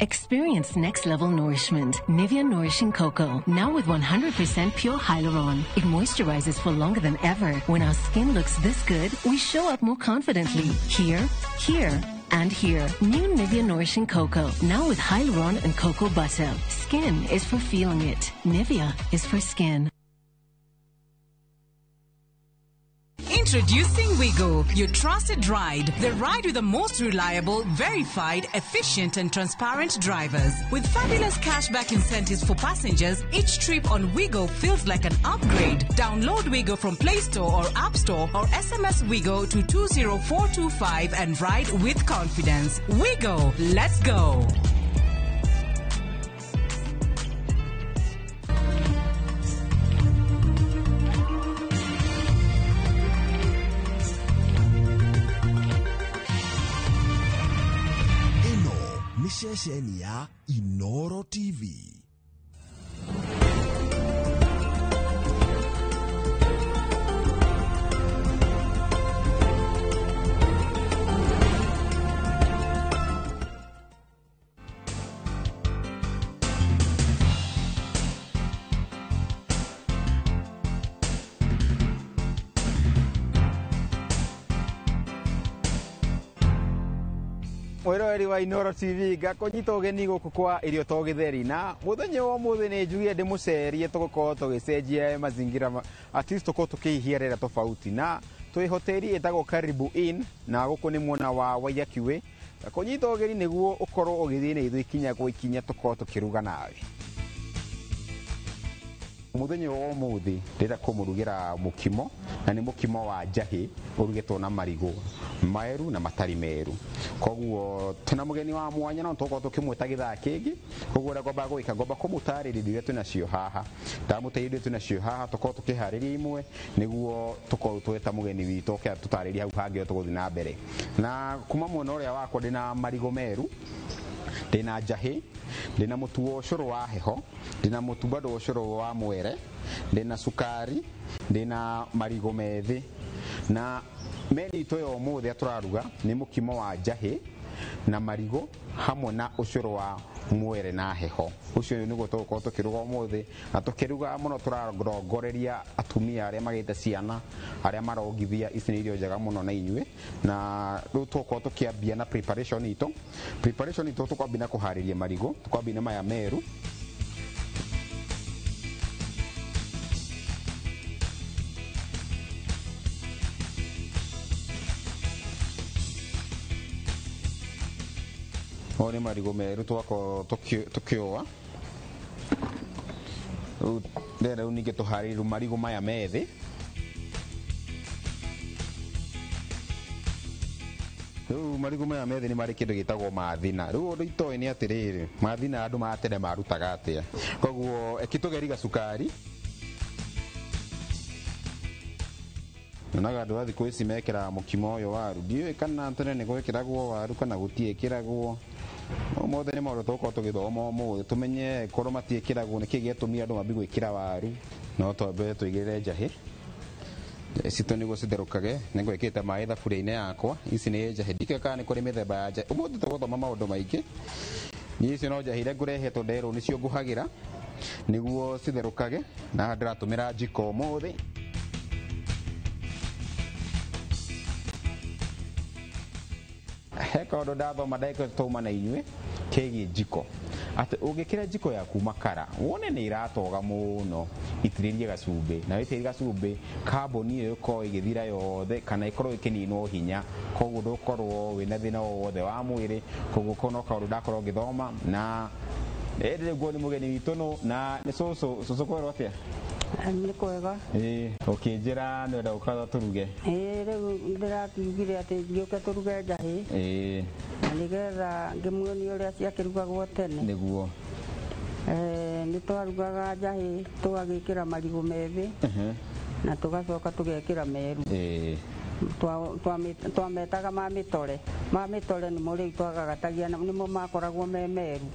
Experience next level nourishment. Nivea Nourishing Cocoa. Now with 100% pure hyaluron. It moisturizes for longer than ever. When our skin looks this good, we show up more confidently. Here, here, and here. New Nivea Nourishing Cocoa. Now with hyaluron and cocoa butter. Skin is for feeling it. Nivea is for skin. Introducing Wigo, your trusted ride. The ride with the most reliable, verified, efficient, and transparent drivers. With fabulous cashback incentives for passengers, each trip on Wigo feels like an upgrade. Download Wigo from Play Store or App Store or SMS Wigo to 20425 and ride with confidence. Wigo, let's go. Ceceni ya Inoro TV. Mwiroreri wa Inoro TV ngakũnyita ũgeni gũkũ kwa irio to gĩtheri na mũthenya wa ũmũthĩ nĩ njugire ndĩmũcerie tũgũkorwo tũgĩcenjia mazingira at least tũkorwo tũkĩihia rĩera tofauti na twĩ hoteli ĩtagwo Karibu Inn na gũkũ nĩ mwena wa Waiyaki Way. Ngakũnyita ũgeni nĩguo ũkorwo ũgĩthiĩ na ithuĩ ikinya kwa ikinya tũkorwo tũkĩruga nawe. Muthenya wa umuthi ndĩrenda kũmũrugĩra mũkimo, na nĩ mũkimo wa njahĩ ũrugĩtwo na marigũ meru na matarĩ meru. Koguo twĩna mũgeni wa mwanya no tũgũkorwo tũkĩmwĩta gĩthaa kĩngĩ. Koguo ũrĩa ngomba gwĩka, ngomba kũmũtarĩria irio iria twĩnacio haha. Ndamũtarĩria irio twĩnacio haha, tũkorwo tũkĩharĩria imwe nĩguo tũkorwo tweta mũgeni witũ oke atũtarĩrie hau hangĩ ũrĩa tũgũthiĩ na mbere. Na kuma mwena ũrĩa wakwa ndĩna marigũ meru, ndĩna njahĩ, ndĩna mũtu wa ũcũrũ wa heho, ndĩna mũtu bado wa ũcũrũ wa mwere, ndĩna cukari, ndĩna marigũ methĩ. Na menu itũ ya ũmũthĩ tũraruga nĩ mũkimo wa njahĩ na marigũ hamwe na ũcũrũ wa mwere na heho. Ũcio nĩguo tũgũkorwo tũkĩruga ũmũthĩ, na tũkĩruga mũno tũrarongoreria atumia arĩa magĩte ciana, arĩa marongithia. Ici nĩ irio njega mũno na inyuĩ. Na rĩu tũgũkorwo tũkĩambia na preparation itũ. Preparation itũ tũkwambia na kũharĩria marigũ, tũkwambia na maya meru. Maya nĩ marigũ meru twakorwo tũkĩũa. Rĩu ndĩrenda rĩu ningĩ tũharĩrie marigũ maya methĩ. Rĩu marigũ maya methĩ nĩ marĩ kĩndũ gĩtagwo mathina. Rĩu ũndũ itoĩ nĩ atĩrĩrĩ, mathina andũ ma tene marutaga atĩa? Koguo eki tũgeri gacukari. Nyonaga andũ a thikũ ici mekĩraga mũkimo ũyũ waru. Ndiũĩ kana tene nĩ gwĩkĩragwo waru kana gũtiĩkĩragwo. Mothe nĩ maũndũ tũgũkorwo tũgĩthoma ũmũthĩ, tũmenye korwo matiĩkĩragwo nĩkĩ gĩatũmire andũ mambie gwĩkĩra waru. No twambe tũigĩrĩre njahĩ. Njahĩ citũ nĩguo citherũkage, nĩ ngwĩkĩrĩte maĩ thaburia-inĩ yakwa. Ici nĩ njahĩ, ndikĩũĩ kana nĩ kũrĩ mĩthemba ya njahĩ. Ũmũthĩ tũgũthoma maũndũ maingĩ. Niĩ ici no njahĩ iria ngũrehetwo nderwo nĩcio ngũhagĩra nĩguo citherũkage, na ndĩratũmĩra njiko ũmũthĩ. He kaũndũ ndathoma ndagĩka twauma na inyuĩ kegiĩ njiko, atĩ ũngĩkĩra njiko yaku makara wone nĩ ĩratoga mũno, itĩrĩrie gacumbĩ, na wĩitĩrĩrie gacumbĩ kamboni ĩyo ĩkorwo ĩgĩthira yothe kana ĩkorwo ĩkĩninwo hinya, koguo ndũgũkorwo wĩna thĩna o wothe wa mwĩrĩ. Koguo kau no kaũndũ ndakorwo ngĩthoma. Na ĩndĩ rĩu nĩ mũgeni witũ nũ, na nĩ cũcũ. Cũcũ kwĩrwo atĩa? Nĩ kwega. Ĩĩ, ũkĩnjĩra nĩ wenda gũka tũruge. Ĩĩ, rĩu ndĩrakiugire atĩ ngĩũke tũruge njahĩ. Ĩĩ. Na nĩgetha ngĩmuonie ũrĩa ciakĩrugagwo tene. Nĩguo. Nĩ twarugaga njahĩ tũgagĩkĩra marigũ methĩ. Na tũgacoka tũgekĩra meru. Ĩĩ. Twametaga ma mĩtore. Ma mĩtore nĩmo rĩu twagagatagia, nĩmo makoragwo me meru.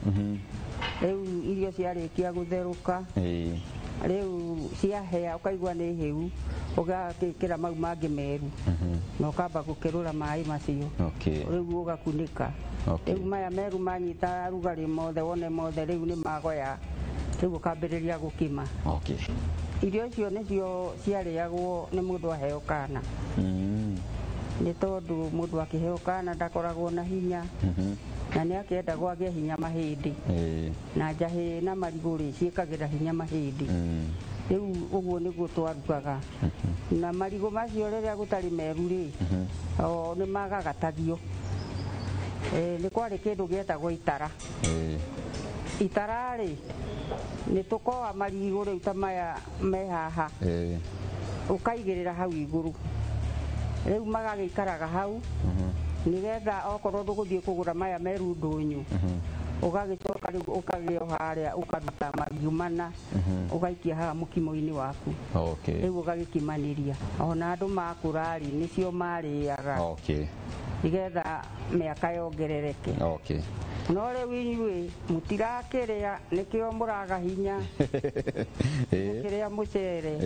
Rĩu irio ciarĩkia gũtherũka. Ĩĩ. Rĩu ciahĩa ũkaigua nĩ hĩu, ũgakĩkĩra mau mangĩ meru. Na ũkamba gũkĩrũra maĩ macio. Rĩu ũgakunĩka. Rĩu maya meru manyita rugarĩ mothe wone mothe rĩu nĩ magoya. Rĩu ũkambĩrĩria gũkima. Irio icio nĩcio ciarĩagwo nĩ mũndũ aheo kana. Nĩ tondũ mũndũ akĩheo kana ndakoragwo na hinya. Na nĩ akĩendagwo agĩe hinya mahĩndĩ. Na njahĩ na marigũ rĩ ciĩkagĩra hinya mahĩndĩ. Rĩu ũguo nĩguo twarugaga. Na marigũ macio rĩrĩa gũtarĩ meru rĩ, o nĩ magagatagio. Nĩ kwarĩ kĩndũ gĩetagwo itara. Itara rĩ, nĩ tũkoa marigũ rĩu ta maya me haha. Ũkaigĩrĩra hau igũrũ. Rĩu magagĩikaraga hau. Nĩgetha okorwo ndũgũthiĩ kũgũra maya meru ndũnyũ, ũgagĩcoka rĩu ũkagĩoha harĩa ũkaruta marigũ mana, ũgaikia haha mũkimo-inĩ waku. Rĩu ũgagĩkimanĩria. Ona andũ makũra rĩ, nĩcio marĩaga. Nĩgetha mĩaka yongerereke. No rĩu inyuĩ mũtirakĩrĩa, nĩkĩo mũraga hinya. Mũkĩrĩa mũcere.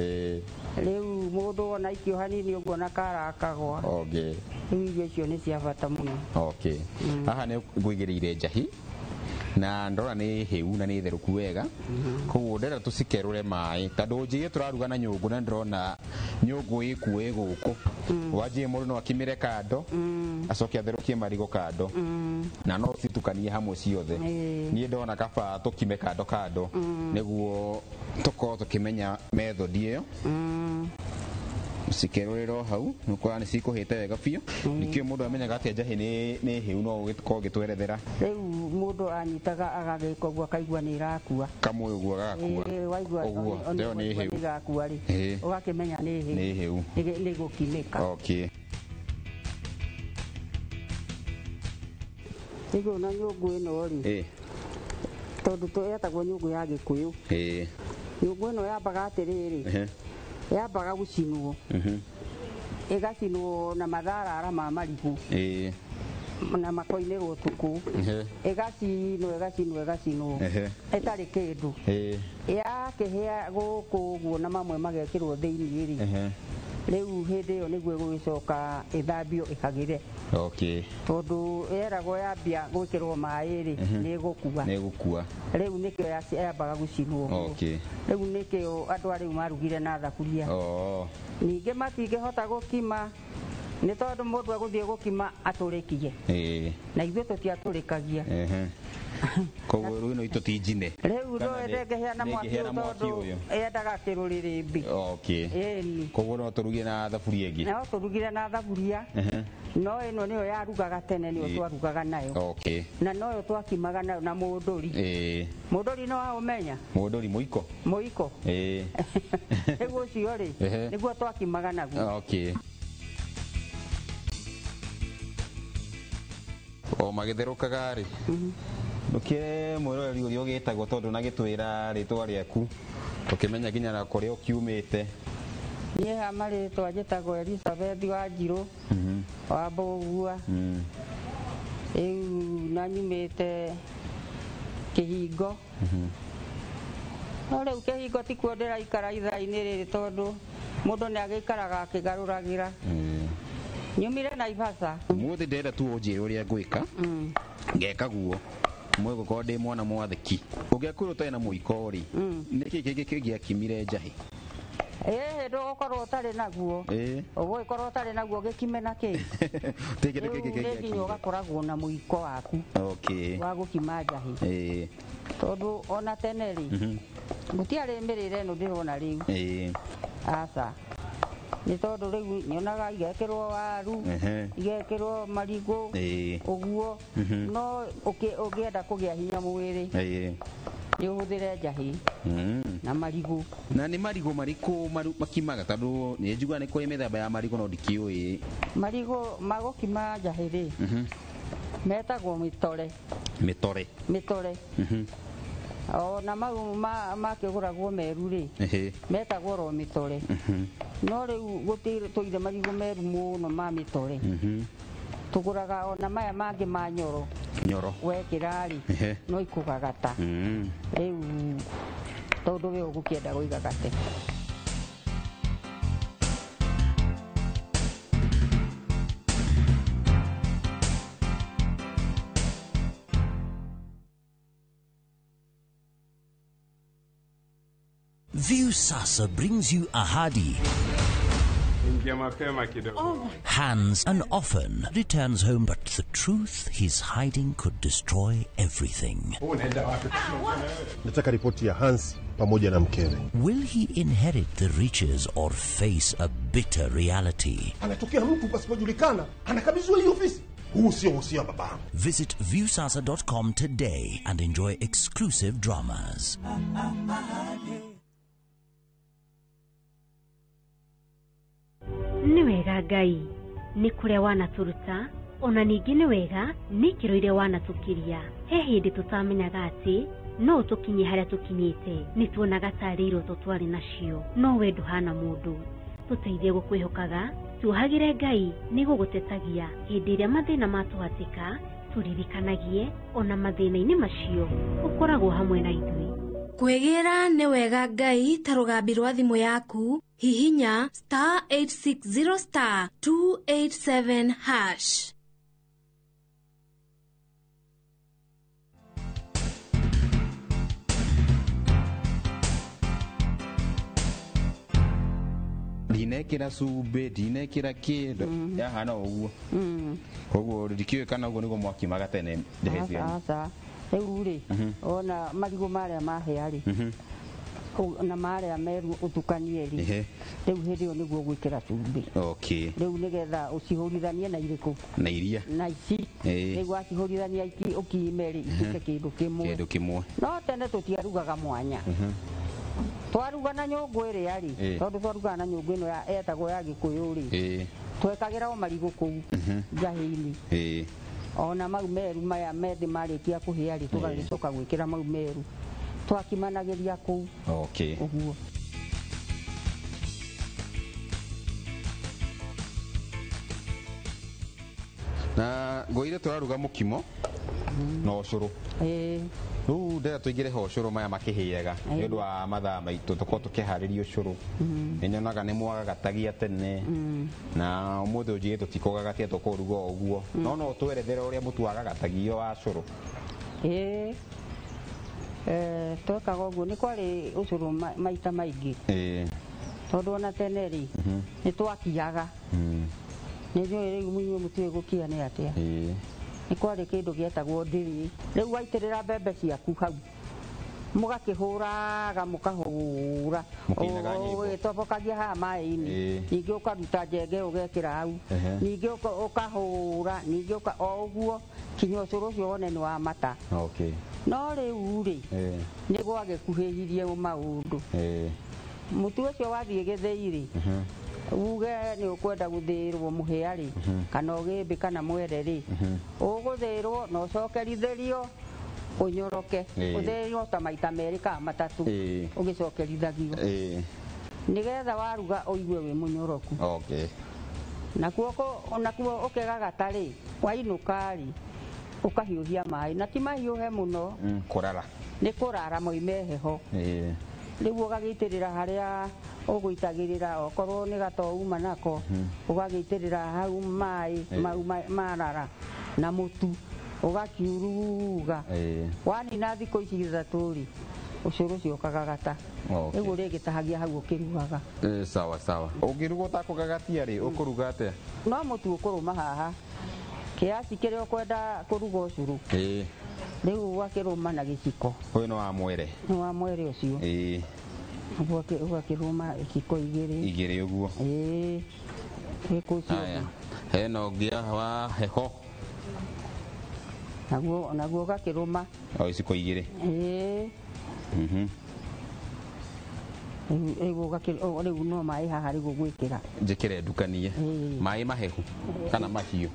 Rĩu mũndũ ona aikio hanini ũguo na karakagwa. Rĩu irio icio nĩ cia bata mũno. Haha nĩ ngũigĩrĩire njahi na ndora nĩ hĩu na nĩ therũku wega. Koguo ndĩrenda tũcikerũre maĩ tondũ njĩĩ tũraruga na nyũngũ na ndĩrona nyũngũ ĩkuo ĩ gũkũ. Wanjie mũndũ no akimĩre kando, acoke atherũkie marigũ kando, na no citukanie hamwe ciothe. Niĩ ndona kaba tũkime kando kando nĩguo tũkorwo tũkĩmenya method ĩyo. Cikerũrĩra o hau nĩũkora nĩ cikũhĩte wega biũ. Nĩkĩo mũndũ amenyaga atĩ njahĩ nĩ hĩu no ũgĩkorwo ũgĩtwerethera. Rĩu mũndũ anyitaga agagĩka ũguo akaigua nĩ ĩrakua. Kamwe ũguo gagakua. Ĩĩ, waigua Ũguo, ĩyo nĩ hĩu. Ĩgakua rĩ, Ĩĩ. ũgakĩmenya nĩ hĩu. Nĩ hĩu. Nĩ gũkimĩka. Okay. Rĩu na nyũngũ ĩno rĩ, tondũ yetagwo nyũngũ ya Gĩkũyũ. Nyũngũ ĩno yambaga atĩrĩrĩ, yambaga gũcinwo. Ĩgacinwo na matharara ma marigũ. Na makoinĩrwo ũtukũ. Ĩgacinwo, ĩgacinwo, ĩgacinwo. Ĩtarĩ kĩndũ. Yakĩhĩa gũkũ ũguo na mamwe magekĩrwo thĩiniĩ rĩ. Rĩu hĩndĩ ĩyo nĩguo ĩgũgĩcoka ĩthambio ĩhagĩre. Okay. Tondũ yeragwo yambia gwĩkĩrwo maĩ rĩ, nĩ ĩgũkua. Nĩ ĩgũkua. Rĩu nĩkĩo yambaga gũcinwo. Okay. Rĩu nĩkĩo andũ a rĩu marugire na thaburia. Oh. Ningĩ matingĩhota gũkima nĩ tondũ mũndũ egũthiĩ gũkima atũrĩkie. Na ithuĩ tũtiatũrĩkagia. Koguo rĩu ĩno itũ ti njine. Rĩu ndĩngĩhĩa na mwaki ũyũ tondũ yendaga kĩrũrĩrĩmbĩ. Okay. Ĩni. Koguo no tũrugie na thaburia ĩngĩ. No tũrugire na thaburia. No ĩno nĩyo yarugaga tene nĩyo twarugaga nayo. Okay. Na noyo twakimaga nayo na mũndũri. Mũndũri no waũmenya? Mũndũri mũiko. Mũiko. Rĩu ũcio rĩ, nĩguo twakimaga naguo. Okay. O magĩtherũkaga rĩ, ndũkĩre mwĩroreri ũrĩa ũgĩtagwo tondũ na gĩtwĩra rĩtwa rĩaku tũkĩmenya nginya na kũrĩa ũkiumĩte. Niĩ ha marĩtwa njĩtagwo Elizabeth Wanjirũ wa Mbũgua. Rĩu na nyumĩte Kĩhingo. No rĩu Kĩhingo tikuo ndĩraikara ithaa-inĩ rĩrĩ tondũ mũndũ nĩ agĩikaraga akĩgarũragĩra. Nyumire Naivasha. Ũmũthĩ ndĩrenda tu ũnjĩre ũrĩa ngwĩka. Ngeka guo. Mwe gũkorwo ndĩ mwana mwathĩki. Ũngĩakwĩrwo ũtarĩ na mũiko rĩ, nĩkĩ kĩngĩ kĩngĩakimire njahĩ? Ndũgũkorwo ũtarĩ naguo. Ũgũgĩkorwo ũtarĩ naguo gĩkime na kĩ? Kĩndũ kĩngĩ Rĩu nĩ nginya kĩngĩakimire. ũgakoragwo na mũiko waku Okay. wa gũkima njahĩ. Tondũ ona tene rĩ, gũtiarĩ mĩrĩre ĩno ndĩrona rĩu. Aca. Nĩ tondũ rĩu nyonaga igekĩrwo waru, igekĩrwo marigũ, ũguo. No ũngĩenda kũgĩa hinya mwĩrĩ, nĩ ũhũthĩre njahĩ na marigũ. Na nĩ marigũ marĩkũ makimaga? Tondũ nĩ njiguaga nĩ kũrĩ mĩthemba ya marigũ no ndikĩũĩ. Marigũ ma gũkima njahĩ rĩ, metagwo mĩtore. Mĩtore. Mĩtore. Ona mau makĩgũragwo meru rĩ, metagwo ro mĩtore. No rĩu gũtirĩ marigũ meru mũno ma mĩtore. Tũgũraga ona maya mangĩ ma nyoro. Nyoro. Wekĩra rĩ, no ikũgagata. Rĩu tondũ we ũgũkĩenda gũigagate. Viusasa brings you Ahadi. Hans, an orphan, returns home, but the truth he's hiding could destroy everything. Nataka ripoti ya Hans pamoja na mkewe. Will he inherit the riches or face a bitter reality? Anatokea mtu pasipojulikana, anakabidhiwa hii ofisi. Huu sio wosia wa babangu. Visit viusasa.com today and enjoy exclusive dramas. Nĩ wega Ngai nĩ kũrĩa wanatũruta ona ningĩ nĩ wega nĩ ikĩro iria wanatũkiria. He hĩndĩ tũtamenyaga atĩ no tũkinye harĩa tũkinyĩte, nĩ tuonaga tarĩ iroto twarĩ nacio, no we ndũhana mũndũ. Tũteithie gũkwĩhokaga, tuohagĩre Ngai nĩ gũgũtetagia hĩndĩ ĩrĩa mathĩna matũhatĩka, tũririkanagie ona mathĩna-inĩ macio ũkoragwo hamwe na ithuĩ. Kwĩgĩra nĩ wega Ngai ta rũgambi rwa thimũ yaku, hihinya star 860 star 287 hash. Ndinekĩra cumbĩ, ndinekĩra kĩndũ, yahana ũguo. Koguo ndikĩũĩ kana ũguo nĩguo mwakimaga tene njahĩ cianyu. Aca. Rĩu rĩ, ona marigũ marĩa mahĩa rĩ, Na marĩa meru ũtukanie rĩ, rĩu hĩndĩ ĩyo nĩguo ũgwĩkĩra cumbĩ. Okay. Rĩu nĩgetha ũcihũrithanie na irĩkũ? Na iria. Na ici. Rĩu wacihũrithania ũkime rĩ, ituĩke kĩndũ kĩmwe. Kĩndũ kĩmwe. No tene tũtiarugaga mwanya. Twaruga na nyũngũ ĩrĩa rĩ, tondũ twarugaga na nyũngũ ĩno etagwo ya Gĩkũyũ rĩ, twekagĩra o marigũ kũu njahĩ-inĩ. Ona mau meru maya methĩ marĩkia kũhĩa rĩ, tũgagĩcoka gwĩkĩra mau meru. Twakimanagĩria kũu. Okay. Ũguo. Na ngũire tũraruga mũkimo na ũcũrũ. Rĩu ndĩrenda tũingĩre ho ũcũrũ maya makĩhĩaga nĩ ũndũ wa mathaa maitũ tũkorwo tũkĩharĩria ũcũrũ. Nĩ nyonaga nĩ mwagagatagia tene na ũmũthĩ ũnjĩre tũtikũgagatia tũkũruga o ũguo. No no ũtwerethere ũrĩa mũtu wagagatagio wa cũrũ. Twekaga ũguo nĩ kwarĩ ũcũrũ maita maingĩ. Tondũ ona tene rĩ, nĩ twakiaga. Nĩ njũĩ rĩu inyuĩ mũtiũĩ gũkia nĩ atĩa. Nĩ kwarĩ kĩndũ gĩetagwo ndĩrĩ. Rĩu waitĩrĩra mbembe ciaku hau, mũgakĩhũraga mũkahũra ũgĩtobokagia haha maĩ-inĩ, ningĩ ũkaruta njenge ũgekĩra hau, ningĩ ũkahũra, ningĩ o ũguo kinya ũcũrũ ũcio wone nĩ wa mata. No rĩu rĩ, nĩ gwagĩkuhĩhirie maũndũ. Mũtu ũcio wathiĩ gĩthĩi rĩ, uge nĩ ũkwenda gũthĩĩrwo mũhĩa rĩ, kana ũgĩmbĩ kana mwere rĩ, ũgũthĩĩrwo na ũcokerithĩrio ũnyoroke, ũthĩĩrwo ta maita merĩ kana matatũ ũgĩcokerithagio, nĩgetha waruga ũigue wĩ mũnyoroku. Nakuo ũkĩgagata rĩ, wainũka rĩ, ũkahiũhia maĩ, na ti mahiũhe mũno. Kũrara. Nĩ kũrara moime heho. Rĩu ũgagĩitĩrĩra harĩa ũgũitagĩrĩra, okorwo nĩ gatoo uma nako, ũgagĩitĩrĩra hau maĩ mau marara na mũtu, ũgakiuruga. Wanina thikũ ici ithatũ rĩ, ũcũrũ ũcio ũkagagata. Rĩu ũrĩgĩtahagia hau ũkĩrugaga. Sawa sawa. Ũngĩruga ũtakũgagatia rĩ, ũkũruga atĩa? No mũtu ũkũrũma haha kiasi kĩrĩa ũkwenda kũruga ũcũrũ. Rĩu ũgakĩrũma na gĩciko. Ũyũ nĩ wa mwere. Nĩ wa mwere ũcio. Ũgakĩrũma iciko igĩrĩ. Igĩrĩ ũguo. Wĩkũ ũcio. Hena ũngĩ wa heho. Naguo ũgakĩrũma. O iciko igĩrĩ. Rĩu no maĩ haha rĩu ũgwĩkĩra. Njĩkĩre ndukanie. Maĩ mahehu kana mahiũ?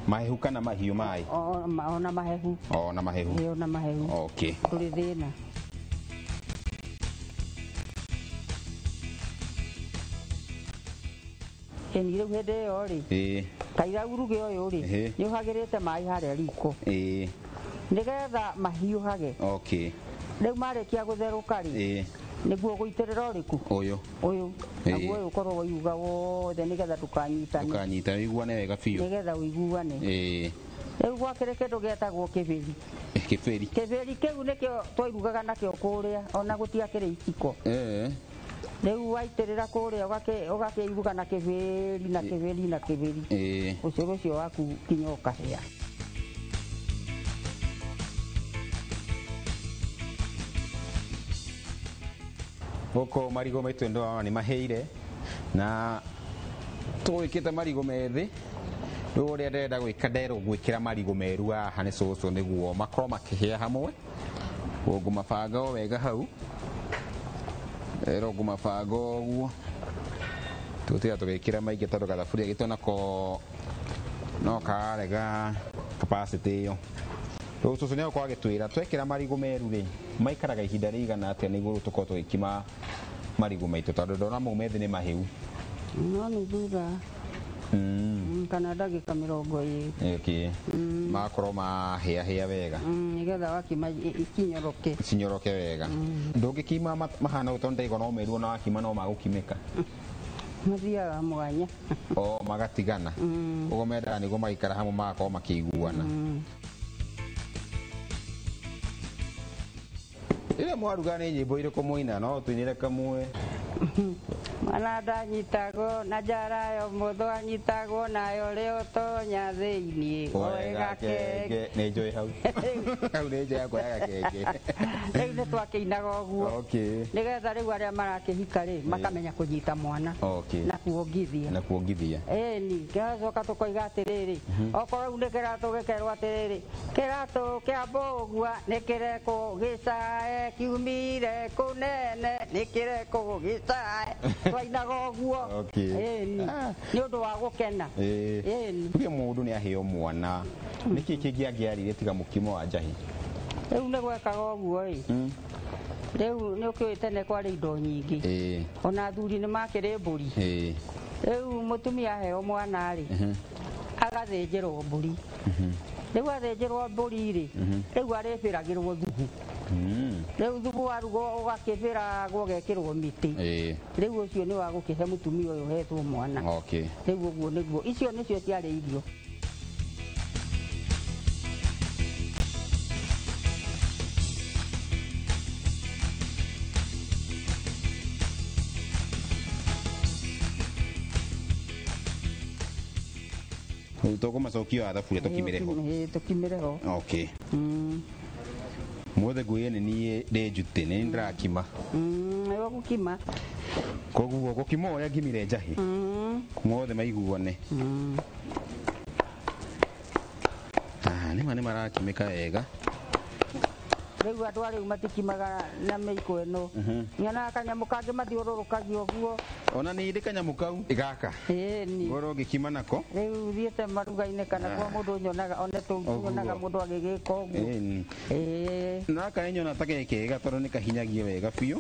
Mahehu kana mahiũ maĩ? Ona mahehu. Ona mahehu. Ona mahehu. Okay. Ndũrĩ thĩna. Ĩni rĩu hĩndĩ ĩyo rĩ, kaira uruge ũyũ rĩ, nĩ ũhagĩrĩte maĩ harĩa riko. Nĩgetha mahiũhage. Okay. Rĩu marĩkia gũtherũka rĩ, nĩguo ũgũitĩrĩra ũrĩkũ? Ũyũ. Ũyũ. Naguo ũyũ ũkorwo wairuga wothe nĩgetha ndũkanyitane. Ndũkanyitane, ũiguane wega biũ. Nĩgetha ũiguane. Rĩu gwakĩrĩ kĩndũ gĩetagwo kĩbĩri. Kĩbĩri. Kĩbĩri kĩu nĩkĩo twairugaga nakĩo kũrĩa, ona gũtiakĩrĩ iciko. Rĩu waitĩrĩra kũrĩa ũgakĩiruga na kĩbĩri na kĩbĩri na kĩbĩri. Ũcũrũ ũcio waku kinya ũkahĩa. Gũkũ marigũ maitũ ndĩrona nĩ mahĩire na tũgwĩkĩte marigũ methĩ. Rĩu ũrĩa ndĩrenda gwĩka nderwo gwĩkĩra marigũ meru haha nĩ cũcũ nĩguo makorwo makĩhĩa hamwe. Ũguo ngũmabanga o wega hau. Nderwo ngũmabanga ũguo. Tũgũtiga tũgĩkĩra maingĩ tondũ gathaburia gitũ nako no kararega capacity ĩyo. Rĩu cũcũ nĩegũkorwo agĩtwĩra twekĩra marigũ meru rĩ, maikaraga ihinda rĩigana atĩa nĩguo rĩu tũkorwo tũgĩkima marigũ maitũ, tondũ ndona mau methĩ nĩ mahĩu. No nĩ thutha kana ndagĩka 20. Okay. Magakorwo mahĩahĩa wega. Nĩgetha wakima ikinyoroke. Cinyoroke wega. Ndũngĩkima mahana ũũ tondũ ndaigua no meru ona wakima no magũkimĩka. Mathiaga mwanya. O magatigana. Ũguo mendaga nĩguo magaikara hamwe magakorwo makĩiguana. Rĩrĩa mwaruga nĩ nyĩmbo irĩkũ mũina? No tũinĩre kamwe. Mwana ndanyitagwo na njara yo mũthũ anyitagwo nayo rĩo tonya thĩiniĩ Oe gakenge nĩ njũĩ hau hau nĩ njũĩ yakwa ya gakenge. Rĩu nĩ twakĩinaga ũguo nĩgetha rĩu arĩa marakĩhika rĩ makamenya kũnyita mwana na kuongithia na kuongithia. Ĩni gĩgacoka tũkoiga atĩrĩrĩ, okorwo rĩu nĩ kĩratũ gĩkerwo atĩrĩrĩ, kĩratũ kĩa mbũgua nĩ kĩrekwo gĩcae kiumire kũnene nĩ kĩrekwo gĩcae. Twainaga ũguo. Ĩni nĩ ũndũ wa gũkena. Ĩni tuge mũndũ nĩ aheo mwana, nĩkĩ kĩngĩ angĩarire tiga mũkimo wa njahi? Rĩu nĩ gwekaga ũguo ĩ. Rĩu nĩ ũkĩũĩ tene kwarĩ indo nyingĩ, ona athuri nĩ makĩrĩ mbũri. Rĩu mũtumia aheo mwana rĩ, agathĩnjĩrwo mbũri. Rĩu athĩnjĩrwo mbũri rĩ, rĩu arĩbĩragĩrwo thubu. Rĩu thubu warugwo ũgakĩbĩragwo ũgekĩrwo mĩtĩ. Rĩu ũcio nĩ wa gũkĩhe mũtumia ũyũ ũhetwo mwana. Rĩu ũguo nĩguo, icio nĩcio ciarĩ irio. Tũkũmacokia wa thaburia tũkimĩre ho. Tũkimĩre ho. Mothe ngwĩre nĩ niĩ ndĩ njutĩ nĩ ndĩrakima. Nĩwe gũkima. Koguo gũkima ũrĩa ngimire njahi mothe maiguane. Nĩma nĩ marakimĩka wega. Rĩu andũ a rĩu matikimaga na mĩiko ĩno. Nyonaga kanyamũ kangĩ mathiũrũrũkagia ũguo. Ona nĩ ndĩ kanyamũ kau gaka. Ĩni. Ngorwo ngĩkima nako. Rĩu thiĩte maruga-inĩ kana kwa mũndũ nyonaga one tũu nyonaga mũndũ agĩgĩka ũguo. Ĩni. Na gaka nĩ nyona ta gekega tondũ nĩ kahinyagia wega biũ.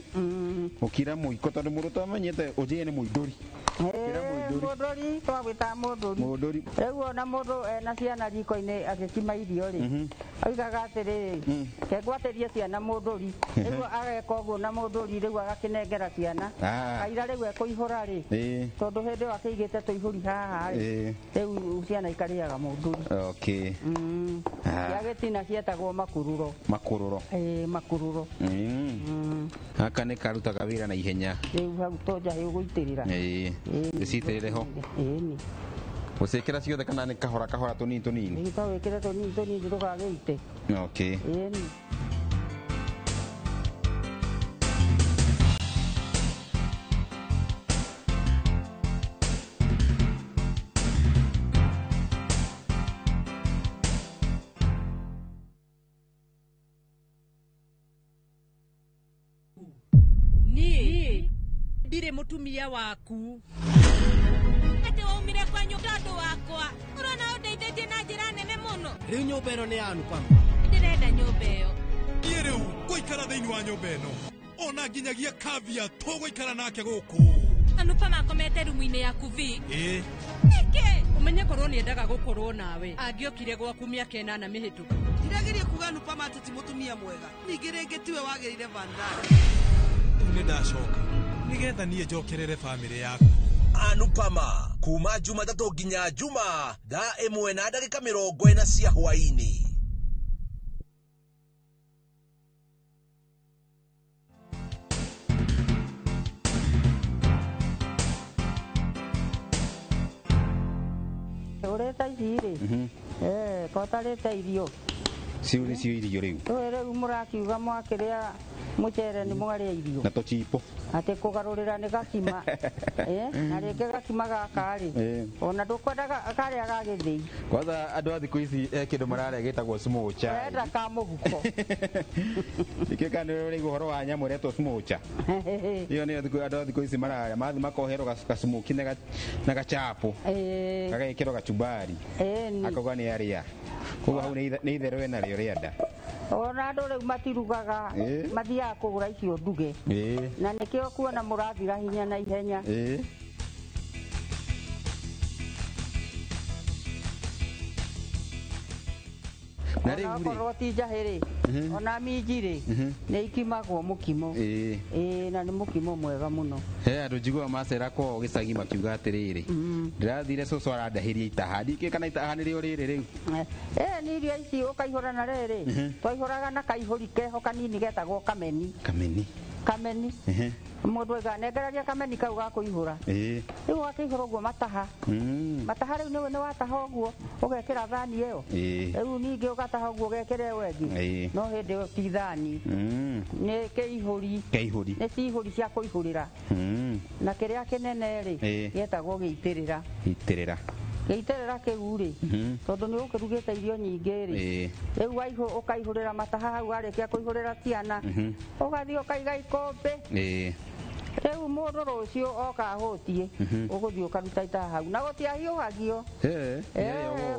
Gũkĩra mũiko tondũ mũndũ ũtamenyete ũnjĩre nĩ mũindũri. Mũndũri twagwĩtaga mũndũri. Mũndũri. Rĩu ona mũndũ ena ciana riko-inĩ agĩkima irio rĩ, oigaga atĩrĩrĩ, kengwatĩrie ciana mũndũri. Rĩu ageka ũguo na mũndũri rĩu agakĩnengera ciana. Kaira rĩu ekũihũra rĩ, tondũ hĩndĩ ĩyo akĩigĩte tũihũri haha rĩ, rĩu ciana ikarĩaga mũndũri. Cia gĩtina cietagwo makururo. Makururo. Ĩĩ makururo. Gaka nĩ karutaga wĩra na ihenya. Rĩu hau to njahĩ ũgũitĩrĩra. Ndĩcitĩrĩre ho. Ĩni. Gũciĩkĩra ciothe kana nĩ kahora kahora tũnini tũnini? Nĩ wĩkĩre tũnini tũnini ndũgagĩite. Ĩni. Niĩ ndirĩ mũtumia waku. Atĩ waumire kwanyu tondũ wakwa. Ũrona ũndeithĩtie na njĩra nene mũno. Rĩu nyũmba ĩno nĩ ya Anupama. Ndĩrenda nyũmba ĩyo. Niĩ rĩu ngũikara thĩinĩ wa nyũmba ĩno. Ona nginyagia Kavya tũgũikara nake gũkũ. Anupama akomete rumu-inĩ yaku vi. Ĩĩ. Nĩkĩ? Ũmenye korwo nĩendaga gũkorwo nawe. Angĩokire gwaku mĩaka ĩnana mĩhĩtũku. Ndirageria kuga Anupama atĩ ti mũtumia mwega. Ningĩ rĩngĩ tiwe wagĩrĩire Vandana. Rĩu nĩ ndacoka nĩgetha niĩ njokerere bamĩrĩ yaku. Anupama kuma Jumatatũ nginya Juma thaa 1:40 cia hwaĩ-inĩ. Ũrĩte ici rĩ, kotarĩte irio. Ciu nĩcio irio rĩu. Rĩu mũrakiuga mwakĩrĩa mũcere nĩ mwarĩa irio. Na tũchipo. Atĩ kũgarũrĩra nĩ gakima. Na rĩngĩ gakima gaka rĩ, ona ndũkwendaga karĩa ga gĩthĩi. Kwanza andũ a thikũ ici he kĩndũ mararĩa gĩtagwo smocha. Ũrenda ka mũhuko. Nĩkĩo kana nĩ ũraigua ũhoro wa nyamũ ĩretwo smocha. Ĩyo nĩyo andũ a thikũ ici mararĩa, mathiĩ makoherwo gacumuki na gachapo. Gagekĩrwo gachumbari. Akauga nĩ arĩa. Koguo hau nĩ itherũ enarĩo rĩa nda. Ona andũ rĩu matirugaga, mathiaga kũgũra icio nduge. Na nĩkĩo kuona mũrathira hinya na ihenya. Na rĩu rĩ, Onakorwo ti njahĩ rĩ, ona minji rĩ, nĩ ikimagwo mũkimo. Ĩĩ, na nĩ mũkimo mwega mũno. He andũ njiguaga macera kwao gĩcagi makiuga atĩrĩrĩ, ndĩrathire cũcũ arandahĩria itaha, ndikĩũĩ kana itaha nĩrĩo rĩrĩ rĩu. Nĩ irio ici ũkaihũra na rĩrĩ, twaihũraga na kaihũri keho kanini getagwo kameni. Kameni. Kameni. Mũndũ aiga nengeragia kameni kau ga kũihũra. Rĩu ũgakĩihũra ũguo mataha. Mataha rĩu nĩwe nĩ wataha ũguo ũgekĩra thani ĩyo. Rĩu ningĩ ũgataha ũguo ũgekĩra ĩyo ĩngĩ. No hĩndĩ ĩyo ti thani. Nĩ kĩihũri. Kĩihũri. Nĩ ciihũri cia kũihũrĩra. Na kĩrĩa kĩnene rĩ gĩetagwo gĩitĩrĩra. Gĩitĩrĩra. Gĩitĩrĩra kĩu rĩ tondũ nĩ ũkĩrugĩte irio nyingĩ rĩ rĩu ũkaihũrĩra mataha hau warĩkia kũihũrĩra ciana ũgathiĩ ũkaiga ikũmbĩ. Rĩu mũndũ rũciũ oka ahũtiĩ ũgũthiĩ ũkaruta itaha hau na gũtiahiũhagio.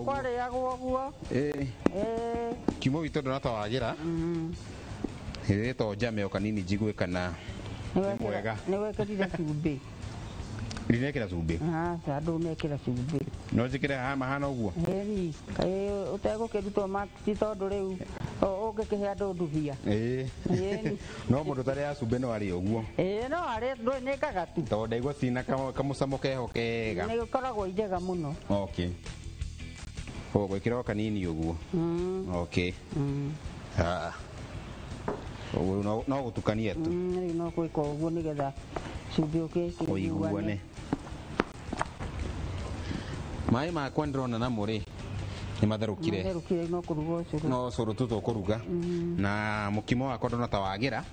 Kwarĩagwo ũguo. Kiumo witũ ndona ta wagĩra. Ĩrĩtwo njame o kanini njigue kana nĩ mwega. Nĩ wekĩrire cumbĩ. Ndinekĩra cumbĩ. Aca ndũnekĩra cumbĩ. No njĩkĩre haha mahana ũguo? Ĩni, ũtegũkĩrutwo maksi tondũ rĩu ũngĩkĩhe andũ ndubia. No mũndũ ũtarĩ cumbĩ no arĩe ũguo. Ĩĩ no arĩe nĩ ngagatu. Tondũ ndaigua cina kamũcamo keho kega. Nĩ gĩkoragwo njega mũno. Okay. Ũgwĩkĩra o kanini ũguo. Okay. Ũguo no gũtukania tu. Rĩu no gwĩka ũguo nĩgetha cumbĩ ũkĩiguane. Maĩ makwa ndĩrona namo rĩ nĩ matherũkire. Matherũkire no kũruga ũcũrũ. No ũcũrũ tu tũkũruga. Na mũkimo wakwa ndona ta wagĩra.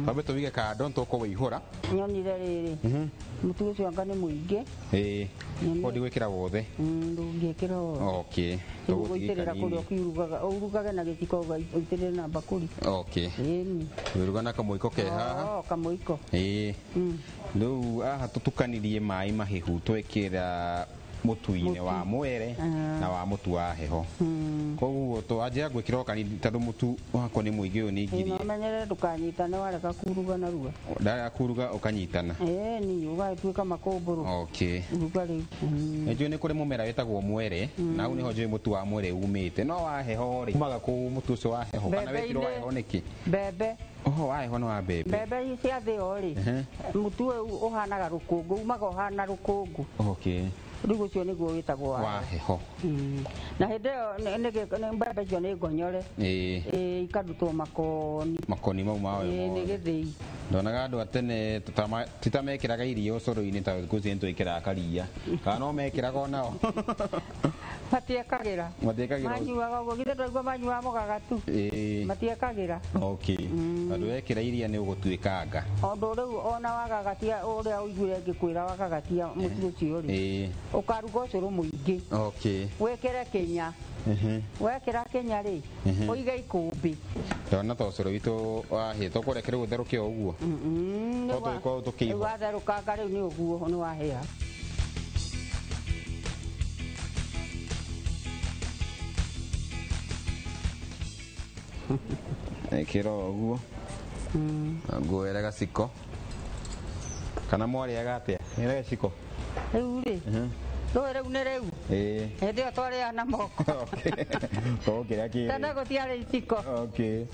Twambe tũwĩige kando nĩtũkũwĩihũra. Nyonire rĩrĩ mũtu ũcio anga nĩ mũingĩ. Ĩĩ. Koguo ndigwĩkĩra wothe. Ndũngĩkĩra wothe. Okay. Tũgũitĩrĩra kũrĩa ũkiurugaga ũrugage na gĩciko ũitĩrĩre na mbakũri. Okay. Ĩni. Wĩruga na kamũiko ke haha. Kamũiko. Ĩĩ. Rĩu haha tũtukanirie maĩ mahehu twekĩra mũtu-inĩ wa mwere na wa mũtu wa heho. Koguo twanjia gwĩkĩra o kanini tondũ mũtu wakwa nĩ mũingĩ ũyũ nĩ ngiri. Ũmenyerere ndũkanyitane warega kuruga narua. Ndarega kuruga ũkanyitana. Ĩni ũgagĩtuĩka makũmbũrũ. Okay. Ruga rĩu. Nĩnjũĩ nĩ kũrĩ mũmera wĩtagwo mwere na hau nĩho njũĩ mũtu wa mwere umĩte. No wa heho rĩ umaga kũ mũtu ũcio wa heho kana wĩkĩrwo wa heho nĩkĩ? Mbembe. Oho wa heho nĩ wa mbembe. Mbembe cia thĩo rĩ mũtu ũyũ ũhanaga rũkũngũ umaga ũhana rũkũngũ. Okay. Rĩu ũcio nĩguo wĩtagwo wa heho. Na hĩndĩ ĩyo mbembe icio nĩ ngonyore. Ĩĩ ikarutwo makoni. Makoni mau mayo mothe. Nĩ gĩthĩi. Ndonaga andũ a tene ti ta mekĩraga iria ũcũrũ-inĩ ta thikũ ici nĩtwĩkĩraga karia. Kana no mekĩraga onao? Matiekagĩra. Matiekagĩra. Manyuaga ũguo githĩ ndwaigua manyuaga mũgagatu. Matiekagĩra. Okay. Tondũ wekĩra iria nĩ ũgũtuĩkanga. Ũndũ rĩu ona wagagatia ũrĩa ũiguire ngĩkwĩra wagagatia mũtu ũcio rĩ. Ũkaruga ũcũrũ mũingĩ. Okay. Wĩkĩre kĩnya. Wekĩra kĩnya rĩ ũige ikũmbĩ. Ndona ta ũcũrũ witũ wahĩa tũkũreke rĩu ũtherũke o ũguo. No tũgĩkorwo tũkĩihũra. Watherũkanga rĩu nĩ ũguo nĩ wahĩa. Ĩkĩra o ũguo. Nguoere gaciko. Kana mwarĩaga atĩa? Ĩra gaciko. Rĩu rĩ rũĩ rĩu nĩ rĩu. Hĩndĩ ĩyo twarĩaga na moko. Tũkĩrĩa kĩrĩ. Tene gũtiarĩ iciko. Okay.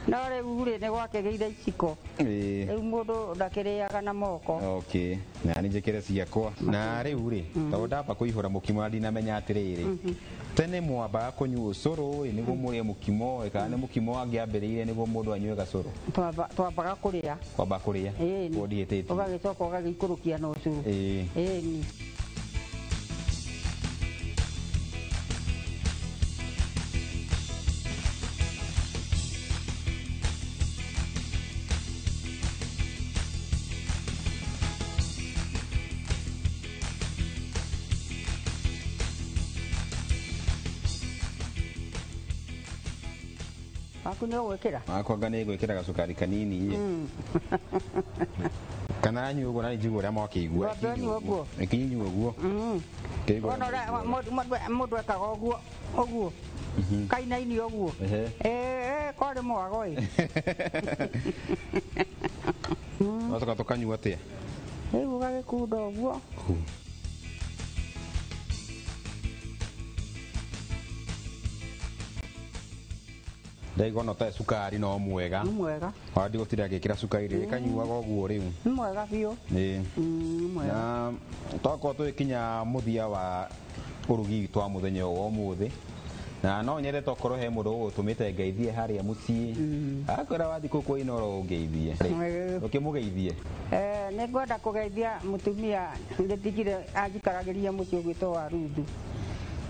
No rĩu rĩ nĩ gwakĩgĩire iciko. Rĩu mũndũ ndakĩrĩaga na moko. Okay. Na nĩ njĩkĩre ciakwa. Na rĩu rĩ tondũ ndamba kũihũra mũkimo na ndinamenya atĩrĩrĩ tene mwambaga kũnyua ũcũrũ ĩ nĩguo mũrĩe mũkimo ĩ kana nĩ mũkimo wangĩambĩrĩire nĩguo mũndũ anyue gacũrũ? Twambaga kũrĩa. Kwamba kũrĩa. Ũguo ndihĩtĩtie. Ũgagĩcoka ũgagĩikũrũkia na ũcũrũ. Ĩni. Waku nĩ ũgwĩkĩra? Wakwa anga nĩ ngwĩkĩra gacukari kanini ĩ. Kana nyue ũguo na nĩ njigue ũrĩa mwakĩigua. Wambe ũnyue ũguo. Reke nyue ũguo. Wona ũrĩa mũndũ ekaga ũguo ũguo kainaini ũguo. Kwarĩ mwago ĩ. Wacoka tũkanyua atĩa? Rĩu ũgagĩkunda ũguo. Ndaigua ona ũtarĩ cukari no mwega. Nĩ mwega. Ona ndigũtinda ngĩkĩra cukari rĩ kanyuaga ũguo rĩu. Nĩ mwega biũ. Ĩĩ. Nĩ mwega. Na twakorwo tũgĩkinya mũthia wa ũrugi witũ wa mũthenya ũyũ wa ũmũthĩ. Na no nyende tokorwo he mũndũ ũgũtũmĩte ngeithie harĩa mũciĩ, akwĩra wathiĩ kũu kwa Inooro ũngeithie, ũkĩmũgeithie. Nĩ ngwenda kũgeithia mũtumia ngĩtigire anjikaragĩria mũciĩ ũgwĩtwo wa Ruthu,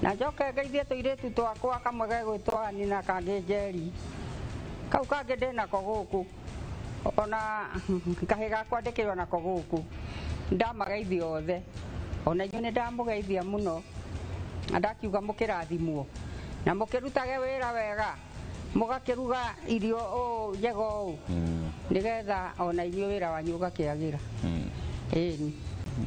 na njoke ngeithie tũirĩtu twakwa, kamwe gegwĩtwo Ani na kangĩ Njeri, kau kangĩ ndĩnako gũkũ, ona kahĩ gakwa ndĩkĩrĩ onako gũkũ. Ndamageithia othe, ona inyuĩ nĩ ndamũgeithia mũno, na ndakiuga mũkĩrathimwo na mũkĩrutage wĩra wega, mũgakĩruga irio ũũ njega ũũ, nĩgetha ona inyuĩ wĩra wanyu ũgakĩagĩra. Ĩni.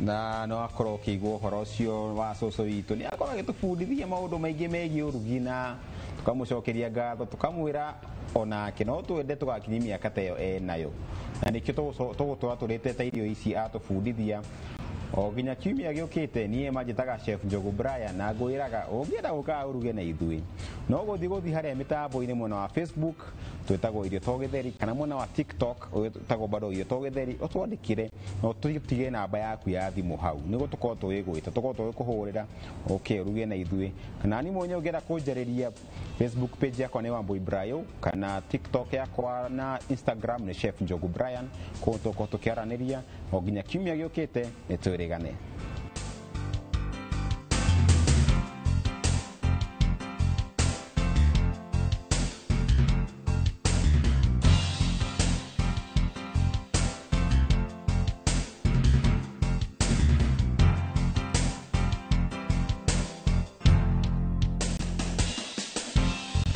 Na no akorwo ũkĩigua ũhoro ũcio wa cũcũ witũ, nĩ akorwo agĩtũbundithia maũndũ maingĩ megiĩ ũrugi, na tũkamũcokeria ngatho, tũkamwĩra onake no twende tũgakinyia mĩaka ta ĩyo enayo, na nĩkĩo tũgũtũra tũrĩte ta irio ici atũbundithia o nginya kiumia gĩũkĩte. Niĩ manjĩtaga Chef Njogu Brian, na ngwĩraga ũngĩenda gũkaga ũruge na ithuĩ, no gũthiĩ harĩa mĩtambo-inĩ, mwena wa Facebook twĩtagwo Irio to Gĩtheri, kana mwena wa TikTok wĩtagwo bado Irio to Gĩtheri, ũtwandĩkĩre na ũtũtige namba yaku ya thimũ hau, nĩguo tũkorwo tũgĩgwĩta, tũkorwo tũgĩkũhũrĩra ũke ũruge na ithuĩ. Kana ni mwenyewe ũngĩenda kũnjarĩria, Facebook page yakwa nĩ Wambui Brayo, kana TikTok yakwa na Instagram nĩ Chef Njogu Brian. Kũu tũkorwo tũkĩaranĩria o nginya kiumia gĩũkĩte. Nĩ twĩrĩgane.